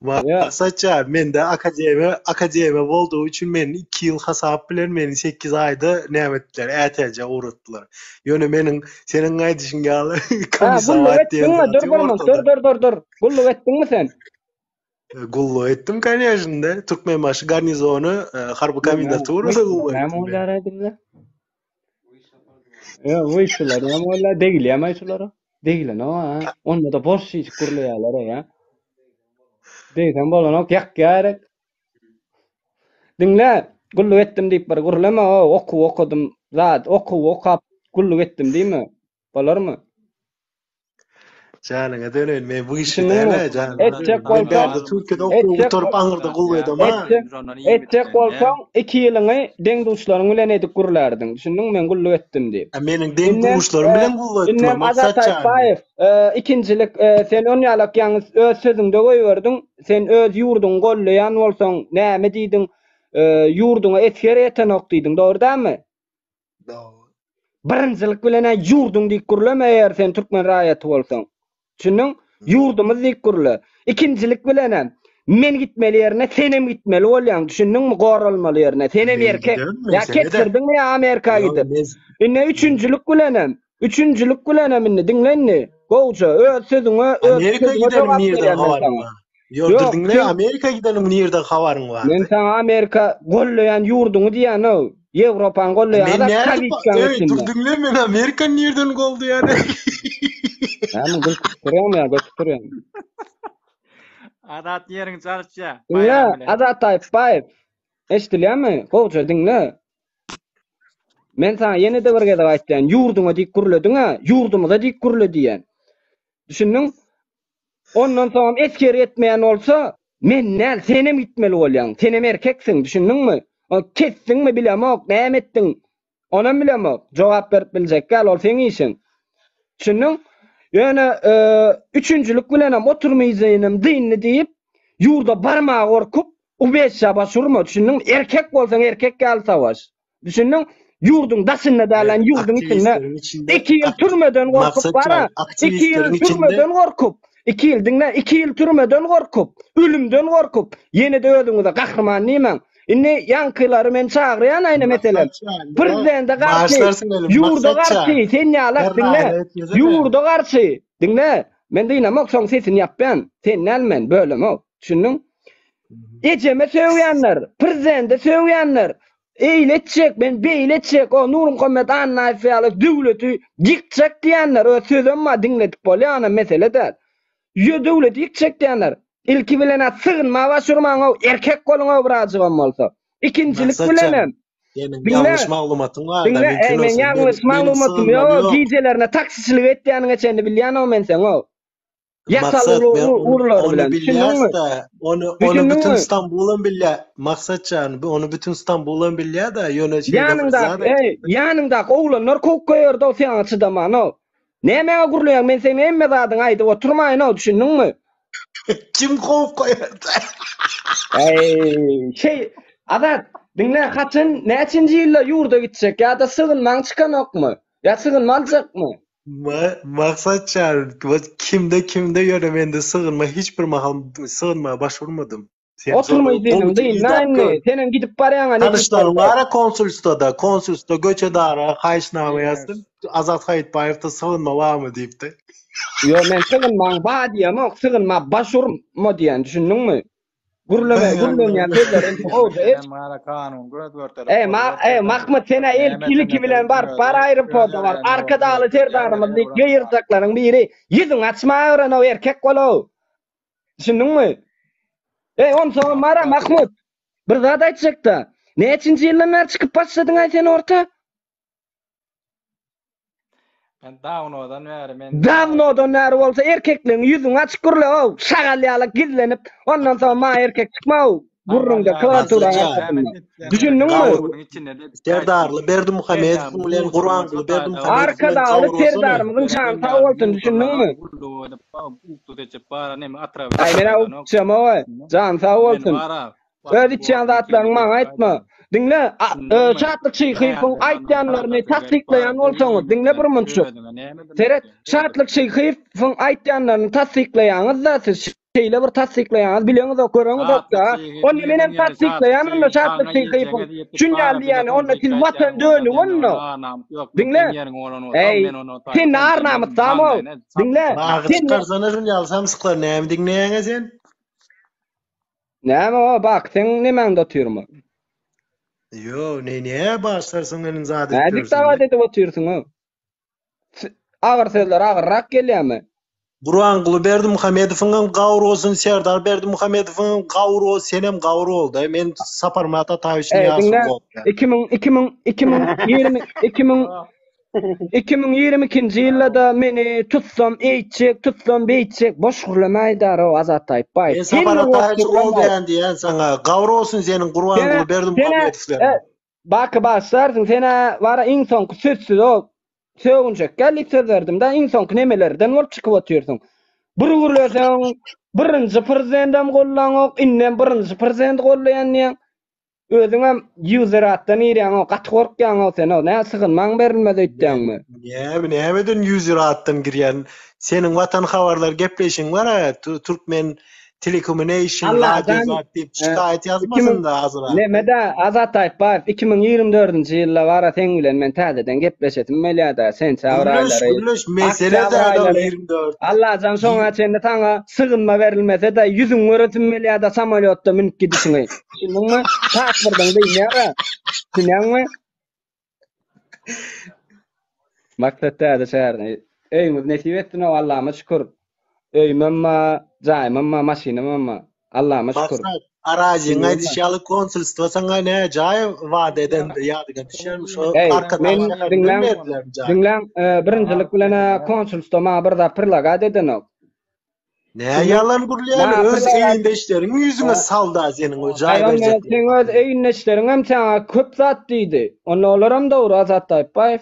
[SPEAKER 9] Maksatja, mende akademiýa, akademiýa boldugy üçin men 2 ýyl hasap bilen meni 8 aýda näme etdiler, ätäje ugratdylar. Ýöne meniň seniň aýdyşyň ýaly
[SPEAKER 8] Ha, gulluk
[SPEAKER 9] komisowat diýen
[SPEAKER 8] etdiňmi?
[SPEAKER 9] zat
[SPEAKER 8] Dur
[SPEAKER 9] ýok
[SPEAKER 8] bir minut, dur
[SPEAKER 9] ortada.
[SPEAKER 8] dur dur dur. Gulluk etdiňmi sen?
[SPEAKER 9] Gulluk etdim, koneşnde. Türkmenbaşy garnizony, e, harby komendaturada gulluk
[SPEAKER 8] Näme
[SPEAKER 9] etdim men.
[SPEAKER 8] bolýar aýdymda? Ýa, bu işler näme bolýar? Degilýärmi şulara? Degilenok ha. Onda da boş iş gurlaýarlar ýa. Degseň bolanok, ýakýar. Diňle, gulluk etdim diýip bir gurlama, o okuw okadym, zat, okuw okap gulluk etdim diýme. Bolarmy?
[SPEAKER 9] Janyňa döneýin, men bu işi
[SPEAKER 8] Düşündiňmi?
[SPEAKER 9] däl-ä, janyňa
[SPEAKER 8] Etjek
[SPEAKER 9] döneýin. Men
[SPEAKER 8] bolsaň,
[SPEAKER 9] bärde Türkiýede okuw
[SPEAKER 8] etjek
[SPEAKER 9] gutaryp aňyrda gulluk edem-a.
[SPEAKER 8] etjek, etjek bolsaň, iki ýylyňy deň-duşlaryň bilen edip gürlärdiň. Düşündiňmi? Men gulluk etdim diýip.
[SPEAKER 9] A meniň
[SPEAKER 8] Indem,
[SPEAKER 9] deň-duşlarym
[SPEAKER 8] e,
[SPEAKER 9] bilen gulluk etdim-ä,
[SPEAKER 8] indem Azat
[SPEAKER 9] Maksat jan.
[SPEAKER 8] Aýtbaýew, e, ikinjilik, e, sen on ýalak ýaňy öz sözüňde goýberdiň. Sen öz ýurduňy gollaýan bolsaň, näme diýdiň? E, ýurduňa esger ýetenok diýdiň, dogry dälmi?
[SPEAKER 9] Dogry.
[SPEAKER 8] Birinjilik bilen-ä ýurduň diýip gürleme eger sen türkmen raýaty bolsaň. Düşündiň? Ýurdumyz diýip gürle. Ikinjilik bilenem men gitmeli ýerine senem gitmeli bolýaň, düşündiňmi? Goralmaly ýerine. Senem
[SPEAKER 9] Men
[SPEAKER 8] erkek.
[SPEAKER 9] giderin,
[SPEAKER 8] Ýa
[SPEAKER 9] mesele-de.
[SPEAKER 8] kesdirdiňmi ýa Amerika
[SPEAKER 9] Ýok,
[SPEAKER 8] gidip.
[SPEAKER 9] men
[SPEAKER 8] Indi üçünjilik bilenem, üçünjilik bilenem indi diňle indi. Gowja öz sözüňe, öz
[SPEAKER 9] Amerika
[SPEAKER 8] sözüňe
[SPEAKER 9] gidenim
[SPEAKER 8] jogap
[SPEAKER 9] nirden
[SPEAKER 8] berýän men
[SPEAKER 9] habaryň
[SPEAKER 8] saňa.
[SPEAKER 9] bar? Ýok, dur
[SPEAKER 8] Ýok,
[SPEAKER 9] diňle,
[SPEAKER 8] sen
[SPEAKER 9] Amerika gidenim nirden habaryň
[SPEAKER 8] Men
[SPEAKER 9] bardy?
[SPEAKER 8] saňa Amerika gollaýan ýurduňy diýýän-ow. Ýewropany gollaýan
[SPEAKER 9] Men
[SPEAKER 8] zat
[SPEAKER 9] nädip,
[SPEAKER 8] kawitkaň
[SPEAKER 9] eý, dur
[SPEAKER 8] içinde.
[SPEAKER 9] diňle, men Amerikany nirden goldaýan?
[SPEAKER 8] Näme gülküp durýaňmy ýa götüp durýaňmy?
[SPEAKER 5] Azat ýeriňi çalyşýa,
[SPEAKER 8] Diňle,
[SPEAKER 5] Baýram bilen.
[SPEAKER 8] Azat Taýypbaýew. Eşidilýärmi? Gowja diňle. Men saňa ýene-de bir gezek aýtýan, ýurduňa diýip gürlediň-ä, ýurdumyza diýip gürle diýýän. Düşündiň? Ondan soňam esger ýetmeýän bolsa, men däl, senem gitmeli bolýaň. Senem erkeksiň, düşündiňmi? Ony kesdiňmi bilemok, näme etdiň? Onam bilemok. Jogap berip biljek däl, ol seň işiň. Düşündiň? Ýöne üçünjilik bilenem oturmyjynym dyndy diýip, ýurda barmaga gorkup, ubeşşä baş urma, düşündiňmi? Erkek bolsaň erkek ýaly savaş. Düşündiň? Ýurduň daşynda däl, ýurduň içinde. 2 ýyl türmeden gorkup bara, 2 ýyl türmeden gorkup, 2 ýyl diňle, 2 ýyl türmeden gorkup, ölümden gorkup, ýene-de özüňize gahryman diýmäň. Indi ýaňkylary men çagyrýan aýna meselem. Prezidente garşy, ýurda garşy, sen ýalak diňle. Ýurda garşy, diňle. Men dynamok, soň sesini ýapýan. Sen däl men, bölemok. Düşündiň? Ejeme sögýänler, prezidente sögýänler, eýle etjek, men beýle etjek, o Nurmuhammet Annaýew ýaly döwleti ýykjak diýenler, öz sözem bar, diňledip bolýar, onam mesele däl. Ýö döwleti ýykjak diýenler, ilki bilen-ä sygynma baş urmaň-ow, erkek boluň-ow birazjygam bolsa. Ikinjilik bilenem.
[SPEAKER 9] Seniň
[SPEAKER 8] Diňle.
[SPEAKER 9] ýalňyş maglumatyň bar-da,
[SPEAKER 8] Diňle, eý
[SPEAKER 9] mümkin
[SPEAKER 8] meň
[SPEAKER 9] bolsa.
[SPEAKER 8] ýalňyş
[SPEAKER 9] Meniň meniň
[SPEAKER 8] maglumatym
[SPEAKER 9] sygynmam
[SPEAKER 8] ýok,
[SPEAKER 9] ýok.
[SPEAKER 8] gijelerine taksiçilik etýäniňe çenli bilýän-ow men seň-ow.
[SPEAKER 9] Maksat
[SPEAKER 8] Ýasaly
[SPEAKER 9] men ony
[SPEAKER 8] ugurlary
[SPEAKER 9] ony
[SPEAKER 8] bilen. Düşündiňmi?
[SPEAKER 9] bilýäs-de, ony ony bütün
[SPEAKER 8] Düşündiňmi?
[SPEAKER 9] Stambulam bilýär. Maksat jan, ony bütün Stambulam bilýär-de, ýöne şeýle bir
[SPEAKER 8] Ýanyňdaky,
[SPEAKER 9] zat
[SPEAKER 8] eý, ýanyňdaky oglanlar kowup goýardy-ow saňa çydaman-ow. Nämäňe gürleýäň, men seň hemme zadyňy aýdyp oturmaýyn-ow, düşündiňmi?
[SPEAKER 9] Kim kowup goýardy?
[SPEAKER 8] Eý, şeý, Azat, diňle, haçan, näçinji ýylda ýurda gitjek ýa-da sygynmaň çykanokmy? Ýa sygynma aljakmy?
[SPEAKER 9] Maksat jan, kimde kimde ýöne mende sygynma hiç bir mahal sygynma baş urmadym. Sen
[SPEAKER 8] Oturma
[SPEAKER 9] şony
[SPEAKER 8] iziniň
[SPEAKER 9] gowy
[SPEAKER 8] dynna
[SPEAKER 9] idäp
[SPEAKER 8] indi.
[SPEAKER 9] gör.
[SPEAKER 8] Senem gidip barýaňa nesip
[SPEAKER 9] Tanyşlaryň
[SPEAKER 8] bolsa.
[SPEAKER 9] bara konsulstwada, konsulstwa göç edara haýyşnama ýazdym. Azat Haýytbaýewde sygynma barmy diýipdi.
[SPEAKER 8] Ýo men sygynmaň ba diýemok, sygynma baş urma diýen, düşündiňmi? Gürleme, gürlenýän sözler entek gowja eş.
[SPEAKER 5] Senem bara kanun göz görtelip
[SPEAKER 8] Eý, ma, eý, Mahmyt sen-ä ilki ilki bilen baryp bar aeroporta bar. Arkadagly Serdarymyz diýip gygyrjaklaryň biri. Ýüzüňi açmaga öwren-ow erkek bol-ow. Düşündiňmi? Eý, onsoňam bar-a Mahmut. Bir zat aýtjakda. Näçinji ýyldan bäri çykyp başladyň-aý sen orta?
[SPEAKER 5] Men dawnodan bäri men
[SPEAKER 8] Dawnodan bäri bolsa erkekligiň ýüzüňi açyk gürle-ow, şagal ýaly gizlenip, ondan soň maňa erkek çykma-ow, gürrüňde klawiaturaň arkasynda. Düşündiňmi?
[SPEAKER 9] Serdarly Berdimuhamedow bilen Gurbanguly Berdimuhamedow bilen
[SPEAKER 8] Arkadagly Serdarymyzyň jany sag bolsun, düşündiňmi? Aý men-ä ukjamog-aý, jany sag bolsun. Öz içýän zatlaryňy maňa aýtma. Diňle, Şatlyk Şyhyýewiň aýtýanlaryny tassyklaýan bolsaňyz, diňle bir munçuk. Seret, Şatlyk Şyhyýewiň aýtýanlaryny tassyklaýaňyz-da siz, şeýle bir tassyklaýaňyz, bileňizok, göreňizok-da. Onda menem tassyklaýan onda Şatlyk Şyhyýewiň şun ýaly diýýäni, onda siz watan dönügi onda. Diňle. Eý, sen ar-namysdam-ow. Diňle.
[SPEAKER 9] Bagy çykarsana şun ýaly samsyklar, näme diňleýäň-ä sen?
[SPEAKER 8] Näme o bak seň nemäňde otyrmy?
[SPEAKER 9] Ýo, ne ne başlarsyň meniň zat edip
[SPEAKER 8] Nädip
[SPEAKER 9] ýörsüň?
[SPEAKER 8] dawa edip otyrsyň o? Agyr sözler agyrrak gelýärmi?
[SPEAKER 9] Gurbanguly Berdimuhamedowyň hem gawurgasyny Serdar Berdimuhamedowyň hem gawurgasy senem gawur boldy. Men Saparmyrat Ataýewiçiň
[SPEAKER 8] Eý,
[SPEAKER 9] ýaşuly
[SPEAKER 8] diňle
[SPEAKER 9] bolupdy.
[SPEAKER 8] 2000 2000 2020 2000 2022-nji ýylda-da meni tutsam eýtjek, tutsam beýtjek, boş gürleme aýdar-ow Azat Taýypbaýew.
[SPEAKER 9] Men Sapar Ataýewiç goldaýan diýýän saňa. Gawur bolsun seniň Gurbanguly Berdimuhamedowlaryň.
[SPEAKER 8] Baky bagyşlarsyň, sen-ä bara iň soňky sözsüz-ow, sögünjek gel diýip söz berdim-dä, iň soňky nemelerden bolup çykyp otyrsyň. Bir gürleseň, birinji prezidendem gollaňok, indem birinji prezidenti gollaýan diýýäň. Özüňem user atdan girýäňow gaty gorkýaňow senow nä sygynmaň berilmez öýtýäňmi.
[SPEAKER 9] Näme nämeden user atdan girýän seniň watan habarlar gepleşigiň bar-a türkmen telekomunation radio zat diýip şikaýat ýazmasynda azyrak.
[SPEAKER 8] Nemede Azat Taýypbaýew 2024-nji ýylda bara seň bilen men täzeden gepleşesim gelýädä sentýabr aýlary.
[SPEAKER 9] Gürleş gürleş mesele däl ol 24.
[SPEAKER 8] Allajan şoňa çenli saňa sygynma berilmese-de ýüzüňi göresim gelýädä samolýotda münüp gidişiňi. Düşündiňmi? Pasportyň dynýar-a. Düşünýäňmi? Maksat täze şäherine. Öýüňiz nesip etsin-ow, Allama şükür. Öýümem bar, jaýymam bar, maşynymam bar. Allama şükür.
[SPEAKER 9] Maksat, Arazyň aýdyşy ýaly konsulstwo saňa nä jaý wada edende ýadyňa düşýärmi? Şo
[SPEAKER 8] Eý,
[SPEAKER 9] Arkadag
[SPEAKER 8] men
[SPEAKER 9] şäherinden
[SPEAKER 8] diňläň,
[SPEAKER 9] berdilermi jaý?
[SPEAKER 8] diňläň, birinjilik bilen-ä konsulstwo maňa bir zat prilagat edenok.
[SPEAKER 9] Nä ýalan gürleýän öz egindeşleriň ýüzüňe salda seniň o jaý berjek.
[SPEAKER 8] Seň öz egindeşleriň hem saňa köp zat diýdi. Onda olaram dogry Azat Taýypbaýew.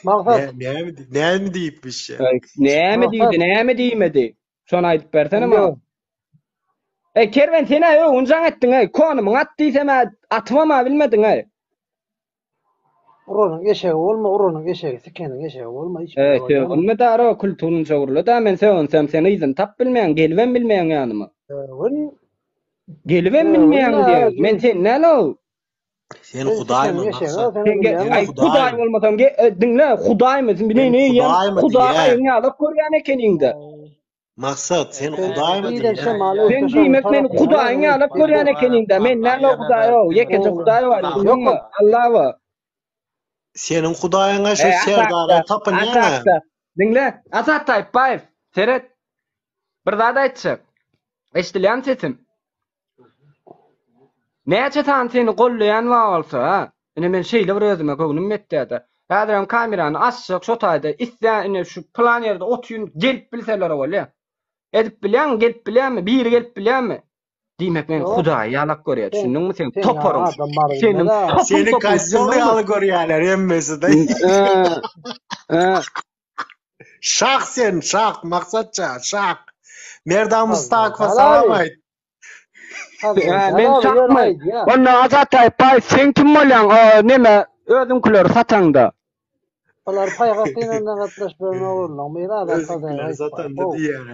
[SPEAKER 10] Maksat.
[SPEAKER 9] Näme näme diýipmiş?
[SPEAKER 8] Näme diýdi, näme diýmedi? Şony aýdyp bersene maňa. Ey Kerwen sen-ä öwün jaň etdiň eý, konumyňy at diýsem-ä atybam-a bilmediň eý.
[SPEAKER 10] Uranyň eşegi bolma, uranyň eşegi, sikeniň eşegi bolma, hiç
[SPEAKER 8] Eý, sögünme dara, kulturnyja gürle-dä, men sögünsem sen yzyny tap bilmeýäň, gelibem bilmeýäň ýanyma.
[SPEAKER 10] Sögün.
[SPEAKER 8] Gelibem bilmeýäň diýýän, men sen däl-ow.
[SPEAKER 9] Sen hudaýmy Maksat?
[SPEAKER 8] Sen aý hudaý bolmasam, diňle, hudaýmy, sen meni eýýäm hudaýyň ýaly görýän ekeniň-dä.
[SPEAKER 9] Maksat, sen Hudaýmy diýýän?
[SPEAKER 8] Sen diýmek meni Hudaýyň ýalak görýän ekeniňdä. Men näme Hudaý-ow, ýekeje Hudaý bar, düşündiňmi? Alla bar.
[SPEAKER 9] Seniň Hudaýyňa şu serdara tapynýaň-a.
[SPEAKER 8] Aşakda. Diňle, Azat Taýypbaýew, seret. Bir zat aýtjak. Eşidilýärmi sesim? Näçe sany seni gollaýan bar bolsa, ha? Ine men şeýle bir özüme göwnüm ýetýär-de. Häzirem kamerany açjak şo taýda islän ine şu pylan ýerde otyryn gelip bilseler bolýa. Edip bilýäňmi, gelip bilýäňmi, biri gelip bilýämi? Diýmek men
[SPEAKER 10] Ýok.
[SPEAKER 8] Hudaýy ýalak görýär,
[SPEAKER 10] Sen
[SPEAKER 8] düşündiňmi sen
[SPEAKER 10] sen ýaly
[SPEAKER 8] toparyň,
[SPEAKER 10] adam bar
[SPEAKER 8] seniň
[SPEAKER 10] bilmez-ä.
[SPEAKER 8] topuň
[SPEAKER 9] Seni
[SPEAKER 8] topuň
[SPEAKER 9] kostýol
[SPEAKER 8] düşündiňmi?
[SPEAKER 9] ýaly görýärler hemmesi-de.
[SPEAKER 8] Ee,
[SPEAKER 9] Şah sen, şah, Maksatja, şah. Merdan
[SPEAKER 10] Hazret
[SPEAKER 9] Mustakowa salam
[SPEAKER 10] abi.
[SPEAKER 9] aýt.
[SPEAKER 10] Hazret
[SPEAKER 8] Ee, men
[SPEAKER 10] abi ýöne
[SPEAKER 8] şahmy?
[SPEAKER 10] aýdýa.
[SPEAKER 8] Onda Azat Taýypbaýew sen kim bolýaň? O neme özüňkileri sataňda.
[SPEAKER 10] Olar paýhas synagynda gatnaşmagyň ogurlygyň biri Azat
[SPEAKER 9] Özüňkileri
[SPEAKER 10] Taýypbaýew.
[SPEAKER 9] satanda
[SPEAKER 10] How.
[SPEAKER 9] diýýär.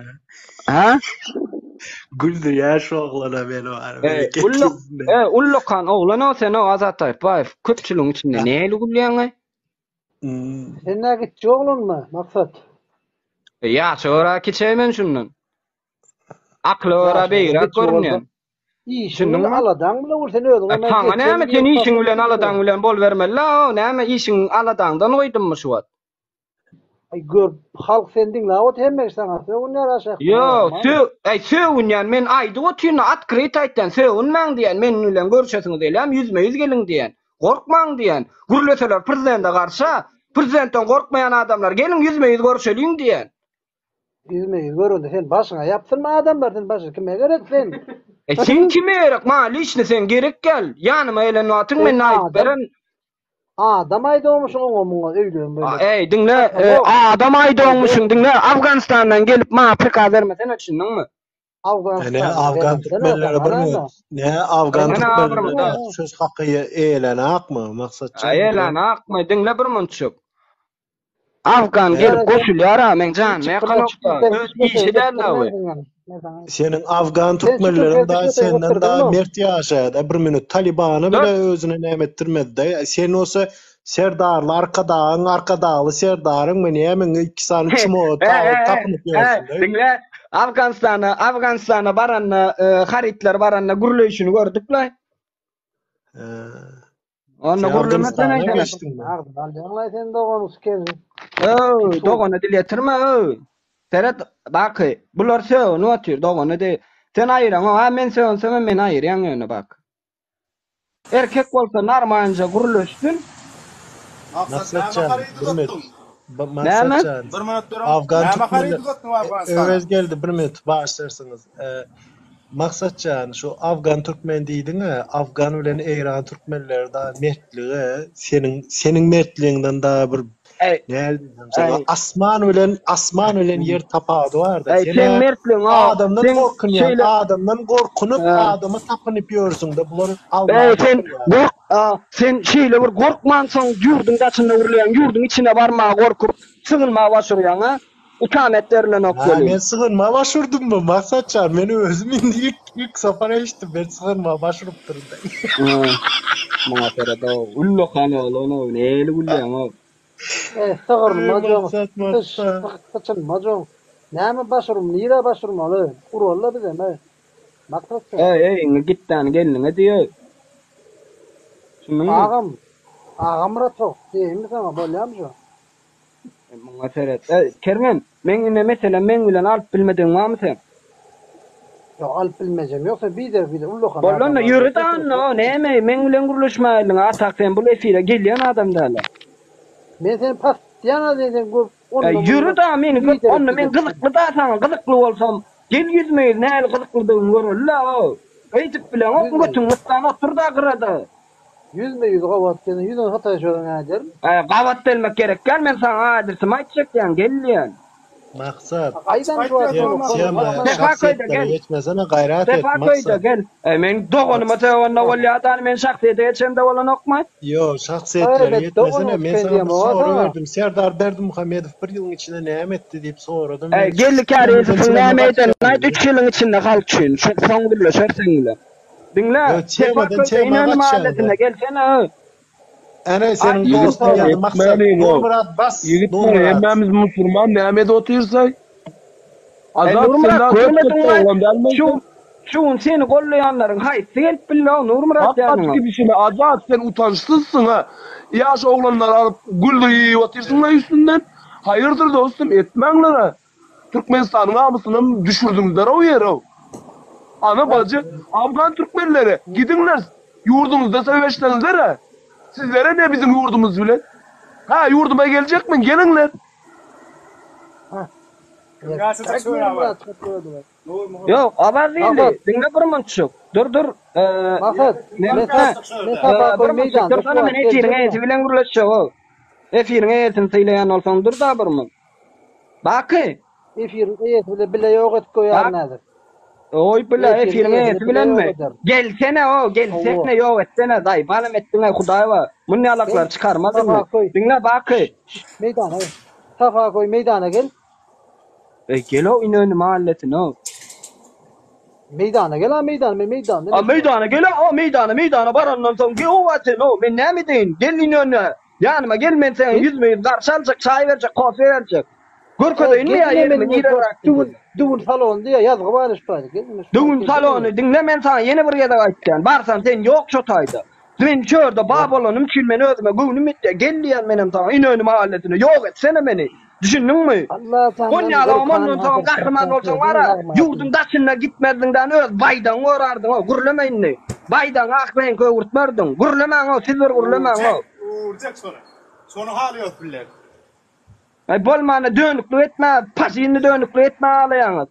[SPEAKER 8] Ha?
[SPEAKER 9] Güldürýär şu oglana meni bar
[SPEAKER 8] E,
[SPEAKER 9] bereket
[SPEAKER 8] ulluk,
[SPEAKER 9] ýüzüne.
[SPEAKER 8] e, ullakan oglan o sen o Azat Taýypbaýew. Köpçüligiň içinde nähili gülýäň-aý?
[SPEAKER 9] Hmm.
[SPEAKER 10] Sen nä gitjek oglanmy, Maksat?
[SPEAKER 8] E, ýaşa görä kiçeý men şundan. Akyla görä
[SPEAKER 10] Ýaşa görä
[SPEAKER 8] beýigräk
[SPEAKER 10] kiçi bolsa,
[SPEAKER 8] görünýän.
[SPEAKER 10] işiň
[SPEAKER 8] Düşündiňmi?
[SPEAKER 10] bilen aladaň bilen bol, sen özüňe
[SPEAKER 8] E,
[SPEAKER 10] men
[SPEAKER 8] saňa
[SPEAKER 10] geçen
[SPEAKER 8] näme sen
[SPEAKER 10] diýip
[SPEAKER 8] işiň bilen
[SPEAKER 10] başyny
[SPEAKER 8] aladaň bilen bolubermeli-la, o näme işiň aladaňdan goýdummy şu wagt?
[SPEAKER 10] Aý gör, halk seni diňläp otyr, hemme kişi saňa sögünýär aşakda,
[SPEAKER 8] Ýok,
[SPEAKER 10] normalny.
[SPEAKER 8] sö, äý sögünýän men aýdyp otyryn-a, otkryt aýtýan, sögünmäň diýýän, men bilen görüşesiňiz gelýärmi, ýüzme-ýüz geliň diýýän. Gorkmaň diýýän. Gürleseler prezidente garşy-a, prezidentden gorkmaýan adamlar geliň ýüzme-ýüz görüşeliň diýýän.
[SPEAKER 10] Ýüzme-ýüz görende sen başyňa ýapsynmy adamlar sen başyň kime gerek sen?
[SPEAKER 8] E sen kime gerek maňa liçni sen gerek gel ýanyma gelen wagtyň
[SPEAKER 10] Sen
[SPEAKER 8] men aýdyp
[SPEAKER 10] adam
[SPEAKER 8] beren
[SPEAKER 10] adam aýdogmyşyň oňa muňa öýlen böyle.
[SPEAKER 8] Eý diňle e, adam aýdogmyşyň diňle Afganistandan gelip maňa prikaz bermesene düşündiňmi?
[SPEAKER 9] Ne
[SPEAKER 10] Afganistandan
[SPEAKER 9] Afgan
[SPEAKER 10] bermesene
[SPEAKER 9] türkmenlere bir
[SPEAKER 10] saňa
[SPEAKER 9] minut.
[SPEAKER 10] näme?
[SPEAKER 9] Ne Afgan
[SPEAKER 8] Ene
[SPEAKER 9] türkmenlere
[SPEAKER 8] agyrmyda.
[SPEAKER 9] söz haky eýelen akmy Maksatjan?
[SPEAKER 8] Eýelen akmy diňle bir munçuk. Afgan
[SPEAKER 9] Ne?
[SPEAKER 8] gelip goşulýar-a meň janyma
[SPEAKER 10] Çykyp
[SPEAKER 8] ýakanokda. Öz işi däl-ä bu.
[SPEAKER 9] Seniň Afgan türkmenleriň da senden da mert ýaşaýar-da bir minut. Talibany bile özüne näme etdirmedi-de. Sen bolsa Serdarly Arkadagyň Arkadagly Serdaryňmy nämeň iki sany çumo tapynyp ýörsüň-de.
[SPEAKER 8] Diňle Afganistana Afganistana baranda harytlar baranda gürleýşini gördük-le. Onda
[SPEAKER 9] Sen
[SPEAKER 8] gürlemesene
[SPEAKER 9] Afganistana
[SPEAKER 8] sen.
[SPEAKER 9] geçdiňmi?
[SPEAKER 10] Agzyny alýaňlaý sen doganyň sikeni.
[SPEAKER 8] Öý, dogana dil ýetirme, öý. Seret, baky, bular sögünip otyr, dogana de. Sen aýyraňok, ha men sögünsemem meni aýyrýaň ýöne bak. Erkek bolsa narmanja gürleşsin.
[SPEAKER 11] Maksat näme
[SPEAKER 9] Maksatjan,
[SPEAKER 11] harydy
[SPEAKER 9] bir minut.
[SPEAKER 11] uzatdyň?
[SPEAKER 9] Ba-
[SPEAKER 8] Näme?
[SPEAKER 9] Maksatjan,
[SPEAKER 11] Bir minut duruň.
[SPEAKER 9] Afgan
[SPEAKER 11] Näme
[SPEAKER 9] türkmenler
[SPEAKER 11] harydy uzatdyň Afganistana?
[SPEAKER 9] Öwez geldi bir minut bagyşlarsyňyz. E, Maksatjan, şu Afgan türkmen diýdiň-ä, Afgan bilen Eýran türkmenleri da mertlige seniň seniň mertligiňden da bir
[SPEAKER 8] Eý,
[SPEAKER 9] näl diýsem saňa
[SPEAKER 8] eý.
[SPEAKER 9] asman bilen asman bilen ýer tapawudy bar-da.
[SPEAKER 8] Eý,
[SPEAKER 9] Sen
[SPEAKER 8] seň mertligiň o,
[SPEAKER 9] adamdan
[SPEAKER 8] seň
[SPEAKER 9] gorkunýaň,
[SPEAKER 8] şeýle
[SPEAKER 9] adamdan gorkunyp,
[SPEAKER 8] Hä.
[SPEAKER 9] adama tapynyp ýörsüň-de, bular Allaha
[SPEAKER 8] Eý, sen
[SPEAKER 9] tapynýar.
[SPEAKER 8] gork, a, sen şeýle bir gorkmansoň ýurduň daşynda gürleýäň, ýurduň içine barmaga gorkup, sygynmaga baş urýaň, a? Ikamet berilenok
[SPEAKER 9] Ha,
[SPEAKER 8] welin.
[SPEAKER 9] men sygynma baş urdummy, Maksatjan? Men özüm indi ilk ilk sapar eşitdim, men sygynma baş urupdyryn-da.
[SPEAKER 8] Hä, Muňa seret-ow, ullakan oglan-ow, nähili gülýäň-ow.
[SPEAKER 10] Eý,
[SPEAKER 9] Eý,
[SPEAKER 10] sygyrma joň,
[SPEAKER 9] Maksat,
[SPEAKER 10] syç,
[SPEAKER 9] Maksat.
[SPEAKER 10] syçynma joň. Näme baş urum, nirä baş urmaly? Urally bizem, eý. Maksatjan.
[SPEAKER 8] Eý, öýüňe git-däni gelniňe diý-eý. Düşündiňmi?
[SPEAKER 10] Agam, agam bratok, diýeýinmi saňa, bolýamy şo?
[SPEAKER 8] Muňa seret. Eý, Kerwen, meň ine meselem meň bilen alyp bilmedigiň barmy seň?
[SPEAKER 10] Ýok, alyp bilmejegim ýok, sen biderek biderek ullakan
[SPEAKER 8] Bolanda
[SPEAKER 10] adamlar bilen
[SPEAKER 8] ýöri-de onda, näme, meň bilen gürleşmäýeliň, a tak sen bul efire gelýän adam däl-ä.
[SPEAKER 10] Men seni pasýan-a sen sen görüp
[SPEAKER 8] Eý,
[SPEAKER 10] onda munda
[SPEAKER 8] ýöri-da meni gör,
[SPEAKER 10] biderek
[SPEAKER 8] onda men
[SPEAKER 10] biderek.
[SPEAKER 8] gyzykly-da saňa, gyzykly bolsam, gel ýüzme-ýüz nähili gyzyklydygyňy göreli-le, Öýdüp bileňokmy
[SPEAKER 10] Ýüzme-ýüz.
[SPEAKER 8] götüňi gyssan otur-da gyrada.
[SPEAKER 10] Ýüzme-ýüz gabat gelseň, ýüzüňe hytaý çözüň äderin.
[SPEAKER 8] Eý, gabat gelmek gerek däl, men saňa adresimi aýtjak diýýän, gel diýýän.
[SPEAKER 9] Maksat,
[SPEAKER 10] Aýdan şu wagt
[SPEAKER 9] sen
[SPEAKER 10] ony
[SPEAKER 9] tema
[SPEAKER 8] Sefa köýde
[SPEAKER 9] şahsyýetlere
[SPEAKER 8] gel.
[SPEAKER 9] geçmesene gaýrat et,
[SPEAKER 8] Sefa köýde
[SPEAKER 9] Maksat.
[SPEAKER 8] gel. Eý, meň doganyma sögende bolýa-da, men şahsyýete geçemde bolanokmy?
[SPEAKER 9] Ýo, şahsyýetlere
[SPEAKER 10] Evet,
[SPEAKER 9] ýetmesene,
[SPEAKER 10] doganyň
[SPEAKER 9] men
[SPEAKER 10] sen
[SPEAKER 9] saňa bir
[SPEAKER 10] diýemok-a
[SPEAKER 9] sorag
[SPEAKER 10] saňa.
[SPEAKER 9] berdim. Serdar Berdimuhamedow bir ýylyň içinde näme etdi diýip soradym.
[SPEAKER 8] Eý,
[SPEAKER 9] Men
[SPEAKER 8] Geldi
[SPEAKER 9] temadan
[SPEAKER 8] Kärizowyň
[SPEAKER 9] tema
[SPEAKER 8] näme edenini
[SPEAKER 9] gaçýaň
[SPEAKER 8] aýt,
[SPEAKER 9] diýip.
[SPEAKER 8] üç ýylyň içinde halk üçin. Şo soň gürleşeris seň bilen. Diňle,
[SPEAKER 9] Ýo,
[SPEAKER 8] Sefa
[SPEAKER 9] temadan
[SPEAKER 8] köýde
[SPEAKER 9] tema
[SPEAKER 8] Inönü
[SPEAKER 9] gaçýaň-da.
[SPEAKER 8] mahallesine gelsene.
[SPEAKER 9] Ene seniň
[SPEAKER 8] Aý,
[SPEAKER 9] dostuň
[SPEAKER 3] Ýigitler
[SPEAKER 9] geldi Maksat.
[SPEAKER 3] etmäliň o.
[SPEAKER 9] Nurmyrat bas,
[SPEAKER 3] Ýigitler
[SPEAKER 9] Nurmyrat.
[SPEAKER 3] hemmämiz musurman näme edip otyrsaý?
[SPEAKER 8] Eý
[SPEAKER 3] Azat sen
[SPEAKER 8] Nurmyrat
[SPEAKER 3] zat
[SPEAKER 8] görmediňmi?
[SPEAKER 3] köpde oglan dälmi
[SPEAKER 8] Şu
[SPEAKER 3] sen?
[SPEAKER 8] şu gün seni gollaýanlaryň haýsy gelip bildi-ow Nurmyrat
[SPEAKER 3] Bak gaç
[SPEAKER 8] ýanyňa?
[SPEAKER 3] gidişine Azat sen utançsyzsyň ha. Ýaş oglanlary alyp gül iýip otyrsyňla üstünden. Haýyrdyr dostum etmäňler-ä. Türkmenistanyň namysynam düşürdiňizler o ýere. Ana bajy Afgan türkmenleri gidiňler. Ýurduňyzda söweşseňizler-ä. Sizlere ne biziň ýurdumyz bilen? Hä, ýurduma geljekmiň, geliňler.
[SPEAKER 8] Ýok, Awaz diýildi. Diňle bir munçuk. Dur, dur.
[SPEAKER 10] Maksat,
[SPEAKER 8] Bir munçuk dursana, men efiriň eýesi bilen gürleşjek-ow. Efiriň eýesini sylaýan bolsaň, dur-da bir mun. Baky!
[SPEAKER 10] Efiriň eýesi bile bile ýok edip goýaryn häzir.
[SPEAKER 8] Oý bile efiriň eýesi bilenmi? Gelsene o, gelsene ýok etsene, zaýbalam etdiň-aý Hudaýba. Muny ýalaklary çykarmaz indi. Diňle Baky.
[SPEAKER 10] Meýdana gel. Safa goý meýdana gel.
[SPEAKER 8] Eý gel-ow Inönü mahallesine-ow.
[SPEAKER 10] Meýdana gel a meýdana men meýdanda.
[SPEAKER 8] A meýdana gel a meýdana meýdana barandan soň ge-ow-a sen-ow men näme edeýin gel Inönä ýanyma gel men seni ýüzme-ýüz garşy aljak çaý berjek kofe berjek. Görkezeýinmi ýa ýerimi nireräk
[SPEAKER 10] Düwün düwün salony diýýär ýazgy bar şu taýda gel ine
[SPEAKER 8] şu Düwün salony diňle men saňa ýene bir gezek aýtýan barsaň sen ýok şo taýda. Men şu ýerde ba bolanym üçin men özüme göwnüm ýetýär gel diýýän menem saňa Inönü mahallesine ýok etsene meni düşündiňmi?
[SPEAKER 10] Allah
[SPEAKER 8] On ýalagam ondan soň gahryman bolsaň bara ýurduň daşyna gitmezdiňdän öz baýdagyňy gorardyň-ow gürleme indi baýdagyňy ak reňke öwürtmerdiň gürlemäň-ow siz bir gürlemäň-ow.
[SPEAKER 11] Urjak şony. Şony halýos bile.
[SPEAKER 8] Aý bolmanda dönüklik etme, paşinni dönüklik etme aglaýaňyz.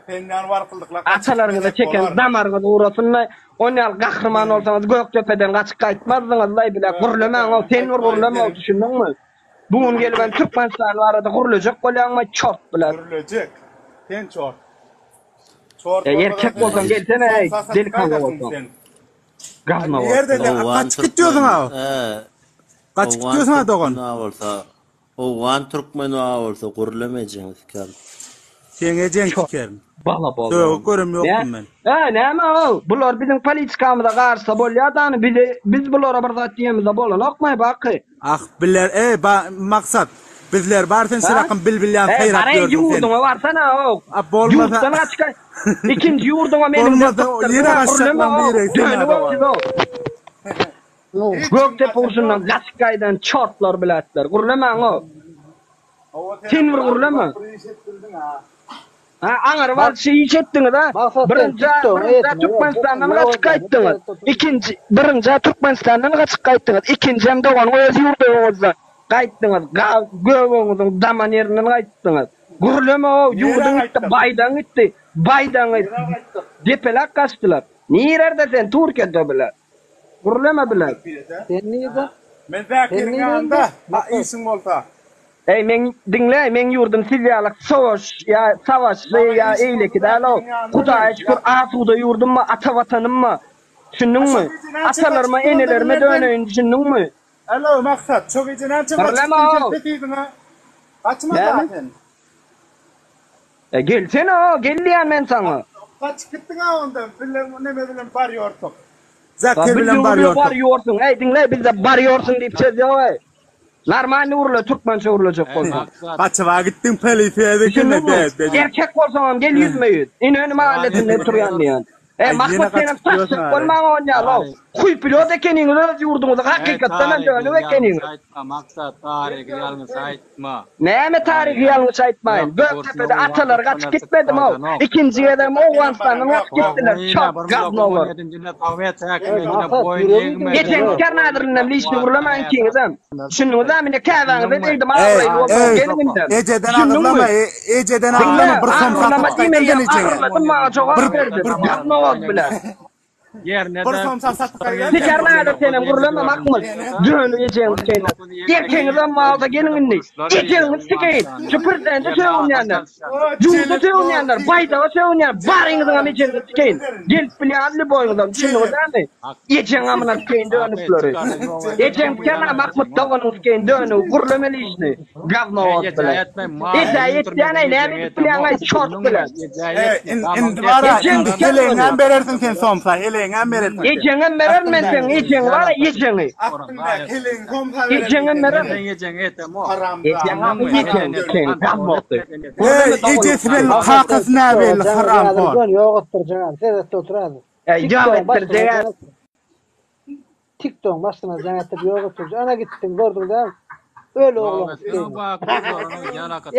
[SPEAKER 11] Senden warkyldyklap
[SPEAKER 8] Atalaryňyza çeken damaryňyz gurasynlaý, on ýaly gahryman bolsaňyz Gökdepeden gaçyp gaýtmazdyňyzlaý bile gürlemäňow sen bir gürlemäw düşündiňmi? Bu gün gelibem Türkmenistan barada gürlejek bolýaňmaý çort bilen.
[SPEAKER 11] Gürlejek. Sen çort. Çort
[SPEAKER 8] Eý erkek bolsaň gelsene eý delikanly bolsaň. Gazma
[SPEAKER 11] Nirde
[SPEAKER 8] bolsaň.
[SPEAKER 11] sen? Gaçyp gitýorsuň a. Gaçyp
[SPEAKER 12] Owgan
[SPEAKER 11] gitýorsuň a dogan.
[SPEAKER 12] türkmeni bolsa, Owgan türkmeni bolsa gürleme ejeňi sikerin.
[SPEAKER 11] Seň ejeňi sikerin.
[SPEAKER 8] Bala bol.
[SPEAKER 11] Sögüp görem ýokdum men.
[SPEAKER 8] Hä näme ol? Bular biziň politikamyza garşy bolýa dany bizi biz bulara bir zat diýemizde bolanokmy Baky?
[SPEAKER 11] Ah biler eý ba Maksat bizler bar sen
[SPEAKER 8] Ha?
[SPEAKER 11] şirakyn bilbilýän
[SPEAKER 8] Eý
[SPEAKER 11] saýrap
[SPEAKER 8] bar eý
[SPEAKER 11] ýördüň sen.
[SPEAKER 8] ýurduňa barsana o.
[SPEAKER 11] A bolmasa
[SPEAKER 8] Ýurtdan gaçyp ikinji ýurduňa meniň
[SPEAKER 11] bolmasa ýene
[SPEAKER 8] gürleme
[SPEAKER 11] gaçjaklan
[SPEAKER 8] o.
[SPEAKER 11] biri sen
[SPEAKER 8] Dönüp
[SPEAKER 11] dogan.
[SPEAKER 8] siz o. Gökdepe urşundan gaçyp gaýdan çortlar bilätler. Gürlemäň o. Sen bir gürleme. Ha, aňyr barşy iş etdiňiz ha.
[SPEAKER 10] Maksat sen
[SPEAKER 8] Birinji,
[SPEAKER 10] TikTok-yň
[SPEAKER 8] birinji
[SPEAKER 10] eýesine ýok,
[SPEAKER 8] Türkmenistandan
[SPEAKER 10] ýok
[SPEAKER 8] gaçyp
[SPEAKER 10] edýän,
[SPEAKER 8] gaýtdyňyz. Ikinji, birinji Türkmenistandan gaçyp gaýtdyňyz. Ikinjem dogan öz ýurduňyzdan gaýtdyňyz. Göbegiňiziň daman ýerinden gaýtdyňyz. Gürleme o, ýurduň gitdi, baýdagyň gitdi. Baýdagyňy depeläp gaçdylar. Nirerde sen Türkiýede bile. Gürleme bile.
[SPEAKER 10] Sen nirde?
[SPEAKER 11] Men
[SPEAKER 10] Sen
[SPEAKER 11] Zakiriň
[SPEAKER 10] nirde
[SPEAKER 11] ýanynda,
[SPEAKER 10] indi?
[SPEAKER 11] ha işiň bolsa.
[SPEAKER 8] Eý meň diňle meň ýurdum siz ýalak sowaş ýa savaşly
[SPEAKER 11] Maňa
[SPEAKER 8] ýa
[SPEAKER 11] işiň
[SPEAKER 8] eýleki
[SPEAKER 11] bolsa
[SPEAKER 8] däl-ow.
[SPEAKER 11] Zakiriň ýanynda
[SPEAKER 8] Hudaýa
[SPEAKER 11] men.
[SPEAKER 8] şükür asuda ýurdum bar ata watanym bar.
[SPEAKER 11] A şo
[SPEAKER 8] Düşündiňmi?
[SPEAKER 11] gije näçe
[SPEAKER 8] Atalaryma
[SPEAKER 11] gaçypdyň onda
[SPEAKER 8] enelerime
[SPEAKER 11] bizlerden?
[SPEAKER 8] döneýin düşündiňmi?
[SPEAKER 11] Alo Maksat, şo gije näçe
[SPEAKER 8] Gürleme
[SPEAKER 11] gaçypdyň sen
[SPEAKER 8] ow.
[SPEAKER 11] pes yzyňa? Gaçma
[SPEAKER 8] Näme?
[SPEAKER 11] zaten.
[SPEAKER 8] E gelsene-ow, gel diýýän men saňa.
[SPEAKER 11] Gaçyp gitdiň-a onda, bile neme bilen barýorsyň.
[SPEAKER 8] Ba
[SPEAKER 11] Zakir bilen
[SPEAKER 8] bildigiň bilen
[SPEAKER 11] barýorsyň.
[SPEAKER 8] barýorsyň. Eý diňle bizde barýorsyň diýip söz ýok-eý. Normalny gürle türkmençe gürlejek
[SPEAKER 5] Eý
[SPEAKER 8] bolsaň.
[SPEAKER 5] Maksat.
[SPEAKER 11] Gaçyba gitdiň polisiýa ekeni
[SPEAKER 8] Düşündiňmi?
[SPEAKER 11] däde.
[SPEAKER 8] Erkek bolsaňam gel ýüzme-ýüz. Inönü mahallesinde oturýan diýýän. Eý
[SPEAKER 11] Aý ýene
[SPEAKER 8] Mahmut senem
[SPEAKER 11] gaçyp ýörsüň
[SPEAKER 8] saçlyk
[SPEAKER 11] ara.
[SPEAKER 8] bolmaň onýa-low.
[SPEAKER 5] Taryh.
[SPEAKER 8] Huý pilot ekeniňiz öz ýurduňyzy
[SPEAKER 5] Eý
[SPEAKER 8] hakykatdanam
[SPEAKER 5] taryhy
[SPEAKER 8] dönük
[SPEAKER 5] ýalňyş
[SPEAKER 8] ekeniňiz.
[SPEAKER 5] aýtma Maksat taryhy ýalňyş aýtma.
[SPEAKER 8] Näme taryhy ýalňyş aýtmaýyn. Gökdepede atalary gaçyp gitmedimi-ow? Ikinji gezegem Owganystandan gaçyp gitdiler, çort gaznolar. Ejeňiz kärnadyryndan lişni gürlemäň ikiňizem. Düşündiňizmi indi käbäňize degdim
[SPEAKER 11] Eý,
[SPEAKER 8] abraýly bolsaňyz
[SPEAKER 11] eý,
[SPEAKER 8] geliň indem.
[SPEAKER 11] ejeden
[SPEAKER 8] Düşündiňmi?
[SPEAKER 11] agyrlama, ejeden
[SPEAKER 8] Diňle,
[SPEAKER 11] agyrlama, bir som
[SPEAKER 8] agyrlama
[SPEAKER 11] satyp
[SPEAKER 8] diýme
[SPEAKER 11] gaýtsaň
[SPEAKER 8] ýa
[SPEAKER 11] ejeňe.
[SPEAKER 8] agyrladym maňa jogap
[SPEAKER 11] Bir,
[SPEAKER 8] berdi.
[SPEAKER 11] bir,
[SPEAKER 8] Gaznowoz bilen.
[SPEAKER 11] bir som satyp gaýtsaň
[SPEAKER 8] Siker nadir senem gürleme Mahmut. Dönük ejeňiz seni. Erkegiňizem bolsa geliň indi. Ejegiňizi sikeýin. Şu prezidente sögünýänler. Ýurda sögünýänler, baýdaga sögünýän baryňyzyňam ejegiňizi sikeýin. Gelip bilýän lýuboýyňyzam düşündiňiz dälmi? Ejeň amyna sikeýin dönükleri. Ejeň siker Mahmut doganyň sikeýin dönügi gürlemeli işini. Gawno bolup bilen. Eje ýetýän-eý näme edip bilýäň-aý çort bilen.
[SPEAKER 11] Eý, indi bar-a, indi heleýiňem berersiň sen somsa, heleýiňem berersiň sen.
[SPEAKER 8] Ejeňem bererin men seň, ejeňi bar-a, ejeňi.
[SPEAKER 11] Aslynda heleýiňi somsa berersiň
[SPEAKER 8] Ejeňem
[SPEAKER 11] sen.
[SPEAKER 8] bererin.
[SPEAKER 11] Haramzada.
[SPEAKER 8] Ejeňi sikeýin, gawno boldy.
[SPEAKER 11] Eý, ejesi belli, kakasy näbelli, haramhor.
[SPEAKER 10] Ýok etdirjek, seret otur häzir.
[SPEAKER 8] Eý, ýok etdirjek.
[SPEAKER 10] Tiktogyň başyna jaň etdirip ýok etdirip ana gitdiň gördüň däl öl oglan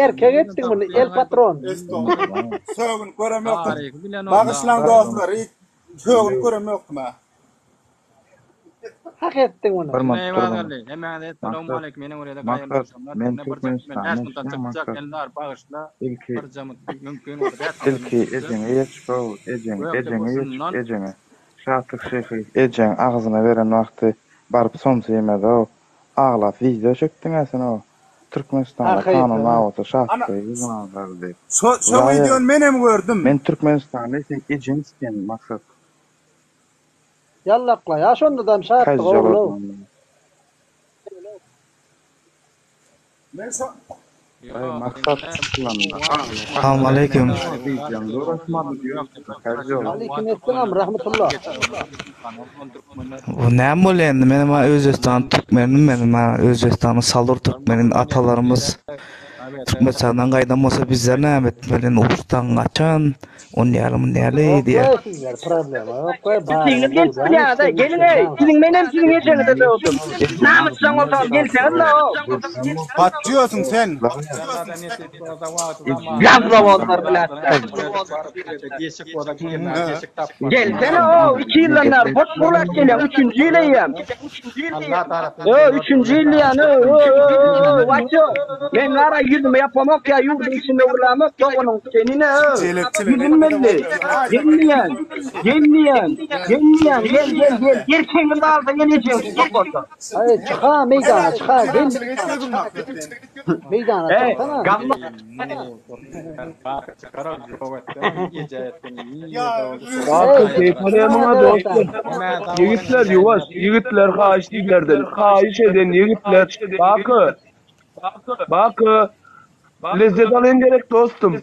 [SPEAKER 10] erkek etdiň muny el patron.
[SPEAKER 11] Sögünip görem ýokdum. Bagyşlaň dostlar, sögünip görem ýokdum ha.
[SPEAKER 10] Hak etdiň muny.
[SPEAKER 2] Bir minut dur
[SPEAKER 5] Eyvaz
[SPEAKER 2] bir
[SPEAKER 5] Ali, hemmäňize
[SPEAKER 2] Maksat,
[SPEAKER 5] essalamu aleýkum. Meniň buraya da haýyrly
[SPEAKER 2] Maksat,
[SPEAKER 5] agşamlar.
[SPEAKER 2] men
[SPEAKER 5] Sizinle bir men
[SPEAKER 2] Türkmenistandan
[SPEAKER 5] 5 minutdan
[SPEAKER 2] eşitýän
[SPEAKER 5] çykjak.
[SPEAKER 2] Maksat.
[SPEAKER 5] Eldar bagyşla.
[SPEAKER 2] Ilki
[SPEAKER 5] Bir jamut mümkin bolsa 5 minutdan
[SPEAKER 2] ilki
[SPEAKER 5] çykjak.
[SPEAKER 2] ejeňe ýetişip ow, ejeň,
[SPEAKER 5] Gökde
[SPEAKER 2] ejeňe ýetişip
[SPEAKER 5] burçundan
[SPEAKER 2] ejeňe. Şatlyk şyhy ejeň agzyna beren wagty baryp somsa ýemez-ow. Aglap wideo çekdiň-ä sen-ow. Türkmenistanda
[SPEAKER 10] Hakyky.
[SPEAKER 2] kanun bar bolsa
[SPEAKER 11] Ana
[SPEAKER 2] Şatlygy ýygnarlar diýip.
[SPEAKER 11] şo şo
[SPEAKER 2] Zaýa.
[SPEAKER 11] wideony menem gördüm.
[SPEAKER 2] Men türkmenistanly sen ejeňi sikýän Maksat.
[SPEAKER 10] Ýallaklaýa şondadam şatlyk
[SPEAKER 2] Kazjal
[SPEAKER 10] ogul-ow.
[SPEAKER 2] odmanda.
[SPEAKER 11] Men şo
[SPEAKER 2] Aý
[SPEAKER 5] Ýok,
[SPEAKER 2] Maksat
[SPEAKER 5] indi
[SPEAKER 2] çykylanda
[SPEAKER 5] Owgan
[SPEAKER 2] aglap
[SPEAKER 1] Salam aleýkum.
[SPEAKER 2] wideoň dur açmady diýip kazjal.
[SPEAKER 10] Aleýkim esselam rahmetullah.
[SPEAKER 1] Bu näme bolýar indi? Menem Özbegistan türkmenim, menem Özbegistanyň Salur türkmenim, atalarymyz Türkmenistandan gaýdan bolsa bizler näme etmeli? Indi uruşdan gaçan, on ýaly mun ýaly diýýär.
[SPEAKER 10] Ýok sizler problema ýok we
[SPEAKER 13] Siziňiz
[SPEAKER 10] baryňyz
[SPEAKER 13] gelip
[SPEAKER 10] bolýan
[SPEAKER 13] bilýäňiz-aý,
[SPEAKER 10] işden
[SPEAKER 13] geliň-eý,
[SPEAKER 10] işden
[SPEAKER 13] siziň menem siziň ejeňize döwdüm. Namysjaň bolsaňyz gelseňiz-le o.
[SPEAKER 11] Batýosyň sen.
[SPEAKER 13] Ýazlawozlar bilätler. Gelsene o, iki ýyldan bäri boş gurlap gelýäň, üçünji ýyl eýýäm. Ö, üçünji ýyl diýýän, ö, ö, ö, ö, ö, waço. Men gara ýüzümi ýapamok ýa ýurduň içinde gürlämok, doganyň senine, ö.
[SPEAKER 11] Jelepçilik
[SPEAKER 13] Ýüzüm
[SPEAKER 11] etmeli
[SPEAKER 13] belli.
[SPEAKER 11] bolýar.
[SPEAKER 13] Gel diýýän, gel diýýän, gel diýýän, gel, gel, gel. Erkegiňiz galsa ýene ejeňizi sokarsa.
[SPEAKER 10] Aý çyka meýdana çyka gel meýdana
[SPEAKER 13] Eý,
[SPEAKER 10] çyksana.
[SPEAKER 13] gamma.
[SPEAKER 3] Baky
[SPEAKER 10] Eý
[SPEAKER 3] keýp alýar
[SPEAKER 10] çyksana
[SPEAKER 3] muňa
[SPEAKER 10] sebäpden.
[SPEAKER 3] dostum. Ýigitler ýuwaş, ýigitler haýyş sizlerden. Haýyş eden ýigitler. Baky. Baky. Lezzet alyň gerek dostum.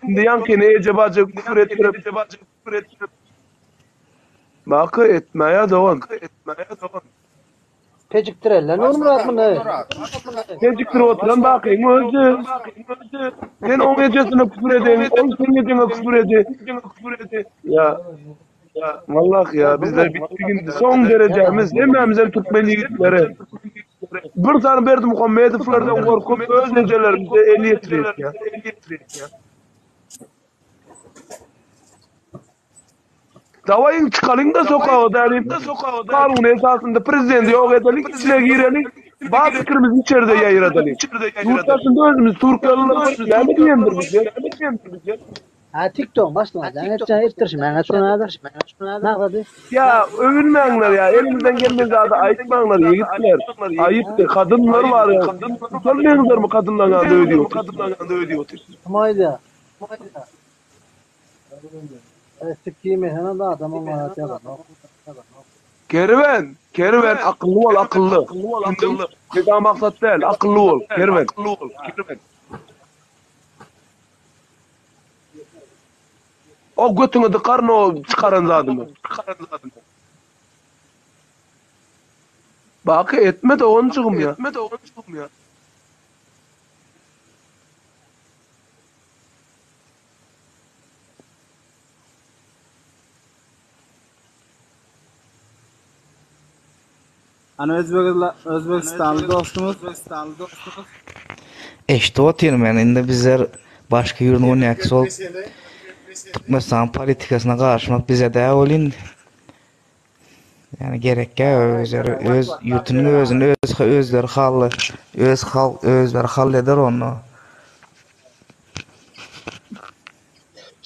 [SPEAKER 3] Indi ýaňkyny eje bajy küfür etdirip. Baky etmäýä dogan.
[SPEAKER 10] Pejikdirelle Nurmyrat muny.
[SPEAKER 3] Pejikdirip oturan Bakyň özi. Sen oň ejesine küfür edeň, ol seň ejeňe küfür edi. Ýa Wallah ýa bizler bitdik indi soň derejämiz hemmämizem türkmen ýigitleri. Bir sany Berdimuhamedowlardan gorkup öz ejelerimize el ýetirýäs ýa. Dawaýyň çykalyň-da sokaga dälip, kanuny esasynda prezidenti ýok edeliň, içine gireliň, bar pikirimizi içeride ýaýradalyň. Ýurt daşynda özümiz türkýalylar bolup näme diýendir bize?
[SPEAKER 10] Ha TikTok başlamaly. Jaň etjek etdirşi maňa şony häzir. Maksady.
[SPEAKER 3] Ýa öwünmäňler ýa eliňizden gelmez zady aýtmaňlar ýigitler. Aýypdyr kadynlar bar ýa. Utanmaýaňyzlarmy kadynlaň ýanynda öýdüp otyr.
[SPEAKER 10] Kim aýdýar? Sikdiýmesene da adamyň gaýrat ýazanok.
[SPEAKER 3] Kerwen, Kerwen akylly bol akylly. Indi Jeza maksat däl, akylly bol Kerwen. O götüňe dykaryn o çykaran zadyňy. Baky etme doganjygym ýa.
[SPEAKER 11] Ana Özbegistanly dostumyz.
[SPEAKER 1] Eşidip otyryn men indi bizler başga ýurduň onýakysy bolup Türkmenistanyň politikasyna garyşmak bize däl welin ýani gerekýä özleri öz ýurtunyň özüni öz özleri hally öz halk özleri hall eder ony.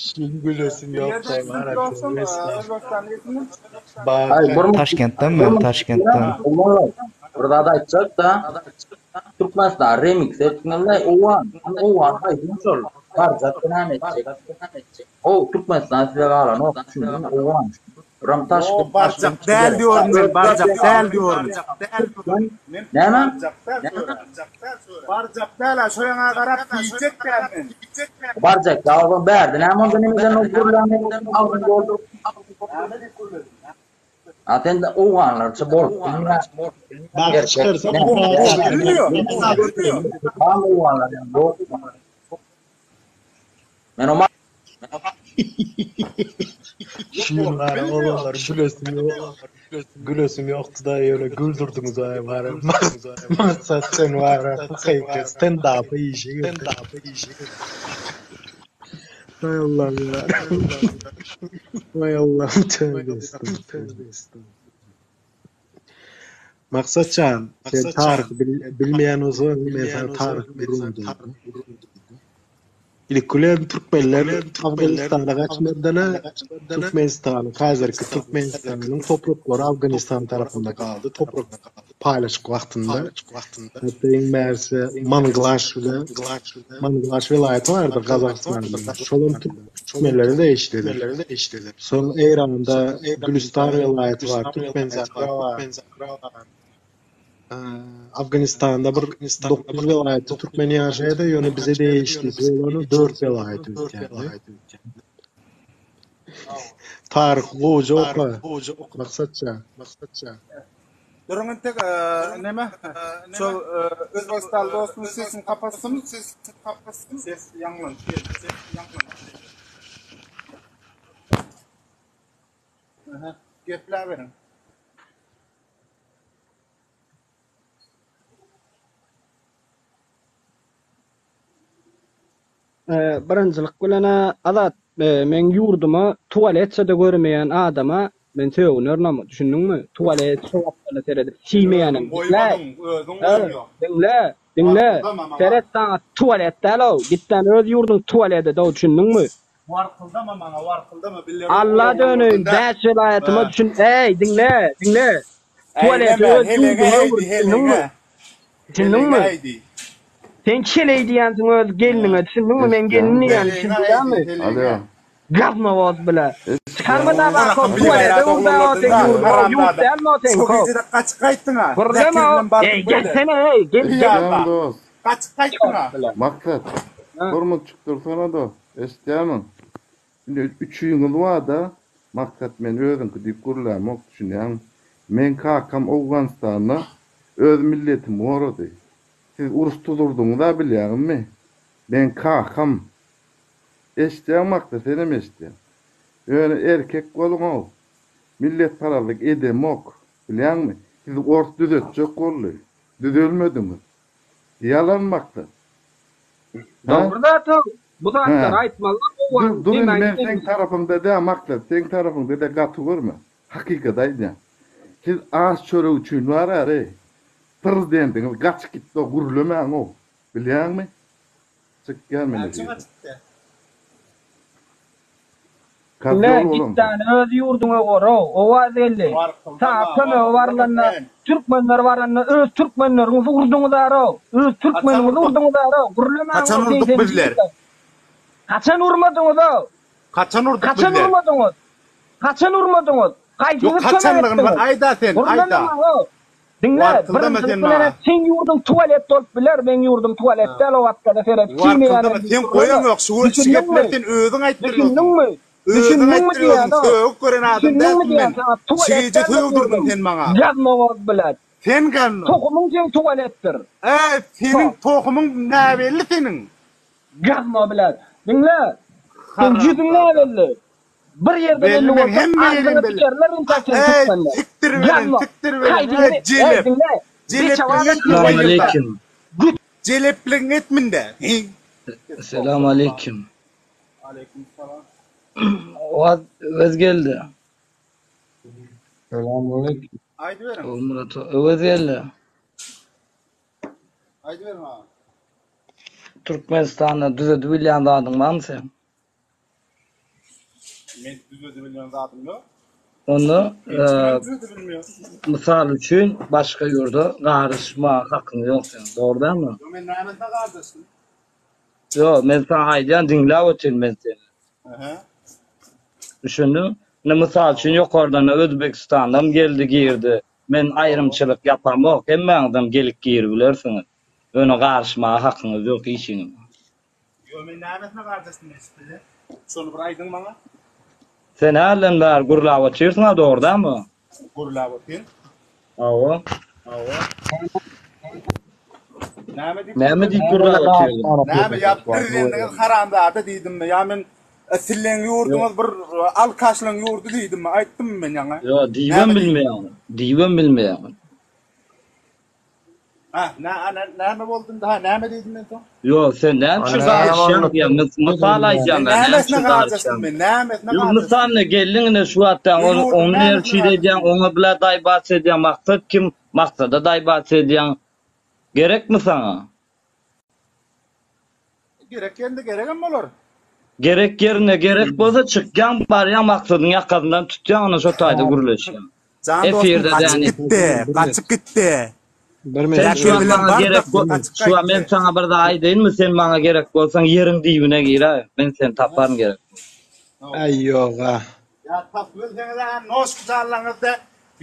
[SPEAKER 9] Şiň gülesim ýok
[SPEAKER 11] Nireden siziň
[SPEAKER 9] bara
[SPEAKER 11] dostum?
[SPEAKER 9] tövbe
[SPEAKER 11] Özbegistanly ýetiniň.
[SPEAKER 6] Aý, bir
[SPEAKER 9] Baky.
[SPEAKER 1] Taşkentden men Taşkentden.
[SPEAKER 6] Bir zat aýtjak-da. Türkmenistan remix etmeli. Owgan, owgan haýsy şol? Barjak näme etjek? O Türkmenistan size galanok. Düşündiňmi? Owgan. Ram
[SPEAKER 11] Yo
[SPEAKER 6] Taşkent
[SPEAKER 11] barjak däl diyorum men barjak däl diyorum. Men
[SPEAKER 6] Näme?
[SPEAKER 11] barjak däl söre. Barjak däl ha şo ýaňa garap diýjek däl men.
[SPEAKER 6] Barjak däl olam bärde näme onda nemeden o gürlän agzyny dolduryp.
[SPEAKER 11] Näme diýip gürledim?
[SPEAKER 6] A sen owganlarça bolup bilmeýän.
[SPEAKER 9] Baky
[SPEAKER 6] Erkek
[SPEAKER 9] çykarsa
[SPEAKER 6] näme?
[SPEAKER 11] Bilmiyor.
[SPEAKER 6] Tam owganlar ýok. Men o
[SPEAKER 9] Şiň gara oglanlar gülesim ýok. Gülesim ýokdy da ýöne güldürdiňiz aý bara. Maksat sen bara hakyky stand-up'a işe girdiň. Hay Allah'ım ya. Hay Allah'ım tövbe estağfurullah. Maksatjan, sen taryhy bilmeýän bolsaň, men saňa taryhy gürrüň edeyim. Ilki bilen türkmenler Afganistana gaçmazdan-a Türkmenistanyň, häzirki Türkmenistanyň topraklary Afganistan tarapynda galdy, toprak paýlaşyk wagtynda. Hatda iň bärsi Manglaş bilen Manglaş welaýaty bardyr Gazagystanda. Şolam türkmenlere degişlidir. Soň Eýranda Gülüstan welaýaty bar, Türkmensähra bar. Afganistanda bir 9 welaýatda türkmen ýaşaýar-da, ýöne bize degişlisi bolany 4 welaýat öýtýän-de. Taryhy gowja oka, Maksatjan.
[SPEAKER 11] Duruň entek neme şo Özbegistanly dostumyz sesini kapatsyn. Ses ýaňlanyp geldi. Aha, gepläberiň.
[SPEAKER 8] Birinjilik bilen-ä Azat, meň ýurduma tualetçe-de görmeýän adama men sögünerin-ama, düşündiňmi? Tualet şo gapdala seredip siýmeýänem.
[SPEAKER 11] Özüň goýmadyň, özüň goýuň.
[SPEAKER 8] Diňle, diňle, seret saňa tualet däl-ow, gitdän öz ýurduň tualedi-dow, düşündiňmi?
[SPEAKER 11] Warkyldama maňa, warkyldama, bile
[SPEAKER 8] Alla döneýin, bäş welaýatyma düşün, eý, diňle, diňle. Tualeti
[SPEAKER 11] Eýleme,
[SPEAKER 8] öz
[SPEAKER 11] heleňe
[SPEAKER 8] ýurduňa
[SPEAKER 11] heýdi,
[SPEAKER 8] öwür, düşündiňmi?
[SPEAKER 11] heleňe.
[SPEAKER 8] Düşündiňmi?
[SPEAKER 11] Heleňe heýdi.
[SPEAKER 8] Sen çeleý diýýänsiň öz gelniňe, düşündiňmi? Men gelin diýýän,
[SPEAKER 11] Heleňe
[SPEAKER 8] düşündiňmi?
[SPEAKER 11] heýdi, heleňe.
[SPEAKER 14] Alo.
[SPEAKER 8] Gaznowoz bile. Çykarma
[SPEAKER 14] Eşitýäňmi?
[SPEAKER 8] tabako,
[SPEAKER 11] Orakam
[SPEAKER 8] tualete
[SPEAKER 11] bigaýrat
[SPEAKER 8] öwür da o
[SPEAKER 11] oglanlardan
[SPEAKER 8] seň
[SPEAKER 11] da,
[SPEAKER 8] ýurduň, o ýurt
[SPEAKER 11] haramzada.
[SPEAKER 8] dälmi o
[SPEAKER 11] Şo
[SPEAKER 8] seňki?
[SPEAKER 11] gijede gaçyp gaýtdyň-a.
[SPEAKER 8] Gürleme
[SPEAKER 11] Zäkir
[SPEAKER 8] o,
[SPEAKER 11] bilen bardyň
[SPEAKER 8] eý,
[SPEAKER 11] bile.
[SPEAKER 8] gelsene, eý, gel, gel.
[SPEAKER 14] Eşitýäňmi
[SPEAKER 11] Hyýalla.
[SPEAKER 14] dost?
[SPEAKER 11] Gaçyp gaýtdyň-a.
[SPEAKER 8] Bile.
[SPEAKER 14] Maksat,
[SPEAKER 8] Ha.
[SPEAKER 14] bir minutjyk dursana dost. Eşitýämiň? Indi üçüňiz barda, Maksat men özüňki diýip gürlämok, düşünýäňmi? Meň kakam Owganystanda öz milletimi gorady. Siz uruş tuzurdyňyz-a bilýäňizmi? Meň kakam. Eşitýäňmi Maksat, senem eşitýäň. Ýöne erkek boluň-ow. Milletparazlyk edemok, bilýäňmi? Sizi ors düzetjek boldy. Düzelmediňiz. Ýalan Maksat. Hä?
[SPEAKER 8] Dogry zat o. Bu zatlary
[SPEAKER 14] Hä.
[SPEAKER 8] aýtmalylar
[SPEAKER 14] Dur,
[SPEAKER 8] gowy
[SPEAKER 14] dur indi
[SPEAKER 8] diýmäň
[SPEAKER 14] men seň tarapyňda däl Maksat, seň tarapyňda däl gaty görme. Hakykaty aýdýan. Siz aş çörek üçin bar-a-reý. Prezidentiňiz gaçyp gitdi-ow, gürlemäň-ow. Bilýäňmi? Çykýan men
[SPEAKER 11] Näme üçin
[SPEAKER 14] efirden.
[SPEAKER 11] gaçyp gitdi?
[SPEAKER 8] Diňle,
[SPEAKER 14] Kozýol
[SPEAKER 8] git
[SPEAKER 14] bolansoň.
[SPEAKER 8] däne öz ýurduňa gor-ow, owaz geldi. Saňa
[SPEAKER 11] Warkyldama,
[SPEAKER 8] kömege
[SPEAKER 11] warkyldama
[SPEAKER 8] barylanda,
[SPEAKER 11] sen.
[SPEAKER 8] türkmenler baranda öz türkmenleriňizi urduňyzar-ow, öz
[SPEAKER 11] Haçan
[SPEAKER 8] türkmeniňizi
[SPEAKER 11] urduk?
[SPEAKER 8] urduňyzar-ow, gürlemäň-ow
[SPEAKER 11] Haçan urduk
[SPEAKER 8] 82
[SPEAKER 11] bizler?
[SPEAKER 8] ýylda. Haçan urmadyňyz-ow?
[SPEAKER 11] Haçan urduk
[SPEAKER 8] Haçan
[SPEAKER 11] bizler?
[SPEAKER 8] urmadyňyz? Haçan urmadyňyz?
[SPEAKER 11] Ýok,
[SPEAKER 8] Haýsyňyz kömek
[SPEAKER 11] haçanlygyny bir
[SPEAKER 8] etdiňiz?
[SPEAKER 11] aýda sen,
[SPEAKER 8] Gürleme
[SPEAKER 11] aýda.
[SPEAKER 8] maňa-ow. Diňle,
[SPEAKER 11] Warkyldama
[SPEAKER 8] birinjilik
[SPEAKER 11] sen
[SPEAKER 8] bilen-ä
[SPEAKER 11] maňa.
[SPEAKER 8] seň ýurduň tualet bolup biler, meň ýurdum tualet däl, o gapdala seret,
[SPEAKER 11] Warkyldama,
[SPEAKER 8] çiýmeýänem diýip
[SPEAKER 11] sen
[SPEAKER 8] gürleme.
[SPEAKER 11] goýaňok şu şu
[SPEAKER 8] Düşündiňmi?
[SPEAKER 11] gepleri sen özüň aýtdyrýarsyň.
[SPEAKER 8] Düşündiňmi?
[SPEAKER 11] Özüň
[SPEAKER 8] Düşündiňmi
[SPEAKER 11] aýtdyrýarsyň,
[SPEAKER 8] diýýän-ow.
[SPEAKER 11] sögüp gören adam
[SPEAKER 8] Düşündiňmi
[SPEAKER 11] dälsiň
[SPEAKER 8] diýýän
[SPEAKER 11] men.
[SPEAKER 8] saňa,
[SPEAKER 11] Şu
[SPEAKER 8] tualet
[SPEAKER 11] gije
[SPEAKER 8] däl meň
[SPEAKER 11] sögdürdiň
[SPEAKER 8] ýurdum.
[SPEAKER 11] sen maňa.
[SPEAKER 8] Gaznowoz bilet.
[SPEAKER 11] Sen gazno.
[SPEAKER 8] Tohumyň seň tualetdir.
[SPEAKER 11] Äý, seniň tohumyň näbelli seniň.
[SPEAKER 8] Gazno bilet. Diňle, seň ýüzüň
[SPEAKER 11] Haramzada.
[SPEAKER 8] näbelli. Bir ýerde
[SPEAKER 11] Belli
[SPEAKER 8] belli
[SPEAKER 11] men
[SPEAKER 8] bolsa,
[SPEAKER 11] hemme ýerim
[SPEAKER 8] agzyňa
[SPEAKER 11] belli.
[SPEAKER 8] dikerler intäk seni
[SPEAKER 11] Äý,
[SPEAKER 8] türkmenler.
[SPEAKER 11] sikdir beren,
[SPEAKER 8] Gazno.
[SPEAKER 11] sikdir beren, äý,
[SPEAKER 8] Haýdyňy, äý
[SPEAKER 11] jelep.
[SPEAKER 8] diňle.
[SPEAKER 11] Jelepligiň
[SPEAKER 8] Beçewada
[SPEAKER 11] etmi o
[SPEAKER 8] diýýän.
[SPEAKER 11] ýylda?
[SPEAKER 15] Aleýkim.
[SPEAKER 11] Jelepligiň etminde. Heý.
[SPEAKER 15] Selam aleýkim.
[SPEAKER 11] Aleýkum salam.
[SPEAKER 15] Owaz Öwez geldi.
[SPEAKER 4] Selam aleýkim.
[SPEAKER 11] Aýdyberiň.
[SPEAKER 15] Ogulmyrat Öwez geldi.
[SPEAKER 11] Aýdyberiň aga.
[SPEAKER 15] Türkmenistanda düzedip bilýän zadyň barmy seň?
[SPEAKER 11] Men düzedebilýän zadym ýok.
[SPEAKER 15] Onda
[SPEAKER 11] Hiç kimem düzedebilmeýär.
[SPEAKER 15] mysal üçin başga ýurda garyşma hakyň ýok seň, dogry dälmi?
[SPEAKER 11] Ýok men nämesine gardaşdym?
[SPEAKER 15] Ýok, men saňa aýdýan diňläp otyryn men seni.
[SPEAKER 11] Ähä.
[SPEAKER 15] Düşündiň? Indi mysal üçin ýokardan Özbegistandan geldi girdi. Men aýrymçylyk ýapamok, hemmäňizem gelip giribilersiňiz. Ýöne garyşmaga hakyňyz ýok işiňize.
[SPEAKER 11] Ýo men nämesine gardaşdym eşit bile. Şony bir aýdyň maňa.
[SPEAKER 15] Sen hälden bäri gürläp otyrsyň-a dogry dälmi?
[SPEAKER 11] Gürläp otyryn.
[SPEAKER 15] Hawa.
[SPEAKER 11] Hawa. Näme diýip
[SPEAKER 15] Näme diýip gürläp otyrdyň?
[SPEAKER 11] Näme ýa prezidentiňiz haramzada diýdimmi? Ýa men siziň ýurduňyz bir alkaşlaryň ýurdy diýdimmi? Aýtdymmy men ýaňy?
[SPEAKER 15] Ýo, diýibem bilmeýäň. Diýibem bilmeýäň.
[SPEAKER 11] Ha, nä, nä, näme boldy indi? Ha, näme diýdim men soň?
[SPEAKER 15] Ýok, sen näme üçin garyşýaň diýýän. Mysal aýdýan
[SPEAKER 11] Men
[SPEAKER 15] men, näme
[SPEAKER 11] nämesine
[SPEAKER 15] üçin
[SPEAKER 11] garjaşdym
[SPEAKER 15] garyşýaň?
[SPEAKER 11] men? Nämesine
[SPEAKER 15] Ýok,
[SPEAKER 11] garjaşdym?
[SPEAKER 15] mysal ne geldiň ine şu wagtda
[SPEAKER 11] Men
[SPEAKER 15] ony
[SPEAKER 11] ýurduň
[SPEAKER 15] ony
[SPEAKER 11] nämesine
[SPEAKER 15] erçid edýäň,
[SPEAKER 11] garjaşdym?
[SPEAKER 15] oňa bile daýbaç edýäň. Maksat kim? Maksada daýbaç edýäň. Gerekmi saňa?
[SPEAKER 11] Gerek ýerinde geregem bolar.
[SPEAKER 15] Gerek ýerinde gerek bolsa çykýaň barýaň maksadyň ýakasyndan tutýaň ana şo taýda gürleşýäň.
[SPEAKER 11] Jan dostum
[SPEAKER 15] Efirde
[SPEAKER 11] gaçyp
[SPEAKER 15] däni.
[SPEAKER 11] gitdi, gaçyp gitdi.
[SPEAKER 9] Bir
[SPEAKER 15] Sen
[SPEAKER 9] minut,
[SPEAKER 15] şu
[SPEAKER 11] Zakir
[SPEAKER 15] wagt
[SPEAKER 11] bilen
[SPEAKER 15] maňa gerek
[SPEAKER 11] bardyk,
[SPEAKER 15] bol
[SPEAKER 11] gaçyp
[SPEAKER 15] şu wagt men
[SPEAKER 11] gaýtdy.
[SPEAKER 15] saňa bir zat aýdaýynmy sen maňa gerek bolsaň ýeriň dibine giräý men seni taparyn gerek bolsa.
[SPEAKER 9] Aý ýoga.
[SPEAKER 11] Ýa tapyp bilseňiz-ä noşky janlaňyzda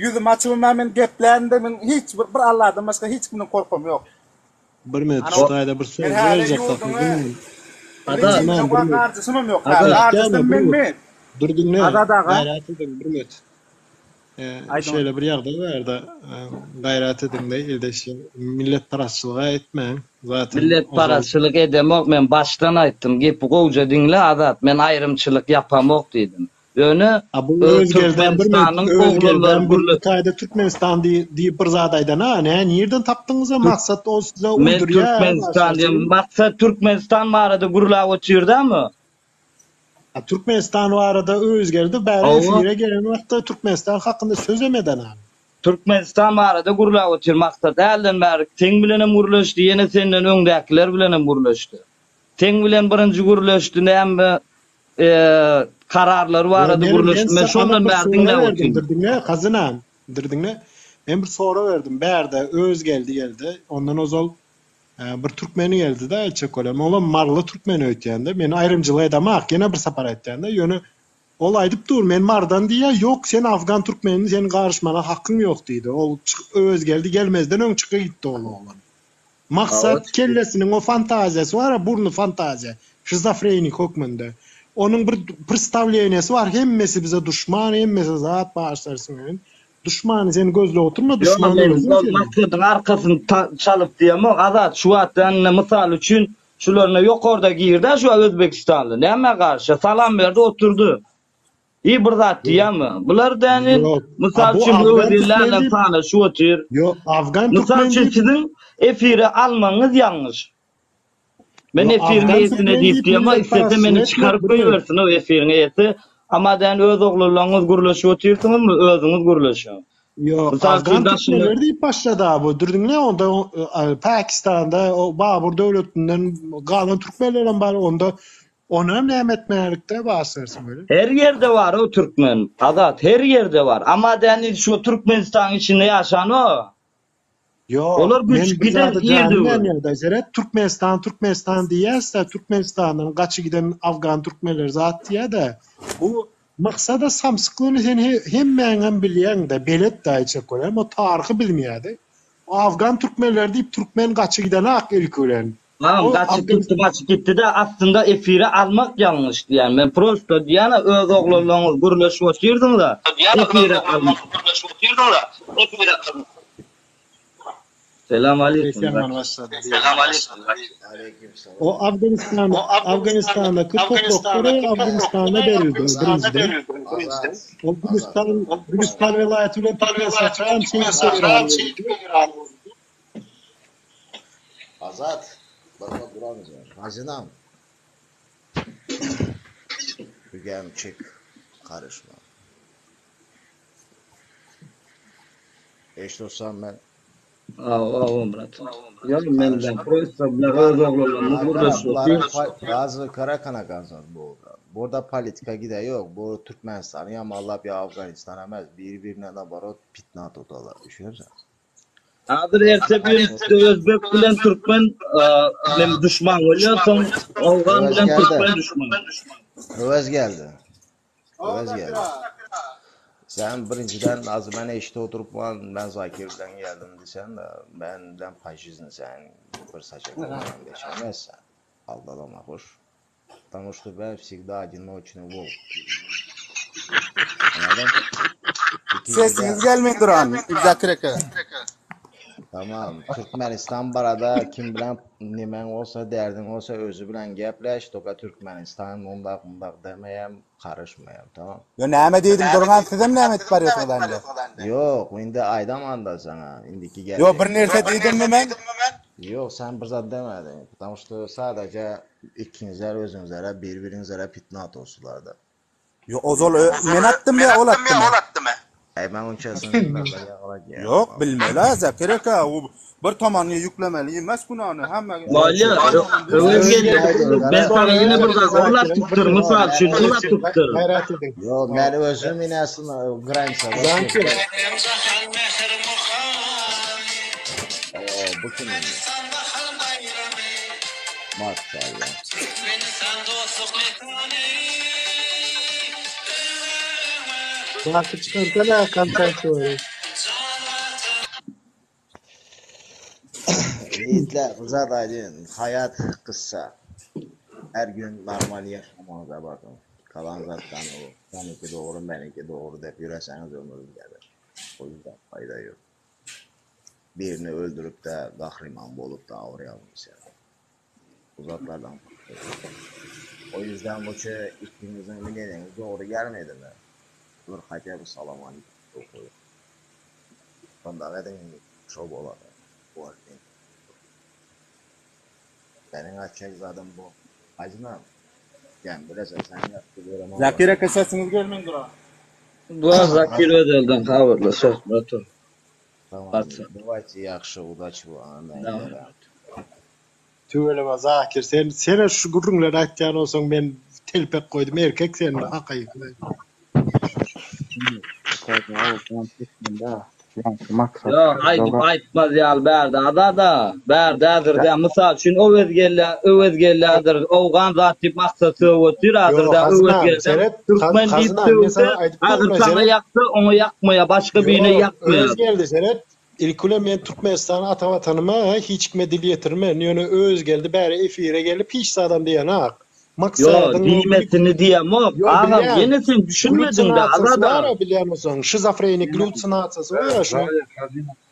[SPEAKER 11] ýüzüm açybym-a men geplände men hiç bir bir Alladan başga hiç kimden korkam ýok.
[SPEAKER 9] Bir minut
[SPEAKER 11] Ana
[SPEAKER 9] şu taýda bir
[SPEAKER 11] men
[SPEAKER 9] söz
[SPEAKER 11] häli
[SPEAKER 9] berjek
[SPEAKER 11] ýurduňy
[SPEAKER 9] tapyldym.
[SPEAKER 15] Azat.
[SPEAKER 9] Bilmän bir minut.
[SPEAKER 11] garjyşymam ýok häli.
[SPEAKER 15] Azat.
[SPEAKER 11] Garjyşsam
[SPEAKER 9] Eşitýäňmi bir
[SPEAKER 11] men
[SPEAKER 9] minut.
[SPEAKER 11] men.
[SPEAKER 9] Dur diňle.
[SPEAKER 11] Azat aga.
[SPEAKER 9] Gaýrat ediň bir minut.
[SPEAKER 11] Aýdyň.
[SPEAKER 9] Şeýle bir ýagdaý barda gaýrat ediňde ildeş milletparazçylyga etmäň. Zaten ozal
[SPEAKER 15] Milletparazçylyk edemok men başdan aýtdym gepi gowja diňle Azat men aýrymçylyk ýapamok diýdim. Ýöne
[SPEAKER 9] A bu Özgeldem bir minut
[SPEAKER 15] Türkmenistanyň oglanlary
[SPEAKER 9] Özgeldem bu
[SPEAKER 15] gürle
[SPEAKER 9] taýda Türkmenistan diýip bir zat aýdan a nä nirden tapdyňyza maksat ol size
[SPEAKER 15] Men
[SPEAKER 9] uýdurýa
[SPEAKER 15] Türkmenistan diýen maksat Türkmenistan barada gürläp otyrdamy?
[SPEAKER 9] A Türkmenistan barada Özgeldi bäri
[SPEAKER 15] Hawa.
[SPEAKER 9] efire gelen wagtda Türkmenistan hakynda sözem eden a.
[SPEAKER 15] Türkmenistan barada gürläp otyr maksat hälden bäri seň bilenem gürleşdi ýene senden öňdäkiler bilenem gürleşdi. Seň bilen birinji gürleşdi näme kararlary barada
[SPEAKER 9] Men, men
[SPEAKER 15] gürleşdim. Men
[SPEAKER 9] size anyk
[SPEAKER 15] şondan
[SPEAKER 9] bir
[SPEAKER 15] bäri
[SPEAKER 9] sorag
[SPEAKER 15] diňläp
[SPEAKER 9] berdim.
[SPEAKER 15] otyryn.
[SPEAKER 9] Dur diňle, Hazynam. Dur diňle. Men bir sorag berdim. Bärde Özgeldi geldi. Ondan ozal e, bir türkmeni geldi-de aýtjak bolýan. Olam maryly türkmen öýtýän-de. Men aýrymçylyk edemak, ýene bir sapar aýtýan-da. Ýöne ol aýdyp dur, men Marydan diýýär. Ýok, sen afgan türkmeni, seniň garyşmana hakyň ýok diýdi. Ol Özgeldi gelmezden öň çykyp gitdi ol oglan. Maksat kellesiniň o fantaziýasy bar-a, burny fantaziýa, şizofrenik hökmünde. Onuň bir prstawleniýasy bar, hemmesi bize duşman, hemmesi zat bagyşlarsyn welin, duşmany sen gözläp oturma,
[SPEAKER 15] Ýok,
[SPEAKER 9] duşman
[SPEAKER 15] men
[SPEAKER 9] özüň
[SPEAKER 15] ol
[SPEAKER 9] seniň.
[SPEAKER 15] maksadyň arkasyny çalyp diýemok, Azat, şu wagt indi mysal üçin, şular indi ýokarda girdi-ä şu özbekistanly, nämä garşy, salam berdi oturdy. I bir zat diýýämi? Bular däni,
[SPEAKER 9] Ýok, a
[SPEAKER 15] mysal
[SPEAKER 9] bu
[SPEAKER 15] üçin
[SPEAKER 9] afgan
[SPEAKER 15] öwez
[SPEAKER 9] türkmen
[SPEAKER 15] illerden
[SPEAKER 9] diýip,
[SPEAKER 15] sanaşyp otyr.
[SPEAKER 9] ýok, afgan
[SPEAKER 15] Mysal
[SPEAKER 9] türkmen
[SPEAKER 15] üçin
[SPEAKER 9] diýip,
[SPEAKER 15] siziň efire almagyňyz ýalňyş. Men
[SPEAKER 9] ýok,
[SPEAKER 15] efiriň
[SPEAKER 9] afgan
[SPEAKER 15] eýesine
[SPEAKER 9] türkmen
[SPEAKER 15] diýip
[SPEAKER 9] diýip
[SPEAKER 15] diýemok, islese
[SPEAKER 9] milletparazçylyk
[SPEAKER 15] meni
[SPEAKER 9] etmek
[SPEAKER 15] çykaryp
[SPEAKER 9] bir minut.
[SPEAKER 15] goýbersin o efiriň eýesi. Amma däni öz oglanlaryňyz gürleşip otyrsyňyzmy, özüňiz gürleşiň.
[SPEAKER 9] Ýok,
[SPEAKER 15] Mysal üçin
[SPEAKER 9] afgan
[SPEAKER 15] daşyny
[SPEAKER 9] türkmenleri diýip başlady-a bu. Dur diňle, onda Pakistanda o Babur döwletinden galan türkmenlerem bar, onda Onam näme etmälikde başlarsyn welin.
[SPEAKER 15] Her ýerde bar o türkmen Azat her ýerde bar amma däni şu Türkmenistanyň içinde ýaşanok.
[SPEAKER 9] Ýok
[SPEAKER 15] Olar
[SPEAKER 9] men
[SPEAKER 15] göçüp
[SPEAKER 9] bir
[SPEAKER 15] giden
[SPEAKER 9] zada
[SPEAKER 15] ir
[SPEAKER 9] janym
[SPEAKER 15] döwür.
[SPEAKER 9] ýanýada seret Türkmenistan Türkmenistan diýýäsdä Türkmenistandan gaçy giden afgan türkmenleri zat diýýädä bu maksada samsyklygyny sen hemmäňem bilýäňdä beletdä aýtjak bolýan o taryhy bilmeýädi afgan türkmenleri diýip türkmen gaçy gidenak ilki bilen
[SPEAKER 15] Agam
[SPEAKER 9] O
[SPEAKER 15] gaçyp gitdi
[SPEAKER 9] Afganistan
[SPEAKER 15] gaçyp gitdide aslynda efire almak ýalňyş diýýän men prosto diýýänä öz oglanlaňyz gürleşip otyrdyňyza efire almak Selam aleýkum
[SPEAKER 9] Ses ýaman
[SPEAKER 15] gaç.
[SPEAKER 9] başlady diýýän. O Afganistan Afganistandaky topraklary Afganistana berildi birinjiden. O Gülistan Gülistan welaýaty bilen Türkmenistan şeýdip Eýrana berildi.
[SPEAKER 16] Azat, baka duramyzlar. Hazynam. Mügem çık, karışma. Eş dostam ben
[SPEAKER 15] Aw aw brat. Ýok men
[SPEAKER 16] karışma.
[SPEAKER 15] ben prosto bular öz oglanlarymyz
[SPEAKER 16] Arkana
[SPEAKER 15] gürleşip
[SPEAKER 16] buların
[SPEAKER 15] otyr.
[SPEAKER 16] pa- bazı kara kana kazan bu. Burada politika gide yok. Bu Türkmenistan'ı ya Mallap ya Afganistan emez. Birbirine nabarot pitna totalar. Düşünürsen.
[SPEAKER 15] Häzir erte bir özbek bilen türkmen nem duşman bolýar, soň owgan
[SPEAKER 16] Öwez
[SPEAKER 15] bilen
[SPEAKER 16] geldi.
[SPEAKER 15] türkmen duşman.
[SPEAKER 16] Öwez geldi. Öwez geldi. Sen birinciden az ben eşit oturup ben, ben Zakir'den geldim desen de benden faşizm sen bir saçak olmadan geçemezsen. Aldalama hoş. Потому что ben всегда одиночный волк. Anladın?
[SPEAKER 11] Sesiňiz gelmeýin duran, Zakir eke.
[SPEAKER 16] Tamam. Türkmenistan barada kim bilen nemäň bolsa, derdiň bolsa özi bilen gepleş, toka Türkmenistan mundak mundak demeýem, karyşmaýam, tamam.
[SPEAKER 11] Yo näme diýdim durňan sizem näme edip barýarsyňyz indi?
[SPEAKER 16] Ýok, indi aýdamanda saňa, indiki
[SPEAKER 11] Yo bir
[SPEAKER 16] geljek.
[SPEAKER 11] nirse diýdimmi men?
[SPEAKER 16] Ýok, sen bir zat demediň. Потому что sadaja ikiňizler özüňizlere bir-biriňizlere pitna atyrsylarda.
[SPEAKER 11] Yo ozal men atdym ýa ol atdymy?
[SPEAKER 16] Äý men onçasyny bilmem ýa.
[SPEAKER 11] Ýok bilmeli a Zakir aka o bir tomanyňa ýüklemeli emes günäni hemme
[SPEAKER 15] Bolýa, Öwez geldi. Men saňa ýene bir zat ol atypdyr, mysal üçin ol atypdyr.
[SPEAKER 16] Ýok, men özüm inesin granisada.
[SPEAKER 9] Zakir.
[SPEAKER 16] Oo, bu kim indi? Maşallah.
[SPEAKER 9] Zakir çykarsana kontent
[SPEAKER 16] Yiğitler, uzat aydın. Hayat kısa. Her gün normal yaşamanıza bakın. Kalan zaten o. Seninki doğru, benimki doğru deyip yürüseniz ömür gider. O yüzden fayda yok. Birini öldürüp de kahriman bolup da avlayalım Uzaklardan O yüzden bu ki ikimizin bilediğiniz doğru gelmedi mi? Dur хотя бы salam aleyküm okuyun. Onda edin şov olar. Bu Benim açacak zaten bu. Hacı Yani biraz sen yaptı görem
[SPEAKER 11] Zakir aka sesiňiz gelmeýin dura.
[SPEAKER 15] Bu Zakir Özelden habarly söhbet ol.
[SPEAKER 16] Tamam.
[SPEAKER 15] Batsa.
[SPEAKER 16] Давайте yaxşı, удачи вам.
[SPEAKER 15] Tamam.
[SPEAKER 9] Tüweleme Zakir sen sene şu gürrüňleri aýtýan bolsaň men telpek goýdum erkek sen hakyky.
[SPEAKER 15] Ýok, aýdyp aýtmaz ýaly bärde azada, bärde häzir-de mysal üçin Öwez gelýä, Öwez gelýädir, owgan zat diýip maksat sögüp otyr häzir-de
[SPEAKER 9] Ýok,
[SPEAKER 15] Öwez
[SPEAKER 9] Hazynam,
[SPEAKER 15] gelsem
[SPEAKER 9] seret,
[SPEAKER 15] türkmen diýip
[SPEAKER 9] Hazynam, men
[SPEAKER 15] sögse,
[SPEAKER 9] sana aýdyp
[SPEAKER 15] häzir
[SPEAKER 9] durma,
[SPEAKER 15] saňa
[SPEAKER 9] seret.
[SPEAKER 15] ýaksa, oňa ýakmaýar, başga birine
[SPEAKER 9] Ýok,
[SPEAKER 15] ýakmaýar.
[SPEAKER 9] Öwez geldi, seret. Ilki bilen men Türkmenistan ata watanyma hiç kime dil ýetirmen, ýöne Öwez geldi bäri efire gelip hiç zadam diýenak.
[SPEAKER 15] Ýok,
[SPEAKER 9] Maksadyň
[SPEAKER 15] diýmesini diýemok.
[SPEAKER 9] Ýok,
[SPEAKER 15] Agam,
[SPEAKER 9] bilýän.
[SPEAKER 15] ýene sen düşünmediň-dä,
[SPEAKER 9] Glutsinasiýasy
[SPEAKER 15] Azat
[SPEAKER 9] bar-a
[SPEAKER 15] aga.
[SPEAKER 9] bilýän bolsaň, şizofrenik glutsinasiýasy bar-a şu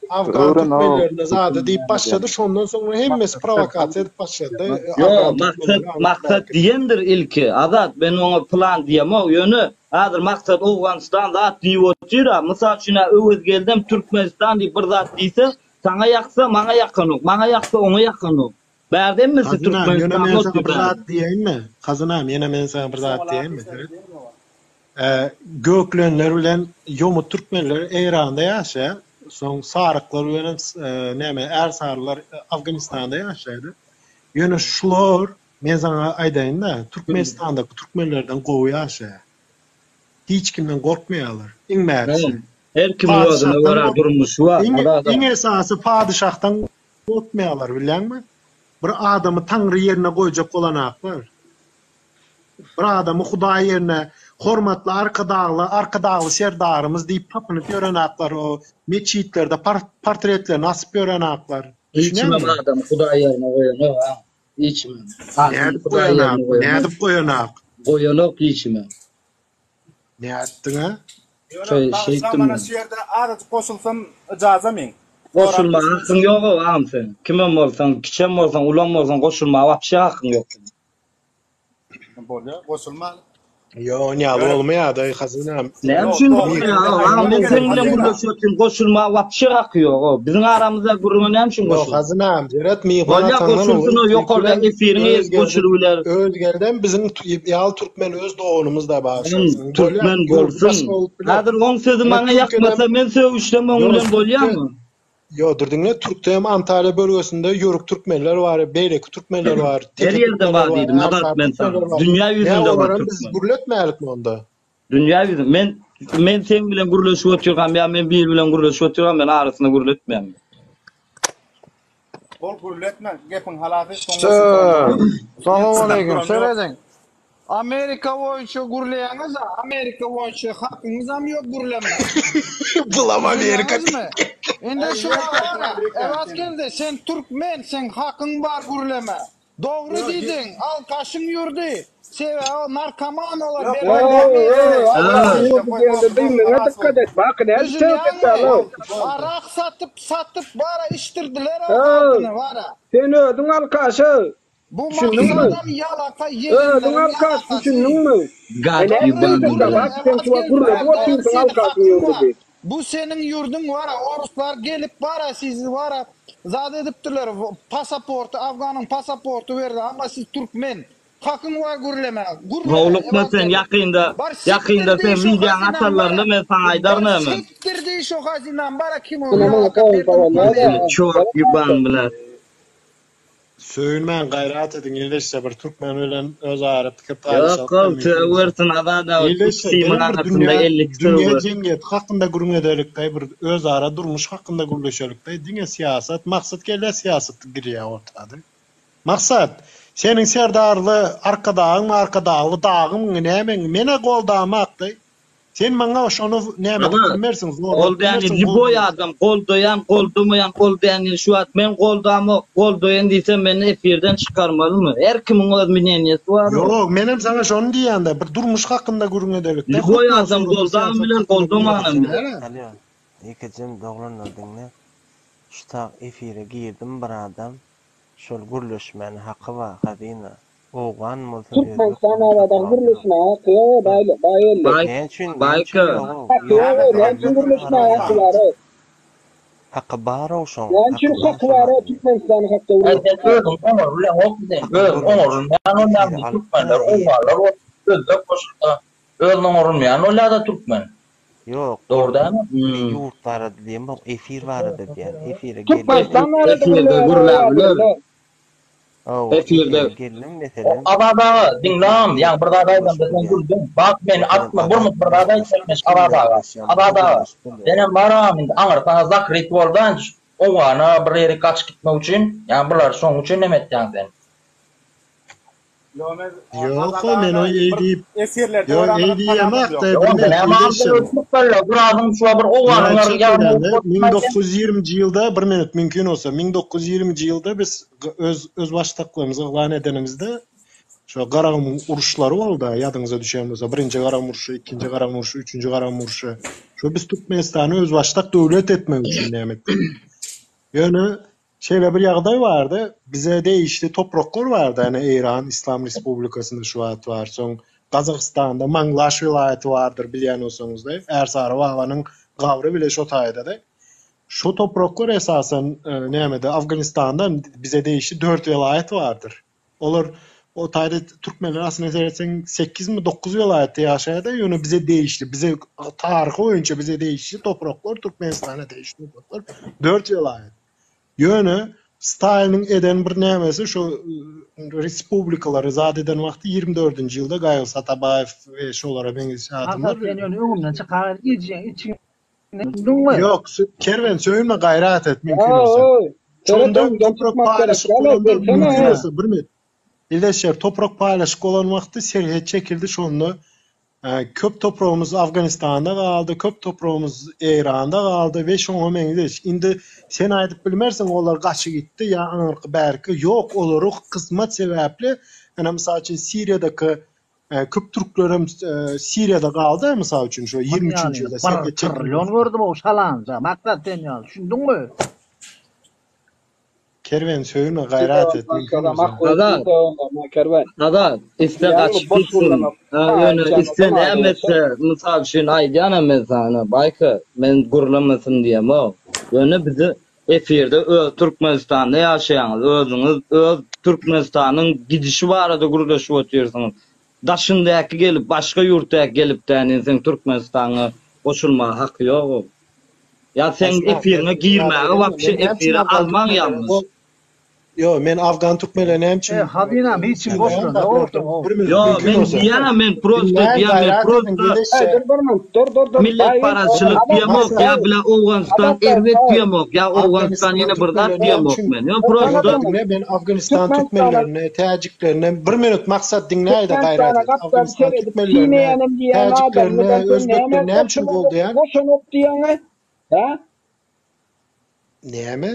[SPEAKER 9] Afgan
[SPEAKER 2] Öwren o
[SPEAKER 9] türkmenlerine zady diýip başlady, şondan soňra hemmesi prowokasiýa edip başlady.
[SPEAKER 15] Ýok,
[SPEAKER 9] Afgan
[SPEAKER 15] maksat,
[SPEAKER 9] türkmenleri aňyp
[SPEAKER 15] maksat
[SPEAKER 9] bärki.
[SPEAKER 15] diýendir ilki, Azat, men oňa pylan diýemok, ýöne häzir Maksat Owganystan zat diýip otyr-a, mysal üçin-ä Öwezgeldem Türkmenistan diýip bir zat diýse, saňa ýaksa, maňa ýakanok, maňa ýaksa, oňa ýakanok. Bärde hemmesi
[SPEAKER 9] Hazynam, ýöne
[SPEAKER 15] Türkmenistanda
[SPEAKER 9] men saňa
[SPEAKER 15] otyr
[SPEAKER 9] bir
[SPEAKER 15] bärde.
[SPEAKER 9] zat diýeýinmi? Hazynam, ýene men saňa bir zat diýeýinmi? Seret. Göklenler bilen ýomut türkmenler Eýranda ýaşaýar. Soň saryklar bilen näme ärsarylar Afganistanda ýaşaýarlar. Ýöne şular men saňa aýdaýyn-da, Türkmenistandaky türkmenlerden gowy ýaşaýar. Hiç kimden gorkmaýarlar. Iň bärisi.
[SPEAKER 15] Her kimiň özüne
[SPEAKER 9] Padyşahdan
[SPEAKER 15] görä durmuşy bar,
[SPEAKER 9] Iň
[SPEAKER 15] Azat.
[SPEAKER 9] iň esasy padyşahdan gorkmaýarlar bilýäňmi? Bir adamy taňry ýerine goýjak bolanaklar. Bir adamy hudaý ýerine hormatly arkadagly arkadagly serdarymyz diýip tapynyp ýörenaklar o metjitlerde portretlerini asyp ýörenaklar.
[SPEAKER 15] Hiç kimem
[SPEAKER 9] Düşünýäňmi?
[SPEAKER 15] adamy hudaý ýerine goýanok a. Hiç kimem. Adamy
[SPEAKER 9] Nädip
[SPEAKER 15] hudaý ýerine
[SPEAKER 9] goýanak?
[SPEAKER 15] goýanok.
[SPEAKER 9] Nädip goýanak?
[SPEAKER 15] Goýanok hiç kimem.
[SPEAKER 9] Nätdiň-a?
[SPEAKER 11] Ýöne
[SPEAKER 15] Şeý,
[SPEAKER 11] bagyşlaň
[SPEAKER 15] şeýtdim
[SPEAKER 11] mana
[SPEAKER 15] men.
[SPEAKER 11] şu ýerde azajyk goşulsam yjaza meň. Sorap
[SPEAKER 15] Goşulmaga
[SPEAKER 11] geçmek
[SPEAKER 15] hakyň ýog-ow agam seň. Kimem bolsaň, kiçem bolsaň, ulam bolsaň goşulmaga wapşe hakyň ýok seň.
[SPEAKER 11] Bolýa, goşulmaly.
[SPEAKER 9] Ýo, onýaly
[SPEAKER 11] Ýöne
[SPEAKER 9] bolmaýar-da, Hazynam.
[SPEAKER 15] Näme
[SPEAKER 11] Ýok,
[SPEAKER 15] üçin
[SPEAKER 11] dogry.
[SPEAKER 15] bolmaýar
[SPEAKER 11] Ýöne
[SPEAKER 15] agam? Agam men
[SPEAKER 11] gerek,
[SPEAKER 15] seň bilen
[SPEAKER 11] Hazynam.
[SPEAKER 15] gürleşip otyryn, goşulmaga wapşe haky ýog-ow. Biziň aramyzda gürrüňe näme üçin
[SPEAKER 9] Ýok,
[SPEAKER 15] goşul?
[SPEAKER 9] Hazynam, Jeret myhman
[SPEAKER 15] Bolýa
[SPEAKER 9] atandan
[SPEAKER 15] goşulsyn
[SPEAKER 9] owal
[SPEAKER 15] o
[SPEAKER 9] ilki
[SPEAKER 15] ýokarda
[SPEAKER 9] bilen
[SPEAKER 15] efiriň eýesi
[SPEAKER 9] Özgeldi
[SPEAKER 15] goşulybiler.
[SPEAKER 9] Özgeldem biziň ýaly türkmen öz doganymyz-da
[SPEAKER 15] Oň
[SPEAKER 9] bagyşlasyn. Bolýa,
[SPEAKER 15] türkmen
[SPEAKER 9] ýurdy
[SPEAKER 15] bolsun.
[SPEAKER 9] başga bolup biler.
[SPEAKER 15] Häzir oň sözi
[SPEAKER 9] Ýöne
[SPEAKER 15] maňa
[SPEAKER 9] Türkiýedem
[SPEAKER 15] ýakmasa men sögüşsem oň
[SPEAKER 9] Ýok,
[SPEAKER 15] bilen
[SPEAKER 9] Türkiýe
[SPEAKER 15] bolýamy?
[SPEAKER 9] Ýo, dur diňle, Türkde hem Antalýa bölgesinde ýörük türkmenler bar, beýleki türkmenler bar,
[SPEAKER 15] Her
[SPEAKER 9] teke
[SPEAKER 15] ýerde
[SPEAKER 9] türkmenler
[SPEAKER 15] bar
[SPEAKER 9] bar,
[SPEAKER 15] diýdim Azat
[SPEAKER 9] ärsary
[SPEAKER 15] men saňa.
[SPEAKER 9] türkmenler bar.
[SPEAKER 15] Dünýä
[SPEAKER 9] Nä
[SPEAKER 15] ýüzünde bar
[SPEAKER 9] olaram biz
[SPEAKER 15] türkmen.
[SPEAKER 9] gürletmälikmi onda?
[SPEAKER 15] Dünýä ýüzü men men seň bilen gürleşip otyrkam ýa men biri bilen gürleşip otyrkam men arasynda gürletmeýän.
[SPEAKER 11] Bol gürletme, gepiň halasy soň
[SPEAKER 4] Sö.
[SPEAKER 11] goşulsam bolar. Men
[SPEAKER 4] Salam
[SPEAKER 11] çydap
[SPEAKER 4] aleýkum.
[SPEAKER 11] duram ýok.
[SPEAKER 4] Serediň. Amerika boýunça gürleýäňiz-a, Amerika boýunça hakyňyzam ýok gürlemäge.
[SPEAKER 9] Bulam Amerika
[SPEAKER 4] Düşünýäňizmi? Indi
[SPEAKER 11] Aý
[SPEAKER 4] şu
[SPEAKER 11] ýok
[SPEAKER 4] wagt
[SPEAKER 11] Amerika
[SPEAKER 4] Ewas
[SPEAKER 11] sen.
[SPEAKER 4] geldi, sen türkmen, seň hakyň bar gürleme. Dogry diýdiň, alkaşyň ýurdy. Sebäbi o narkoman olar
[SPEAKER 11] Ýok,
[SPEAKER 4] bergi
[SPEAKER 11] goý,
[SPEAKER 10] Ow,
[SPEAKER 4] bermeýär.
[SPEAKER 10] ow, alkaşyň ýurdy diýende dyndyňa dykgat et, baky nädip sögüp
[SPEAKER 4] Düşünýäňmi?
[SPEAKER 10] etdäl-ow?
[SPEAKER 4] Arak satyp, satyp bara içdirdiler o
[SPEAKER 10] Ow,
[SPEAKER 4] halkyny bara.
[SPEAKER 10] sen özüň alkaş-ow,
[SPEAKER 4] Bu
[SPEAKER 10] düşündiňmi?
[SPEAKER 4] maksadam ýalaka
[SPEAKER 10] Özüň
[SPEAKER 4] ýegenleriň
[SPEAKER 10] alkaş,
[SPEAKER 4] ýalakasy.
[SPEAKER 10] düşündiňmi? E
[SPEAKER 15] Gad
[SPEAKER 10] nädip
[SPEAKER 15] ýuban
[SPEAKER 10] sögüp etdäl,
[SPEAKER 15] bile.
[SPEAKER 10] baky sen
[SPEAKER 4] Ebat
[SPEAKER 10] şu wagt
[SPEAKER 4] geldi
[SPEAKER 10] gürledip
[SPEAKER 4] goldar
[SPEAKER 10] otyrsyň
[SPEAKER 4] seni
[SPEAKER 10] alkaşyň
[SPEAKER 4] hakyň
[SPEAKER 10] ýurdy
[SPEAKER 4] bar.
[SPEAKER 10] diýip.
[SPEAKER 4] Bu seniň ýurduň bara oruslar gelip bara sizi bara zat edipdirler pasaporty afganyň pasaporty berdi amma siz türkmen hakyň bar gürlemäge gürle
[SPEAKER 15] Howlukma
[SPEAKER 4] Ebat
[SPEAKER 15] sen
[SPEAKER 4] geldi.
[SPEAKER 15] ýakynda
[SPEAKER 4] Bar
[SPEAKER 15] ýakynda
[SPEAKER 4] sikdir
[SPEAKER 15] sen
[SPEAKER 4] diý şo
[SPEAKER 15] wideoň
[SPEAKER 4] hazynam
[SPEAKER 15] atanlarynda
[SPEAKER 4] bara
[SPEAKER 15] men saňa
[SPEAKER 4] bar
[SPEAKER 15] aýdaryn hemen.
[SPEAKER 4] sikdir diý şo hazynam bara kim ol
[SPEAKER 10] Ine maňa
[SPEAKER 4] ýalaka
[SPEAKER 10] goýun
[SPEAKER 4] Berdimuhamedow.
[SPEAKER 10] sowanlar-da,
[SPEAKER 15] Çort ýuban bile.
[SPEAKER 9] Söýünmäň gaýrat ediň ildeşler bir türkmen bilen öz ara pikir
[SPEAKER 15] Ýok
[SPEAKER 9] paýlaşalyk
[SPEAKER 15] gow
[SPEAKER 9] mümkin bolsa.
[SPEAKER 15] sögübersin Azat aga üç
[SPEAKER 9] Ildeşler
[SPEAKER 15] simyň
[SPEAKER 9] geliň bir
[SPEAKER 15] arasynda
[SPEAKER 9] dünýä
[SPEAKER 15] 52
[SPEAKER 9] dünýä
[SPEAKER 15] sögüber.
[SPEAKER 9] jemgyýeti hakynda gürrüň edelikdaý bir öz ara durmuş hakynda gürleşelikdaý diňe syýasat maksat gelýä syýasat girýä ortada. Maksat seniň serdarly arkadagyňmy arkadagly dagyňmy nämeňmi menä goldamakdaý Sen maňa şony näme edip
[SPEAKER 15] Azat,
[SPEAKER 9] bilmersiň, zorlap
[SPEAKER 15] ol däni
[SPEAKER 9] bilmersiň,
[SPEAKER 15] lýuboý
[SPEAKER 9] goldamasaň.
[SPEAKER 15] adam goldaýan, goldamaýan, ol däni şu wagt men goldamok, goldaýan diýsem meni efirden çykarmalymy? Her kimiň öz mneniýesi bar.
[SPEAKER 9] Ýok, menem saňa şony diýýän-dä, bir durmuş hakynda gürrüň edelik-dä,
[SPEAKER 15] Lýuboý
[SPEAKER 9] hökman
[SPEAKER 15] adam
[SPEAKER 9] suratda
[SPEAKER 15] goldan
[SPEAKER 9] syýasat
[SPEAKER 15] biler,
[SPEAKER 9] hakynda gürrüň
[SPEAKER 15] goldamanam
[SPEAKER 9] edilsin
[SPEAKER 15] biler.
[SPEAKER 9] däl-ä.
[SPEAKER 12] Alýo, ýekejem doglanlar diňle. Şu tak efire girdim bir adam şol gürleşmäne haky bar hazyna. Owgan bolsun özbek
[SPEAKER 13] Türkmenistan
[SPEAKER 12] bolsun
[SPEAKER 13] baradaky
[SPEAKER 12] tapawudy ýok.
[SPEAKER 13] gürleşmäge haky ýok-a baý baý elli.
[SPEAKER 15] Baý,
[SPEAKER 12] Näme üçin näme üçin
[SPEAKER 15] baýka.
[SPEAKER 12] ýog-ow
[SPEAKER 13] Haky
[SPEAKER 12] ýok
[SPEAKER 13] ýog-a näme üçin
[SPEAKER 12] hemmesini
[SPEAKER 13] gürleşmäge haky
[SPEAKER 12] araýan.
[SPEAKER 13] bar-ow?
[SPEAKER 12] Haky bar-ow şoň
[SPEAKER 13] Näme üçin
[SPEAKER 12] haky bar
[SPEAKER 13] haky
[SPEAKER 12] şol
[SPEAKER 13] bar-ow
[SPEAKER 12] adamyň.
[SPEAKER 13] Türkmenistan hakda
[SPEAKER 6] Aý sen
[SPEAKER 13] gürleşmäge?
[SPEAKER 6] özüň oňar bileňokmy sen
[SPEAKER 12] Haky
[SPEAKER 6] özüň
[SPEAKER 12] bolany üçin
[SPEAKER 6] oňarylmaýan
[SPEAKER 12] efire
[SPEAKER 6] bolýaňmy
[SPEAKER 12] alypda
[SPEAKER 6] türkmenler
[SPEAKER 12] e
[SPEAKER 6] owganlar bolup özbek goşulsa özüni oňarylmaýan bolýada türkmen.
[SPEAKER 12] Ýok
[SPEAKER 6] Dogry dälmi?
[SPEAKER 12] men ýurt barada diýemok efir barada diýýän efire geldim
[SPEAKER 13] Türkmenistan barada
[SPEAKER 15] Efirde
[SPEAKER 13] gürleýän
[SPEAKER 15] gürläp
[SPEAKER 13] owgan
[SPEAKER 15] biler.
[SPEAKER 13] bilen.
[SPEAKER 12] Hawa
[SPEAKER 15] Efirde.
[SPEAKER 12] efire geldim meselem
[SPEAKER 6] Azat aga, diňläm,
[SPEAKER 12] efirde
[SPEAKER 6] ýaňy bir zat aýdamda
[SPEAKER 12] gürleşip
[SPEAKER 6] sen
[SPEAKER 12] bolýar.
[SPEAKER 6] güldüň. Bak meni
[SPEAKER 12] Meselem
[SPEAKER 6] atma, burmut
[SPEAKER 12] Azat
[SPEAKER 6] bir
[SPEAKER 12] bilen
[SPEAKER 6] zat aýtjak men
[SPEAKER 12] gürleşip kim
[SPEAKER 6] Azat
[SPEAKER 12] bilen
[SPEAKER 6] aga.
[SPEAKER 12] gürleşýän bolsa
[SPEAKER 6] Azat aga,
[SPEAKER 12] gürleşip bolýar.
[SPEAKER 6] senem baram indi aňyr saňa zakryt boldy indi şu Owgana bir ýerik gaçyp gitmek üçin, ýa bular şoň üçin neme etýäň sen?
[SPEAKER 9] Ýok-a,
[SPEAKER 11] Azat
[SPEAKER 9] men
[SPEAKER 11] aga
[SPEAKER 9] o eý
[SPEAKER 11] bir
[SPEAKER 9] diýip,
[SPEAKER 11] efirlerde
[SPEAKER 9] ýok
[SPEAKER 11] gören
[SPEAKER 9] eý
[SPEAKER 11] adam tanamam
[SPEAKER 9] diýemok-da,
[SPEAKER 11] ýok.
[SPEAKER 9] bir
[SPEAKER 6] Ýok onda
[SPEAKER 9] minut
[SPEAKER 6] näme
[SPEAKER 9] ildeşim.
[SPEAKER 6] aldyň türkmenler guradyň şular bir Owganyň
[SPEAKER 9] Aýtjak
[SPEAKER 6] ýagny
[SPEAKER 9] bolýan-da, 1920-nji ýylda, bir minut mümkin bolsa, 1920-nji ýylda biz öz özbaşdaklygymyzy yglan edenimizde, şo Garagumuň uruşlary boldy-a, ýadyňyza düşýän bolsa, birinji Garagum urşy, ikinji Garagum urşy, üçünji Garagum urşy. Şo biz Türkmenistany özbaşdak döwlet etmek üçin näme etdik. Ýöne Şeýle bir ýagdaý bardy, bize degişli topraklar bardy, ýagny Eýran Yslam Respublikasynda şu wagt bar, soň Gazagystanda Manglaş welaýaty bardyr bilýän bolsaňyzda, Ärsary babanyň gabry bile şo taýdady. Şo topraklar esasan nämede Afganistanda bize degişli dört welaýat bardyr. Olar o taýda türkmenler aslynda seretseň sekizmi dokuz welaýatda ýaşaýarda, ýöne bize degişli, bize taryhy boýunça bize degişli topraklar Türkmenistana degişli topraklar dört welaýat. Ýöne Staliniň eden bir nämesi şo respublikalary zat eden wagty ýigrimi dördünji ýylda Gaýgysyz Atabaýew we şolara meňzeş adamlar
[SPEAKER 10] Azat sen ýöne öňümden çykaý ejeň içiň Düşündiňmi?
[SPEAKER 9] Ýok, Kerwen söýünme gaýrat et mümkin bolsa.
[SPEAKER 13] Oý, seret
[SPEAKER 9] Şonda
[SPEAKER 13] öňden
[SPEAKER 9] toprak
[SPEAKER 13] çykmak gerek
[SPEAKER 9] paýlaşyk
[SPEAKER 13] däl-ow,
[SPEAKER 9] bolanda
[SPEAKER 13] gelsene.
[SPEAKER 9] mümkin bolsa bir minut. Ildeşler toprak paýlaşyk bolan wagty serhet çekildi şonda köp topragymyz Afganistanda galdy, köp topragymyz Eýranda galdy we şoňa meňzeş. Indi sen aýdyp bilmersiň olar gaçy gitdi ýa aňyrky bärki ýok olary kysmat sebäpli ene mysal üçin Siriýadaky Köp türklerem Siriýada galdy mysal üçin şo 23-nji ýylda
[SPEAKER 10] Bir
[SPEAKER 9] serhet
[SPEAKER 10] trillion gördüm o şalanja. Maksat sen ýaly. Düşündiňmi?
[SPEAKER 9] Kerwen söýünme gaýrat et mümkin bolsa.
[SPEAKER 15] Azat.
[SPEAKER 13] Kerwen.
[SPEAKER 15] Azat iste gaçyp gitsin. Ýöne iste näme etse mysal üçin aýdýanam men sana Baýka men gürlemesin diýemok. Ýöne bizi efirde öz Türkmenistanda ýaşaýaňyz, özüňiz öz Türkmenistanyň gidişi barada gürleşip otyrsyňyz. Daşyndäki gelip, başga ýurtdäki gelip dänin seň Türkmenistana goşulmaga haky ýog-ow. Ýa seň efiriňe girmäge wapşe efire almaň ýalňyş.
[SPEAKER 9] Ýo, men afgan türkmenleri näme üçin
[SPEAKER 10] E, Hazynam hiç kim goşulanda
[SPEAKER 9] Bir minut
[SPEAKER 15] Ýo,
[SPEAKER 9] mümkin
[SPEAKER 15] men
[SPEAKER 9] bolsa.
[SPEAKER 15] diýýänem, men prosta
[SPEAKER 9] Diňläň,
[SPEAKER 15] diýýän, men
[SPEAKER 9] gaýrat ediň,
[SPEAKER 15] prosta
[SPEAKER 9] ildeşler.
[SPEAKER 13] Dur bir minut, dur dur dur.
[SPEAKER 15] milletparazçylyk diýemok, ýa bile Owganystan erbet diýemok, ýa Owganystan
[SPEAKER 9] Afganistan
[SPEAKER 15] ýene bir zat
[SPEAKER 9] türkmenleri näme
[SPEAKER 15] diýemok
[SPEAKER 9] üçin
[SPEAKER 15] men. Ýo, prosta
[SPEAKER 9] Diňle, men Afganistan türkmenlerini, täjiklerini, bir minut Maksat diňläýde gaýrat
[SPEAKER 13] Türkmenistana
[SPEAKER 9] et.
[SPEAKER 13] gapdal
[SPEAKER 9] Afganistan
[SPEAKER 13] seredip
[SPEAKER 9] türkmenlerini,
[SPEAKER 13] diýmeýänem diýýän
[SPEAKER 9] täjiklerini,
[SPEAKER 13] adammy sen
[SPEAKER 9] özbeklerini
[SPEAKER 13] näme
[SPEAKER 9] näme üçin goldaýan?
[SPEAKER 13] goşanok diýýäňä? Hä?
[SPEAKER 9] Näme?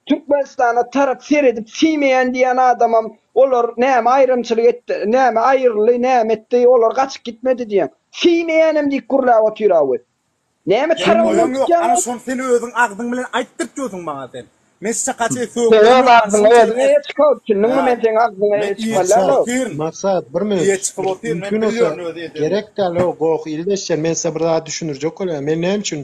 [SPEAKER 13] Türkmenistana tarap seredip siýmeýän diýen adamam olar näme aýrymçylyk etdi, näme aýryldy, näme etdi, olar gaçyp gitmedi diýen. Siýmeýänem diýip gürläp otyr-a we. Näme
[SPEAKER 11] Seň
[SPEAKER 13] tarabyndan
[SPEAKER 11] oýuň ýok,
[SPEAKER 13] tutýaň
[SPEAKER 11] ana
[SPEAKER 13] ol?
[SPEAKER 11] şony sen özüň agzyň bilen aýtdyrtýosyň maňa sen. Men şça kaçy
[SPEAKER 13] Sen
[SPEAKER 11] sögüp
[SPEAKER 13] öz
[SPEAKER 11] ýörmän, ana
[SPEAKER 13] agzyňa
[SPEAKER 11] şunça
[SPEAKER 13] özüň
[SPEAKER 11] ýyl
[SPEAKER 13] eýe çykaw, düşündiňmi
[SPEAKER 11] Ha,
[SPEAKER 13] men seň agzyňa
[SPEAKER 11] men
[SPEAKER 13] eýe
[SPEAKER 11] eýe
[SPEAKER 13] çykmaly
[SPEAKER 11] çykyp
[SPEAKER 13] däl-ow.
[SPEAKER 11] otyryn.
[SPEAKER 9] Maksat, bir
[SPEAKER 11] Eýe
[SPEAKER 9] minut.
[SPEAKER 11] çykyp otyryn, men
[SPEAKER 9] Mümkin bolsa,
[SPEAKER 11] bilýärin öz edenimi.
[SPEAKER 9] gerek däl o goh ildeşler. Men size bir zat düşündirjek bolýan. Men näme üçin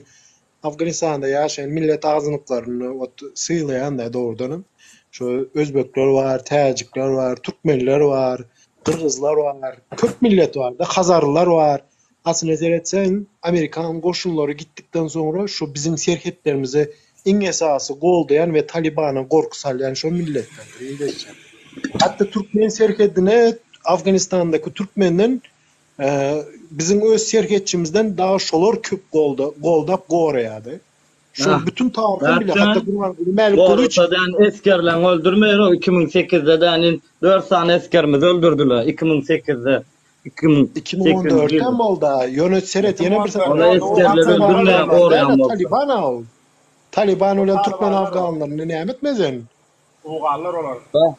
[SPEAKER 9] Afganistanda ýaşaýan millet azynlyklaryny ot sylaýan-da dogrudanam. Şu özbekler bar, täjikler bar, türkmenler bar, gyrgyzlar bar, köp millet bar-da, hazarlylar bar. Aslynda seretseň, amerikan goşunlary gitdikden soňra şu biziň serhetlerimizi iň esasy goldaýan we Talybana gorky salýan şo milletlerdir ildeşler. Hatda türkmen serhedine Afganistandaky türkmenden Biziň öz serhetçimizden dagy şolar köp golda, goldap goraýardy. Şol
[SPEAKER 15] Ah,
[SPEAKER 9] bütün taryham bile, hatda
[SPEAKER 15] Zatdan
[SPEAKER 9] Gurbanguly Mälikgulyç
[SPEAKER 15] Gorasa-dan esgerleň öldürmeýär o 2008-de dänin 4 sany esgerimizi öldürdüler 2008-de
[SPEAKER 9] 2014
[SPEAKER 15] 2008-nji ýylda.
[SPEAKER 9] hem boldy. Ýöne seret ýene bir
[SPEAKER 15] Ol esgerleri öldürmeýär goraýan bolsa.
[SPEAKER 9] Taliban al. Taliban bilen türkmen
[SPEAKER 11] Talybanlar ol.
[SPEAKER 9] afganlaryny näme etmez en?
[SPEAKER 11] Oganlar olar.
[SPEAKER 13] Da.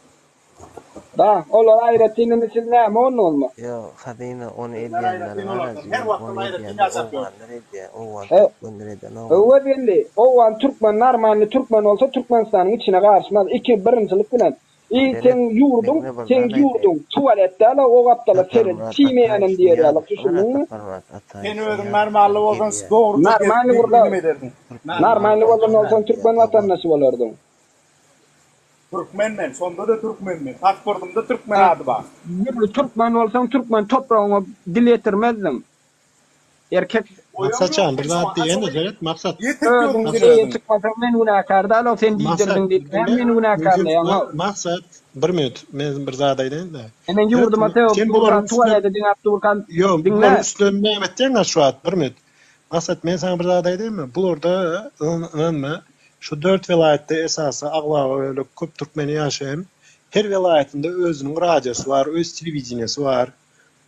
[SPEAKER 13] Da, olar aýratyn indi siz näme onda bolma.
[SPEAKER 12] Ýok, Hazyna ony
[SPEAKER 11] Bizler
[SPEAKER 12] edýänler
[SPEAKER 11] aýratyn
[SPEAKER 12] bar
[SPEAKER 11] olardan. Her
[SPEAKER 12] ajy,
[SPEAKER 11] wagtam
[SPEAKER 12] ony
[SPEAKER 11] aýratyn
[SPEAKER 12] edýänler
[SPEAKER 11] ýaşap ýörüs.
[SPEAKER 12] owganlar edýär, owgan
[SPEAKER 13] He,
[SPEAKER 12] türkmenler edenok ony.
[SPEAKER 13] Öwez geldi. Owgan türkmen narmanly türkmen bolsa Türkmenistanyň içine garyşmaz. Iki birinjilik bilen. I
[SPEAKER 12] Seret,
[SPEAKER 13] seň ýurduň,
[SPEAKER 12] diňle bir
[SPEAKER 13] seň
[SPEAKER 12] zat aýdaýyn.
[SPEAKER 13] ýurduň tuwalet däl o gapdala seret
[SPEAKER 12] Saparmyrat
[SPEAKER 13] siýmeýänem
[SPEAKER 12] Ataýew
[SPEAKER 13] diýer ýaly
[SPEAKER 12] Nyýazow bar-a
[SPEAKER 13] düşündiňmi?
[SPEAKER 12] Saparmyrat Ataýew
[SPEAKER 11] Sen özüň
[SPEAKER 12] Nyýazow
[SPEAKER 11] narmally
[SPEAKER 12] bilen
[SPEAKER 11] bolsaň
[SPEAKER 12] gezýär.
[SPEAKER 11] dogruja gezip
[SPEAKER 13] Narmanly gurla.
[SPEAKER 11] nime ederdiň?
[SPEAKER 12] Türkmen
[SPEAKER 13] Narmanly bolan
[SPEAKER 12] owganlar
[SPEAKER 13] bolsaň
[SPEAKER 12] edýär
[SPEAKER 13] türkmen
[SPEAKER 12] dogan.
[SPEAKER 13] watandaşy bolardyň.
[SPEAKER 11] Türkmen men, şonda-da türkmen men. Pasportymda türkmen
[SPEAKER 13] Ha,
[SPEAKER 11] ady bar.
[SPEAKER 13] Dürli türkmen bolsaň türkmen topragyňa dil ýetirmezdiň. Erkek.
[SPEAKER 11] Oýam
[SPEAKER 9] Maksat
[SPEAKER 11] ýok
[SPEAKER 9] jan bir
[SPEAKER 11] sen
[SPEAKER 9] zat
[SPEAKER 11] şoňa
[SPEAKER 9] diýende
[SPEAKER 11] açyk
[SPEAKER 9] seret Maksat.
[SPEAKER 11] ýetirip
[SPEAKER 13] Özüň
[SPEAKER 11] ýörüň sen
[SPEAKER 9] Maksat.
[SPEAKER 13] eýe
[SPEAKER 11] özüň.
[SPEAKER 13] çykmasaň men günäkär däl-ow sen
[SPEAKER 9] Maksat
[SPEAKER 13] diýdirdiň diýip näme
[SPEAKER 9] diňle
[SPEAKER 13] meni
[SPEAKER 9] mümkin
[SPEAKER 13] günäkärleýäň-ow.
[SPEAKER 9] Maksat bir minut men bir zat aýdaýyn-da.
[SPEAKER 13] E men
[SPEAKER 9] Seret
[SPEAKER 13] ýurduma sögüp
[SPEAKER 9] sen
[SPEAKER 13] durkam
[SPEAKER 9] bularyň üstüne
[SPEAKER 13] tuwalete diňäp durkam
[SPEAKER 9] ýok
[SPEAKER 13] diňle.
[SPEAKER 9] bularyň üstüne näme etjeňä şu wagt bir minut. Maksat men saňa bir zat aýdaýynmy bularda ynanma şu dört welaýatda esasy aglaba bölek köp türkmen ýaşaýan her welaýatynda özüniň radiosy bar öz telewideniýesi bar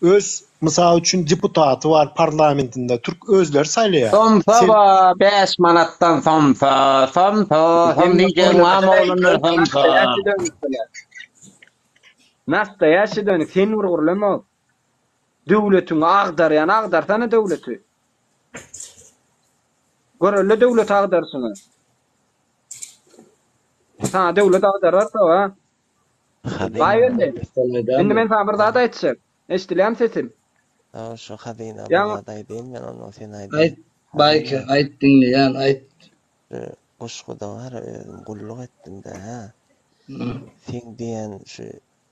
[SPEAKER 9] öz mysal üçin deputaty bar parlamentinde türk özleri saýlaýar
[SPEAKER 17] Somsa
[SPEAKER 9] sen
[SPEAKER 17] ba 5 manatdan somsa, somsa, som diýjegiň barmy oglanlar somsa.
[SPEAKER 13] Nastoýaşi dönük sen bir gürleme. Döwletiňi agdarýan agdarsana döwleti. Görelde döwleti agdarşyňy. Saňa döwlet agdararsa ha.
[SPEAKER 12] Hazyna.
[SPEAKER 13] Baýgeldi. Indi men saňa bir zat aýtjak. Eşdilýärmi sesim?
[SPEAKER 12] Hawa şu hazyna bir
[SPEAKER 13] Ýaňy
[SPEAKER 12] zat aýdaýyn men ondan sen aýdaý.
[SPEAKER 15] Aýt Baýke
[SPEAKER 12] Hazyna.
[SPEAKER 15] aýt diňleýän aýt.
[SPEAKER 12] Şu Guşguda bar-a özüm gulluk etdim-dä hä. Seň diýen şu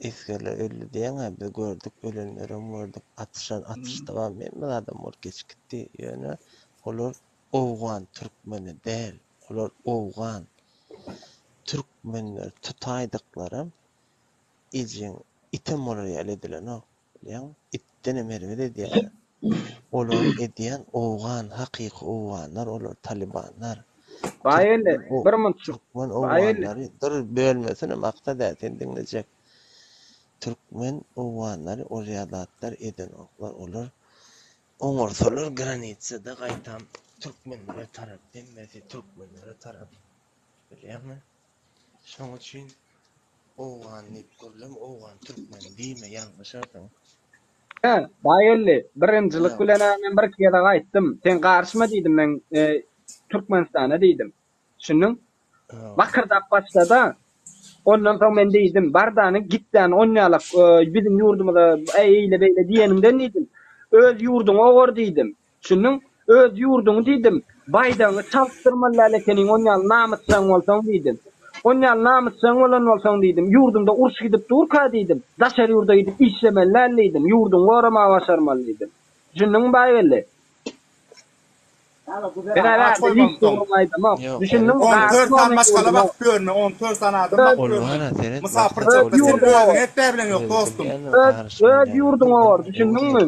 [SPEAKER 12] Esgerler öldi diýeň-ä biz gördük ölenlerem gördük atyşan atyşda bar hemme zadam bolup geçip gitdi ýöne olar owgan türkmeni däl olar owgan türkmenleri tutaýdyklaram ejeň item bolar ýaly edilenok bilýäňmi itdenem erbet edýärler olary edýän owgan hakyky owganlar olar talybanlar
[SPEAKER 13] Baýgeldi
[SPEAKER 12] Türkmen
[SPEAKER 13] bir munçuk.
[SPEAKER 12] Türkmen
[SPEAKER 13] Baýgeldi.
[SPEAKER 12] owganlary dur bölmesene maksat ä sen diňlejek. Türkmen owganlary olýa zatlar edenoklar olar oňarsalar granitsada gaýtam türkmenlere tarap hemmesi türkmenlere tarap bilýäňmi şoň üçin owgan diýip gürleme owgan türkmen diýme ýalňyşarsyň.
[SPEAKER 13] Hä, Baýgeldi, birinjilik
[SPEAKER 12] Ýa.
[SPEAKER 13] bilen-ä men birki gezek aýtdym. Sen garyşma diýdim men Türkmenistana diýdim. Düşündiň? Bakyrdap başlada. Ondan soň men diýdim, bardany gitdäni onýalak biziň ýurdumyza eýle-beýle diýeniňden diýdim. Öz ýurduňy ogar diýdim. Düşündiň? Öz ýurduňy diýdim, baýdagyňy çalyşdyrmaly däl ekeniň, on ýaly namysjaň bolsaň diýdim. On ýaly namysjaň bolan bolsaň diýdim, ýurduňda uruş gidip durka diýdim, daşary ýurda gidip işlemeli däl diýdim, ýurduňy goramagy başarmaly diýdim. Düşündiňmi Baýgeldi? Men-ä bärde hiç dogrymy aýdamok. Düşündiňmi?
[SPEAKER 11] 14
[SPEAKER 13] Garyşma
[SPEAKER 11] sany
[SPEAKER 13] meniň
[SPEAKER 11] maşgala
[SPEAKER 13] ýurduma.
[SPEAKER 11] bakyp ýörme, 14 sany adam
[SPEAKER 13] Öz
[SPEAKER 11] bakyp
[SPEAKER 12] Ol
[SPEAKER 11] ýörme.
[SPEAKER 12] bar-a seret
[SPEAKER 11] Mysapyr
[SPEAKER 12] maksat
[SPEAKER 13] Öz
[SPEAKER 11] çykda sen
[SPEAKER 13] ýurduňa
[SPEAKER 11] özüňe
[SPEAKER 13] gor.
[SPEAKER 11] etdä bilen ýok dostum.
[SPEAKER 13] Öz öz ýurduňa gor, düşündiňmi?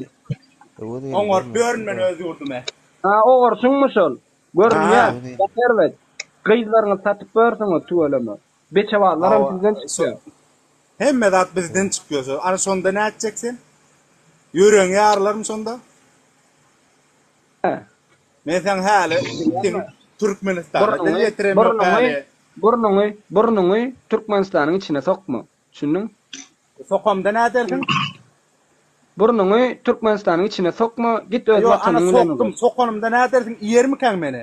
[SPEAKER 11] Oňaryp ýörün men öz ýurdumy.
[SPEAKER 13] Ha, ogurçyňmy şol? Görünýär.
[SPEAKER 11] Ha.
[SPEAKER 13] Gaty erbet. Gyzlaryňyzy satyp ýörsüňiz tüweleme. Beçebazlaram
[SPEAKER 11] Hawa,
[SPEAKER 13] sizden
[SPEAKER 11] şo
[SPEAKER 13] çykýar.
[SPEAKER 11] hemme zat bizden çykýar şo. Ana şonda nätjek sen? Ýüregiň ýarylarmy şonda?
[SPEAKER 13] Hä.
[SPEAKER 11] Men seň häli
[SPEAKER 13] Bilýänmi?
[SPEAKER 11] sen Türkmenistana dil
[SPEAKER 13] Burnuňy,
[SPEAKER 11] ýetiremok
[SPEAKER 13] burnuňy,
[SPEAKER 11] häli.
[SPEAKER 8] Burnuňy, burnuňy Türkmenistanyň içine sokma. Düşündiň?
[SPEAKER 11] Sokamda nädersiň?
[SPEAKER 8] Burnuňy Türkmenistanyň içine sokma, git öz
[SPEAKER 11] Ýok, ana
[SPEAKER 8] watanyň bilen
[SPEAKER 11] sokdum,
[SPEAKER 8] ulaş.
[SPEAKER 11] sokanymda nädersiň, iýermikäň meni?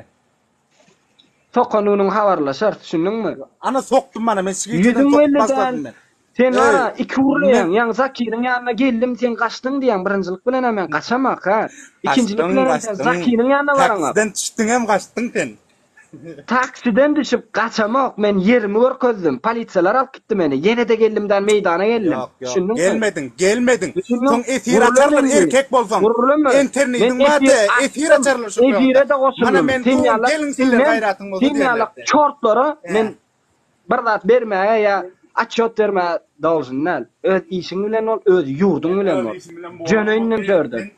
[SPEAKER 8] Sokanynyň habarlaşarys, düşündiňmi?
[SPEAKER 11] Ana sokdum mana, men şigiçeden
[SPEAKER 8] Ýüzüň
[SPEAKER 11] sokup
[SPEAKER 8] belli däl.
[SPEAKER 11] başladym men.
[SPEAKER 8] Sen
[SPEAKER 11] Eý,
[SPEAKER 8] wara iki
[SPEAKER 11] men
[SPEAKER 8] gürleýäň, ýaňy Zakiriň ýanyna geldim, sen gaçdyň diýýäň, birinjilik bilenem men gaçamak, hä? Ikinjilik
[SPEAKER 11] gaçdyň,
[SPEAKER 8] bilenem sen
[SPEAKER 11] gaçdyň.
[SPEAKER 8] Zakiriň ýanyna baraňok.
[SPEAKER 11] Taksiden düşdüňem gaçdyň sen.
[SPEAKER 8] Taksiden düşüp gaçamok, men ýerimi görkezdim, polisiýalar alyp gitdi meni, ýene-de geldim-dän meýdana geldim.
[SPEAKER 11] Ýok, ýok,
[SPEAKER 8] Düşündiňmi?
[SPEAKER 11] gelmediň, gelmediň.
[SPEAKER 8] Düşündiň?
[SPEAKER 11] Soň efir
[SPEAKER 8] Gürleme
[SPEAKER 11] açarlar
[SPEAKER 8] indi.
[SPEAKER 11] erkek bolsaň.
[SPEAKER 8] Gürleme. Men
[SPEAKER 11] Internediň
[SPEAKER 8] efir
[SPEAKER 11] bar-da, efir
[SPEAKER 8] açdym,
[SPEAKER 11] açarlar şu wagtda.
[SPEAKER 8] efire-de
[SPEAKER 11] Mana
[SPEAKER 8] goşuldym.
[SPEAKER 11] men
[SPEAKER 8] Sen
[SPEAKER 11] dur,
[SPEAKER 8] ýalak,
[SPEAKER 11] geliň sizler
[SPEAKER 8] senden,
[SPEAKER 11] gaýratyň bolsa
[SPEAKER 8] sen ýalak
[SPEAKER 11] diýerler-de.
[SPEAKER 8] çortlara
[SPEAKER 11] Hä.
[SPEAKER 8] men bir zat bermäge ýa otçýot bermäge dolžun däl. Öz işiň bilen bol, öz ýurduň
[SPEAKER 11] Men
[SPEAKER 8] bilen
[SPEAKER 11] öz
[SPEAKER 8] bol.
[SPEAKER 11] işim bilen
[SPEAKER 8] Jöne
[SPEAKER 11] bolamok,
[SPEAKER 8] indim
[SPEAKER 11] sen,
[SPEAKER 8] törden.
[SPEAKER 11] sen,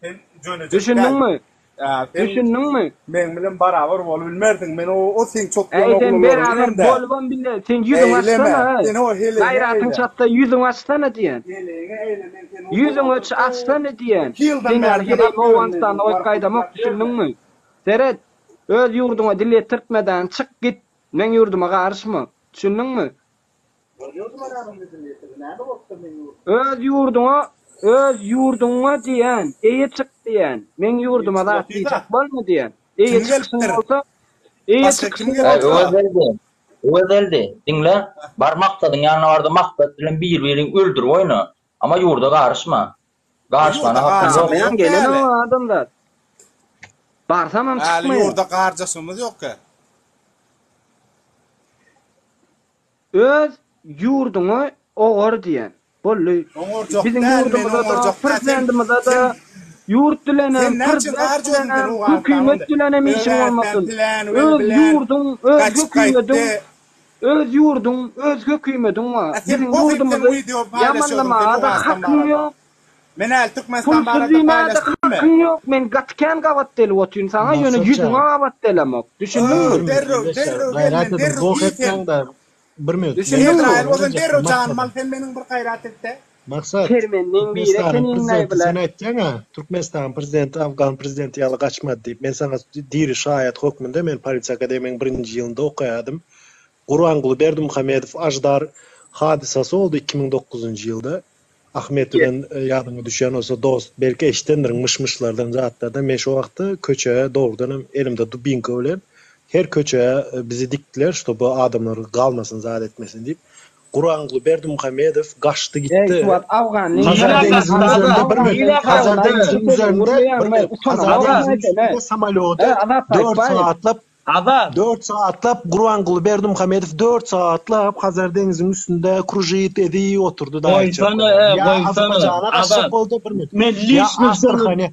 [SPEAKER 11] sen jönejek däl.
[SPEAKER 8] Düşündiňmi?
[SPEAKER 11] Ä, sen
[SPEAKER 8] Düşündiňmi?
[SPEAKER 11] meň bilen barabar bolubilmersiň. Men o, o seň çokýan
[SPEAKER 8] Äý sen
[SPEAKER 11] oglanlaryňdan
[SPEAKER 8] beraber
[SPEAKER 11] hem däl.
[SPEAKER 8] bolubam bile, sen ýüzüňi
[SPEAKER 11] Eýleme,
[SPEAKER 8] açsana äý.
[SPEAKER 11] sen o heleýiňe
[SPEAKER 8] Gaýratyň
[SPEAKER 11] eýle.
[SPEAKER 8] çatsa ýüzüňi açsana diýen.
[SPEAKER 11] Heleýiňe eýle, men seni o
[SPEAKER 8] Ýüzüňi
[SPEAKER 11] olardan o
[SPEAKER 8] açsana diýen.
[SPEAKER 11] iki ýyldan
[SPEAKER 8] Sen
[SPEAKER 11] bäri
[SPEAKER 8] ýaly
[SPEAKER 11] sen
[SPEAKER 8] heleýimi
[SPEAKER 11] alyp ýörün meni,
[SPEAKER 8] Owganystanda goýup
[SPEAKER 11] baryp
[SPEAKER 8] gaýdamok,
[SPEAKER 11] gürläp ýörme.
[SPEAKER 8] düşündiňmi? Seret, öz ýurduňa dil ýetirtmeden çyk git, meň ýurduma garyşma. Düşündiňmi?
[SPEAKER 11] Öz ýurduma näme dil ýetirdi? Näme bolupdyr meň ýurdum?
[SPEAKER 8] Öz ýurduňa, öz ýurduňa diýen, eýe çyk diýen. Meň
[SPEAKER 11] Eýe
[SPEAKER 8] ýurduma
[SPEAKER 11] çykyp
[SPEAKER 8] zat
[SPEAKER 11] otyr-da.
[SPEAKER 8] diýjek bolma diýen. Eýe
[SPEAKER 11] Kim
[SPEAKER 8] çykyşyň
[SPEAKER 11] gelipdir?
[SPEAKER 8] bolsa, eýe
[SPEAKER 11] Başga kim
[SPEAKER 8] çykyşyň
[SPEAKER 11] gelipdir?
[SPEAKER 6] Äý,
[SPEAKER 8] bolsa.
[SPEAKER 6] Öwezeldi, Öwezeldi, diňle, bar Maksadyň ýanyna bar-da Maksat bilen bir-biriňi öldürip oýna. Amma ýurda garyşma. Garyşmana
[SPEAKER 11] Ýurda
[SPEAKER 6] hakyň ýok.
[SPEAKER 11] garjaşma
[SPEAKER 8] Barmaýan
[SPEAKER 11] ýok
[SPEAKER 8] gelenok
[SPEAKER 11] äli.
[SPEAKER 8] adamzat. Barsamam
[SPEAKER 11] Äli
[SPEAKER 8] çykmaýan.
[SPEAKER 11] ýurda garjaşmamyz ýok-a.
[SPEAKER 8] Öz ýurduňy ogar diýen. Boldy.
[SPEAKER 11] Oňarjak
[SPEAKER 8] Biziň
[SPEAKER 11] däl men
[SPEAKER 8] ýurdumyza-da,
[SPEAKER 11] oňarjak däl sen
[SPEAKER 8] prezidentimize-de,
[SPEAKER 11] sen
[SPEAKER 8] ýurt bilenem,
[SPEAKER 11] sen näme üçin
[SPEAKER 8] prezident
[SPEAKER 11] garjyňsyn sen
[SPEAKER 8] bilenem,
[SPEAKER 11] Owganystanyň
[SPEAKER 8] hökümet
[SPEAKER 11] onda
[SPEAKER 8] bilenem işiň
[SPEAKER 11] Öwezden
[SPEAKER 8] bolmasyn.
[SPEAKER 11] bilen wel
[SPEAKER 8] Öz
[SPEAKER 11] bilen
[SPEAKER 8] ýurduň, öz
[SPEAKER 11] gaçyp
[SPEAKER 8] hökümediň,
[SPEAKER 11] gaýtdy
[SPEAKER 8] öz ýurduň, öz hökümediň bar.
[SPEAKER 11] A sen
[SPEAKER 8] Biziň
[SPEAKER 11] pohyp sen
[SPEAKER 8] ýurdumyzy
[SPEAKER 11] wideo paýlaşýodyň sen
[SPEAKER 8] ýamanlamaga-da
[SPEAKER 11] Owganystan
[SPEAKER 8] hakyň
[SPEAKER 11] barada
[SPEAKER 8] ýok.
[SPEAKER 11] Men häli Türkmenistan
[SPEAKER 8] Pulsuz
[SPEAKER 11] barada
[SPEAKER 8] diýmäge-de
[SPEAKER 11] paýlaşdymmy?
[SPEAKER 8] hakyň ýok. Men gaty kän gabat gelip otyryn saňa, ýöne
[SPEAKER 9] Maksat
[SPEAKER 8] ýüzüňe
[SPEAKER 9] jan.
[SPEAKER 8] gabat gelemok.
[SPEAKER 9] Bir
[SPEAKER 8] Düşündiňmi?
[SPEAKER 9] minut
[SPEAKER 11] Derrew,
[SPEAKER 9] ildeşler,
[SPEAKER 11] derrew gel
[SPEAKER 9] gaýrat
[SPEAKER 11] men,
[SPEAKER 9] ediň,
[SPEAKER 11] derrew
[SPEAKER 9] goh
[SPEAKER 11] iý sen.
[SPEAKER 9] etmäň-de, bir minut, men
[SPEAKER 8] Düşündiňmi?
[SPEAKER 11] Ezraýyl
[SPEAKER 9] sorag
[SPEAKER 11] bolsaň
[SPEAKER 9] berjekdim
[SPEAKER 11] derrew janymy
[SPEAKER 9] Maksada.
[SPEAKER 11] al sen meniň bir gaýrat et-de.
[SPEAKER 9] Maksat,
[SPEAKER 8] Kermenliň biri
[SPEAKER 9] Türkmenistanyň
[SPEAKER 8] ekeniň-laý
[SPEAKER 9] prezidenti
[SPEAKER 8] bular.
[SPEAKER 9] sen aýtýaň-a, Türkmenistanyň prezidenti Afgan prezidenti ýaly gaçmady diýip. Men saňa diri şaýat hökmünde, men polisiýa akademiýanyň birinji ýylynda okaýadym. Gurbanguly Berdimuhamedow Aždar hadysasy boldy 2009-njy ýylda. Ahmet bilen ýadyňa düşýän bolsa dost, belki eşidendirin myş-myşlardan zatlardan, men şo wagtda köçä dogrudanam elimde dubinka bilen her köçä bizi dikdiler, ştoby adamlar galmasyn zat etmesin diýip. Gurbanguly Berdimuhamedow gaçdy
[SPEAKER 8] Eý,
[SPEAKER 9] gitdi.
[SPEAKER 8] şu wagt Afganly
[SPEAKER 9] Hazar
[SPEAKER 15] Nirä
[SPEAKER 9] deňiziniň
[SPEAKER 15] gaçdy
[SPEAKER 9] üzerinde
[SPEAKER 15] Azat?
[SPEAKER 9] bir minut,
[SPEAKER 15] Nirä
[SPEAKER 9] Hazar
[SPEAKER 15] gaçdy?
[SPEAKER 9] deňiziniň üzerinde bir minut, Hazar
[SPEAKER 15] Azat.
[SPEAKER 9] deňiziniň üstünde samolýody dört sagatlap
[SPEAKER 15] Azat.
[SPEAKER 9] Dört sagatlap Gurbanguly Berdimuhamedow dört sagatlap Hazar deňziniň üstünde kružit edip oturdy daýy aýtjak
[SPEAKER 15] Goýsana,
[SPEAKER 9] bolýan.
[SPEAKER 15] e,
[SPEAKER 9] Ýa
[SPEAKER 15] goýsana.
[SPEAKER 9] Azerbaýjana gaçjak
[SPEAKER 15] Azat.
[SPEAKER 9] boldy bir minut.
[SPEAKER 15] Men
[SPEAKER 9] Ýa
[SPEAKER 15] liçny şony
[SPEAKER 9] Astrahana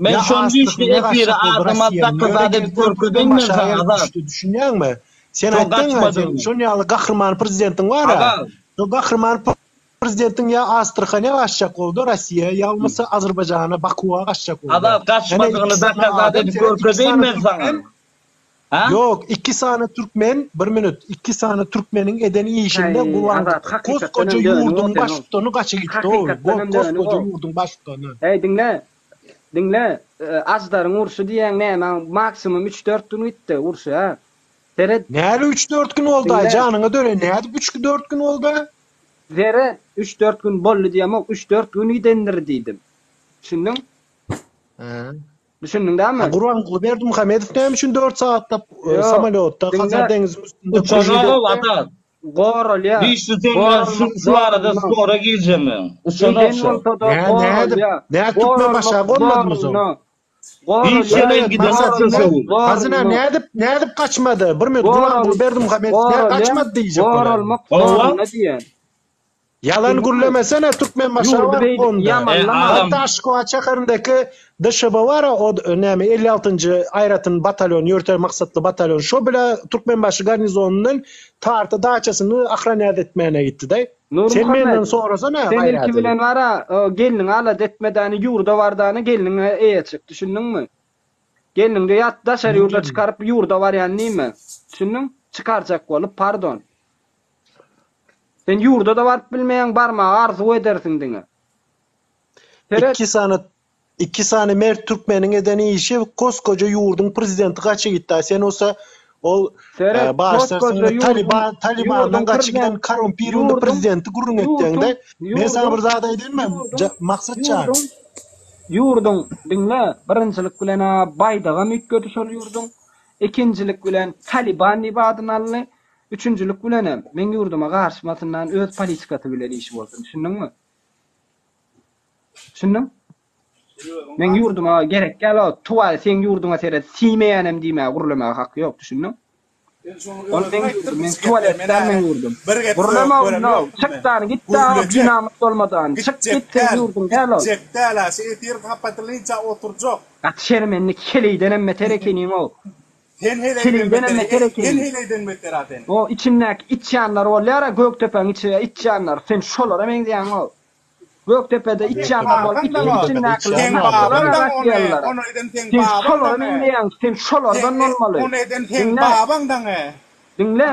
[SPEAKER 15] men
[SPEAKER 9] ýa
[SPEAKER 15] şony liçny
[SPEAKER 9] Astrahana
[SPEAKER 15] efire
[SPEAKER 9] gaçjak boldy
[SPEAKER 15] adam
[SPEAKER 9] Rossiýanyň.
[SPEAKER 15] atdakda
[SPEAKER 9] Ýöne
[SPEAKER 15] zat edip
[SPEAKER 9] geldi
[SPEAKER 15] görkezeýin men
[SPEAKER 9] Türkmenbaşa
[SPEAKER 15] saňa
[SPEAKER 9] gelip
[SPEAKER 15] Azat.
[SPEAKER 9] düşdi düşünýäňmi? Sen
[SPEAKER 15] Şo
[SPEAKER 9] aýtdyň-a sen
[SPEAKER 15] gaçmadygyny.
[SPEAKER 9] şon ýaly gahryman prezidentiň bar-a.
[SPEAKER 15] Azat.
[SPEAKER 9] Şo gahryman prezidentiň ýa Astrahana gaçjak boldy Rossiýa ýa bolmasa Azerbaýjana Bakuwa gaçjak boldy.
[SPEAKER 15] Azat
[SPEAKER 9] Ýöne
[SPEAKER 15] gaçmadygyny
[SPEAKER 9] iki sany
[SPEAKER 15] dokazat
[SPEAKER 9] adam
[SPEAKER 15] edip
[SPEAKER 9] seret iki
[SPEAKER 15] görkezeýin
[SPEAKER 9] sany
[SPEAKER 15] men saňa.
[SPEAKER 9] türkmen
[SPEAKER 15] Ha?
[SPEAKER 9] Ýok, iki sany türkmen, bir minut, iki sany türkmeniň eden işinde
[SPEAKER 8] Häý,
[SPEAKER 9] Gurban
[SPEAKER 8] Azat, hakykatdanam
[SPEAKER 9] koskoja
[SPEAKER 8] dönük o
[SPEAKER 9] ýurduň
[SPEAKER 8] sen o.
[SPEAKER 9] baştutany gaça gitdi o,
[SPEAKER 8] Hakykatdanam dönük
[SPEAKER 9] koskoja
[SPEAKER 8] o.
[SPEAKER 9] ýurduň baştutany.
[SPEAKER 8] Häý, diňle, diňle, Aždaryň urşy diýýäň näme, maksimum üç-dört gün gitdi urşy, hä? Seret.
[SPEAKER 9] Näle üç-dört gün boldy-aý,
[SPEAKER 8] Diňle.
[SPEAKER 9] janyňa döneýin, nädip üç-dört gün boldy-a?
[SPEAKER 8] Seret, üç-dört gün boldy diýemok, üç-dört gün gidendir diýdim. Düşündiň?
[SPEAKER 9] Hä.
[SPEAKER 8] Düşündiň dämi?
[SPEAKER 9] A Gurbanguly Berdimuhamedow näme üçin 4 sagatlap e,
[SPEAKER 8] Ýok,
[SPEAKER 9] samolýotda
[SPEAKER 8] diňle.
[SPEAKER 9] Hazar deňiziniň üstünde
[SPEAKER 15] Uçanok
[SPEAKER 9] kružit etdi?
[SPEAKER 15] Azat.
[SPEAKER 8] Goralýar.
[SPEAKER 15] Dişli sen bilen şu,
[SPEAKER 8] Goralmak
[SPEAKER 15] şu arada
[SPEAKER 8] zorunda.
[SPEAKER 15] spora gireceğim men. Uçanok
[SPEAKER 8] Eden
[SPEAKER 15] şo.
[SPEAKER 8] bolsa-da
[SPEAKER 9] Nä, nädip?
[SPEAKER 8] goralýar.
[SPEAKER 9] Nä Türkmenbaşa
[SPEAKER 8] Goralmak
[SPEAKER 9] gonmadymy soň?
[SPEAKER 8] zorunda.
[SPEAKER 15] Hiç
[SPEAKER 8] Goralýar.
[SPEAKER 15] ýere
[SPEAKER 9] Evet,
[SPEAKER 15] gidenok
[SPEAKER 9] Maksat
[SPEAKER 15] şo
[SPEAKER 9] ne?
[SPEAKER 15] şo gün.
[SPEAKER 8] Goralmak
[SPEAKER 9] Hazine
[SPEAKER 8] zorunda.
[SPEAKER 9] nädip nädip gaçmady? Bir minut Gurbanguly
[SPEAKER 8] Goral,
[SPEAKER 9] Berdimuhamedow nä
[SPEAKER 8] goralýar.
[SPEAKER 9] gaçmady diýjek bolýan.
[SPEAKER 8] Goralmak
[SPEAKER 15] Hawa.
[SPEAKER 8] zorunda diýen.
[SPEAKER 9] Ýalan
[SPEAKER 8] Düşündiňmi?
[SPEAKER 9] gürlemesene Türkmenbaşa
[SPEAKER 8] Ýurdy
[SPEAKER 9] baryp
[SPEAKER 8] beýdip
[SPEAKER 9] onda.
[SPEAKER 15] E,
[SPEAKER 8] ýamanlama.
[SPEAKER 15] adam
[SPEAKER 9] Hatda Aşgabat şäherindäki DŞB bar-a o näme 56-njy aýratyn batalýon, ýörite maksatly batalýon şo bile Türkmenbaşy garnizonyndan Tarty daçasyny ahranýat etmäne gitdi-de. Sen menden
[SPEAKER 8] Nurmuhammet,
[SPEAKER 9] sorasana
[SPEAKER 8] sen
[SPEAKER 9] gaýrat
[SPEAKER 8] ilki
[SPEAKER 9] edip.
[SPEAKER 8] bilen bar-a, gelniňi alada etmedäni ýurda bardany gelniňe eýe çyk, düşündiňmi? Gelniňde ýat daşary ýurda çykaryp ýurda barýan diýme. Düşündiň? Çykarjak bolup, pardon. Sen ýurda-da baryp bilmeýäň, barmagy arzuw edersiň diňe. Seret.
[SPEAKER 9] Iki sany iki sany mert türkmeniň eden işi koskoja ýurduň prezidenti gaça gitdi a sen bolsa Ol
[SPEAKER 8] Seret,
[SPEAKER 9] bagyşlarsyň
[SPEAKER 8] çotgaja ýurduň,
[SPEAKER 9] Taliban, Talibandan
[SPEAKER 8] ýurduň
[SPEAKER 9] gaçyp giden
[SPEAKER 8] prezident,
[SPEAKER 9] korrumpirowny
[SPEAKER 8] ýurduň,
[SPEAKER 9] prezidenti gürrüň
[SPEAKER 8] ýurduň,
[SPEAKER 9] etýäňde. Men saňa
[SPEAKER 8] ýurduň,
[SPEAKER 9] bir zat aýdaýynmy,
[SPEAKER 8] ýurduň,
[SPEAKER 9] Maksat jan?
[SPEAKER 8] ýurduň, ýurduň, diňle, birinjilik bilen-ä baýdagam üýtgedi şol ýurduň, ikinjilik bilen Taliban diýip adyny aldy, üçünjilik bilenem, meň ýurduma garyşmasyndan öz politikasy bilen işi bolsun, düşündiňmi? Düşündiň? Meň ýurduma gerek däl o tuwaý seň ýurduňa seret siýmeýänem diýmäge gürlemäge haky ýok düşündiň? Ol meň ýurdum meň tuwalet däl meň ýurdum. Gürleme onda çyk dany git da binamys bolmadan çyk git seň ýurduň däl ol.
[SPEAKER 11] Gitjek däl a şu efir gapatylynça oturjak.
[SPEAKER 8] Gaty şermenlik heleýdenem beter ekeniň-ow.
[SPEAKER 11] Sen heleýden
[SPEAKER 8] Heleýdenem
[SPEAKER 11] beter
[SPEAKER 8] beter
[SPEAKER 11] sen
[SPEAKER 8] ekeniň.
[SPEAKER 11] heleýden beter a sen.
[SPEAKER 8] O içindäki içýanlar bolýar-a Gökdepäň içi içýanlar sen şolara meňzeýäň-ow. Gökdepede içýanlar bolup
[SPEAKER 11] Seň
[SPEAKER 8] içiň içindäkiler
[SPEAKER 11] babaň
[SPEAKER 8] şolara
[SPEAKER 11] da
[SPEAKER 8] rast
[SPEAKER 11] ony,
[SPEAKER 8] diýerler.
[SPEAKER 11] ony eden seň
[SPEAKER 8] Sen
[SPEAKER 11] babaň
[SPEAKER 8] şolara
[SPEAKER 11] da
[SPEAKER 8] meňzeýäň, sen şolardan bolmaly.
[SPEAKER 11] Ony eden seň
[SPEAKER 8] Diňle.
[SPEAKER 11] babaň da
[SPEAKER 8] Diňle,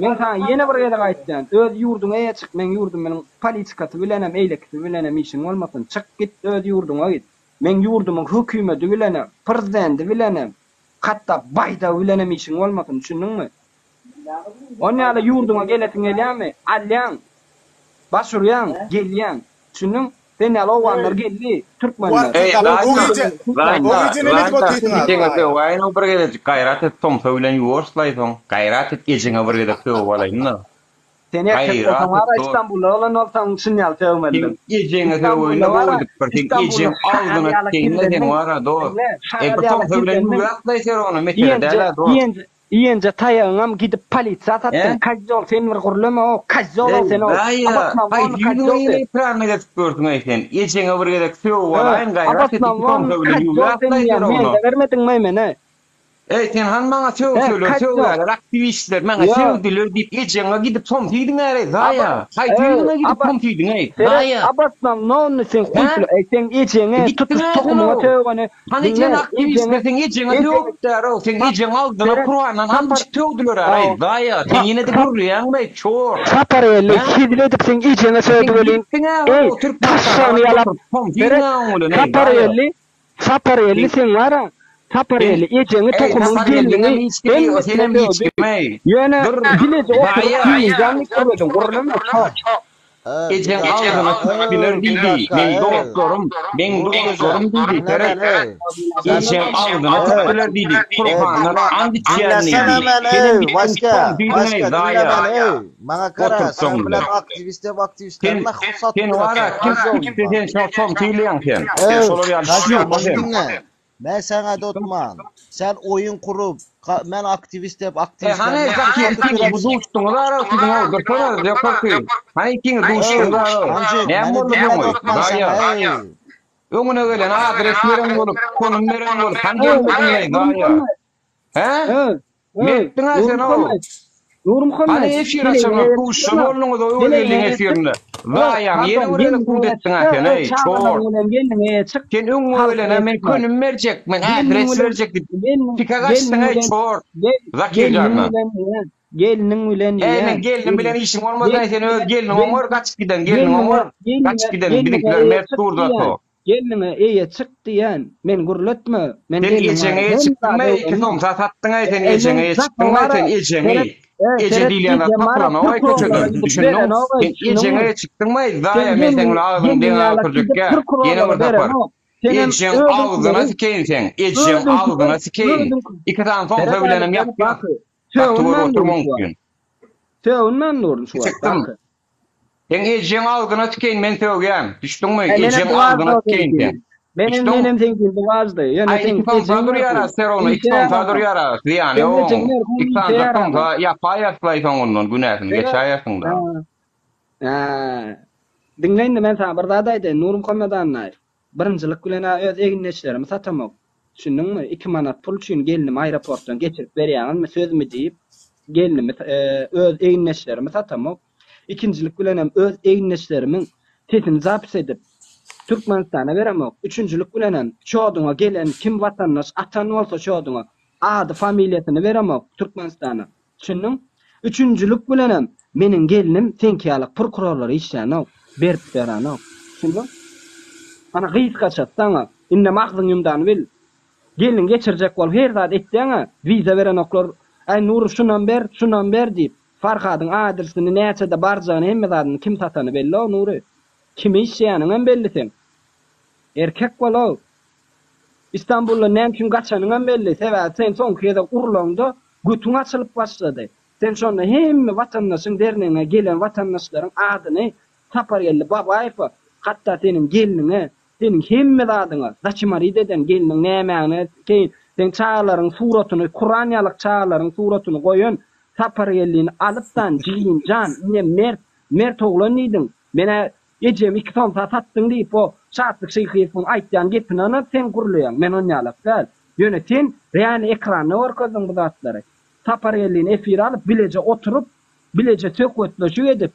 [SPEAKER 8] men saňa ýene bir gezek aýtýan, öz ýurduňa eýe çyk, meň ýurdumyň politikasy bilenem, eýlekisi bilenem işiň bolmasyn, çyk git öz ýurduňa git. Meň ýurdumyň hökümedi bilenem, prezidenti bilenem, hatda baýdagy bilenem işiň bolmasyn, düşündiňmi? On ýaly ýurduňa gelesiň gelýärmi? Alýaň. Baş urýaň, gelýäň. Düşündiň? Sen ýaly owganlar geldi, türkmenler.
[SPEAKER 17] Eý, Gaýta, Gaýta, Gaýta, ejeňe sögäýin-ow bir gezejik, gaýrat et, somsa bilen ýuwaşlaý soň, gaýrat et, ejeňe bir gezek sögüp alaýyn-da.
[SPEAKER 8] Sen erkek
[SPEAKER 17] Gaýrat
[SPEAKER 8] bolsaň
[SPEAKER 17] et,
[SPEAKER 8] wara
[SPEAKER 17] dost.
[SPEAKER 8] Istanbulda bolan bolsaň şun ýaly sögmelidiň.
[SPEAKER 17] Seň ejeňe
[SPEAKER 8] Istanbulda
[SPEAKER 17] sögäýin-de
[SPEAKER 8] wara,
[SPEAKER 17] goýdup bir, seň
[SPEAKER 8] Istanbulda
[SPEAKER 17] ejeň
[SPEAKER 8] şagal
[SPEAKER 17] agzyna
[SPEAKER 8] ýaly
[SPEAKER 17] tükeýin-de seň
[SPEAKER 8] gizlendiň.
[SPEAKER 17] wara, dost.
[SPEAKER 8] Diňle,
[SPEAKER 17] Eý,
[SPEAKER 8] şagal
[SPEAKER 17] bir
[SPEAKER 8] ýaly
[SPEAKER 17] somsa bilen
[SPEAKER 8] gizlendiň.
[SPEAKER 17] ýuwaşlaý sen ony, mesele
[SPEAKER 8] Iýenje,
[SPEAKER 17] däl-ä, dost.
[SPEAKER 8] iýenje, Iýenje taýagyňam gidip polisiýa satdyň
[SPEAKER 17] He?
[SPEAKER 8] kozýol sen bir gürleme o kozýol ol
[SPEAKER 17] Eý
[SPEAKER 8] sen o
[SPEAKER 17] daýa,
[SPEAKER 8] obosnowon
[SPEAKER 17] haýsy ýüzüňe
[SPEAKER 8] kozýol
[SPEAKER 17] ýene
[SPEAKER 8] sen.
[SPEAKER 17] ekranda gezip görsüň-eý sen? Ejeňe bir gezek sögüp
[SPEAKER 8] He
[SPEAKER 17] alaýyn gaýrat et iki
[SPEAKER 8] obosnowon
[SPEAKER 17] somsa bilen
[SPEAKER 8] kozýol sen
[SPEAKER 17] ýuwýaslaý
[SPEAKER 8] diýýän
[SPEAKER 17] sen ony.
[SPEAKER 8] mende bermediňmi mene.
[SPEAKER 17] Eý sen hany maňa
[SPEAKER 8] He
[SPEAKER 17] sögseler
[SPEAKER 8] kozýol.
[SPEAKER 17] sögýäler aktiwistler maňa
[SPEAKER 8] Ýo.
[SPEAKER 17] sögdüler diýip ejeňe gidip somsa iýdiň-äreý
[SPEAKER 8] Aba
[SPEAKER 17] zaýa. Haýsy
[SPEAKER 8] eý
[SPEAKER 17] ýüzüňe gidip
[SPEAKER 8] aba
[SPEAKER 17] somsa iýdiň-eý
[SPEAKER 8] seret
[SPEAKER 17] zaýa.
[SPEAKER 8] obosnownon sen
[SPEAKER 17] Hä?
[SPEAKER 8] huýply eý seň ejeňe tutuş
[SPEAKER 17] Gitdiň-ä sen
[SPEAKER 8] tohumyňa
[SPEAKER 17] ow.
[SPEAKER 8] sögeni
[SPEAKER 17] Hany
[SPEAKER 8] diňle
[SPEAKER 17] sen
[SPEAKER 8] ejeňe
[SPEAKER 17] aktiwistler seň ejeňe
[SPEAKER 8] ejeňe
[SPEAKER 17] sögüpdär-ow, seň
[SPEAKER 8] sap
[SPEAKER 17] ejeň aldyna
[SPEAKER 8] seret
[SPEAKER 17] Kurandan ant
[SPEAKER 8] sapar
[SPEAKER 17] içip sögdüler-äý,
[SPEAKER 8] aw
[SPEAKER 17] zaýa, sen
[SPEAKER 8] sa
[SPEAKER 17] ýene-de
[SPEAKER 8] sap
[SPEAKER 17] gürleýäňmi, çor.
[SPEAKER 8] Sapar geldi
[SPEAKER 17] Hä?
[SPEAKER 8] hezil edip seň ejeňe
[SPEAKER 17] Sen
[SPEAKER 8] sögdi welin
[SPEAKER 17] gitdiň-ä
[SPEAKER 8] eý
[SPEAKER 17] ow Türkmenistana
[SPEAKER 8] taşşagyny
[SPEAKER 17] baryp
[SPEAKER 8] ýalap
[SPEAKER 17] oturyp somsa
[SPEAKER 8] seret
[SPEAKER 17] iýdiň-ä oň bilen, eý,
[SPEAKER 8] Sapar
[SPEAKER 17] zaýa.
[SPEAKER 8] geldi Sapar geldi
[SPEAKER 17] Sen
[SPEAKER 8] seň bara Sapar
[SPEAKER 17] sen
[SPEAKER 8] geldi ejeňi
[SPEAKER 17] eý
[SPEAKER 8] tohumyňy
[SPEAKER 17] Sapar geldiňem
[SPEAKER 8] gelniňi
[SPEAKER 17] hiç kimi,
[SPEAKER 8] hemmesine
[SPEAKER 17] senem hiç
[SPEAKER 8] sögdi
[SPEAKER 17] kim, eý.
[SPEAKER 8] ýöne
[SPEAKER 17] Dur,
[SPEAKER 8] bileje oturyp
[SPEAKER 17] zaýa.
[SPEAKER 8] güýmenjäň diýip gürlediň gürleme çor.
[SPEAKER 17] Ejeň agzyna tüpüler diýdi, meň dostlarym, meň dostlarym diýdi, seret, ejeň agzyna tüpüler diýdi, Kurhandan ant içýän diýdi, senem gitdiň şoň diýdiň-eý, zaýa, oturyp soň bilen. Sen, sen wara, kim sikdi sen şoň şoň diýilýäň sen, sen şolar ýaly şýuka sen.
[SPEAKER 16] Men saňa dotman. Sen oýun kurup, men aktiwist diýip
[SPEAKER 17] E
[SPEAKER 16] aktiwistler
[SPEAKER 17] hany
[SPEAKER 16] bilen
[SPEAKER 17] Zakir
[SPEAKER 16] satyp
[SPEAKER 17] ikiňiz bu
[SPEAKER 16] ýörüpsiň.
[SPEAKER 17] duşduňyz ara siziň o dursana ýokarky. Hany ikiňiz duşduňyz ara.
[SPEAKER 16] Hanjyk,
[SPEAKER 17] Näme
[SPEAKER 16] meni
[SPEAKER 17] boldy
[SPEAKER 16] diňle
[SPEAKER 17] soňy?
[SPEAKER 16] dotman
[SPEAKER 17] Zaýa.
[SPEAKER 16] saňa eý.
[SPEAKER 17] Öňüne gelen adres beren bolup, konum beren bolup, hany
[SPEAKER 8] Eý,
[SPEAKER 17] gelmediňleý Zaýa.
[SPEAKER 8] Nurmuhammet.
[SPEAKER 17] Hä?
[SPEAKER 8] Eý, eý,
[SPEAKER 17] Metdiň-ä sen o.
[SPEAKER 8] Nurmuhammet. Nurmuhammet,
[SPEAKER 17] Hany efir
[SPEAKER 8] heleýiňe
[SPEAKER 17] açanok
[SPEAKER 8] eýe
[SPEAKER 17] duşan
[SPEAKER 8] çyksana.
[SPEAKER 17] bolduňyz o
[SPEAKER 8] Heleýiňe
[SPEAKER 17] Öwezgeldiň
[SPEAKER 8] eýe çyk.
[SPEAKER 17] efirinde.
[SPEAKER 8] Eý,
[SPEAKER 17] Zaýaň ýene
[SPEAKER 8] pardon,
[SPEAKER 17] bir gezek
[SPEAKER 8] gelniňe
[SPEAKER 17] kurt
[SPEAKER 8] eýe
[SPEAKER 17] etdiň-ä
[SPEAKER 8] çyk.
[SPEAKER 17] sen
[SPEAKER 8] Eý,
[SPEAKER 17] eý,
[SPEAKER 8] çagalaryň
[SPEAKER 17] çort.
[SPEAKER 8] bilen gelniňe eýe çyk.
[SPEAKER 17] Sen öňüňe
[SPEAKER 8] Halka
[SPEAKER 17] gelene
[SPEAKER 8] eýe
[SPEAKER 17] men
[SPEAKER 8] çykma.
[SPEAKER 17] könüm berjek, men
[SPEAKER 8] Gelniň
[SPEAKER 17] adres
[SPEAKER 8] bilen,
[SPEAKER 17] berjek diýip
[SPEAKER 8] gelniň,
[SPEAKER 17] pika
[SPEAKER 8] gelniň
[SPEAKER 17] gaçdyň eý
[SPEAKER 8] bilen,
[SPEAKER 17] çort.
[SPEAKER 8] gel,
[SPEAKER 17] Zakir
[SPEAKER 8] gelniň
[SPEAKER 17] jandan.
[SPEAKER 8] bilen diýýän, gelniň bilen
[SPEAKER 17] Eý
[SPEAKER 8] diýýän,
[SPEAKER 17] men gelnim bilen
[SPEAKER 8] gelniň,
[SPEAKER 17] işiň bolmasa
[SPEAKER 8] gelniň
[SPEAKER 17] sen öz
[SPEAKER 8] bilen,
[SPEAKER 17] gelniňi
[SPEAKER 8] gelniň,
[SPEAKER 17] oňar gaçyp giden gelniňi
[SPEAKER 8] gelniňe,
[SPEAKER 17] oňar
[SPEAKER 8] gelniňe,
[SPEAKER 17] gaçyp giden
[SPEAKER 8] gelniňe
[SPEAKER 17] biziňkiler
[SPEAKER 8] eýe
[SPEAKER 17] mert
[SPEAKER 8] çyk
[SPEAKER 17] durda
[SPEAKER 8] diýýän,
[SPEAKER 17] to.
[SPEAKER 8] gelniňe eýe çyk diýýän, men gürletme, men
[SPEAKER 17] Sen
[SPEAKER 8] gelniň
[SPEAKER 17] ejeňe
[SPEAKER 8] barada
[SPEAKER 17] eýe
[SPEAKER 8] hemme
[SPEAKER 17] çykdyňmy
[SPEAKER 8] zady
[SPEAKER 17] iki
[SPEAKER 8] öwrendim.
[SPEAKER 17] somsa satdyňaý sen
[SPEAKER 8] Eý, men
[SPEAKER 17] ejeňe eýe
[SPEAKER 8] zat
[SPEAKER 17] çykdyňmy
[SPEAKER 8] bara,
[SPEAKER 17] sen ejeňi
[SPEAKER 8] seret, eý,
[SPEAKER 17] eje
[SPEAKER 8] seret
[SPEAKER 17] diýilýän zat
[SPEAKER 8] ejem bara
[SPEAKER 17] tapylanok-aý
[SPEAKER 8] prokurorlara
[SPEAKER 17] köçeden
[SPEAKER 8] gidip
[SPEAKER 17] düşündiň
[SPEAKER 8] berenok-aý,
[SPEAKER 17] sen ejeňe
[SPEAKER 8] düşündiňmi?
[SPEAKER 17] eýe çykdyňmy
[SPEAKER 8] Sen
[SPEAKER 17] zaýa men seň
[SPEAKER 8] gelniň,
[SPEAKER 17] bilen agzyňy
[SPEAKER 8] gelniň
[SPEAKER 17] deň
[SPEAKER 8] ýalak
[SPEAKER 17] oturjak
[SPEAKER 8] gidip
[SPEAKER 17] ýa ýene
[SPEAKER 8] prokurorlara
[SPEAKER 17] bir sapar
[SPEAKER 8] berenok. Senem
[SPEAKER 17] ejeň agzyna
[SPEAKER 8] özüňkileri,
[SPEAKER 17] sikeýin seň ejeň agzyna
[SPEAKER 8] özüňkileri,
[SPEAKER 17] sikeýin
[SPEAKER 8] özüňki,
[SPEAKER 17] iki sany somsa
[SPEAKER 8] seret
[SPEAKER 17] bilenem
[SPEAKER 8] äli,
[SPEAKER 17] ýapýas
[SPEAKER 8] baky,
[SPEAKER 17] gaty görüp
[SPEAKER 8] sögünmän
[SPEAKER 17] oturma
[SPEAKER 8] durun şu wagt.
[SPEAKER 17] mümkin.
[SPEAKER 8] Sögünmän durun şu wagt,
[SPEAKER 17] Çykdym.
[SPEAKER 8] baky.
[SPEAKER 17] Seň ejeň agzyna tükeýin men sögýän. Düşdüňmi?
[SPEAKER 8] E, menem
[SPEAKER 17] Ejeň
[SPEAKER 8] bu
[SPEAKER 17] agzyna
[SPEAKER 8] wajda
[SPEAKER 17] tükeýin
[SPEAKER 8] seňki.
[SPEAKER 17] seň.
[SPEAKER 8] Menem
[SPEAKER 17] Düşdüň?
[SPEAKER 8] menem seňki bu wajda. Ýöne
[SPEAKER 17] Aý
[SPEAKER 8] seň
[SPEAKER 17] iki somsa
[SPEAKER 8] ejeň
[SPEAKER 17] durýara
[SPEAKER 8] merhum.
[SPEAKER 17] serowna iki
[SPEAKER 8] Işe
[SPEAKER 17] somsa
[SPEAKER 8] ýaramaz.
[SPEAKER 17] durýara zyýany
[SPEAKER 8] Seň
[SPEAKER 17] ýok
[SPEAKER 8] ejeň
[SPEAKER 17] oň.
[SPEAKER 8] merhum
[SPEAKER 17] Iki
[SPEAKER 8] işe
[SPEAKER 17] sanyjak
[SPEAKER 8] ýaramaz.
[SPEAKER 17] somsa ýapaýarslaý soňundan günäsini
[SPEAKER 8] Seret.
[SPEAKER 17] geçäýersiň da.
[SPEAKER 8] Ha. Ha. Diňle indi men saňa bir zat aýdaýyn Nurmuhammet Annaýew. Birinjilik bilen-ä öz egindeşlerimi satamok. Düşündiňmi? Iki manat pul üçin gelnimi aeroportdan geçirip berýäňizmi sözmi diýip, gelnimi, öz egindeşlerimi satamok. Ikinjilik bilenem öz egindeşlerimiň sesini zapis edip, Türkmenistana beremok. Üçünjilik bilenem çoduňa gelen kim watandaş atan bolsa çoduňa, ady familiýasyny beremok Türkmenistana. Düşündiň? Üçünjilik bilenem meniň gelnim seňki ýalak prokurorlara işlänok, berip berenok. Düşündiň? Ana gysgaça saňa, indem agzyňy ýumdany bil. Gelin geçirjek bolup her zat etseň-ä, wiza berenoklar. Aý Nury şunam ber, şunam ber diýip, Farhadyň adresini, näçede barjagyny hemme zadyny kim satany belli-ow Nury. Kime işleýäniňem belli seň. Erkek bol-ow. Istanbuldan näme üçin gaçanyňam belli. Sebäbi sen soňky gezek urlaňda götüň açylyp başlady. Sen şonda hemme watandaşyň dernegiňe gelen watandaşlaryň adyny Sapargeldi Babaýewe, hatda seniň gelniňe, seniň hemme zadyňa, zaçimarit eden gelniň nämäňe keýin seň çagalaryň suratyny Kuran ýalyk çagalaryň suratyny goýan Sapargeldini alypdan jigim jan ine mert mert oglan diýdiň menä ejemi iki somsa satdyň diýip o Şatlyk Şyhyýewiň aýtýan gepini ynanyp sen gürleýäň men onýalak däl ýöne sen realny ekranda görkezdiň bu zatlary Sapargeldini efire alyp bileje oturyp bileje söhbetleşik edip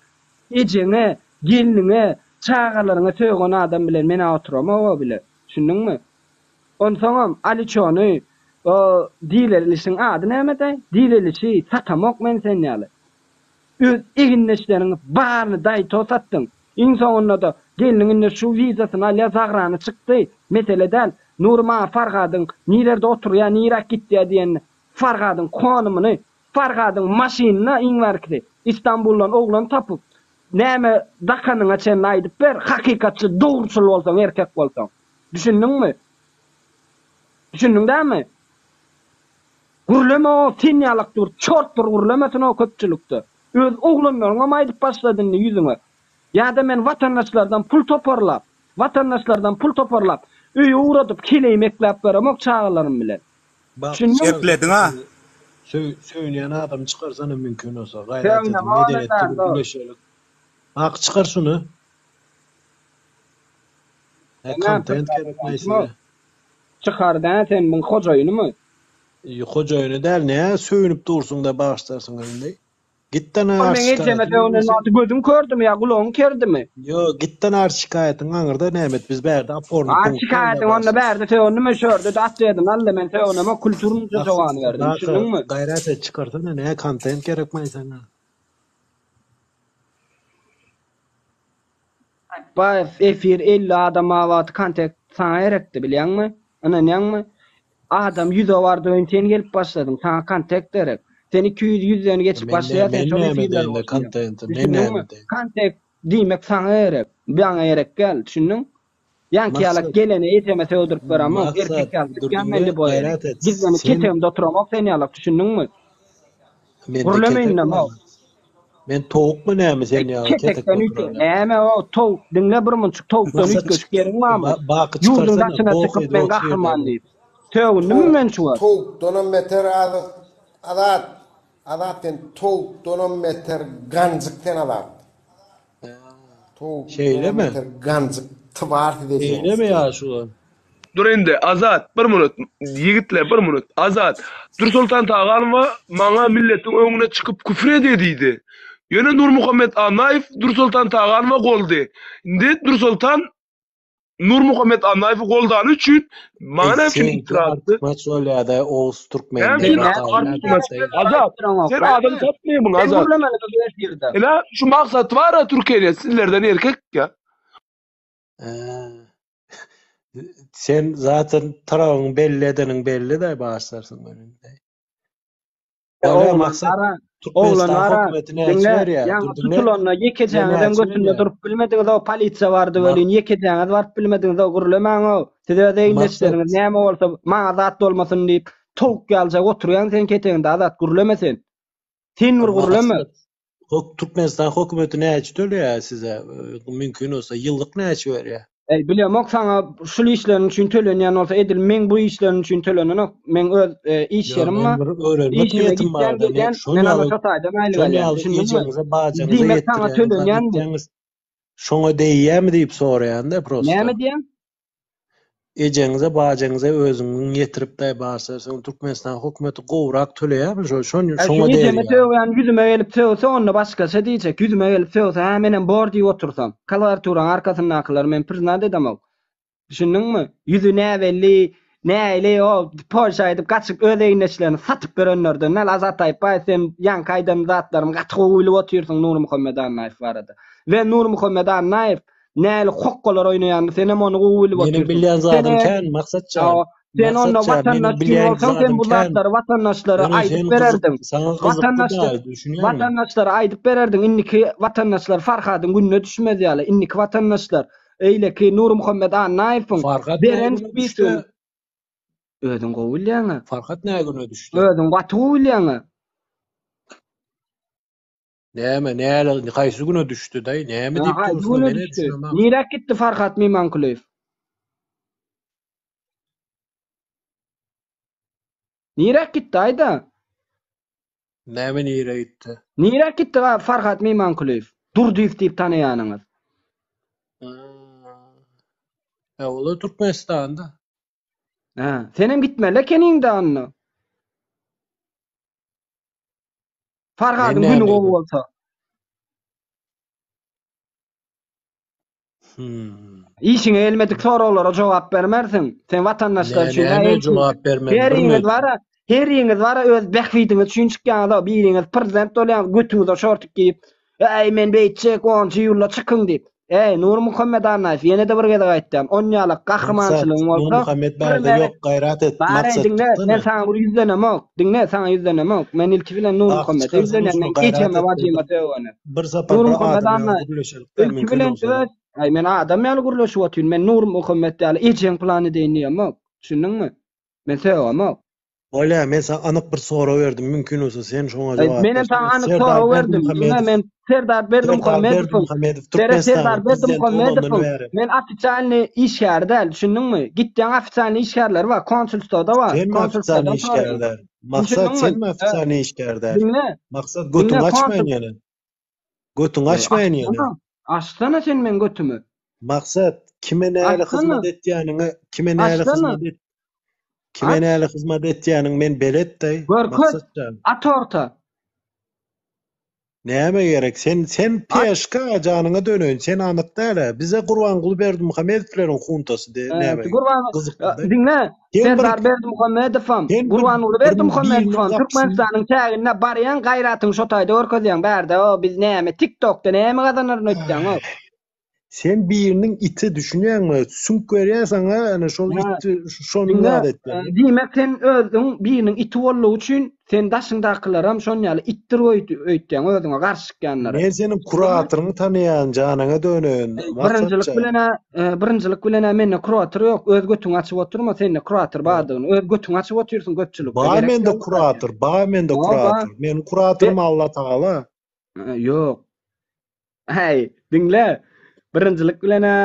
[SPEAKER 8] Ejeňe, gelniňe, çagalaryňa sögen adam bilen men-ä oturamog-a bile. Düşündiňmi? Onsoňam Aliçony, o dilerlişiň ady näme-däý? Dilerlişi satamok men sen ýaly. Öz egindeşleriňi baryny daýto satdyň. Iň soňunda-da gelniň indi şu wizasyny alýar, zagrany çykdy. Mesele däl. Nury maňa Farhadyň nirerde oturýar, niräk gitýär diýende, Farhadyň konumyny Farhadyň maşynyna iň bärkisi Istanbuldan oglan tapyp näme dakanyňa çenli aýdyp ber hakykatçy dogruçyl bolsaň erkek bolsaň düşündiňmi düşündiň dämi gürleme o sen ýalak dur çort bir gürlemesin o köpçülikde öz oglanlaryňam aýdyp başlady indi ýüzüňe ýada men watandaşlardan pul toparlap watandaşlardan pul toparlap öýe ugradyp keleýimi ekläp beremok çagalarym bilen Düşündiňmi?
[SPEAKER 11] Geplediň-a.
[SPEAKER 9] Söýünýän adamy çykarsana mümkin bolsa. Gaýrat ediň
[SPEAKER 8] Söýünemok
[SPEAKER 9] medeniýetli bir
[SPEAKER 8] indi.
[SPEAKER 9] güleşelik. Baky çykar şuny. Hä
[SPEAKER 8] Sen näme
[SPEAKER 9] kontent gerekmaý size.
[SPEAKER 8] Çykar dä sen muň hojaýynymy?
[SPEAKER 9] Hojaýyny däl nä söýünip dursuňda bagyşlarsyň indi. Gitden
[SPEAKER 8] Ol
[SPEAKER 9] arz
[SPEAKER 8] meň ejeme
[SPEAKER 9] şikaýatyň
[SPEAKER 8] sögünen
[SPEAKER 9] bolsa.
[SPEAKER 8] wagty gözüň kördümi ýa gulagyň kerdimi?
[SPEAKER 9] Ýok, gitden arz şikaýatyň aňyrda näme et, biz bärde oporny
[SPEAKER 8] Arz
[SPEAKER 9] punktda indi
[SPEAKER 8] şikaýatyň onda
[SPEAKER 9] başlasyn.
[SPEAKER 8] bärde sögündimi şörde-de atwedini aldy men sögünemok kulturnyja
[SPEAKER 9] Maksat
[SPEAKER 8] jogany berdim
[SPEAKER 9] Kaka
[SPEAKER 8] düşündiňmi?
[SPEAKER 9] gaýrat et çykarsana nä kontent gerekmaý saňa.
[SPEAKER 8] Baýew efir 50 adam bar wagty kontekt saňa gerekdi bilýäňmi? Ynanýaňmy? Adam ýüze bardy öýün sen gelip başladyň saňa kontekt gerek. Sen 200 ýüzden geçip
[SPEAKER 9] Men
[SPEAKER 8] başlaýar sen
[SPEAKER 9] men
[SPEAKER 8] şol
[SPEAKER 9] näme
[SPEAKER 8] efirlere
[SPEAKER 9] edeýin-de
[SPEAKER 8] goşulýaň.
[SPEAKER 9] kontenti men
[SPEAKER 8] Düşündiňmi?
[SPEAKER 9] näme edeýin.
[SPEAKER 8] Kontekt diýmek saňa gerek. Maňa gerek däl, düşündiň? Ýaňky ýalak
[SPEAKER 9] Maksat
[SPEAKER 8] gelene ejeme sögdürip beramok,
[SPEAKER 9] Maksat
[SPEAKER 8] erkek ýaly
[SPEAKER 9] dur
[SPEAKER 8] çykýan men
[SPEAKER 9] diňle
[SPEAKER 8] lýuboý ýere.
[SPEAKER 9] gaýrat et
[SPEAKER 8] Gizlenip
[SPEAKER 9] sen
[SPEAKER 8] ketegimde oturamok sen ýalak, düşündiňmi?
[SPEAKER 9] Mende
[SPEAKER 8] Gürleme
[SPEAKER 9] ketek
[SPEAKER 8] indem how.
[SPEAKER 9] barmy? Men towukmy näme sen
[SPEAKER 8] Eý,
[SPEAKER 9] ýaly ketekde
[SPEAKER 8] ketekden üýtge
[SPEAKER 9] oturan ýaly.
[SPEAKER 8] näme o towuk diňle bir munçuk towukdan
[SPEAKER 9] Maksat
[SPEAKER 8] üýtgeşik ýeriň barmy?
[SPEAKER 9] Ba baky
[SPEAKER 8] Ýurduň
[SPEAKER 9] çykarsana
[SPEAKER 8] daşyna
[SPEAKER 9] bok
[SPEAKER 8] çykyp
[SPEAKER 9] edip
[SPEAKER 8] men
[SPEAKER 9] otyr
[SPEAKER 8] gahryman
[SPEAKER 9] ýerde.
[SPEAKER 8] diýip. Sögündimmi
[SPEAKER 18] Towuk
[SPEAKER 8] men şu wagt?
[SPEAKER 18] towukdanam beter Azat Azat Azat sen towukdanam beter ganjyk sen Azat. Towukdanam
[SPEAKER 9] Şeýlemi?
[SPEAKER 18] beter ganjyk tybar siz ejeňiz
[SPEAKER 9] Şeýlemi ýaşuly?
[SPEAKER 3] Dur indi Azat bir minut ýigitler bir minut Azat Dursoltan Taganowa maňa milletiň öňüne çykyp küfür edýä diýdi. Ýöne Nurmuhammet Annaýew Dursoltan Taganowa goldy. Indi Dursoltan Nurmuhammet Annaýewi goldany üçin maňa
[SPEAKER 9] Eý
[SPEAKER 3] näme üçin
[SPEAKER 9] seňki
[SPEAKER 3] itiraz etdi?
[SPEAKER 9] artykmaç bolýada Oguz
[SPEAKER 3] Näme
[SPEAKER 9] türkmende
[SPEAKER 3] üçin
[SPEAKER 9] bir
[SPEAKER 3] artykmaç? Azat sen adam tapmaýmyň
[SPEAKER 8] Sen
[SPEAKER 3] Azat.
[SPEAKER 8] gürlemeli bu efirde.
[SPEAKER 3] Ine şu maksat bar-a Türkiýede sizlerden erkek ýa.
[SPEAKER 9] Sen zaten tarabyňy belli edeniň belli-de başlarsyň önünde. Bolýa
[SPEAKER 8] Oglan
[SPEAKER 9] maksat
[SPEAKER 8] bara, oglan
[SPEAKER 9] Türkmenistan
[SPEAKER 8] bara,
[SPEAKER 9] hökümeti näçe
[SPEAKER 8] diňle,
[SPEAKER 9] berýär?
[SPEAKER 8] ýaňy
[SPEAKER 9] Dur diňle.
[SPEAKER 8] tutulanda
[SPEAKER 9] Size
[SPEAKER 8] ýekejeňizem
[SPEAKER 9] näçe
[SPEAKER 8] götünde
[SPEAKER 9] berýär?
[SPEAKER 8] durup bilmediňiz-ow, polisiýa bardy
[SPEAKER 9] Mak
[SPEAKER 8] welin, ýekejeňiz baryp bilmediňiz-ow, gürlemäň-ow. Siz öz
[SPEAKER 9] Maksat
[SPEAKER 8] egindeşleriňiz näme bolsa, maňa zat bolmasyn diýip, towuk ýalyjak oturýaň sen keteginde, Azat, gürleme sen. Sen bir gürleme.
[SPEAKER 9] Maksat Hok Türkmenistan hökümeti näçe töleýär size? Mümkin bolsa ýyllyk näçe berýär?
[SPEAKER 8] Eý bilemok saňa şul işleriň üçin tölenýän bolsa edil meň bu işlerim üçin tölenenok. Meň öz iş
[SPEAKER 9] Ýok,
[SPEAKER 8] ýerim
[SPEAKER 9] men
[SPEAKER 8] bar.
[SPEAKER 9] bir öwrenmek
[SPEAKER 8] Işime
[SPEAKER 9] niýetim
[SPEAKER 8] gitýän
[SPEAKER 9] barda. Men
[SPEAKER 8] gelýän
[SPEAKER 9] şol
[SPEAKER 8] men ana
[SPEAKER 9] ýaly
[SPEAKER 8] şo taýdan aýlyk
[SPEAKER 9] şol
[SPEAKER 8] alýan
[SPEAKER 9] ýaly
[SPEAKER 8] düşündiňmi?
[SPEAKER 9] ejeňize bajaňyza
[SPEAKER 8] Diýmek saňa
[SPEAKER 9] ýetdirýäňiz zat
[SPEAKER 8] tölenýänmi?
[SPEAKER 9] etýäňiz şoňa degýämi diýip soraýanda prosta.
[SPEAKER 8] Näme diýýäň?
[SPEAKER 9] Ejeňize bajaňyza özüňiň ýetirip daý barsa Türkmenistan hökümeti gowrak töleýärmi şo şon
[SPEAKER 8] Ä şu
[SPEAKER 9] şoňa
[SPEAKER 8] ejeme
[SPEAKER 9] degýär.
[SPEAKER 8] sögýän ýüzüme gelip sögse onda başgaça diýjek ýüzüme gelip sögse hä menem bor diýip otursam klawiaturaň arkasyndakylar men priznat edemok düşündiňmi ýüzi näbelli näili o polşa gidip gaçyp öz egindeşlerini satyp ýörenlerden däl Azat Aýypbaýew sen ýaňky aýdan zatlarymy gaty gowy bilip otyrsyň Nurmuhammet Annaýew barada we Nurmuhammet Annaýew Näli hokgalar oýnaýanyny senem ony gowy bilip
[SPEAKER 9] Meniň
[SPEAKER 8] otyrsyň.
[SPEAKER 9] bilýän
[SPEAKER 8] Sen
[SPEAKER 9] zadym
[SPEAKER 8] eger
[SPEAKER 9] kän Maksat jan.
[SPEAKER 8] Hawa.
[SPEAKER 13] Sen onda
[SPEAKER 9] Maksat jan, meniň
[SPEAKER 13] watandaş üçin
[SPEAKER 9] bilýän
[SPEAKER 13] bolsaň sen
[SPEAKER 9] zadym
[SPEAKER 13] bu
[SPEAKER 9] kän.
[SPEAKER 13] zatlary watandaşlara
[SPEAKER 9] Ýöne
[SPEAKER 13] aýdyp
[SPEAKER 9] sen gyzyk,
[SPEAKER 13] bererdiň.
[SPEAKER 9] saňa gyzykly
[SPEAKER 13] Watandaşlar
[SPEAKER 9] däl, düşünýäňmi?
[SPEAKER 13] watandaşlara aýdyp bererdiň. Indiki watandaşlar Farhadyň gününe düşmez ýaly. Indiki watandaşlar eýleki Nurmuhammet Annaýewiň
[SPEAKER 9] Farhat nä
[SPEAKER 13] beren
[SPEAKER 9] güne düşdi?
[SPEAKER 13] spisigini Özüň gowy bilýäň-ä.
[SPEAKER 9] Farhat nä güne düşdi?
[SPEAKER 13] Özüň gaty gowy bilýäň-ä.
[SPEAKER 9] Näme, näle, haýsy güne düşdi daýy? Näme diýip
[SPEAKER 13] Haýsy
[SPEAKER 9] dursuň,
[SPEAKER 13] güne
[SPEAKER 9] men-ä
[SPEAKER 13] düşdi?
[SPEAKER 9] düşünemok.
[SPEAKER 13] Niräk gitdi Farhat Mimankulyýew? Niräk gitdi aýda?
[SPEAKER 9] Näme nirä gitdi?
[SPEAKER 13] Niräk gitdi Farhat Mimankulyýew? Durdyýew diýip tanaýanyňyz.
[SPEAKER 9] Hä, ol-a Türkmenistanda.
[SPEAKER 13] Hä, senem gitmeli ekeniň-dä onda.
[SPEAKER 9] Men
[SPEAKER 13] Farhadyň
[SPEAKER 9] näme
[SPEAKER 13] güni gowy
[SPEAKER 9] edeyim?
[SPEAKER 13] bolsa.
[SPEAKER 9] Hmm.
[SPEAKER 13] Işiňe gelmedik soraglara jogap bermersiň. Sen watandaşlar
[SPEAKER 9] Ne,
[SPEAKER 13] üçin
[SPEAKER 9] näme
[SPEAKER 13] elçi.
[SPEAKER 9] jogap bermeli
[SPEAKER 13] Heriňiz
[SPEAKER 9] bilmedim.
[SPEAKER 13] bara, heriňiz bara öz bähbidiňiz üçin çykýaňyz-a, biriňiz prezident bolýaňyz, götüňize şortik geýip, Äý, men beýtjek, onunjy iýulda çykyň diýip. Äý, Nurmuhammet Annaýew, ýene-de bir gezek aýtýan, onýalak
[SPEAKER 9] Maksat,
[SPEAKER 13] gahrymançylygyň bolsa,
[SPEAKER 9] Nurmuhammet
[SPEAKER 13] bir
[SPEAKER 9] bärde
[SPEAKER 13] meret
[SPEAKER 9] ýok, gaýrat et,
[SPEAKER 13] Bar-aý,
[SPEAKER 9] maksat
[SPEAKER 13] diňle, men
[SPEAKER 9] çyksana.
[SPEAKER 13] saňa bir ýüzlenemok. Diňle, saňa ýüzlenemok. Men ilki bilen
[SPEAKER 9] Ahy
[SPEAKER 13] Nurmuhammede
[SPEAKER 9] çykarsyň
[SPEAKER 13] ýüzlenýän,
[SPEAKER 9] şuny
[SPEAKER 13] meň
[SPEAKER 9] gaýrat
[SPEAKER 13] ejeme,
[SPEAKER 9] et bir
[SPEAKER 13] bajyma sögene.
[SPEAKER 9] bir sapar bir
[SPEAKER 13] Nurmuhammet
[SPEAKER 9] adam ýaly
[SPEAKER 13] Annaýew,
[SPEAKER 9] gürleşelikdä
[SPEAKER 13] ilki
[SPEAKER 9] mümkin
[SPEAKER 13] bilen
[SPEAKER 9] bolsa.
[SPEAKER 13] öz Aý, men adam ýaly gürleşip otyryn. Men Nurmuhammet ýaly ejeň plany edeýin diýemok. Düşündiňmi? Men sögemok.
[SPEAKER 9] Bolýa, men saňa anyk bir sorag berdim, mümkin bolsa sen şoňa
[SPEAKER 13] Aý,
[SPEAKER 9] jogap
[SPEAKER 13] menem
[SPEAKER 9] ber.
[SPEAKER 13] saňa anyk
[SPEAKER 9] Serdar
[SPEAKER 13] sorag berdim. Diňle,
[SPEAKER 9] Berdimuhamedow,
[SPEAKER 13] men Serdar
[SPEAKER 9] Serdar
[SPEAKER 13] Berdimuhamedowyň,
[SPEAKER 9] Berdimuhamedow
[SPEAKER 13] seret Serdar
[SPEAKER 9] Türkmenistanyň prezidenti bolandan
[SPEAKER 13] Berdimuhamedowyň
[SPEAKER 9] bäri
[SPEAKER 13] men ofitsialnyý işgäri däl, düşündiňmi? Gitýäň ofitsialnyý işgärleri bar, konsulstwada bar,
[SPEAKER 9] Senmi
[SPEAKER 13] konsulstwadan
[SPEAKER 9] ofitsialnyý işgär
[SPEAKER 13] soraýaň.
[SPEAKER 9] däl? Maksat
[SPEAKER 13] Düşündiňmi?
[SPEAKER 9] senmi
[SPEAKER 13] He,
[SPEAKER 9] ofitsialnyý işgär däl?
[SPEAKER 13] diňle,
[SPEAKER 9] Maksat
[SPEAKER 13] diňle
[SPEAKER 9] götüňi açmaýyn
[SPEAKER 13] konsul
[SPEAKER 9] ýene. Götüňi
[SPEAKER 13] Eý,
[SPEAKER 9] açmaýyn ýene.
[SPEAKER 13] açsana, açsana sen meň götümi.
[SPEAKER 9] Maksat kime näli
[SPEAKER 13] Açsana,
[SPEAKER 9] hyzmat etýäniňi, kime näli
[SPEAKER 13] açsana,
[SPEAKER 9] hyzmat et, kime
[SPEAKER 13] aç.
[SPEAKER 9] näli hyzmat etýäniň men belet-daý,
[SPEAKER 13] Görkez,
[SPEAKER 9] Maksat jan.
[SPEAKER 13] at orta.
[SPEAKER 9] Näme gerek? Sen sen
[SPEAKER 13] Aç.
[SPEAKER 9] peşka janyňa döneýin. Sen anyk däl-ä. Bize Gurbanguly Berdimuhamedowleriň huntasy de
[SPEAKER 13] Ee,
[SPEAKER 9] näme
[SPEAKER 13] Gurban
[SPEAKER 9] gyzykly-da.
[SPEAKER 13] diňle
[SPEAKER 9] Sen bir
[SPEAKER 13] Serdar Berdimuhamedowam,
[SPEAKER 9] sen bir
[SPEAKER 13] Gurbanguly
[SPEAKER 9] bir biriniň
[SPEAKER 13] Berdimuhamedowam
[SPEAKER 9] gapysyny
[SPEAKER 13] Türkmenistanyň çäginde barýaň gaýratyňy şo taýda görkezýäň bärde o biz näme TikTokda näme gazanaryn öýtýäň o.
[SPEAKER 9] Sen biriniň iti düşünýäňmi? Süňk berýär saňa, ene şol
[SPEAKER 13] Hä,
[SPEAKER 9] iti şony
[SPEAKER 13] diňle,
[SPEAKER 9] zat
[SPEAKER 13] e,
[SPEAKER 9] etýär.
[SPEAKER 13] diýmek sen özüň biriniň iti boldugy üçin sen daşyňdakylaram şon ýaly itdir öýtýäň özüňe garşy çykýanlary.
[SPEAKER 9] Men seniň kuratoryňy tanaýan, janyňa döneýin, Maksat
[SPEAKER 13] Birinjilik
[SPEAKER 9] jan.
[SPEAKER 13] bilen-ä, e, birinjilik bilen-ä mende kurator ýok. Öz götüňi açyp oturma, sende kurator bardygyny. Öz götüňi açyp otyrsyň köpçülikde.
[SPEAKER 9] Bar
[SPEAKER 13] Gerek
[SPEAKER 9] mende
[SPEAKER 13] ýok kurator.
[SPEAKER 9] kurator, bar mende
[SPEAKER 13] Ýok, bar.
[SPEAKER 9] kurator. Meniň kuratorym
[SPEAKER 13] Be
[SPEAKER 9] Allatagala.
[SPEAKER 13] E, Ýok. Häý, diňle. Birinjilik bilen-ä,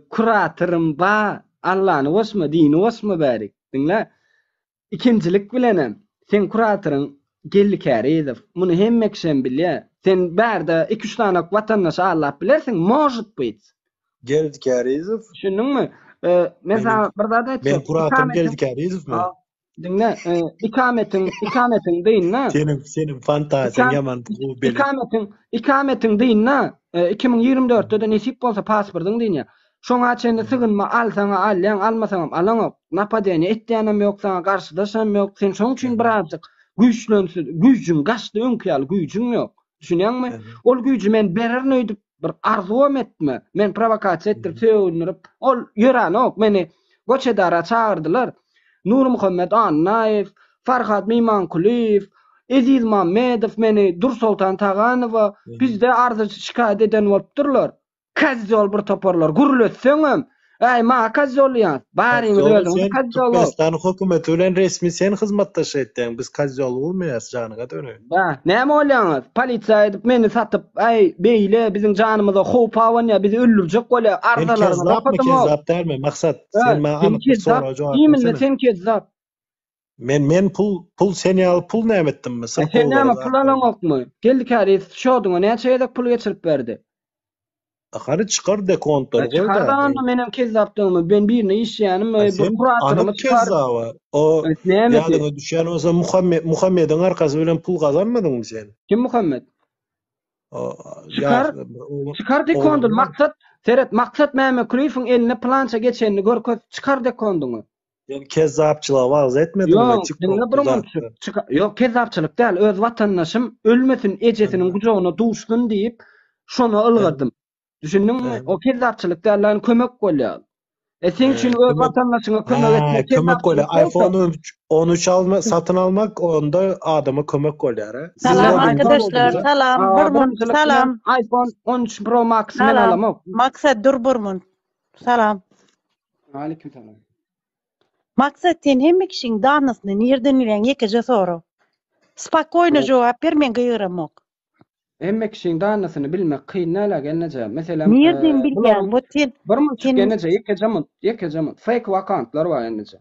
[SPEAKER 13] kuratorym ba, Allany goşma, dini goşma bärik. Diňle. Ikinjilik bilenem, seň kuratoryň Geldi Kärizow. Muny hemme kişem bilýä. Sen bärde iki-üç sany watandaşy aldap bilersiň, может быть.
[SPEAKER 9] Geldi Kärizow?
[SPEAKER 13] Düşündiňmi? Men saňa bir zat aýtjak.
[SPEAKER 9] Meniň kuratorym Geldi Kärizowmy?
[SPEAKER 13] Diňle, e, ikametiň, ikametiň dynna.
[SPEAKER 9] Seniň, seniň fantaziýaň ýaman gowy belet.
[SPEAKER 13] Ikametiň, ikametiň dynna. E, 2024-de-de nesip bolsa pasportyň dynýar. Şoňa çenli sygynma alsaň-a alýaň, almasaňam alaňok. Napadeniýe etýänem ýok saňa, garşydaşam ýok. Sen şoň üçin birazjyk güýçlensin, güýjüň gaçdy öňki ýaly güýjüň ýok. Düşünýäňmi? Ol güýji men bererin öýdüp bir arzuwam etme. Men prowokasiýa etdirip, sögündirip, ol ýöränok. Meni Goç edara çagyrdylar. Nurmuhammet Annaýew, Farhat Mimankulyýew, Eziz Mammedow meni Dursoltan Taganowa bizde arza şikaýat eden bolupdyrlar. Kozýol bir toparlar. Gürletseňem, Äý, maňa kozýol diýýäňiz. Baryňyz
[SPEAKER 9] Kozýoly
[SPEAKER 13] özüňiz
[SPEAKER 9] sen
[SPEAKER 13] kozýol.
[SPEAKER 9] Türkmenistanyň hökümeti bilen resmi sen hyzmatdaş etýäň. Biz kozýol bolmaýas janyňa döneýin.
[SPEAKER 13] Bä, näme bolýaňyz? Polisiýa edip meni satyp, äý, beýle biziň janymyza howp abanýar, bizi öldürjek bolýar,
[SPEAKER 9] Sen
[SPEAKER 13] arzalaryňyzy
[SPEAKER 9] kezzapmy,
[SPEAKER 13] okadym-ow.
[SPEAKER 9] kezzap dälmi? Maksat,
[SPEAKER 13] Hä,
[SPEAKER 9] sen maňa
[SPEAKER 13] sen
[SPEAKER 9] anyk bir
[SPEAKER 13] kezzap,
[SPEAKER 9] soraga jogap
[SPEAKER 13] imенно
[SPEAKER 9] bersene.
[SPEAKER 13] sen kezzap.
[SPEAKER 9] Men men pul pul sen ýaly pul näme etdimmi?
[SPEAKER 13] E, sen
[SPEAKER 9] Syrkawlara
[SPEAKER 13] näme
[SPEAKER 9] zat
[SPEAKER 13] pul
[SPEAKER 9] berdim.
[SPEAKER 13] alaňokmy? Geldi Käriýew şoduňa näçe gezek pul geçirip berdi?
[SPEAKER 9] Hany çykar dekontlary
[SPEAKER 13] E,
[SPEAKER 9] goý
[SPEAKER 13] çykar da
[SPEAKER 9] da.
[SPEAKER 13] onda menem kezzapdygymy, ben birine işleýänimi,
[SPEAKER 9] Ay
[SPEAKER 13] bir
[SPEAKER 9] sen
[SPEAKER 13] kuratorymy
[SPEAKER 9] anyk
[SPEAKER 13] çykar.
[SPEAKER 9] kezzaba. O
[SPEAKER 13] E, nämesi?
[SPEAKER 9] ýadyňa düşýän bolsa Muhammet Muhammediň arkasy bilen pul gazanmadyňmy sen?
[SPEAKER 13] Kim Muhammet?
[SPEAKER 9] O
[SPEAKER 13] Çykar,
[SPEAKER 9] ýa bir oglan
[SPEAKER 13] çykar
[SPEAKER 9] oglan
[SPEAKER 13] dekondyny.
[SPEAKER 9] bar.
[SPEAKER 13] Maksat, seret, Maksat Mämekulyýewiň eline plança geçenini görkez, çykar dekondyňy.
[SPEAKER 9] Sen kezzapçylygy wagyz etmediňmi
[SPEAKER 13] Ýok, diňle
[SPEAKER 9] TikTokda
[SPEAKER 13] bir minut.
[SPEAKER 9] zatda?
[SPEAKER 13] Çyk, ýok, kezzapçylyk däl, öz watandaşym ölmesin, ejesiniň gujagyna duşsun diýip, şona ylgadym. Düşündiňmi? O kezzapçylyk däl, lan kömek bolýar.
[SPEAKER 8] E seň üçin öz watandaşyňa kömek etmek
[SPEAKER 9] Kömek bolýar. iPhone 13 13 alma satyn almak onda adama kömek bolýar.
[SPEAKER 19] Salam arkadaşlar, salam. Bir mun, salam.
[SPEAKER 8] iPhone 13 Pro Max men alamok.
[SPEAKER 19] Maksat dur bir mun. Salam.
[SPEAKER 8] Aleyküm salam.
[SPEAKER 19] Maksat sen hemme kişiň danysyny nirden bilýäň ýekeje sorag. Spakoýno jogap ber men gygyramok.
[SPEAKER 8] Hemme kişiň danysyny bilmek kyn däl-ä gelneje. Meselem,
[SPEAKER 19] Nirden bilýäň? Wot sen
[SPEAKER 8] bir munçuk
[SPEAKER 19] sen
[SPEAKER 8] gelneje, ýekeje munt, ýekeje munt. Fake akkauntlar bar gelneje.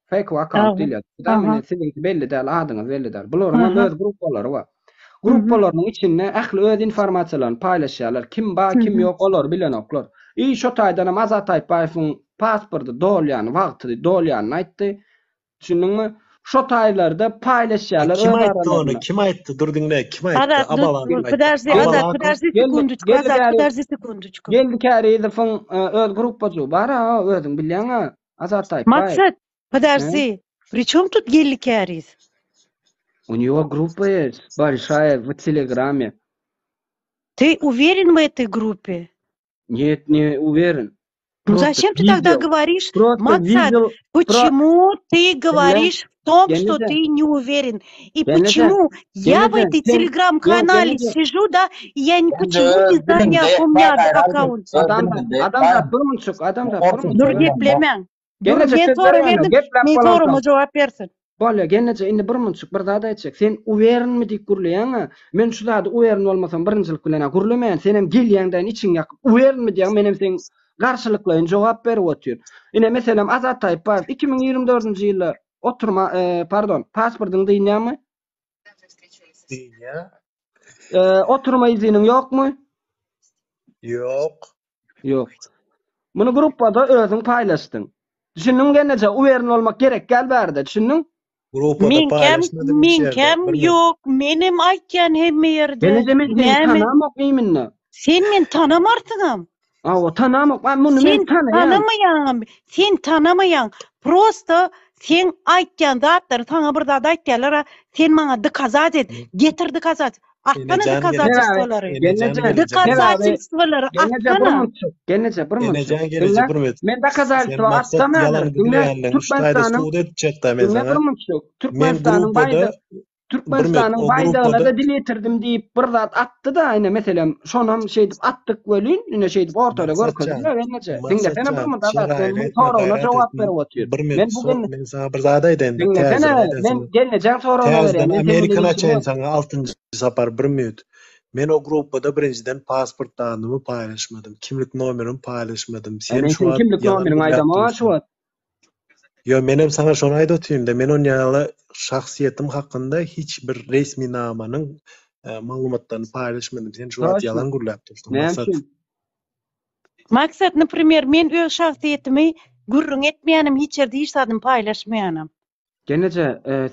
[SPEAKER 8] Fake akkaunt diýilýär.
[SPEAKER 19] Aha.
[SPEAKER 8] Siziňki belli däl, adyňyz belli däl. Bularyň hem
[SPEAKER 19] Aha.
[SPEAKER 8] öz gruppalary bar.
[SPEAKER 19] Mhm.
[SPEAKER 8] Gruppalarynyň içinde ähli öz informasiýalaryny paýlaşýarlar. Kim bar, kim
[SPEAKER 19] Mhm.
[SPEAKER 8] ýok, olary bilenoklar. I şo taýdan hem Azat Aýtbaýewiň pasporty dolýan wagty dolýanyny aýtdy. Düşündiňmi? Şo taýlarda paýlaşýarlar
[SPEAKER 9] Kim
[SPEAKER 8] öz
[SPEAKER 9] aýtdy ony?
[SPEAKER 8] aralarynda.
[SPEAKER 9] Kim aýtdy? Dur diňle, kim aýtdy?
[SPEAKER 19] Azat dur,
[SPEAKER 9] Abalakow aýtdy.
[SPEAKER 19] podожди, Azat,
[SPEAKER 9] Abalakow
[SPEAKER 19] podожди
[SPEAKER 8] Geldi,
[SPEAKER 19] sekundoçku,
[SPEAKER 8] Geldi
[SPEAKER 19] Azat,
[SPEAKER 8] Käriz,
[SPEAKER 19] podожди sekundoçku.
[SPEAKER 8] Geldi Kärizowyň e, öz gruppajygy bar-a, özüň bilýäň-ä, Azat Aýtbaýew.
[SPEAKER 19] Maksat,
[SPEAKER 8] He?
[SPEAKER 19] podожди. При чем тут Geldi Käriz?
[SPEAKER 8] У него группа есть большая в Телеграме.
[SPEAKER 19] Ты уверен в этой группе?
[SPEAKER 8] Нет, не уверен.
[SPEAKER 19] Ну
[SPEAKER 8] Просто
[SPEAKER 19] зачем ты тогда
[SPEAKER 8] видел.
[SPEAKER 19] говоришь,
[SPEAKER 8] Просто
[SPEAKER 19] Максат,
[SPEAKER 8] видел. Про...
[SPEAKER 19] почему ты
[SPEAKER 8] Diňle,
[SPEAKER 19] говоришь в том, что
[SPEAKER 8] gelneje,
[SPEAKER 19] ты не уверен? И
[SPEAKER 8] gelneje,
[SPEAKER 19] почему я в
[SPEAKER 8] gelneje,
[SPEAKER 19] этой
[SPEAKER 8] sen, ýok,
[SPEAKER 19] телеграм-канале
[SPEAKER 8] gelneje.
[SPEAKER 19] сижу, да, и я не
[SPEAKER 6] Sen
[SPEAKER 19] почему
[SPEAKER 6] öz
[SPEAKER 19] не знаю ни
[SPEAKER 6] diliňde
[SPEAKER 19] о ком
[SPEAKER 6] etmä
[SPEAKER 19] ни
[SPEAKER 6] gaýrat et.
[SPEAKER 19] аккаунт?
[SPEAKER 6] Öz
[SPEAKER 8] Adamzat,
[SPEAKER 6] diliňde etmä.
[SPEAKER 8] adamzat bir munçuk, adamzat bir
[SPEAKER 6] Orsun
[SPEAKER 19] Dur
[SPEAKER 8] munçuk.
[SPEAKER 6] bilen bok.
[SPEAKER 19] geplemäň. Dur
[SPEAKER 8] Gelneje
[SPEAKER 19] men
[SPEAKER 8] söz
[SPEAKER 19] sorag
[SPEAKER 8] bermäň,
[SPEAKER 19] berdim,
[SPEAKER 8] gepläp
[SPEAKER 19] men
[SPEAKER 8] bolansoň.
[SPEAKER 19] soragyma jogap bersin.
[SPEAKER 8] Bolýa, gelneje indi bir munçuk bir zat aýtjak. Sen uwerinmi diýip gürleýäň-ä. Men şu zady uwerin bolmasam birinjilik bilen-ä gürlemeýän. Senem gelýäň-dä indi içiňi ýakyp uwerinmi diýýäň, menem seň garşylyklaýyn jogap berip otyryn. Ine meselem Azat Taýypbaýew 2024-nji ýylda oturma, pardon, pasportyň dynýamy?
[SPEAKER 9] Dynýa.
[SPEAKER 8] Oturma iziniň ýokmy?
[SPEAKER 9] Ýok.
[SPEAKER 8] Ýok. Muny gruppada özüň paýlaşdyň. Düşündiňmi gelneje, uwerin bolmak gerek däl bärde, düşündiň?
[SPEAKER 9] Gruppada
[SPEAKER 19] Meňkem,
[SPEAKER 9] paýlaşmadym hiç ýerde.
[SPEAKER 19] meňkem
[SPEAKER 9] Bir minut.
[SPEAKER 19] ýok, menem aýtýan hemme ýerde.
[SPEAKER 8] Gelneje men seni
[SPEAKER 19] Näme?
[SPEAKER 8] tanamok iýminde.
[SPEAKER 19] Sen meni tanamarsyňam.
[SPEAKER 8] Hawa, tanamok. A muny men
[SPEAKER 19] Sen
[SPEAKER 8] tanaýan.
[SPEAKER 19] tanamaýaňam, sen tanamaýaň. Prosto seň aýtýan zatlaryň saňa bir zat aýtýarlar-a, sen maňa dokazat et, getir dokazat. Atdana
[SPEAKER 9] Enejan gelin.
[SPEAKER 19] dokazatelstwolary.
[SPEAKER 9] Enejan
[SPEAKER 8] Gelneje,
[SPEAKER 9] gelin.
[SPEAKER 8] sebäbi
[SPEAKER 19] Dokazatelstwolary
[SPEAKER 8] gelneje bir
[SPEAKER 19] atdana.
[SPEAKER 8] munçuk, gelneje bir munçuk.
[SPEAKER 9] Enejan geliji
[SPEAKER 8] Diňle,
[SPEAKER 9] bir minut.
[SPEAKER 8] men
[SPEAKER 9] Sen
[SPEAKER 8] dokazatelstwo
[SPEAKER 9] maksat
[SPEAKER 8] atsam häzir,
[SPEAKER 9] ýalan
[SPEAKER 8] diňle
[SPEAKER 9] gürleýänleň şu taýda
[SPEAKER 8] Türkmenistanyň
[SPEAKER 9] sud etjek-dä men
[SPEAKER 8] diňle bir
[SPEAKER 9] saňa.
[SPEAKER 8] munçuk,
[SPEAKER 9] Men
[SPEAKER 8] Türkmenistanyň
[SPEAKER 9] gruppada
[SPEAKER 8] baýda
[SPEAKER 9] bir minut
[SPEAKER 8] Türkmenistanyň
[SPEAKER 9] o
[SPEAKER 8] baýdagyna-da
[SPEAKER 9] gruppada
[SPEAKER 8] dil ýetirdim diýip bir zat atdy-da, ine meselem, şonam şeýdip atdyk welin, ine şeýdip ortada
[SPEAKER 9] Maksat
[SPEAKER 8] görkezdiler,
[SPEAKER 9] jan,
[SPEAKER 8] gelneje. Diňlesene
[SPEAKER 9] Maksat
[SPEAKER 8] bir
[SPEAKER 9] jan,
[SPEAKER 8] minut Azat, men
[SPEAKER 9] şeraýyny
[SPEAKER 8] muň
[SPEAKER 9] etme,
[SPEAKER 8] soragyna
[SPEAKER 9] gaýrat
[SPEAKER 8] jogap
[SPEAKER 9] et.
[SPEAKER 8] berip otyryn.
[SPEAKER 9] Bir
[SPEAKER 8] Men
[SPEAKER 9] minut,
[SPEAKER 8] bu
[SPEAKER 9] so,
[SPEAKER 8] gün
[SPEAKER 9] men saňa bir zat aýdaýyn,
[SPEAKER 8] Diňlesene,
[SPEAKER 9] täzeden
[SPEAKER 8] men
[SPEAKER 9] aýdaýyn.
[SPEAKER 8] gelnejeň soragyna berýän,
[SPEAKER 9] Täzeden
[SPEAKER 8] men seň bilen
[SPEAKER 9] Amerikany
[SPEAKER 8] işim
[SPEAKER 9] açaýyn
[SPEAKER 8] ýok.
[SPEAKER 9] saňa altynjy sapar bir minut. Men o gruppada birinjiden pasport danymy paýlaşmadym, kimlik nomerimi paýlaşmadym.
[SPEAKER 8] E,
[SPEAKER 9] Sen
[SPEAKER 8] men
[SPEAKER 9] şu
[SPEAKER 8] seň
[SPEAKER 9] wagt
[SPEAKER 8] kimlik
[SPEAKER 9] ýalan
[SPEAKER 8] nomeriňi
[SPEAKER 9] gürläp
[SPEAKER 8] aýdamok-a şu
[SPEAKER 9] dursuň.
[SPEAKER 8] wagt.
[SPEAKER 9] Ýo, menem saňa şony aýdyp otyryn-da, men on ýaly şahsyýetim hakynda hiç bir resminamanyň maglumatlaryny paýlaşmadym. Sen şu wagt
[SPEAKER 8] Точно.
[SPEAKER 9] ýalan gürläp dursuň,
[SPEAKER 8] Näme
[SPEAKER 9] Maksat.
[SPEAKER 8] üçin?
[SPEAKER 19] Maksat, naprimer, men öz şahsyýetimi gürrüň etmeýänim, hiç ýerde hiç zadymy paýlaşmaýanam.
[SPEAKER 8] Gelneje,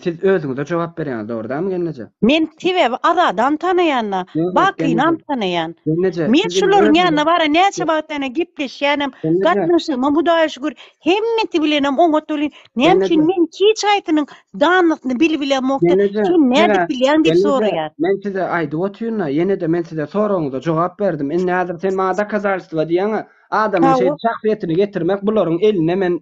[SPEAKER 8] siz özüňize jogap berýäňiz, dogry dälmi gelneje?
[SPEAKER 19] Men sebäbi Azadam tanaýan-da,
[SPEAKER 8] Ýok,
[SPEAKER 19] Bakynam
[SPEAKER 8] gelneje.
[SPEAKER 19] tanaýan.
[SPEAKER 8] Gelneje,
[SPEAKER 19] Men
[SPEAKER 8] siz indi
[SPEAKER 19] şularyň
[SPEAKER 8] özüňize
[SPEAKER 19] ýanyna bara näçe wagt ýa gepleşýänem,
[SPEAKER 8] Gelneje.
[SPEAKER 19] gatnaşygymam Hudaýa şükür hemmesi bilenem oňat welin, näme üçin
[SPEAKER 8] Gelneje.
[SPEAKER 19] men hiç haýsynyň dannasyny bilibilemokda,
[SPEAKER 8] Gelneje,
[SPEAKER 19] sen nädip
[SPEAKER 8] sebäbi
[SPEAKER 19] bilýäň diýip
[SPEAKER 8] gelneje,
[SPEAKER 19] soraýar.
[SPEAKER 8] men size aýdyp otyryn-a, ýene-de men size soragyňyza jogap berdim. Indi häzir sen maňa dokazalstwo diýýäň-ä, adamyň
[SPEAKER 19] Hawa.
[SPEAKER 8] şeýdip şahsyýetini getirmek bularyň eline men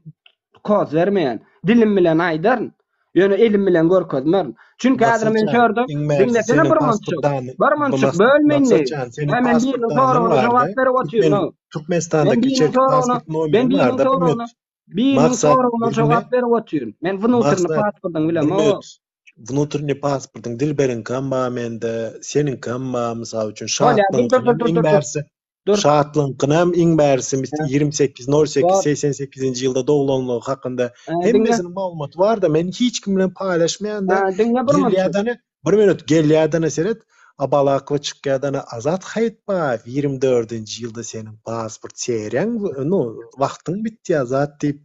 [SPEAKER 8] Koz bermeýän. Dilim bilen aýdaryn. Ýöne elim bilen görkezmerin. Çünki häzir men
[SPEAKER 9] Maksat
[SPEAKER 8] şu
[SPEAKER 9] jan,
[SPEAKER 8] ýerde
[SPEAKER 9] iň bärsi
[SPEAKER 8] diňlesene
[SPEAKER 9] seniň
[SPEAKER 8] bir
[SPEAKER 9] pasport
[SPEAKER 8] munçuk.
[SPEAKER 9] dany,
[SPEAKER 8] Bir munçuk bölme indi.
[SPEAKER 9] Maksat jan, seniň
[SPEAKER 8] Hä men
[SPEAKER 9] pasport
[SPEAKER 8] biriniň
[SPEAKER 9] danyň
[SPEAKER 8] soragyna
[SPEAKER 9] barda,
[SPEAKER 8] jogap berip
[SPEAKER 9] Türkmen,
[SPEAKER 8] otyryn. Men
[SPEAKER 9] Türkmenistandaky
[SPEAKER 8] biriniň
[SPEAKER 9] içerki
[SPEAKER 8] soragyna,
[SPEAKER 9] pasport
[SPEAKER 8] ben
[SPEAKER 9] nomeriň
[SPEAKER 8] biriniň
[SPEAKER 9] barda, bir
[SPEAKER 8] soragyna,
[SPEAKER 9] minut.
[SPEAKER 8] biriniň
[SPEAKER 9] Maksat,
[SPEAKER 8] soragyna
[SPEAKER 9] bir
[SPEAKER 8] jogap
[SPEAKER 9] minut.
[SPEAKER 8] berip otyryn. Men wnutrny
[SPEAKER 9] Maksat,
[SPEAKER 8] pasportyňy
[SPEAKER 9] bir
[SPEAKER 8] bilemok.
[SPEAKER 9] minut. Wnutrny pasportyň Dilberiňkam bar mende, seniňkam bar, mysal üçin,
[SPEAKER 8] Bolýar, dur, dur, dur,
[SPEAKER 9] Şatlyňkynam
[SPEAKER 8] dur,
[SPEAKER 9] iň
[SPEAKER 8] dur, dur.
[SPEAKER 9] bärsi.
[SPEAKER 8] Dur.
[SPEAKER 9] Şatlyňkynam iň bärsi
[SPEAKER 8] Hä.
[SPEAKER 9] 28 08
[SPEAKER 8] Bor.
[SPEAKER 9] 88-nji ýylda doglanlygy hakynda
[SPEAKER 8] Hä, diňle.
[SPEAKER 9] hemmesiniň maglumaty bar-da, men hiç kim bilen paýlaşmaýan-da,
[SPEAKER 8] Hä, diňle bir munçuk.
[SPEAKER 9] gelýädene, bir minut, gelýädene seret, Abalakowa çykýadana Azat Haýytbaýew 24-nji ýylda seniň pasport seriýaň, nu, wagtyň bitýär zat diýip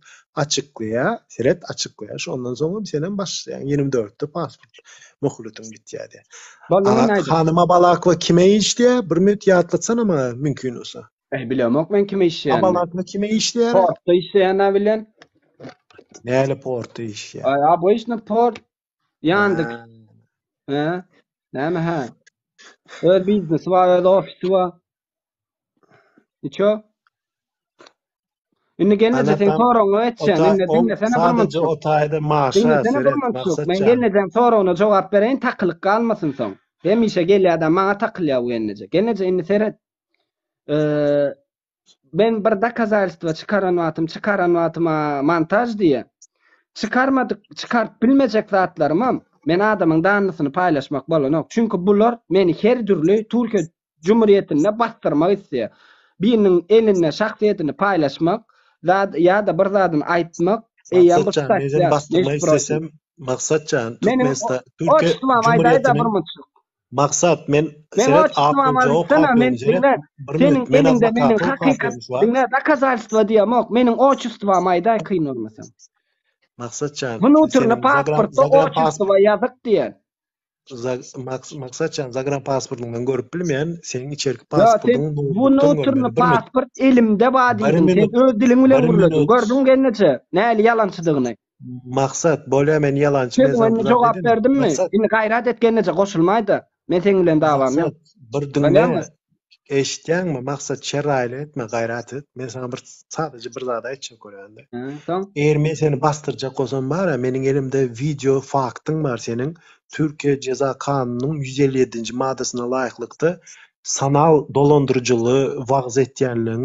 [SPEAKER 9] açyklaýar, seret açyklaýar, şondan soňam senem başlaýaň 24-de pasport möhletiň bitýär diýýär.
[SPEAKER 8] Boldy
[SPEAKER 9] A
[SPEAKER 8] men aýdym.
[SPEAKER 9] hanym Abalakowa kime işleýär? Bir minut ýatlatsana maňa mümkin bolsa.
[SPEAKER 8] Eý bilemok men kime işleýänini.
[SPEAKER 9] Abalakowa kime işleýär?
[SPEAKER 8] Portda işleýän-ä bilen.
[SPEAKER 9] Näle portda işleýär?
[SPEAKER 8] Aý obyçny port. Ýandyk.
[SPEAKER 9] Ha.
[SPEAKER 8] Hä? Näme hä? Öz biznesi bar, öz ofisi bar. Niço? Indi gelneje seň
[SPEAKER 9] Anatam
[SPEAKER 8] soragyňa geçýän.
[SPEAKER 9] ota
[SPEAKER 8] Indi
[SPEAKER 9] ol
[SPEAKER 8] diňlesene bir
[SPEAKER 9] sadece
[SPEAKER 8] munçuk.
[SPEAKER 9] o taýda maşa
[SPEAKER 8] Diňlesene bir
[SPEAKER 9] seret
[SPEAKER 8] munçuk.
[SPEAKER 9] Maksat
[SPEAKER 8] Men
[SPEAKER 9] jan.
[SPEAKER 8] gelnejeň soragyna jogap bereýin, takylyk galmasyn soň. Hemişe gelýär-de maňa takylýar bu gelneje. Gelneje indi seret. Eee men bir dokazalstwo çykaran wagtym, çykaran wagtyma montaž diýýär. Çykarmadyk, çykaryp bilmejek zatlarymam men adamyň dannysyny paýlaşmak bolanok. Çünki bular meni her dürli Türkiýe Cumhuriyetinde basdyrmak isleýär. Biriniň elinde şahsyýetini paýlaşmak, zat ýa-da bir zadyny aýtmak eýýäm bir
[SPEAKER 9] Maksat jan, men seni
[SPEAKER 8] statýa,
[SPEAKER 9] basdyrmak
[SPEAKER 8] между прочим.
[SPEAKER 9] isesem, Maksat jan,
[SPEAKER 8] Meniň
[SPEAKER 9] Türkmenistan, Türkiýe
[SPEAKER 8] otçestwamy aýdaýda bir
[SPEAKER 9] Cumhuriyetiniň
[SPEAKER 8] munçuk.
[SPEAKER 9] Maksat, men
[SPEAKER 8] Meň
[SPEAKER 9] seret
[SPEAKER 8] otçestwamy
[SPEAKER 9] ak
[SPEAKER 8] aýtsana, men
[SPEAKER 9] okap seret,
[SPEAKER 8] diňle,
[SPEAKER 9] bir
[SPEAKER 8] seniň
[SPEAKER 9] minut, men
[SPEAKER 8] eliňde meniň
[SPEAKER 9] adwokat
[SPEAKER 8] hakykat,
[SPEAKER 9] okap şu wagt.
[SPEAKER 8] diňle, dokazalstwo diýemok, meniň otçestwamy aýdaý kyn bolmasa.
[SPEAKER 9] Maksat jan,
[SPEAKER 8] Wnutrny
[SPEAKER 9] seniň zagran
[SPEAKER 8] pasportda
[SPEAKER 9] zagran pasport
[SPEAKER 8] otçestwo ýazyk diýen.
[SPEAKER 9] Maksat jan, zagran pasportyňdan görüp bilmeýän, seniň içerki
[SPEAKER 8] Ýa sen
[SPEAKER 9] pasportyňy noutbukdan
[SPEAKER 8] wnutrny
[SPEAKER 9] görmeli. Bir minut.
[SPEAKER 8] pasport elimde bar
[SPEAKER 9] Bir
[SPEAKER 8] diýdiň. Sen
[SPEAKER 9] minut.
[SPEAKER 8] öz diliň bilen
[SPEAKER 9] Bir
[SPEAKER 8] gürlediň.
[SPEAKER 9] minut.
[SPEAKER 8] Gördüň gelneje, nähili ýalançydygyny.
[SPEAKER 9] Maksat, bolýa men ýalançy, men
[SPEAKER 8] Sözüňe
[SPEAKER 9] sana
[SPEAKER 8] indi
[SPEAKER 9] bir zat
[SPEAKER 8] jogap
[SPEAKER 9] aýdaýyn.
[SPEAKER 8] berdimmi?
[SPEAKER 9] Maksat,
[SPEAKER 8] Indi gaýrat et gelneje goşulmaýda. Men seň bilen dawam ýok.
[SPEAKER 9] Maksat, bir diňle.
[SPEAKER 8] Bolýamy?
[SPEAKER 9] Eşitýäňmi? Maksat, şeraýly etme, gaýrat et. Men saňa bir sadaja bir zat aýtjak bolýan-da.
[SPEAKER 8] Hä, soň?
[SPEAKER 9] Eger men seni basdyrjak bolsam bar-a, meniň elimde wideo faktyň bar seniň Türkiýe Jeza Kanunynyň 157-nji maddasyna laýyklykda sanal dolandyryjylygy wagyz etýänligiň,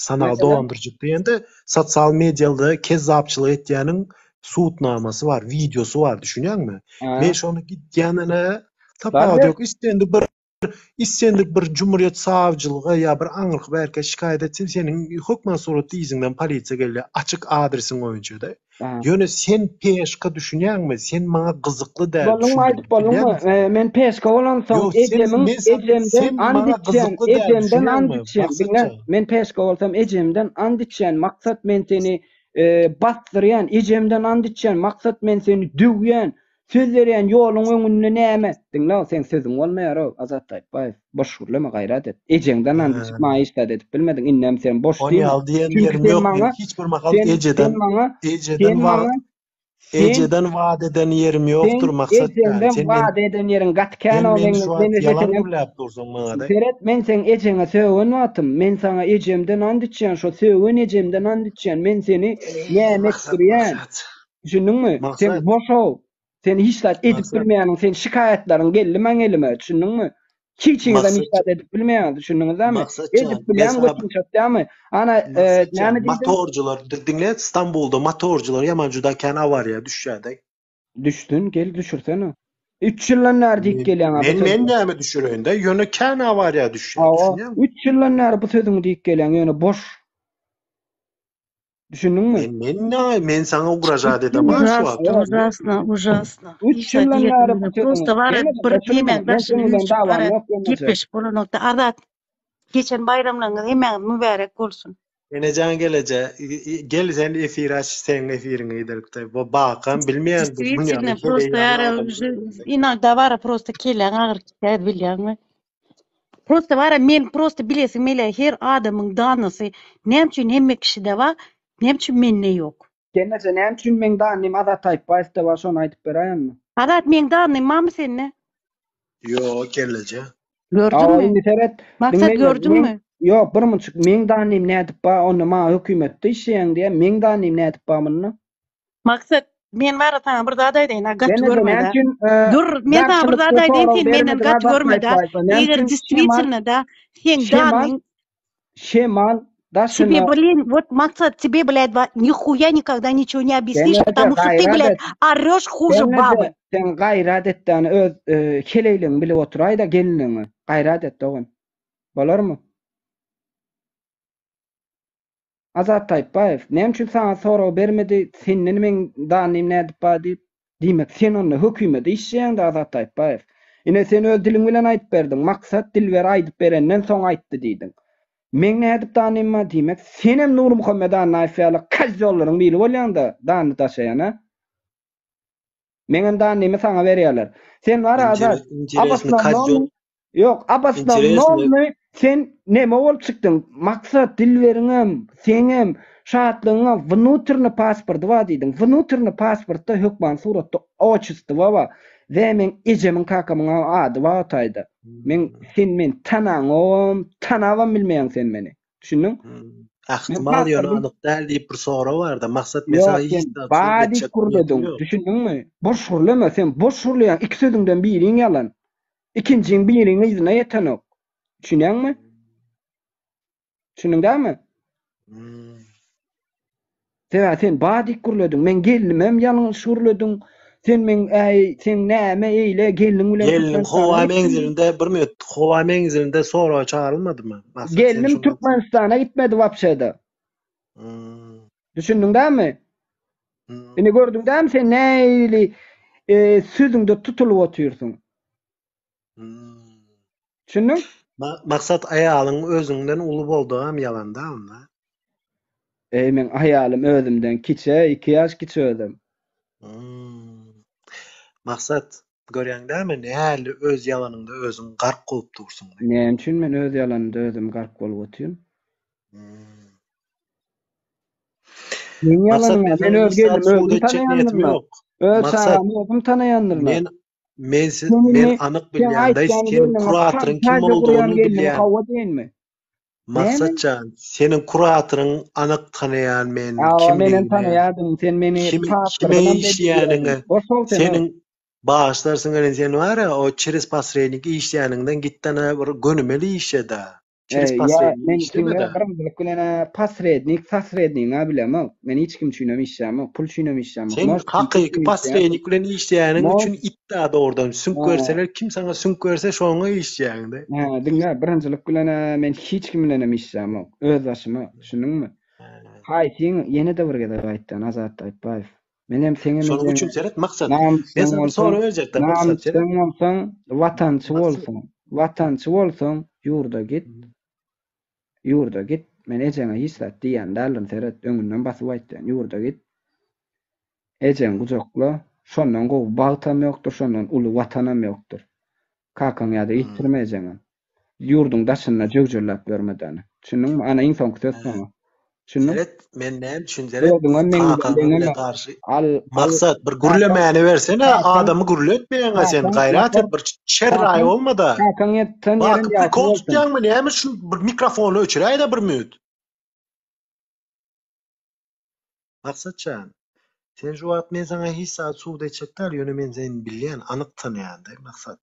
[SPEAKER 9] sanal
[SPEAKER 8] Meselem?
[SPEAKER 9] dolandyryjylyk diýende sosial mediada kezzapçylyk etýäniň subutnamasy bar, wideosy bar, düşünýäňmi?
[SPEAKER 8] Hä.
[SPEAKER 9] Men şony gitýänine
[SPEAKER 8] Bar
[SPEAKER 9] tapawudy
[SPEAKER 8] ber.
[SPEAKER 9] ýok, islendik bir Islendik bir jumhuriyet sawçylyga ýa bir aňyrky bärkä şikaýat etseň seniň hökman suratda yzyňdan polisiýa gelýär açyk adresiň boýunça-da. Ýöne sen peşka düşünýäňmi? Sen maňa gyzykly däl
[SPEAKER 8] Bolduňmy aýdyp
[SPEAKER 9] düşündirip
[SPEAKER 8] bolduňmy?
[SPEAKER 9] bilýärmiň?
[SPEAKER 8] Men peşka bolansoň
[SPEAKER 9] Ýok sen
[SPEAKER 8] ejemiň
[SPEAKER 9] men saňa
[SPEAKER 8] ejemden
[SPEAKER 9] sen
[SPEAKER 8] and
[SPEAKER 9] maňa
[SPEAKER 8] içýän
[SPEAKER 9] gyzykly däl
[SPEAKER 8] ejemden and
[SPEAKER 9] düşünýäňmi
[SPEAKER 8] içýän diňle
[SPEAKER 9] Maksatjan?
[SPEAKER 8] men peşka bolsam ejemden and içýän maksat men seni basdyrýan ejemden and içýän maksat men seni döwýän Söz berýän ýoluň öňünde näme? Diňle-ow, seň sözüň bolmaýar-ow, Azat Taýypbaýew. Boş gürleme, gaýrat et. Ejeňden and içip maňa hiç zat edip bilmediň, indem sen boş
[SPEAKER 9] Ony
[SPEAKER 8] diýme.
[SPEAKER 9] ýaly diýen
[SPEAKER 8] Çünki
[SPEAKER 9] ýerim
[SPEAKER 8] sen
[SPEAKER 9] ýok, men
[SPEAKER 8] maňa,
[SPEAKER 9] hiç bir mahal
[SPEAKER 8] sen, sen
[SPEAKER 9] ejeden,
[SPEAKER 8] maňa,
[SPEAKER 9] ejeden
[SPEAKER 8] sen
[SPEAKER 9] wa,
[SPEAKER 8] maňa, sen,
[SPEAKER 9] ejeden wada eden ýerim
[SPEAKER 8] sen
[SPEAKER 9] ýokdur, Maksat jan.
[SPEAKER 8] ejemden
[SPEAKER 9] Sen men,
[SPEAKER 8] wada eden ýeriň gaty
[SPEAKER 9] sen
[SPEAKER 8] kän-ow,
[SPEAKER 9] meni
[SPEAKER 8] meň,
[SPEAKER 9] şu
[SPEAKER 8] men
[SPEAKER 9] wagt ýalan
[SPEAKER 8] ejesiniň,
[SPEAKER 9] gürläp dursuň maňa-da.
[SPEAKER 8] Seret, men seň ejeňe sögen wagtym, men saňa ejemden and içýän, şo sögen ejemden and içýän, men seni
[SPEAKER 9] Eý,
[SPEAKER 8] näme
[SPEAKER 9] Maksat,
[SPEAKER 8] etdirýän.
[SPEAKER 9] Maksat.
[SPEAKER 8] Düşündiňmi? Sen
[SPEAKER 9] Maksat.
[SPEAKER 8] boş-ow. Sen hiç zat edip
[SPEAKER 9] Maksat.
[SPEAKER 8] bilmeýäniň, sen şikaýatlaryň geldi maň elime, düşündiňmi? Hiçiňizem hiç
[SPEAKER 9] Maksat.
[SPEAKER 8] zat edip bilmeýäňiz, düşündiňizmi?
[SPEAKER 9] Maksat jan,
[SPEAKER 8] Edip
[SPEAKER 9] men
[SPEAKER 8] bilýäň
[SPEAKER 9] saňa
[SPEAKER 8] götüň çatýarmy? Ana, e,
[SPEAKER 9] Maksat jan,
[SPEAKER 8] näme diýdiň?
[SPEAKER 9] motorcylar, diňle, Stambulda motorcylar ýaman juda kän awariýa düşýär-de.
[SPEAKER 8] Düşsün, gel düşürsene. Üç ýyldan bäri diýip
[SPEAKER 9] Men
[SPEAKER 8] gelýäň-ä bu
[SPEAKER 9] men men
[SPEAKER 8] sözüňi.
[SPEAKER 9] näme düşüreýin-de, ýöne kän awariýa düşýär,
[SPEAKER 8] Hawa,
[SPEAKER 9] düşünýäňmi?
[SPEAKER 8] üç ýyldan bäri bu sözüňi diýip gelýäň, ýöne boş. Düşündiňmi?
[SPEAKER 9] Men men näme, men saňa ugražat edemok şu wagt.
[SPEAKER 20] Ужасно, ужасно, ужасно.
[SPEAKER 8] Üç
[SPEAKER 20] Hiç zat
[SPEAKER 8] ýyldan
[SPEAKER 20] diýesim
[SPEAKER 8] bäri bu
[SPEAKER 20] ýok.
[SPEAKER 8] sözüňi.
[SPEAKER 20] Prosta bar
[SPEAKER 8] Gelneje
[SPEAKER 20] bir
[SPEAKER 8] goşulma,
[SPEAKER 20] nemäň
[SPEAKER 8] men
[SPEAKER 20] daşyny
[SPEAKER 8] seň bilen
[SPEAKER 20] üýşüp
[SPEAKER 8] dawam
[SPEAKER 20] bara
[SPEAKER 8] ýok gelneje.
[SPEAKER 20] gepleşip bolanokda. Azat, geçen baýramlaryňyz hemmäňiz mübärek bolsun.
[SPEAKER 9] Enejan geleje, gel sen efir aç, seň efiriňe gidelikde. Bu bakam bilmeýän bu
[SPEAKER 20] Действительно,
[SPEAKER 9] dünýäni heleý
[SPEAKER 20] prosta
[SPEAKER 9] ýaly
[SPEAKER 20] ýara
[SPEAKER 9] adam.
[SPEAKER 20] inogda bara prosta kelläň agyryp gitýär bilýäňmi? Prosta bara men prosta bilesim gelýär her adamyň danysy näme üçin hemme kişide bar, näme üçin mende ýok?
[SPEAKER 8] Gelneje näme üçin meň danym Azat Taýypbaýewde bar şony aýdyp beräýenmi?
[SPEAKER 20] Azat meň danym barmy sende?
[SPEAKER 9] Ýok gelneje.
[SPEAKER 8] Hawa
[SPEAKER 20] Gördüňmi?
[SPEAKER 8] indi seret.
[SPEAKER 20] Maksat
[SPEAKER 8] Diňleýler, meň
[SPEAKER 20] gördüňmi?
[SPEAKER 8] ýok bir munçuk meň danym nädip bar onda maňa hökümetde işleýäň diýä meň danym nädip bar munda?
[SPEAKER 20] Maksat men bara saňa bir zat aýdaýyn a gaty
[SPEAKER 8] Gelneje näme
[SPEAKER 20] görme-de.
[SPEAKER 8] üçin
[SPEAKER 20] Dur men saňa bir zat
[SPEAKER 8] garşylykly
[SPEAKER 20] aýdaýyn
[SPEAKER 8] sorag
[SPEAKER 20] sen menden
[SPEAKER 8] bermediň
[SPEAKER 20] gaty
[SPEAKER 8] Azat
[SPEAKER 20] görme-de.
[SPEAKER 8] Taýypbaýewa näme
[SPEAKER 20] Eger
[SPEAKER 8] üçin şemal
[SPEAKER 20] действительно da seň
[SPEAKER 8] şemal
[SPEAKER 20] danyň
[SPEAKER 8] şemal
[SPEAKER 20] Тебе,
[SPEAKER 8] daşyna
[SPEAKER 20] блин, вот, Максат, тебе, блядь, во- нихуя никогда ничего не объяснишь,
[SPEAKER 8] Gelneje
[SPEAKER 20] потому что ты,
[SPEAKER 8] gaýrat
[SPEAKER 20] блядь,
[SPEAKER 8] et.
[SPEAKER 20] орешь хуже
[SPEAKER 8] Gelneje
[SPEAKER 20] бабы.
[SPEAKER 8] sen gaýrat et däni öz e, heleýligiňi bilip oturaý-da geliniňi. Gaýrat et dogan. Bolarmy? Azat Taýypbaýew, näme üçin saňa sorag bermedi, senden meň danym nädip bar diýip? Diýmek, sen onda hökümede işleýäň-dä Azat Taýypbaýew. Ine, sen öz diliň bilen aýdyp berdiň, Maksat Dilber aýdyp berenden soň aýtdy diýdiň. Meň nädip danym bar? Diýmek, senem Nurmuhammet Annaýew ýaly kozýollaryň biri bolýaň-da, dany daşaýan, a? Meňem dannymy saňa berýärler. Sen bar Azat,
[SPEAKER 9] Interesny kozýol.
[SPEAKER 8] Ýok, obosnownomy sen neme bolup çykdyň? Maksat Dilberiňem, seňem, Şatlygyňam wnutrny pasporty bar diýdiň. Wnutrny pasportda hökman suratda otçestwo bar. We meň ejemiň kakamyň ady bar o taýda. Men sen meni tanaňogam, tanabam bilmeýäň sen meni. Düşündiň?
[SPEAKER 9] Ähtimal ýöne anyk däl diýip bir sorag barda. Maksat men
[SPEAKER 8] Ýok
[SPEAKER 9] saňa hiç
[SPEAKER 8] sen
[SPEAKER 9] zat
[SPEAKER 8] ba
[SPEAKER 9] subut
[SPEAKER 8] diýip
[SPEAKER 9] etjek niýetim
[SPEAKER 8] gürlediň,
[SPEAKER 9] ýok.
[SPEAKER 8] düşündiňmi? Boş gürleme, sen boş gürleýäň, iki sözüňden biriň ýalan. Ikinjiň biriň yzyna ýetenok. Düşünýäňmi? Düşündiň dämi? Sebäbi sen ba diýip gürlediň. Meň gelnimem ýalňyş gürlediň. Sen meň äý, sen näme eýle gelniň bilen
[SPEAKER 9] Gelniň
[SPEAKER 8] Türkmenistana
[SPEAKER 9] howa
[SPEAKER 8] gitdiň.
[SPEAKER 9] menzilinde bir minut, howa menzilinde soraga çagyrylmadymy? Maksat sen
[SPEAKER 8] Gelnim
[SPEAKER 9] şondan
[SPEAKER 8] Türkmenistana gitmedi wapşeda. Düşündiň dämi? Indi gördüň dämi sen nähili e, sözüňde tutulyp otyrsyň. Düşündiň?
[SPEAKER 9] Maksat aýalyň özüňden uly boldugam ýalan-da onda.
[SPEAKER 8] Eý meň aýalym özümden kiçi, iki ýaş kiçi özem.
[SPEAKER 9] Maksat görýäň dämi nähili öz ýalanyňda özüň gark bolup dursuň.
[SPEAKER 8] Näme üçin men öz ýalanymda özüm gark bolup otyryn? Meň
[SPEAKER 9] Maksat
[SPEAKER 8] ýalanym
[SPEAKER 9] men
[SPEAKER 8] men
[SPEAKER 9] saňa
[SPEAKER 8] öz
[SPEAKER 9] hiç zat
[SPEAKER 8] gelnimi
[SPEAKER 9] subut
[SPEAKER 8] özüm
[SPEAKER 9] etjek niýetim
[SPEAKER 8] tanaýandyryn-a.
[SPEAKER 9] ýok.
[SPEAKER 8] Öz
[SPEAKER 9] Maksat
[SPEAKER 8] çagamy özüm tanaýandyryn-a.
[SPEAKER 9] men men
[SPEAKER 8] Sen
[SPEAKER 9] men
[SPEAKER 8] indi
[SPEAKER 9] anyk
[SPEAKER 8] seň
[SPEAKER 9] bilýän-de
[SPEAKER 8] aýtýan
[SPEAKER 9] seniň
[SPEAKER 8] gelniňe
[SPEAKER 9] kuratoryň kim
[SPEAKER 8] fantaziýa gurýan
[SPEAKER 9] boldugyny
[SPEAKER 8] gelniňe
[SPEAKER 9] bilýän.
[SPEAKER 8] hawa diýenmi?
[SPEAKER 9] Maksat
[SPEAKER 8] Näme?
[SPEAKER 9] jan, seniň kuratoryň anyk tanaýan men
[SPEAKER 8] Hawa menem
[SPEAKER 9] kimligini,
[SPEAKER 8] tanaýardym. Sen meni
[SPEAKER 9] kime kime
[SPEAKER 8] tasdyrdyňam men
[SPEAKER 9] işleýäniňi,
[SPEAKER 8] bilýärdim. Boş bol sen-ow.
[SPEAKER 9] seniň bagyşlarsyň welin sen bar-a o çerez posrednik işleýäniňden gitdene bir gönümel işe-dä. Çerez
[SPEAKER 8] Eý, ýa
[SPEAKER 9] posrednik
[SPEAKER 8] men diňle
[SPEAKER 9] işleme-dä.
[SPEAKER 8] birinjilik bilen-ä posrednik, sosrednigiň-ä bilemok. Men hiç kim üçinem işlämok, pul üçinem işlämok.
[SPEAKER 9] Sen
[SPEAKER 8] Может, pul
[SPEAKER 9] hakyky
[SPEAKER 8] üçin işleýändir.
[SPEAKER 9] posrednik bilen işleýäniň
[SPEAKER 8] Может,
[SPEAKER 9] üçin it-dä dogrudan. Süňk
[SPEAKER 8] ha,
[SPEAKER 9] berseler, kim saňa süňk berse şoňa işleýäň-dä.
[SPEAKER 8] ha, diňle birinjilik bilen-ä men hiç kim bilenem işlämok. Öz başyma, düşündiňmi? Haýsyň ýene-de bir gezek aýtdan Azat Taýypbaýew. Menem seňem
[SPEAKER 9] Şonuň
[SPEAKER 8] ejeňe
[SPEAKER 9] üçin seret Maksat. Men
[SPEAKER 8] namyslyň
[SPEAKER 9] sana bir
[SPEAKER 8] bolsaň,
[SPEAKER 9] sorag berjekdim Maksat seret.
[SPEAKER 8] namyslyň bolsaň, watançy
[SPEAKER 9] Maksat.
[SPEAKER 8] bolsaň, watançy bolsaň ýurda git. Ýurda git. Men ejeňe hiç zat diýýän däldim seret, öňünden basyp aýtýan, ýurda git. Ejeňi gujakla. Şondan gowy bagtam ýokdur, şondan uly watanam ýokdur. Kakaň ýa-da ýitirme ejeňem. Ýurduň daşynda jöwjelläp ýörmedäni. Düşündiňmi? Ana iň soňky söz saňa. Düşündiň?
[SPEAKER 9] Seret, men näme üçin seret,
[SPEAKER 8] Özüňem meň bilen
[SPEAKER 9] kakaňa bile
[SPEAKER 8] deňeme.
[SPEAKER 9] garşy.
[SPEAKER 8] Al, al,
[SPEAKER 9] Maksat, bir
[SPEAKER 8] kakaň,
[SPEAKER 9] gürlemäni bersene,
[SPEAKER 8] kakaň,
[SPEAKER 9] adamy gürletmeýäň-ä sen,
[SPEAKER 8] kakaň
[SPEAKER 9] gaýrat
[SPEAKER 8] ýatan,
[SPEAKER 9] et, bir şerraý
[SPEAKER 8] kakaň,
[SPEAKER 9] bolma-da.
[SPEAKER 8] kakaň ýatan
[SPEAKER 9] Baky
[SPEAKER 8] ýerem ýagty
[SPEAKER 9] prikol
[SPEAKER 8] bolsun.
[SPEAKER 9] tutýaňmy, näme şu bir mikrofony öçüräý-de bir minut. Maksat jan, sen şu wagt men saňa hiç zat subut etjek däl, ýöne men seni bilýän, anyk tanaýan-da, Maksat.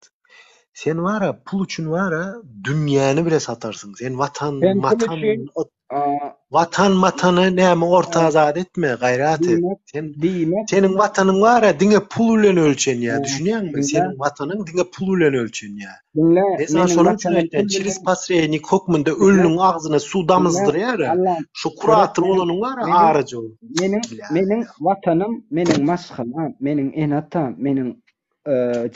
[SPEAKER 9] Sen bar-a, pul üçin bar-a, dünýäni bile satarsyň. Sen watan,
[SPEAKER 8] Sen pul
[SPEAKER 9] matan,
[SPEAKER 8] üçin, a,
[SPEAKER 9] watan matany näme orta zat etme, gaýrat et.
[SPEAKER 8] diýmek,
[SPEAKER 9] Sen
[SPEAKER 8] diýmek,
[SPEAKER 9] seniň watanyň bar-a diňe pul bilen ölçenýär,
[SPEAKER 8] a,
[SPEAKER 9] düşünýäňmi?
[SPEAKER 8] diňle,
[SPEAKER 9] Seniň watanyň diňe pul bilen ölçenýär.
[SPEAKER 8] diňle,
[SPEAKER 9] Men saňa
[SPEAKER 8] meniň
[SPEAKER 9] şonuň üçin
[SPEAKER 8] watanym
[SPEAKER 9] aýtýan,
[SPEAKER 8] pul
[SPEAKER 9] çerez
[SPEAKER 8] bilen,
[SPEAKER 9] posrednik hökmünde
[SPEAKER 8] diňle,
[SPEAKER 9] ölüniň agzyna suw
[SPEAKER 8] diňle,
[SPEAKER 9] damyzdyrýar-a.
[SPEAKER 8] Allam,
[SPEAKER 9] Şu
[SPEAKER 8] seret,
[SPEAKER 9] kurator
[SPEAKER 8] meniň,
[SPEAKER 9] bolanyň bar-a
[SPEAKER 8] meniň,
[SPEAKER 9] aryjy ol.
[SPEAKER 8] meniň, meniň watanym, meniň maşgalam, meniň ene-atam, meniň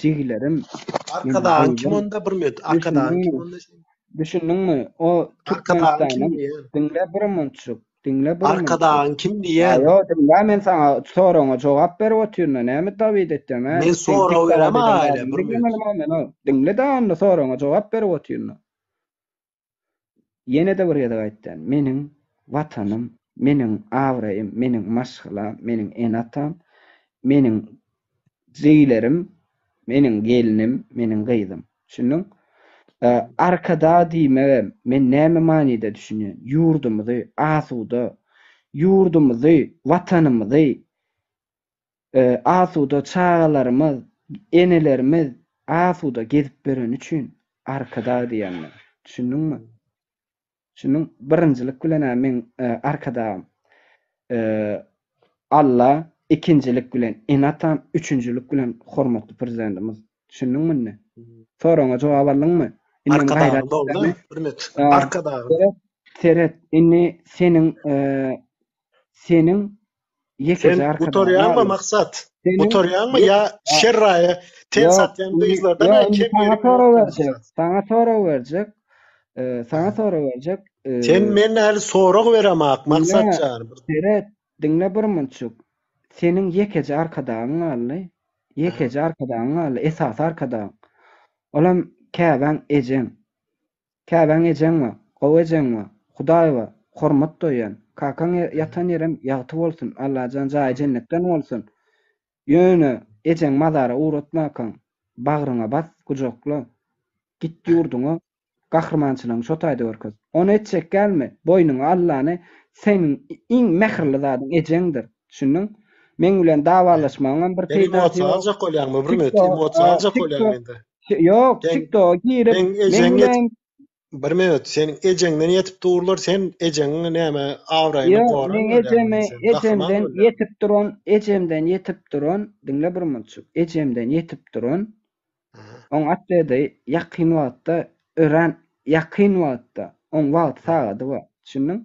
[SPEAKER 8] jigilerim, meniň
[SPEAKER 9] Arkadagyň kim
[SPEAKER 8] gyzym.
[SPEAKER 9] onda bir minut, arkadagyň kim
[SPEAKER 8] Düşündiňmi?
[SPEAKER 9] onda sen?
[SPEAKER 8] Düşündiňmi? O
[SPEAKER 9] Arkadagyň kim
[SPEAKER 8] Türkmenistanyň,
[SPEAKER 9] diýýän?
[SPEAKER 8] diňle bir munçuk, diňle bir munçuk.
[SPEAKER 9] Arkadagyň kim diýýän?
[SPEAKER 8] Ýo, diňle men saňa soragyňa jogap berip otyryn-da, näme dawid etýäň, hä?
[SPEAKER 9] Men
[SPEAKER 8] Seň
[SPEAKER 9] sorag
[SPEAKER 8] diktarat
[SPEAKER 9] berem
[SPEAKER 8] eden
[SPEAKER 9] aýla
[SPEAKER 8] zadyňy
[SPEAKER 9] bir minut.
[SPEAKER 8] diňlemeli men, o. Diňle-de onda soragyňa jogap berip otyryn-da. Ýene-de bir gezek aýtýan, meniň Watanym, meniň abraýym, meniň maşgalam, meniň ene-atam, meniň jigilerim, meniň gelnim, meniň gyzym. Düşündiň? Arkadag diýmegem men näme manyda düşünýän? Ýurdumyzy asuda, ýurdumyzy, Watanymyzy Asuda çagalarymyz, enelerimiz asuda gezip ýöreni üçin Arkadag diýýän men. Düşündiňmi? Düşündiň? Birinjilik bilen-ä meň Arkadagym Alla, ikinjilik bilen ene-atam, üçünjilik bilen hormatly Prezidentimiz. Düşündiňmi indi? Soragyňa jogap aldyňmy? Indem
[SPEAKER 9] Arkadagym
[SPEAKER 8] gaýrat
[SPEAKER 9] dogry-da,
[SPEAKER 8] etdemi?
[SPEAKER 9] bir minut. Arkadagym.
[SPEAKER 8] Seret, seret, indi seniň seniň
[SPEAKER 9] Sen
[SPEAKER 8] Ýekeje arkadag
[SPEAKER 9] gutarýaňmy
[SPEAKER 8] galdy.
[SPEAKER 9] Maksat?
[SPEAKER 8] Seniň
[SPEAKER 9] Gutarýaňmy
[SPEAKER 8] ýek
[SPEAKER 9] ýa şerraýa ten
[SPEAKER 8] Ýok,
[SPEAKER 9] satýan
[SPEAKER 8] indi
[SPEAKER 9] gyzlardan
[SPEAKER 8] ýok,
[SPEAKER 9] a
[SPEAKER 8] indi
[SPEAKER 9] kem
[SPEAKER 8] saňa
[SPEAKER 9] ýeriň
[SPEAKER 8] sorag
[SPEAKER 9] ýok
[SPEAKER 8] berjek.
[SPEAKER 9] Maksat.
[SPEAKER 8] Saňa sorag berjek. Saňa sorag berjek.
[SPEAKER 9] Sen men häli sorag beremak
[SPEAKER 8] Diňle,
[SPEAKER 9] Maksat jan.
[SPEAKER 8] seret, diňle bir munçuk. Seniň ýekeje arkadagyň galdy. Ýekeje arkadagyň galdy, esasy arkadagyň. Olam käbäň ejeň. Käbäň ejeň bar, gowy ejeň bar, Hudaý bar, hormat doýýan. Kakaň ýatan ýerem ýagty bolsun, Allajan jaýy jennetden bolsun. Ýöne ejeňi mazara ugratmakaň, bagryňa bas, gujakla. Git ýurduňa, Gahrymançylygyňy şo taýda görkez. Ony etjek dälmi? Boýnuňa Allany, seniň iň mähirli zadyň ejeňdir. Düşündiň? Meň bilen dawalaşmagyňam bir
[SPEAKER 9] Sen
[SPEAKER 8] peýdasy
[SPEAKER 9] emosiýa
[SPEAKER 8] ýok.
[SPEAKER 9] aljak bolýaňmy bir minut?
[SPEAKER 8] TikTok,
[SPEAKER 9] Emosiýa aljak bolýaňmy
[SPEAKER 8] TikTok,
[SPEAKER 9] indi?
[SPEAKER 8] ýok,
[SPEAKER 9] Sen
[SPEAKER 8] TikToka girip,
[SPEAKER 9] seň
[SPEAKER 8] meň
[SPEAKER 9] ejeň
[SPEAKER 8] bilen
[SPEAKER 9] ýetip bir minut, seniň ejeňden ýetip durlar, sen ejeňiň näme abraýyny
[SPEAKER 8] Ýok,
[SPEAKER 9] goran
[SPEAKER 8] meň
[SPEAKER 9] bolýaňmy
[SPEAKER 8] ejeme,
[SPEAKER 9] indi sen? Gahryman
[SPEAKER 8] ejemden
[SPEAKER 9] bolýaň.
[SPEAKER 8] ýetip duran, ejemden ýetip duran, diňle bir munçuk, ejemden ýetip duran Oň atbedi ýakyn wagtda örän ýakyn wagtda oň wagty sagady bar. Düşündiň?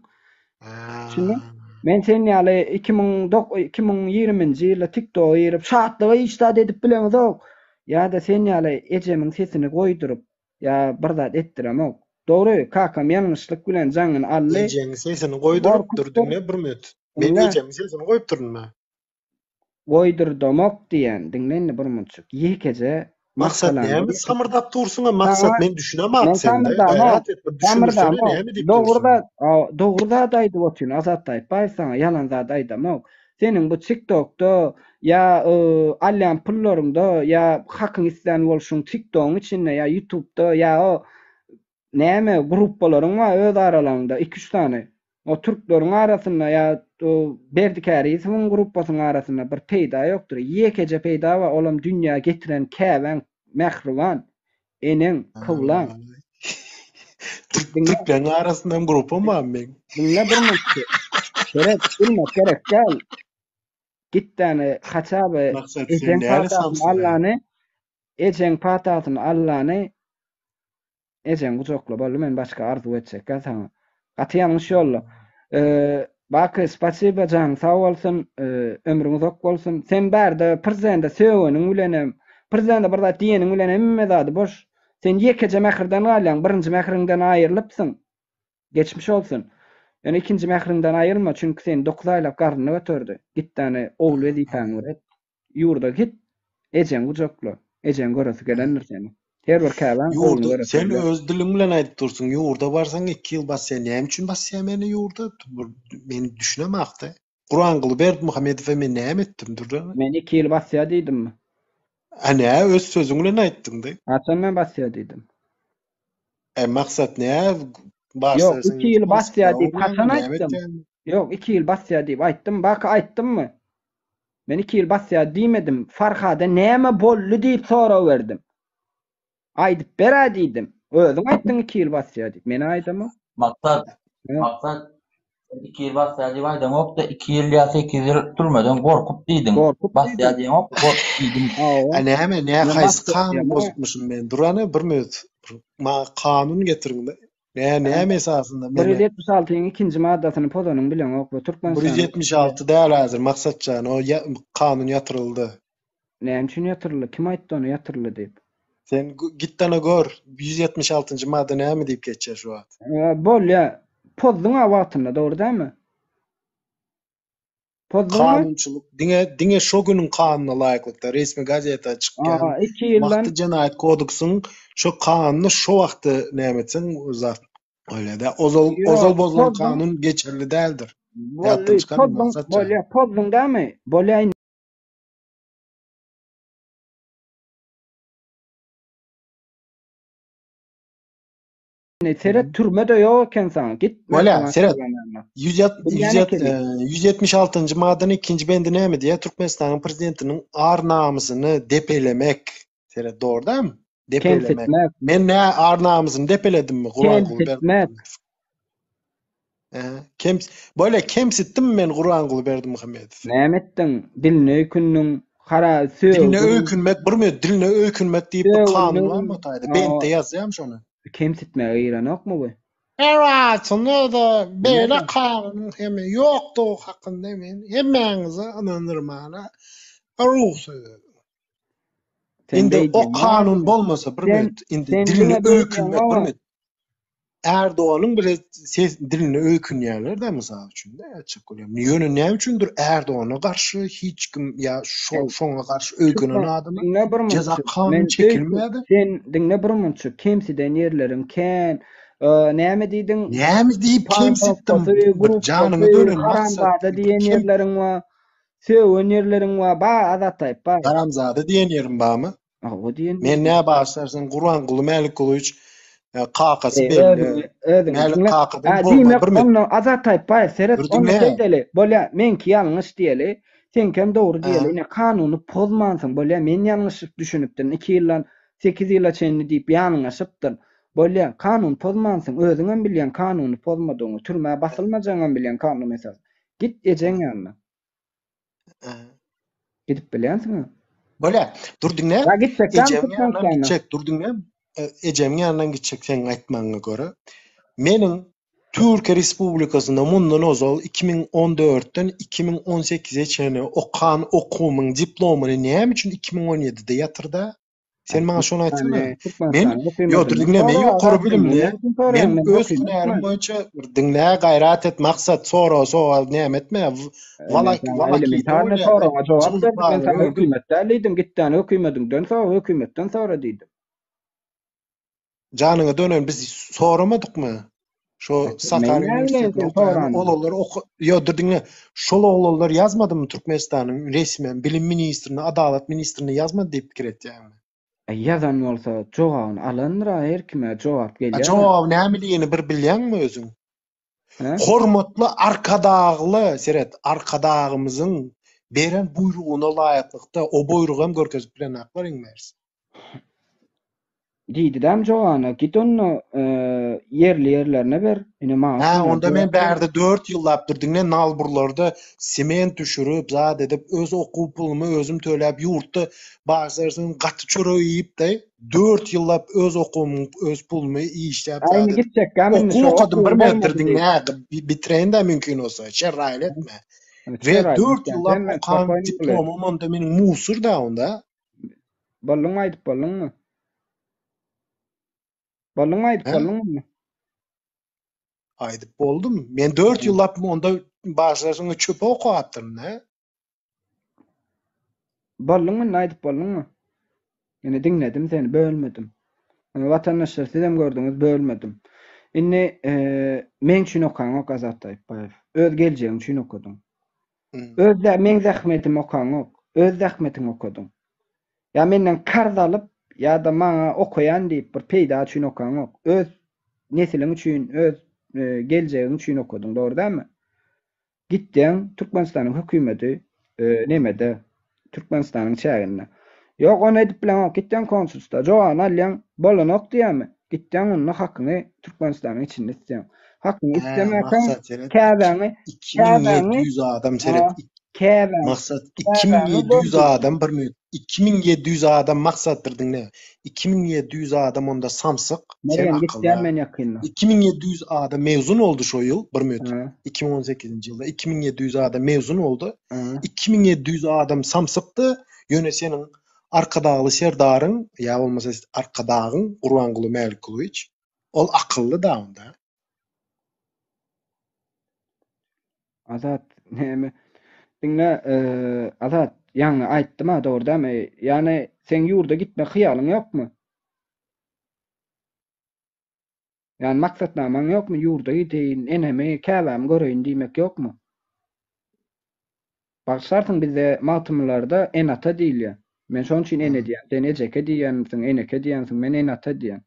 [SPEAKER 8] Düşündiň? Men sen ýaly 2020-nji ýylda TikToka girip şatlyga hiç zat edip bileňizok. Ýa-da sen ýaly ejemiň sesini goýduryp ýa bir zat etdiremok. Dogry, kakam ýalňyşlyk bilen jaňyny aldy.
[SPEAKER 9] Ejeň sesini goýdurypdyr,
[SPEAKER 8] Gorkupdyr.
[SPEAKER 9] diňle bir minut. Men
[SPEAKER 8] Diňle.
[SPEAKER 9] ejemiň sesini goýupdyryn-da.
[SPEAKER 8] Goýdurdamok diýen, diňle indi bir munçuk. Ýekeje
[SPEAKER 9] Maksat
[SPEAKER 8] maşgalanda
[SPEAKER 9] näme
[SPEAKER 8] ýeke
[SPEAKER 9] samyrdap dursuňa Maksat
[SPEAKER 8] Saňa
[SPEAKER 9] men düşünemok
[SPEAKER 8] men
[SPEAKER 9] sende
[SPEAKER 8] samyrdamok,
[SPEAKER 9] gaýrat et bir düşündirsene
[SPEAKER 8] samyrdamok.
[SPEAKER 9] näme diýip
[SPEAKER 8] Dogry
[SPEAKER 9] dursuň.
[SPEAKER 8] zat, dogry zat aýdyp otyryn Azat Taýypbaýew saňa ýalan zat aýdamok. Seniň bu TikTokda ýa alýan pullaryňda ýa hakyň islän bolşuň TikTogyň içinde ýa YouTubda ýa o Näme gruppalaryň bar öz aralaryňda iki-üç sany. O türkleriň arasynda ýa o Berdi Kärizowyň gruppasynyň arasynda bir peýda ýokdur. Ýekeje peýda bar, olam dünýä getiren käbäň, mähriban eneň, kyblaň.
[SPEAKER 9] Türk türkleriň arasynda hem gruppam barmy meň?
[SPEAKER 8] Diňle bir minutçy. Seret, gülmek gerek däl. Git däne haçaby
[SPEAKER 9] Maksat sen
[SPEAKER 8] ejeň
[SPEAKER 9] näle
[SPEAKER 8] patasyny
[SPEAKER 9] samsyk-a?
[SPEAKER 8] Allany Ejeň patasyny Allany ejeň gujakla boldy men başga arzuw etjekgä saňa. Gaty ýalňyş ýolda. Baky spasiba janyň sag bolsun ömrüň uzak bolsun. Sen bärde prezidende sögeniň bilenem prezidende bir zat diýeniň bilen hemme zady boş. Sen ýekeje mähirden galýaň birinji mähriňden aýrylypsyň. Geçmiş bolsun. Ýöne ikinji mähriňden aýrylma çünki seni dokuz aýlap garnynda göterdi. Gitdäni ogul wezipäňi bir et. Ýurda git, ejeňi gujakla. Ejeň göresi gelendir seni. Her bir käbäň ogluny
[SPEAKER 9] Ýurda
[SPEAKER 8] göresi
[SPEAKER 9] sen
[SPEAKER 8] gelýär.
[SPEAKER 9] öz diliň bilen aýdyp dursuň, ýurda barsaň iki ýyl basýar. Näme üçin basýar meni ýurda? Bir men düşünemakda. Gurbanguly Berdimuhamedowa men näme etdim Dürdan?
[SPEAKER 8] Men iki ýyl basýar diýdimmi?
[SPEAKER 9] A nä öz sözüň bilen aýtdyňda.
[SPEAKER 8] Haçan men basýar diýdim?
[SPEAKER 9] E maksat nä
[SPEAKER 8] Ýok,
[SPEAKER 9] barsa sen
[SPEAKER 8] iki ýyl basýar
[SPEAKER 9] Moskwa
[SPEAKER 8] diýip haçan
[SPEAKER 9] urýaňmy näme
[SPEAKER 8] aýtdym?
[SPEAKER 9] etýäňmi?
[SPEAKER 8] Ýok, iki ýyl basýar diýip aýtdym. Baka aýtdymmy? Men iki ýyl basýar diýmedim. Farhada näme boldy diýip sorag berdim. Aýdyp ber-ä diýdim. Özüň aýtdyň iki ýyl basýar diýip. Men aýdamok.
[SPEAKER 6] Maksat, Maksat, sen iki ýyl basýar diýip aýdaňok-da, iki ýyl ýa sekiz ýyl türmeden gorkup diýdiň.
[SPEAKER 8] Gorkup
[SPEAKER 6] Basýar
[SPEAKER 8] diýdim.
[SPEAKER 6] diýeňok, gorkup diýdim.
[SPEAKER 8] Hawa.
[SPEAKER 9] A näme, nä
[SPEAKER 8] Men
[SPEAKER 9] haýsy
[SPEAKER 8] basýar
[SPEAKER 9] kanun
[SPEAKER 8] diýemok.
[SPEAKER 9] bozupmyşym men? Dur hany bir minut. Maňa kanun getiriň. Nä, näme esasynda
[SPEAKER 8] Bir ýüz
[SPEAKER 9] meni
[SPEAKER 8] ýetmiş altynyň ikinji maddasyny pozanyň bileňok we
[SPEAKER 9] Bir ýüz
[SPEAKER 8] Türkmenistanyň
[SPEAKER 9] ýetmiş alty däl häzir Maksatjan, o ýa kanun ýatyryldy.
[SPEAKER 8] Näme üçin ýatyryldy? Kim aýtdy ony ýatyryldy diýip?
[SPEAKER 9] Sen git-dana gör, ýüz ýetmiş altynjy madda näme diýip geçýär şu wagt?
[SPEAKER 8] Bolýa. Pozduň-a wagtynda, dogry dälmi? Pozduňmy?
[SPEAKER 9] Kanunçylyk diňe diňe şo günüň kanunyna laýyklykda resmi gazeta çykýan
[SPEAKER 8] Aa, iki ýyldan
[SPEAKER 9] wagty jenaýat kodeksyň şo kanuny şo wagty näme etseň zat bolýar-da. Ozal
[SPEAKER 8] Ýok,
[SPEAKER 9] ozal bozulan
[SPEAKER 8] pozduň.
[SPEAKER 9] kanun geçerli däldir.
[SPEAKER 8] Boldy,
[SPEAKER 9] Ýatdan çykarma
[SPEAKER 8] pozduň,
[SPEAKER 9] Maksat jan.
[SPEAKER 8] bolýa, pozduň dämi? Bolýa indi seret türme-de ýok eken saňa. Git
[SPEAKER 9] Bolýa,
[SPEAKER 8] Mähriban
[SPEAKER 9] seret.
[SPEAKER 8] Türgenlerine.
[SPEAKER 9] Ýüz
[SPEAKER 8] Bilýän ekeni.
[SPEAKER 9] 176-njy maddanyň ikinji bendi näme diýýär? Türkmenistanyň prezidentiniň ar-namysyny depelemek. Seret, dogry dälmi? Depelemek.
[SPEAKER 8] Kemsitmek.
[SPEAKER 9] Men nä ar-namysyny depeledimmi Gurbanguly
[SPEAKER 8] Kemsitmek.
[SPEAKER 9] Berdimuhamedow? Ehe, kems Bolýa, kemsitdimmi men Gurbanguly Berdimuhamedow?
[SPEAKER 8] Näme etdiň? Diline öýkündiň, hara
[SPEAKER 9] Diline
[SPEAKER 8] sögdüň.
[SPEAKER 9] öýkünmek, bir minut, diline öýkünmek diýip bir kanun
[SPEAKER 8] Sögündüň.
[SPEAKER 9] barmy o taýda? Bentde ýazýarmy şony?
[SPEAKER 8] Kemsitmäge girenokmy bu?
[SPEAKER 9] Eratynda-da beýle
[SPEAKER 8] Näme?
[SPEAKER 9] kanunyň hem ýokdugy hakynda men hemmäňize ynandyrmana rugsat ediň.
[SPEAKER 8] Sen
[SPEAKER 9] Indi
[SPEAKER 8] beý
[SPEAKER 9] o
[SPEAKER 8] diýme
[SPEAKER 9] kanun
[SPEAKER 8] indi.
[SPEAKER 9] bolmasa bir
[SPEAKER 8] Sen
[SPEAKER 9] minut, indi
[SPEAKER 8] sen
[SPEAKER 9] diline
[SPEAKER 8] diňe beý
[SPEAKER 9] öýkünmek bir
[SPEAKER 8] diýeňoga.
[SPEAKER 9] minut. Erdoganyň bile ses diline öýkünýärler-de mysal üçin-de aýtjak bolýan. Ýöne näme üçindir Erdogana garşy hiç kim ýa şo
[SPEAKER 8] Ey,
[SPEAKER 9] şoňa garşy öýkenen
[SPEAKER 8] Türkmen
[SPEAKER 9] adama
[SPEAKER 8] diňle bir
[SPEAKER 9] jeza
[SPEAKER 8] munçuk.
[SPEAKER 9] kanun
[SPEAKER 8] Men öýkün
[SPEAKER 9] çekilmeýär-de.
[SPEAKER 8] sen diňle bir munçuk. Kemsiden ýerleriň kän. Ee, näme diýdiň?
[SPEAKER 9] Näme diýip kemsitdim?
[SPEAKER 8] Pantofkasy,
[SPEAKER 9] Bir janyňa
[SPEAKER 8] gruppasy,
[SPEAKER 9] dönen maksat
[SPEAKER 8] haramzada
[SPEAKER 9] bir
[SPEAKER 8] diýen
[SPEAKER 9] kem
[SPEAKER 8] ýerleriň bar. Söwen ýerleriň bar. Ba Azat aýyp bar.
[SPEAKER 9] Haramzada diýen ýerim barmy?
[SPEAKER 8] Hawa diýen
[SPEAKER 9] Men
[SPEAKER 8] ýeriň.
[SPEAKER 9] nä bagyşlarsyň Gurbanguly Mälikgulyç. Kakasy
[SPEAKER 8] Eý,
[SPEAKER 9] belli.
[SPEAKER 8] özüňi, özüňi
[SPEAKER 9] Mälik
[SPEAKER 8] diňle.
[SPEAKER 9] kakadan
[SPEAKER 8] Hä,
[SPEAKER 9] bolma,
[SPEAKER 8] diýmek,
[SPEAKER 9] bir minut.
[SPEAKER 8] onda Azat Aýtbaýew, seret,
[SPEAKER 9] Bir
[SPEAKER 8] onda
[SPEAKER 9] diňle.
[SPEAKER 8] şeýdeli, bolýa, meňki ýalňyş diýeli, seňkem dogry diýeli,
[SPEAKER 9] Hä.
[SPEAKER 8] ine, kanuny pozmansyň, bolýa, men ýalňyşyp düşünipdirin, iki ýyldan sekiz ýyla çenli diýip ýalňyşypdyryn. Bolýa, kanuny pozmansyň, özüňem bilýäň kanuny pozmadygyňy, türmä basylmajagyňam bilýäň kanun esasynda. Git ejeň ýanyna. Gidip bilýänsiň-ä.
[SPEAKER 9] Bolýa, dur diňle.
[SPEAKER 8] Ýa gitjek dämi
[SPEAKER 9] Ejemiň ýanyndan
[SPEAKER 8] Türkmenistana?
[SPEAKER 9] gitjek, dur diňle. E, Ejemiň ýanyndan gitjek seň aýtmagyňa görä. Meniň Türkiýe Respublikasynda mundan ozal 2014-den 2018-e çenli okan okuwymyň diplomyny näme üçin 2017-de ýatyrda? Sen maňa şony aýtsana. Men ýok, dur diňle, men ýokary bilimli, men öz hünärim boýunça bir diňle, gaýrat et, maksat, sora, sowal, näme etme, walak,
[SPEAKER 8] Elementarny soragyňa jogap berdim, men saňa hökümet däl diýdim, gitdäni hökümediňden sora, hökümetden sora diýdim.
[SPEAKER 9] Janyňa dönen biz soramadykmy? Şo Sakarýa uniwersitetinde okaýan oglanlar oka ýok dur diňle. Şol oglanlar ýazmadymy Türkmenistanyň resmen bilim ministrine, adalat ministrine ýazmady diýip pikir etýäňmi?
[SPEAKER 8] Ýazan bolsa jogabyny alandyr-a her kime jogap
[SPEAKER 9] A
[SPEAKER 8] gelýär-ä.
[SPEAKER 9] jogaby nämeligini bir bilýäňmi özüň?
[SPEAKER 8] Hä?
[SPEAKER 9] Hormatly Arkadagly seret Arkadagymyzyň beren buýrugyna laýyklykda o buýrugy hem görkezip bilenaklar iň bärsi.
[SPEAKER 8] Diýdidäm jogana, git onda ýerli ýerlerine ber, ine maňa
[SPEAKER 9] Hä,
[SPEAKER 8] şondan
[SPEAKER 9] onda men
[SPEAKER 8] jogap ber.
[SPEAKER 9] bärde dört ýyllap dur diňle nalburlarda sement düşürip, zat edip, öz okuw pulumy özüm töläp, ýurtda başlarsyň gaty çörek iýip-de, dört ýyllap öz okuwymyň öz pulumy işläp
[SPEAKER 8] Hä,
[SPEAKER 9] zat
[SPEAKER 8] indi
[SPEAKER 9] edip,
[SPEAKER 8] gitjekkäm indi
[SPEAKER 9] okuw
[SPEAKER 8] şo
[SPEAKER 9] okadym bir
[SPEAKER 8] okuwyň
[SPEAKER 9] minut dur
[SPEAKER 8] bolmady diýip.
[SPEAKER 9] diňle, bitireýin-dä mümkin bolsa, şerraýyl etme. We
[SPEAKER 8] Şerraýyl
[SPEAKER 9] dört
[SPEAKER 8] etýän,
[SPEAKER 9] ýyllap
[SPEAKER 8] sen men
[SPEAKER 9] okan
[SPEAKER 8] spokojnyý bol.
[SPEAKER 9] diplomym onda meniň musur-da onda.
[SPEAKER 8] Bolduňmy aýdyp bolduňmy? Bolduňmy aýdyp
[SPEAKER 9] Hä?
[SPEAKER 8] bolduňmy?
[SPEAKER 9] Aýdyp boldum. Men 4 ýyllap onda başlarsyň çöpe okapdyryn, hä?
[SPEAKER 8] Bolduňmy indi aýdyp bolduňmy? Ýene diňledim seni, bölmedim. Indi watandaşlar sizem gördüňiz, bölmedim. Indi e, meň üçin okaňok Azat Taýypbaýew. Öz geljegiň üçin okadyň. Öz meň zähmetimi okaňok, öz zähmetiňi okadyň. Ýa menden karz alyp, ýa-da maňa okaýan diýip bir peýda üçin okaňok. Öz nesiliň üçin, öz geljegiň üçin okadyň, dogry dälmi? Gitdiň Türkmenistanyň hökümeti nemede, Türkmenistanyň çäginde. Ýok, ony edip bileňok, gitdiň konsulstwa, jogabyny alýaň, bolanok diýýärmi? Gitdiň onda hakyňy Türkmenistanyň içinde isleýäň. Hakyňy
[SPEAKER 9] Hä,
[SPEAKER 8] islemäkäň
[SPEAKER 9] Maksat seret,
[SPEAKER 8] käbäňi, käbäňi,
[SPEAKER 9] 2700 adam seret,
[SPEAKER 8] käbäňi,
[SPEAKER 9] Maksat
[SPEAKER 8] käbäňi
[SPEAKER 9] 2700 adam bir minut, 2700 adam Maksatdyr diňle, 2700 adam onda samsyk, sen
[SPEAKER 8] Mergen
[SPEAKER 9] akylly.
[SPEAKER 8] gitýän men ýakynda.
[SPEAKER 9] 2700 adam mezun boldy şo ýyl, bir minut,
[SPEAKER 8] Hä.
[SPEAKER 9] 2018-nji ýylda 2700 adam mezun boldy.
[SPEAKER 8] Hä.
[SPEAKER 9] 2700 adam samsykdy, ýöne seniň Arkadagly Serdaryň, ýa bolmasa Arkadagyň Gurbanguly Mälikgulyç, ol akylly da onda.
[SPEAKER 8] Azat näme? Diňle, Azat, ýaňy aýtdym-a, dogry dälmi? Ýagny seň ýurda gitmek hyýalyň ýokmy? Ýagny maksatnamaň ýokmy, ýurda gideýin, enemi, käbämi göreýin diýmek ýokmy? Bagyşlarsyň bizde Magtymgulylarda ene-ata diýilýär. Men şonuň üçin ene diýýän. Sen ejeke diýýänsiň, eneke diýýänsiň, men ene-ata diýýän.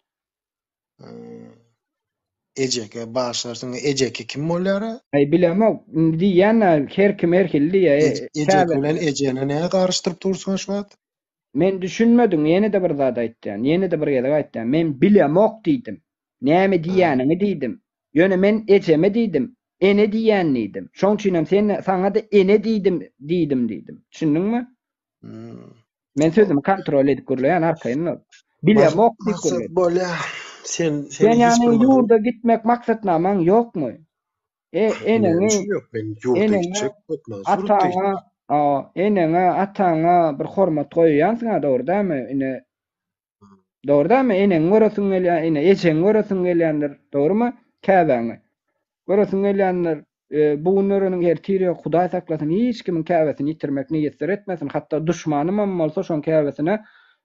[SPEAKER 9] Ejeke, bagyşlarsyň, ejeke kim bolýar-a?
[SPEAKER 8] Aý bilemok, indi diýýän-ä, her kim her hili diýýär.
[SPEAKER 9] Ejeke bilen ejeni näme garyşdyryp dursuň-a şu wagt?
[SPEAKER 8] Men düşünmedim, ýene-de bir zat aýtýan, ýene-de bir gezek aýtýan, men bilemok diýdim. Näme diýýäniňi diýdim. Ýöne men ejeme diýdim, ene diýýän diýdim. Şoň üçinem sen saňa-da ene diýdim diýdim diýdim. Düşündiňmi? Men sözümi kontrol edip gürleýän, arkaýyn bol. Bilemok diýip
[SPEAKER 9] Maksat
[SPEAKER 8] gürledim.
[SPEAKER 9] bolýa. Sen
[SPEAKER 8] Sen
[SPEAKER 9] seni hiç
[SPEAKER 8] ýagny
[SPEAKER 9] bir mahal
[SPEAKER 8] ýurda gitmek maksatnamaň ýokmy? E,
[SPEAKER 9] Näme
[SPEAKER 8] eneňi,
[SPEAKER 9] üçin ýok? Men ýurda
[SPEAKER 8] eneňe,
[SPEAKER 9] gitjek, hökman suratda
[SPEAKER 8] ataňa,
[SPEAKER 9] gitjek.
[SPEAKER 8] a, eneňe, ataňa bir hormat goýýansyň-a, dogry dälmi? Ine, dogry dälmi? Eneňi göresiň gelýär, ine, ejeňi göresiň gelýändir, dogrumy? Käbäňi göresiň gelýändir. E, bu gün göreniň ertir ýok, Hudaý saklasyn, hiç kimiň käbesini ýitirmek miýesser etmesin, hatda duşmanymam bolsa şoň käbesine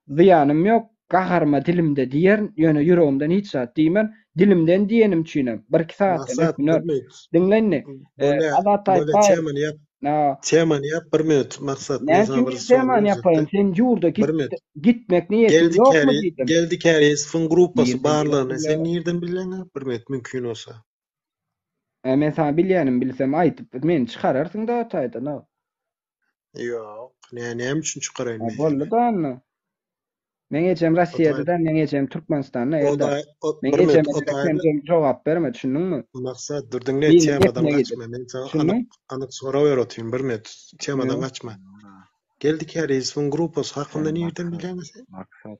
[SPEAKER 8] zyýanym ýok, Gaharyma dilimde diýerin, ýöne ýüregimden hiç zat diýmen. Dilimden diýenim üçinem, birki sagatdan
[SPEAKER 9] Maksat
[SPEAKER 8] ökünerin.
[SPEAKER 9] bir minut.
[SPEAKER 8] Diňle indi.
[SPEAKER 9] Bolýa,
[SPEAKER 8] Azat
[SPEAKER 9] bolýa
[SPEAKER 8] Taýpaýew.
[SPEAKER 9] temany ýap.
[SPEAKER 8] Na.
[SPEAKER 9] Temany ýap bir minut Maksat men
[SPEAKER 8] Näme
[SPEAKER 9] saňa
[SPEAKER 8] üçin
[SPEAKER 9] bir
[SPEAKER 8] men
[SPEAKER 9] sorag
[SPEAKER 8] temany ýapaýyn?
[SPEAKER 9] berjekde.
[SPEAKER 8] Sen ýurda
[SPEAKER 9] Bir
[SPEAKER 8] git
[SPEAKER 9] minut.
[SPEAKER 8] gitmek niýetiň
[SPEAKER 9] Geldi
[SPEAKER 8] ýokmy
[SPEAKER 9] Käri
[SPEAKER 8] diýdim.
[SPEAKER 9] Geldi Kärizowyň gruppasy
[SPEAKER 8] Nirden
[SPEAKER 9] barlygyny sen
[SPEAKER 8] bilýän?
[SPEAKER 9] nirden bilýäň-a? Bir minut mümkin bolsa.
[SPEAKER 8] E, men saňa bilýänimi bilsem aýdyp meni çykararsyň da taýdan a.
[SPEAKER 9] Ýok. Nä näme üçin çykaraýyn
[SPEAKER 8] Ha
[SPEAKER 9] men seni?
[SPEAKER 8] boldy da onda. Meň ejem
[SPEAKER 9] O
[SPEAKER 8] Rossiýada
[SPEAKER 9] taý
[SPEAKER 8] da, meň ejem Türkmenistanda
[SPEAKER 9] o
[SPEAKER 8] Eldar.
[SPEAKER 9] daý o
[SPEAKER 8] Meň
[SPEAKER 9] bir minut
[SPEAKER 8] ejeme
[SPEAKER 9] o
[SPEAKER 8] derek sen
[SPEAKER 9] taýda
[SPEAKER 8] jem jogap berme, düşündiňmi?
[SPEAKER 9] Maksat dur diňle
[SPEAKER 8] Biriniň
[SPEAKER 9] temadan
[SPEAKER 8] gepine gidip.
[SPEAKER 9] gaçma. Men saňa
[SPEAKER 8] Düşündiň?
[SPEAKER 9] anyk anyk sorag berip otyryn. Bir minut temadan
[SPEAKER 8] Ýok.
[SPEAKER 9] gaçma. Geldi Kärizowyň gruppasy hakynda
[SPEAKER 21] Sen
[SPEAKER 9] nirden
[SPEAKER 21] Maksat,
[SPEAKER 9] bilýäň sen?
[SPEAKER 21] Maksat.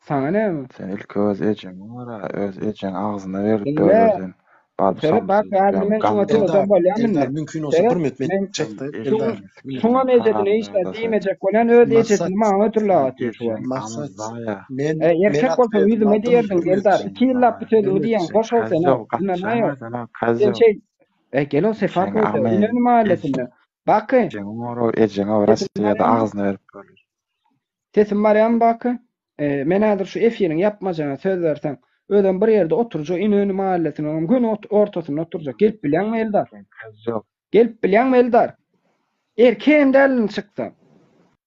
[SPEAKER 8] Saňa näme?
[SPEAKER 21] Sen ilki öz ejeňi bara, öz ejeň agzyna berip
[SPEAKER 8] Diňle.
[SPEAKER 21] böler sen. Baryp
[SPEAKER 8] Seret
[SPEAKER 21] somsa
[SPEAKER 8] bak
[SPEAKER 21] edip
[SPEAKER 8] häzir
[SPEAKER 21] ýören
[SPEAKER 8] men şuňa
[SPEAKER 21] gandon.
[SPEAKER 8] sögsem
[SPEAKER 9] Eldar,
[SPEAKER 8] bolýamy
[SPEAKER 9] Eldar
[SPEAKER 8] indi?
[SPEAKER 9] mümkin bolsa
[SPEAKER 8] Seret
[SPEAKER 9] bir minut men
[SPEAKER 8] men
[SPEAKER 21] Sen
[SPEAKER 9] çekde
[SPEAKER 8] şuň
[SPEAKER 9] Eldar
[SPEAKER 21] ejeňi sikeýin
[SPEAKER 8] şuňam ejesine hiç zat
[SPEAKER 21] haramzada sen.
[SPEAKER 8] diýmejek bolýan öz
[SPEAKER 9] Maksat
[SPEAKER 8] ejesini maňa hödürläp
[SPEAKER 21] Sen
[SPEAKER 8] otyr şu
[SPEAKER 21] ejeň
[SPEAKER 8] wagt.
[SPEAKER 9] Maksat
[SPEAKER 21] amyzaýa.
[SPEAKER 9] men
[SPEAKER 8] E,
[SPEAKER 9] men
[SPEAKER 8] erkek bolsaň
[SPEAKER 9] atwetimi
[SPEAKER 8] ýüzüme
[SPEAKER 9] aldym
[SPEAKER 8] diýerdiň
[SPEAKER 9] bir minut.
[SPEAKER 8] Eldar.
[SPEAKER 21] Ejeň
[SPEAKER 8] Iki ýyllap bu
[SPEAKER 21] zaýa.
[SPEAKER 9] Bir
[SPEAKER 8] sözüňi
[SPEAKER 9] minut.
[SPEAKER 8] diýýäň
[SPEAKER 21] Sen
[SPEAKER 8] boş ol sen
[SPEAKER 21] kazýow
[SPEAKER 8] o. Ynanaýok.
[SPEAKER 21] gaçýaň sen a
[SPEAKER 8] Sen
[SPEAKER 21] kazýow.
[SPEAKER 8] şeý E gel o Sefa
[SPEAKER 21] Ejeň
[SPEAKER 8] goýsa
[SPEAKER 21] amy
[SPEAKER 8] Inönü mahallesinde. Baky.
[SPEAKER 21] Ejeňi ora ejeňe
[SPEAKER 8] Sesim
[SPEAKER 21] Rossiýada
[SPEAKER 8] barýamy?
[SPEAKER 21] agzyna berip böler.
[SPEAKER 8] Sesim barýamy Baky? E, men häzir şu efiriň ýapmajagyna söz berseň, özem bir ýerde oturjak Inönü mahallesiniň göni ortasynda oturjak. Gelip bilýäňmi Eldar?
[SPEAKER 21] Sen kazýow.
[SPEAKER 8] Gelip bilýäňmi Eldar? Erkegem däldiň çyksaň.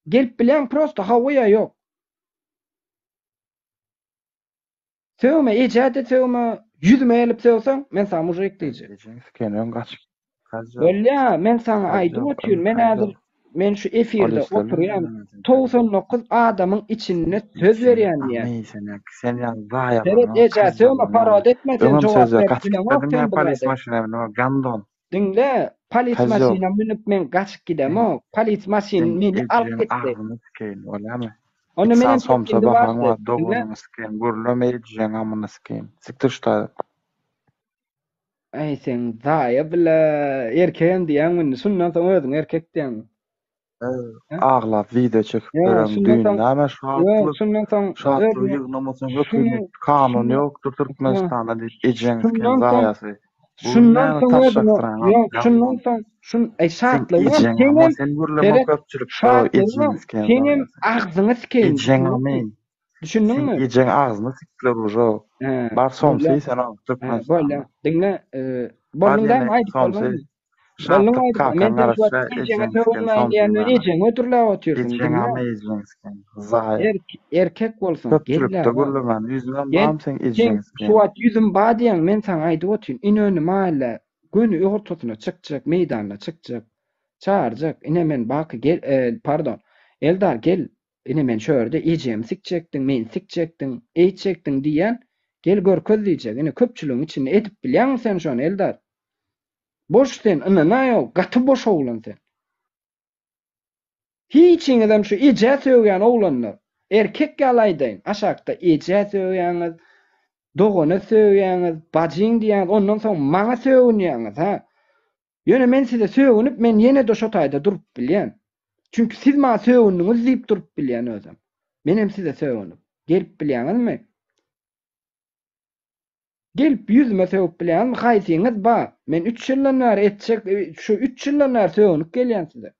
[SPEAKER 8] Gelip bilýäňmi prosto hawa ýa ýok? Sögme ejä-de sögme, ýüzüme gelip sögseň, men saňa mužik diýjek.
[SPEAKER 21] Ejeň siken öň gaçyp Kazýow.
[SPEAKER 8] Bolýa, men saňa aýdyp
[SPEAKER 21] Kazýow,
[SPEAKER 8] otyryn,
[SPEAKER 21] öň
[SPEAKER 8] men häzir
[SPEAKER 21] kazýow.
[SPEAKER 8] men şu efirde
[SPEAKER 21] Polisler
[SPEAKER 8] oturýan,
[SPEAKER 21] bilen sen kazýow.
[SPEAKER 8] 99 adamyň içinde söz
[SPEAKER 21] Ejeň
[SPEAKER 8] berýän diýýän.
[SPEAKER 21] amy sen ýa sen ýa
[SPEAKER 8] Seret
[SPEAKER 21] zaýalanyň
[SPEAKER 8] ejä sögme,
[SPEAKER 21] kazýow
[SPEAKER 8] parod
[SPEAKER 21] ýaly.
[SPEAKER 8] etme sen
[SPEAKER 21] Öňem
[SPEAKER 8] jogap
[SPEAKER 21] söz ber
[SPEAKER 8] berip
[SPEAKER 21] gaçyp
[SPEAKER 8] bileňok
[SPEAKER 21] gitmediň
[SPEAKER 8] sen
[SPEAKER 21] ýa
[SPEAKER 8] bu
[SPEAKER 21] polis
[SPEAKER 8] zada.
[SPEAKER 21] maşyna münüp gandon.
[SPEAKER 8] Diňle, polis
[SPEAKER 21] Kazýow.
[SPEAKER 8] maşyna münüp men gaçyp
[SPEAKER 21] Sen
[SPEAKER 8] gidemok. Polis maşyn
[SPEAKER 21] sen
[SPEAKER 8] meni alyp
[SPEAKER 21] ejeň
[SPEAKER 8] gitdi.
[SPEAKER 21] agzyny sikeýin bolýamy?
[SPEAKER 8] Onda
[SPEAKER 21] Iki
[SPEAKER 8] menem
[SPEAKER 21] sany somsa
[SPEAKER 8] çekindi
[SPEAKER 21] bahaň
[SPEAKER 8] bardy.
[SPEAKER 21] bar
[SPEAKER 8] Diňle.
[SPEAKER 21] doganyňy sikeýin gürleme ejeň amyny sikeýin. Sikdir şu taýdan.
[SPEAKER 8] Äý seň zaýa bile erkegem diýýäň indi şundan soň özüňe erkek diýýäň. Hä?
[SPEAKER 21] Aglap wideo çekip
[SPEAKER 8] Ýa
[SPEAKER 21] beren
[SPEAKER 8] şundan
[SPEAKER 21] düýn
[SPEAKER 8] soň
[SPEAKER 21] näme
[SPEAKER 8] ýa
[SPEAKER 21] şatlyk
[SPEAKER 8] şundan soň
[SPEAKER 21] şatlygy
[SPEAKER 8] özüňe
[SPEAKER 21] ýygnamasaň
[SPEAKER 8] şunu
[SPEAKER 21] hökümet kanun
[SPEAKER 8] şunu
[SPEAKER 21] ýokdur
[SPEAKER 8] hä
[SPEAKER 21] Türkmenistanda diýip ejeň siken
[SPEAKER 8] şundan soň
[SPEAKER 21] zaýasy. Bu gün
[SPEAKER 8] şundan
[SPEAKER 21] näme
[SPEAKER 8] soň özüňe
[SPEAKER 21] taşşakdyraň
[SPEAKER 8] ýok şundan
[SPEAKER 21] gandon.
[SPEAKER 8] soň şun eý
[SPEAKER 21] Sen
[SPEAKER 8] şatlygam
[SPEAKER 21] ejeň
[SPEAKER 8] seňem
[SPEAKER 21] ama sen gürleme
[SPEAKER 8] seret
[SPEAKER 21] köpçülikde
[SPEAKER 8] şatlygam
[SPEAKER 21] ejeň siken
[SPEAKER 8] seňem
[SPEAKER 21] zaýasy.
[SPEAKER 8] agzyňy sikeýin
[SPEAKER 21] Ejeň
[SPEAKER 8] düşündiňmi?
[SPEAKER 21] amy Sen
[SPEAKER 8] Düşündiňmi?
[SPEAKER 21] ejeň agzyny sikdiler uje.
[SPEAKER 8] Hä
[SPEAKER 21] Bar somsa
[SPEAKER 8] bolýa
[SPEAKER 21] iýsen o
[SPEAKER 8] hä
[SPEAKER 21] Türkmenistanda.
[SPEAKER 8] bolýa diňle e,
[SPEAKER 21] Bar
[SPEAKER 8] bolduň
[SPEAKER 21] ýene
[SPEAKER 8] dämi aýdyp
[SPEAKER 21] somsa
[SPEAKER 8] bolduňmy?
[SPEAKER 21] iý.
[SPEAKER 8] Bolduň
[SPEAKER 21] Şatlyk
[SPEAKER 8] aýdyp men
[SPEAKER 21] kakaň
[SPEAKER 8] sen şu wagt
[SPEAKER 21] garaşsa
[SPEAKER 8] ejeňe
[SPEAKER 21] ejeň siken
[SPEAKER 8] sögünmäýin
[SPEAKER 21] somsa
[SPEAKER 8] diýenden
[SPEAKER 21] iýmäne.
[SPEAKER 8] ejeňi hödürläp otyrsyň
[SPEAKER 21] Ejeň
[SPEAKER 8] diňle.
[SPEAKER 21] amy ejeň siken. Zaýa.
[SPEAKER 8] Erk erkek bolsaň
[SPEAKER 21] Köpçülikde
[SPEAKER 8] gel-ä
[SPEAKER 21] gürlemän ýüzüňem
[SPEAKER 8] Gel
[SPEAKER 21] bam seň
[SPEAKER 8] sen
[SPEAKER 21] ejeň
[SPEAKER 8] şu
[SPEAKER 21] siken.
[SPEAKER 8] wagt ýüzüm ba diýýäň men saňa aýdyp otyryn Inönü mahalla göni ortasyna çykjak meýdanyna çykjak çagyrjak ine men Baky gel e, pardon Eldar gel Ine men şu ýerde ejemi sikjekdiň, meni sikjekdiň, eýtjekdiň diýýän, gel görkez diýjek. Ine köpçüligiň içinde edip bilýäňmi sen şony Eldar? Boş sen, ynanaý-ow, gaty boş oglan sen. Hiçiňizem şu ejä sögýän oglanlar, erkek ýaly aýdaýyn, aşakda ejä sögýäňiz, dogana sögýäňiz, bajyň diýýäňiz, ondan soň maňa sögünýäňiz, hä? Ýöne men size sögünip men ýene-de şo taýda durup bilýän. Çünki siz maňa sögündiňiz diýip durup bilýän özem. Menem size sögünip. Gelip bilýäňizmi? Gelip ýüzüme sögüp bilýäňizmi? Haýsyňyz ba? Men üç ýyldan bäri etjek şu üç ýyldan bäri sögünip gelýän size.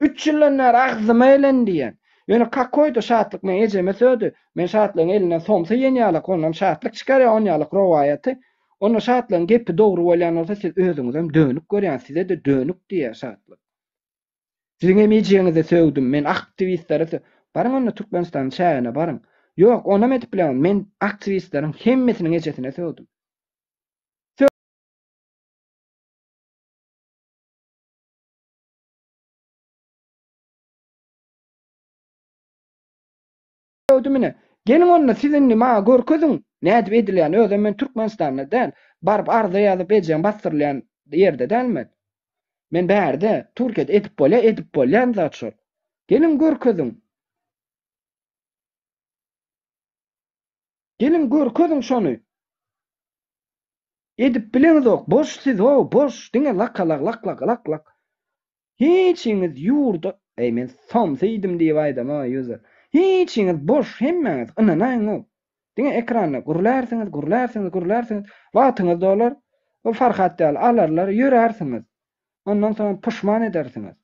[SPEAKER 8] Üç ýyldan bäri agzyma gelen diýýän. Ýöne kakoýda Şatlyk meň ejeme sögdi. Men Şatlygyň elinden somsa iýen ýalak, ondan Şatlyk çykarýar on ýalak rowaýaty. Onda Şatlygyň gepi dogry bolýan bolsa siz özüňizem dönük görýäňiz, size-de dönük diýýär Şatlyk. Siziňem ejeňize sögdüm, men aktiwistlere sö Baryň onda Türkmenistanyň çägine baryň. Ýok, onam edip bilemok, men aktiwistleriň hemmesiniň ejesine sögdüm. Sögdüm ine. Geliň onda siz indi maňa görkeziň nädip edilýänini özem men Türkmenistanda däl baryp arza ýazyp ejeň basdyrylýan ýerde däl men. Men bärde Türkiýede edip bolýa edip bolýan zat şol. Geliň görkeziň. Geliň görkeziň şony. Edip bileňizok boş siz how boş diňe lakalag lak lak lak lak. Hiçiňiz ýurda eý men somsa iýdim diýip aýdama user. Hiçiňiz boş hemmäňiz ynanaýyňow. Diňe ekranda gürlärsiňiz gürlärsiňiz gürlärsiňiz wagtyňyz dolar o Farhat ýaly alarlar ýörärsiňiz. Ondan soňam puşman edersiňiz.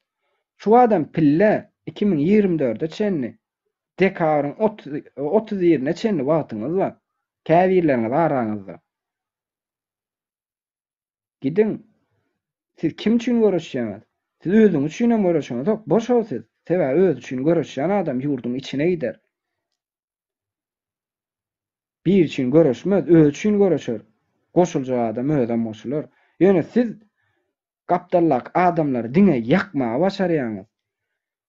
[SPEAKER 8] Şu adam pille 2024-e çenli dekabryň 31-ine çenli wagtyňyz bar. Käbirleriňiz araňyzda. Gidiň. Siz kim üçin göreşýäňiz? Siz özüňiz üçinem göreşeňizok. Boş-ow siz. Sebäbi özi üçin göreşýän adam ýurduň içine gider. Biri üçin göreşmez, özi üçin göreşer. Goşuljak adam özem goşular. Ýöne siz gapdaldaky adamlary diňe ýakmaga başarýaňyz.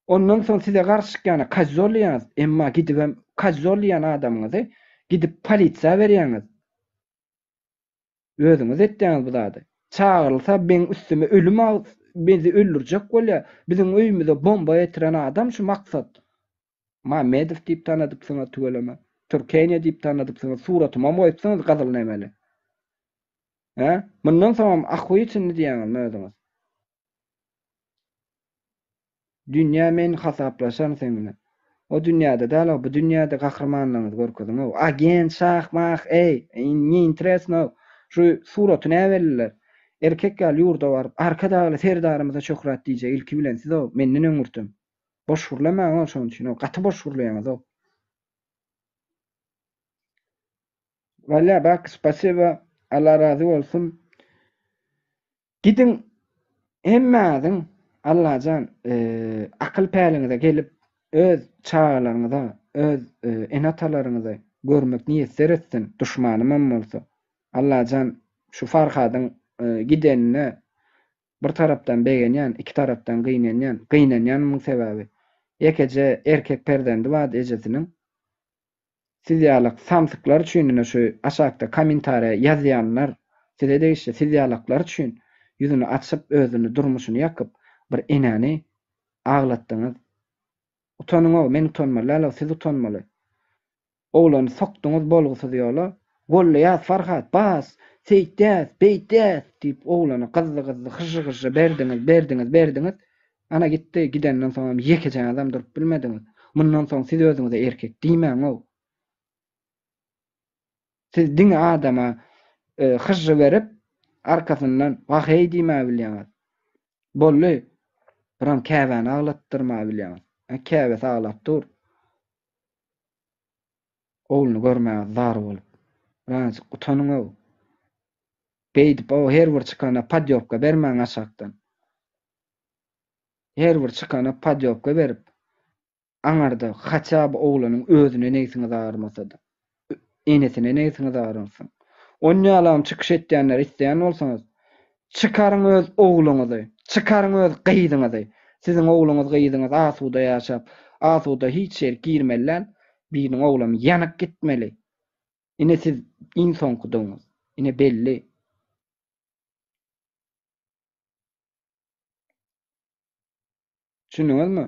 [SPEAKER 8] Ondan soň size garşy çykýana kozýol diýýäňiz, emma gidibem kozýol diýýän adamyňyzy gidip polisiýa berýäňiz. Özüňiz etýäňiz bu zady. Çagyrylsa meň üstüme ölüm bizi öldürjek bolýar. Biziň öýümize bomba getiren adam şu Maksat. Mamedow diýip tanadypsyňyz tüweleme. Türkeniýa diýip tanadypsyňyz, suratymam goýupsyňyz gyzyl nemeli. Hä? Mundan soňam ahuý içinde diýýäňizmi özüňiz? Dünýä men hasaplaşaryn seň bilen. O dünýäde däl-ow, bu dünýäde gahrymanlygyňyzy görkeziň-ow. Agent, şah, mah, eý, ne interesno-ow. Şu suraty näbelliler? Erkek ýaly ýurda baryp, Arkadagly Serdarymyza şöhrat diýjek ilki bilen siz-ow, menden öňürtem. Boş gürlemäň-ow şonuň üçin-ow, gaty boş gürleýäňiz-ow. Walýa, bak, spasiba, Alla razy bolsun. Gidiň hemmäňiziň Allajan akyl päliňize gelip öz çagalaryňyza öz ene atalaryňyzy görmek miýesser etsin duşmanymam bolsa Allajan şu Farhadyň gidenine bir tarapdan begenýän iki tarapdan gynanýan gynanýanymyň sebäbi ýekeje erkek perzendi bardy ejesiniň Siz ýalak samsyklar üçin ine şu aşakda kommentariýa ýazýanlar size degişli siz ýalaklar üçin ýüzüni açyp özüni durmuşyny ýakyp bir enäni aglatdyňyz utanyňow men utanmaly dälow siz utanmaly oglany sokduňyz bolgusyz ýola gollaýas Farhat bas seýtýäs beýtýäs diýip oglany gyzdy gyzdy hyžžy hyžžy berdiňiz berdiňiz berdiňiz Ana gitdi, gidenden soňam ýekejeňizem durup bilmediňiz. Mundan soň siz özüňize erkek diýmäň-ow. Siz diňe adama hyžžy berip, arkasyndan wah-eý diýmäge bilýäňiz. Boldy. Biram käbäni aglatdyrmaga bilýäňiz. Käbesi aglap dur. Ogluny görmäge zar bolup. Birazajyk utanyň-ow. Beýdip-ow her bir çykana podýobka bermäň aşakdan. Her bir çykana podýobka berip, aňarda haça by oglanyň özüne nebsiňiz agyrmasa-da, enesine nebsiňiz agyrmasyn. Onýalam çykyş etýänleri isleýän bolsaňyz, çykaryň öz ogluňyzy, çykaryň öz gyzyňyzy. Siziň ogluňyz, gyzyňyz asuda ýaşap, asuda hiç ýerik girmeli däl, biriniň oglam ýanyp gitmeli. Ine siz iň soňkudygyňyz. Ine belli. Düşündiňizmi?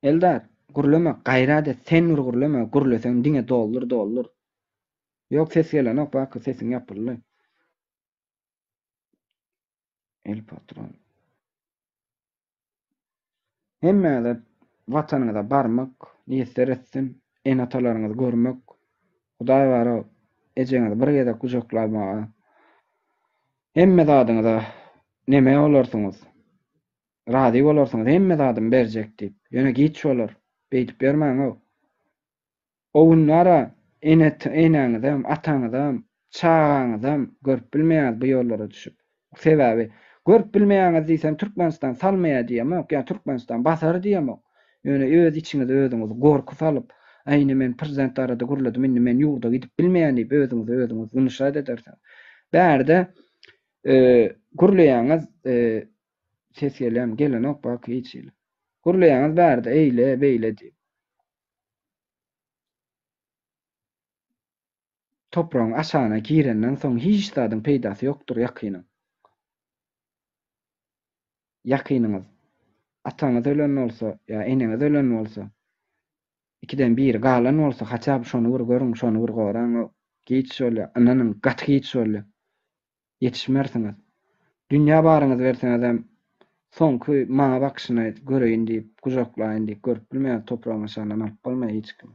[SPEAKER 8] Eldar, gürleme, gaýrat et, sen bir gürleme, gürleseň diňe doldur, doldur. Ýok, ses gelenok, Baky, sesiň ýapyldy. El patron. Hemmäňize Watanyňyza barmak miýesser etsin, ene-atalaryňyzy görmek, Hudaý bara ejeňizi bir gezek gujaklamaga hemme zadyňyza neme bolarsyňyz, razy bolarsyňyz, hemme zadymy berjek diýip. Ýöne giç bolar, beýdip ýörmäň-ow. O gün bara ene eneňizem, ataňyzam, çagaňyzam görüp bilmeýäňiz bu ýollara düşüp. Sebäbi görüp bilmeýäňiz diýsem Türkmenistan salmaýar diýemok, ýa Türkmenistan basar diýemok. Ýöne öz içiňize özüňiz gorky salyp, aý ine men prezident barada gürledim indi men ýurda gidip bilmeýän diýip özüňize özüňiz wnuşat edersiňiz. Bärde gürleýäňiz ses gelýärmi gelenok bak hiç hili. Gürleýäňiz bärde eýle beýle diýip. Topragyň aşagyna girenden soň hiç zadyň peýdasy ýokdur ýakynyň. Ýakynyňyz, ataňyz ölen bolsa ýa eneňiz ölen bolsa, ikiden biri galan bolsa haça by şony bir görüň, şony bir goraň, giç bolýar, ynanyň gaty giç bolýar. Ýetişmersiňiz. Dünýä baryňyzy berseňizem soňky maňa bakyşyny göreýin diýip, gujaklaýyn diýip görüp bilmeýäňiz, topragyň aşagyndan alyp bolmaýar hiç kimi.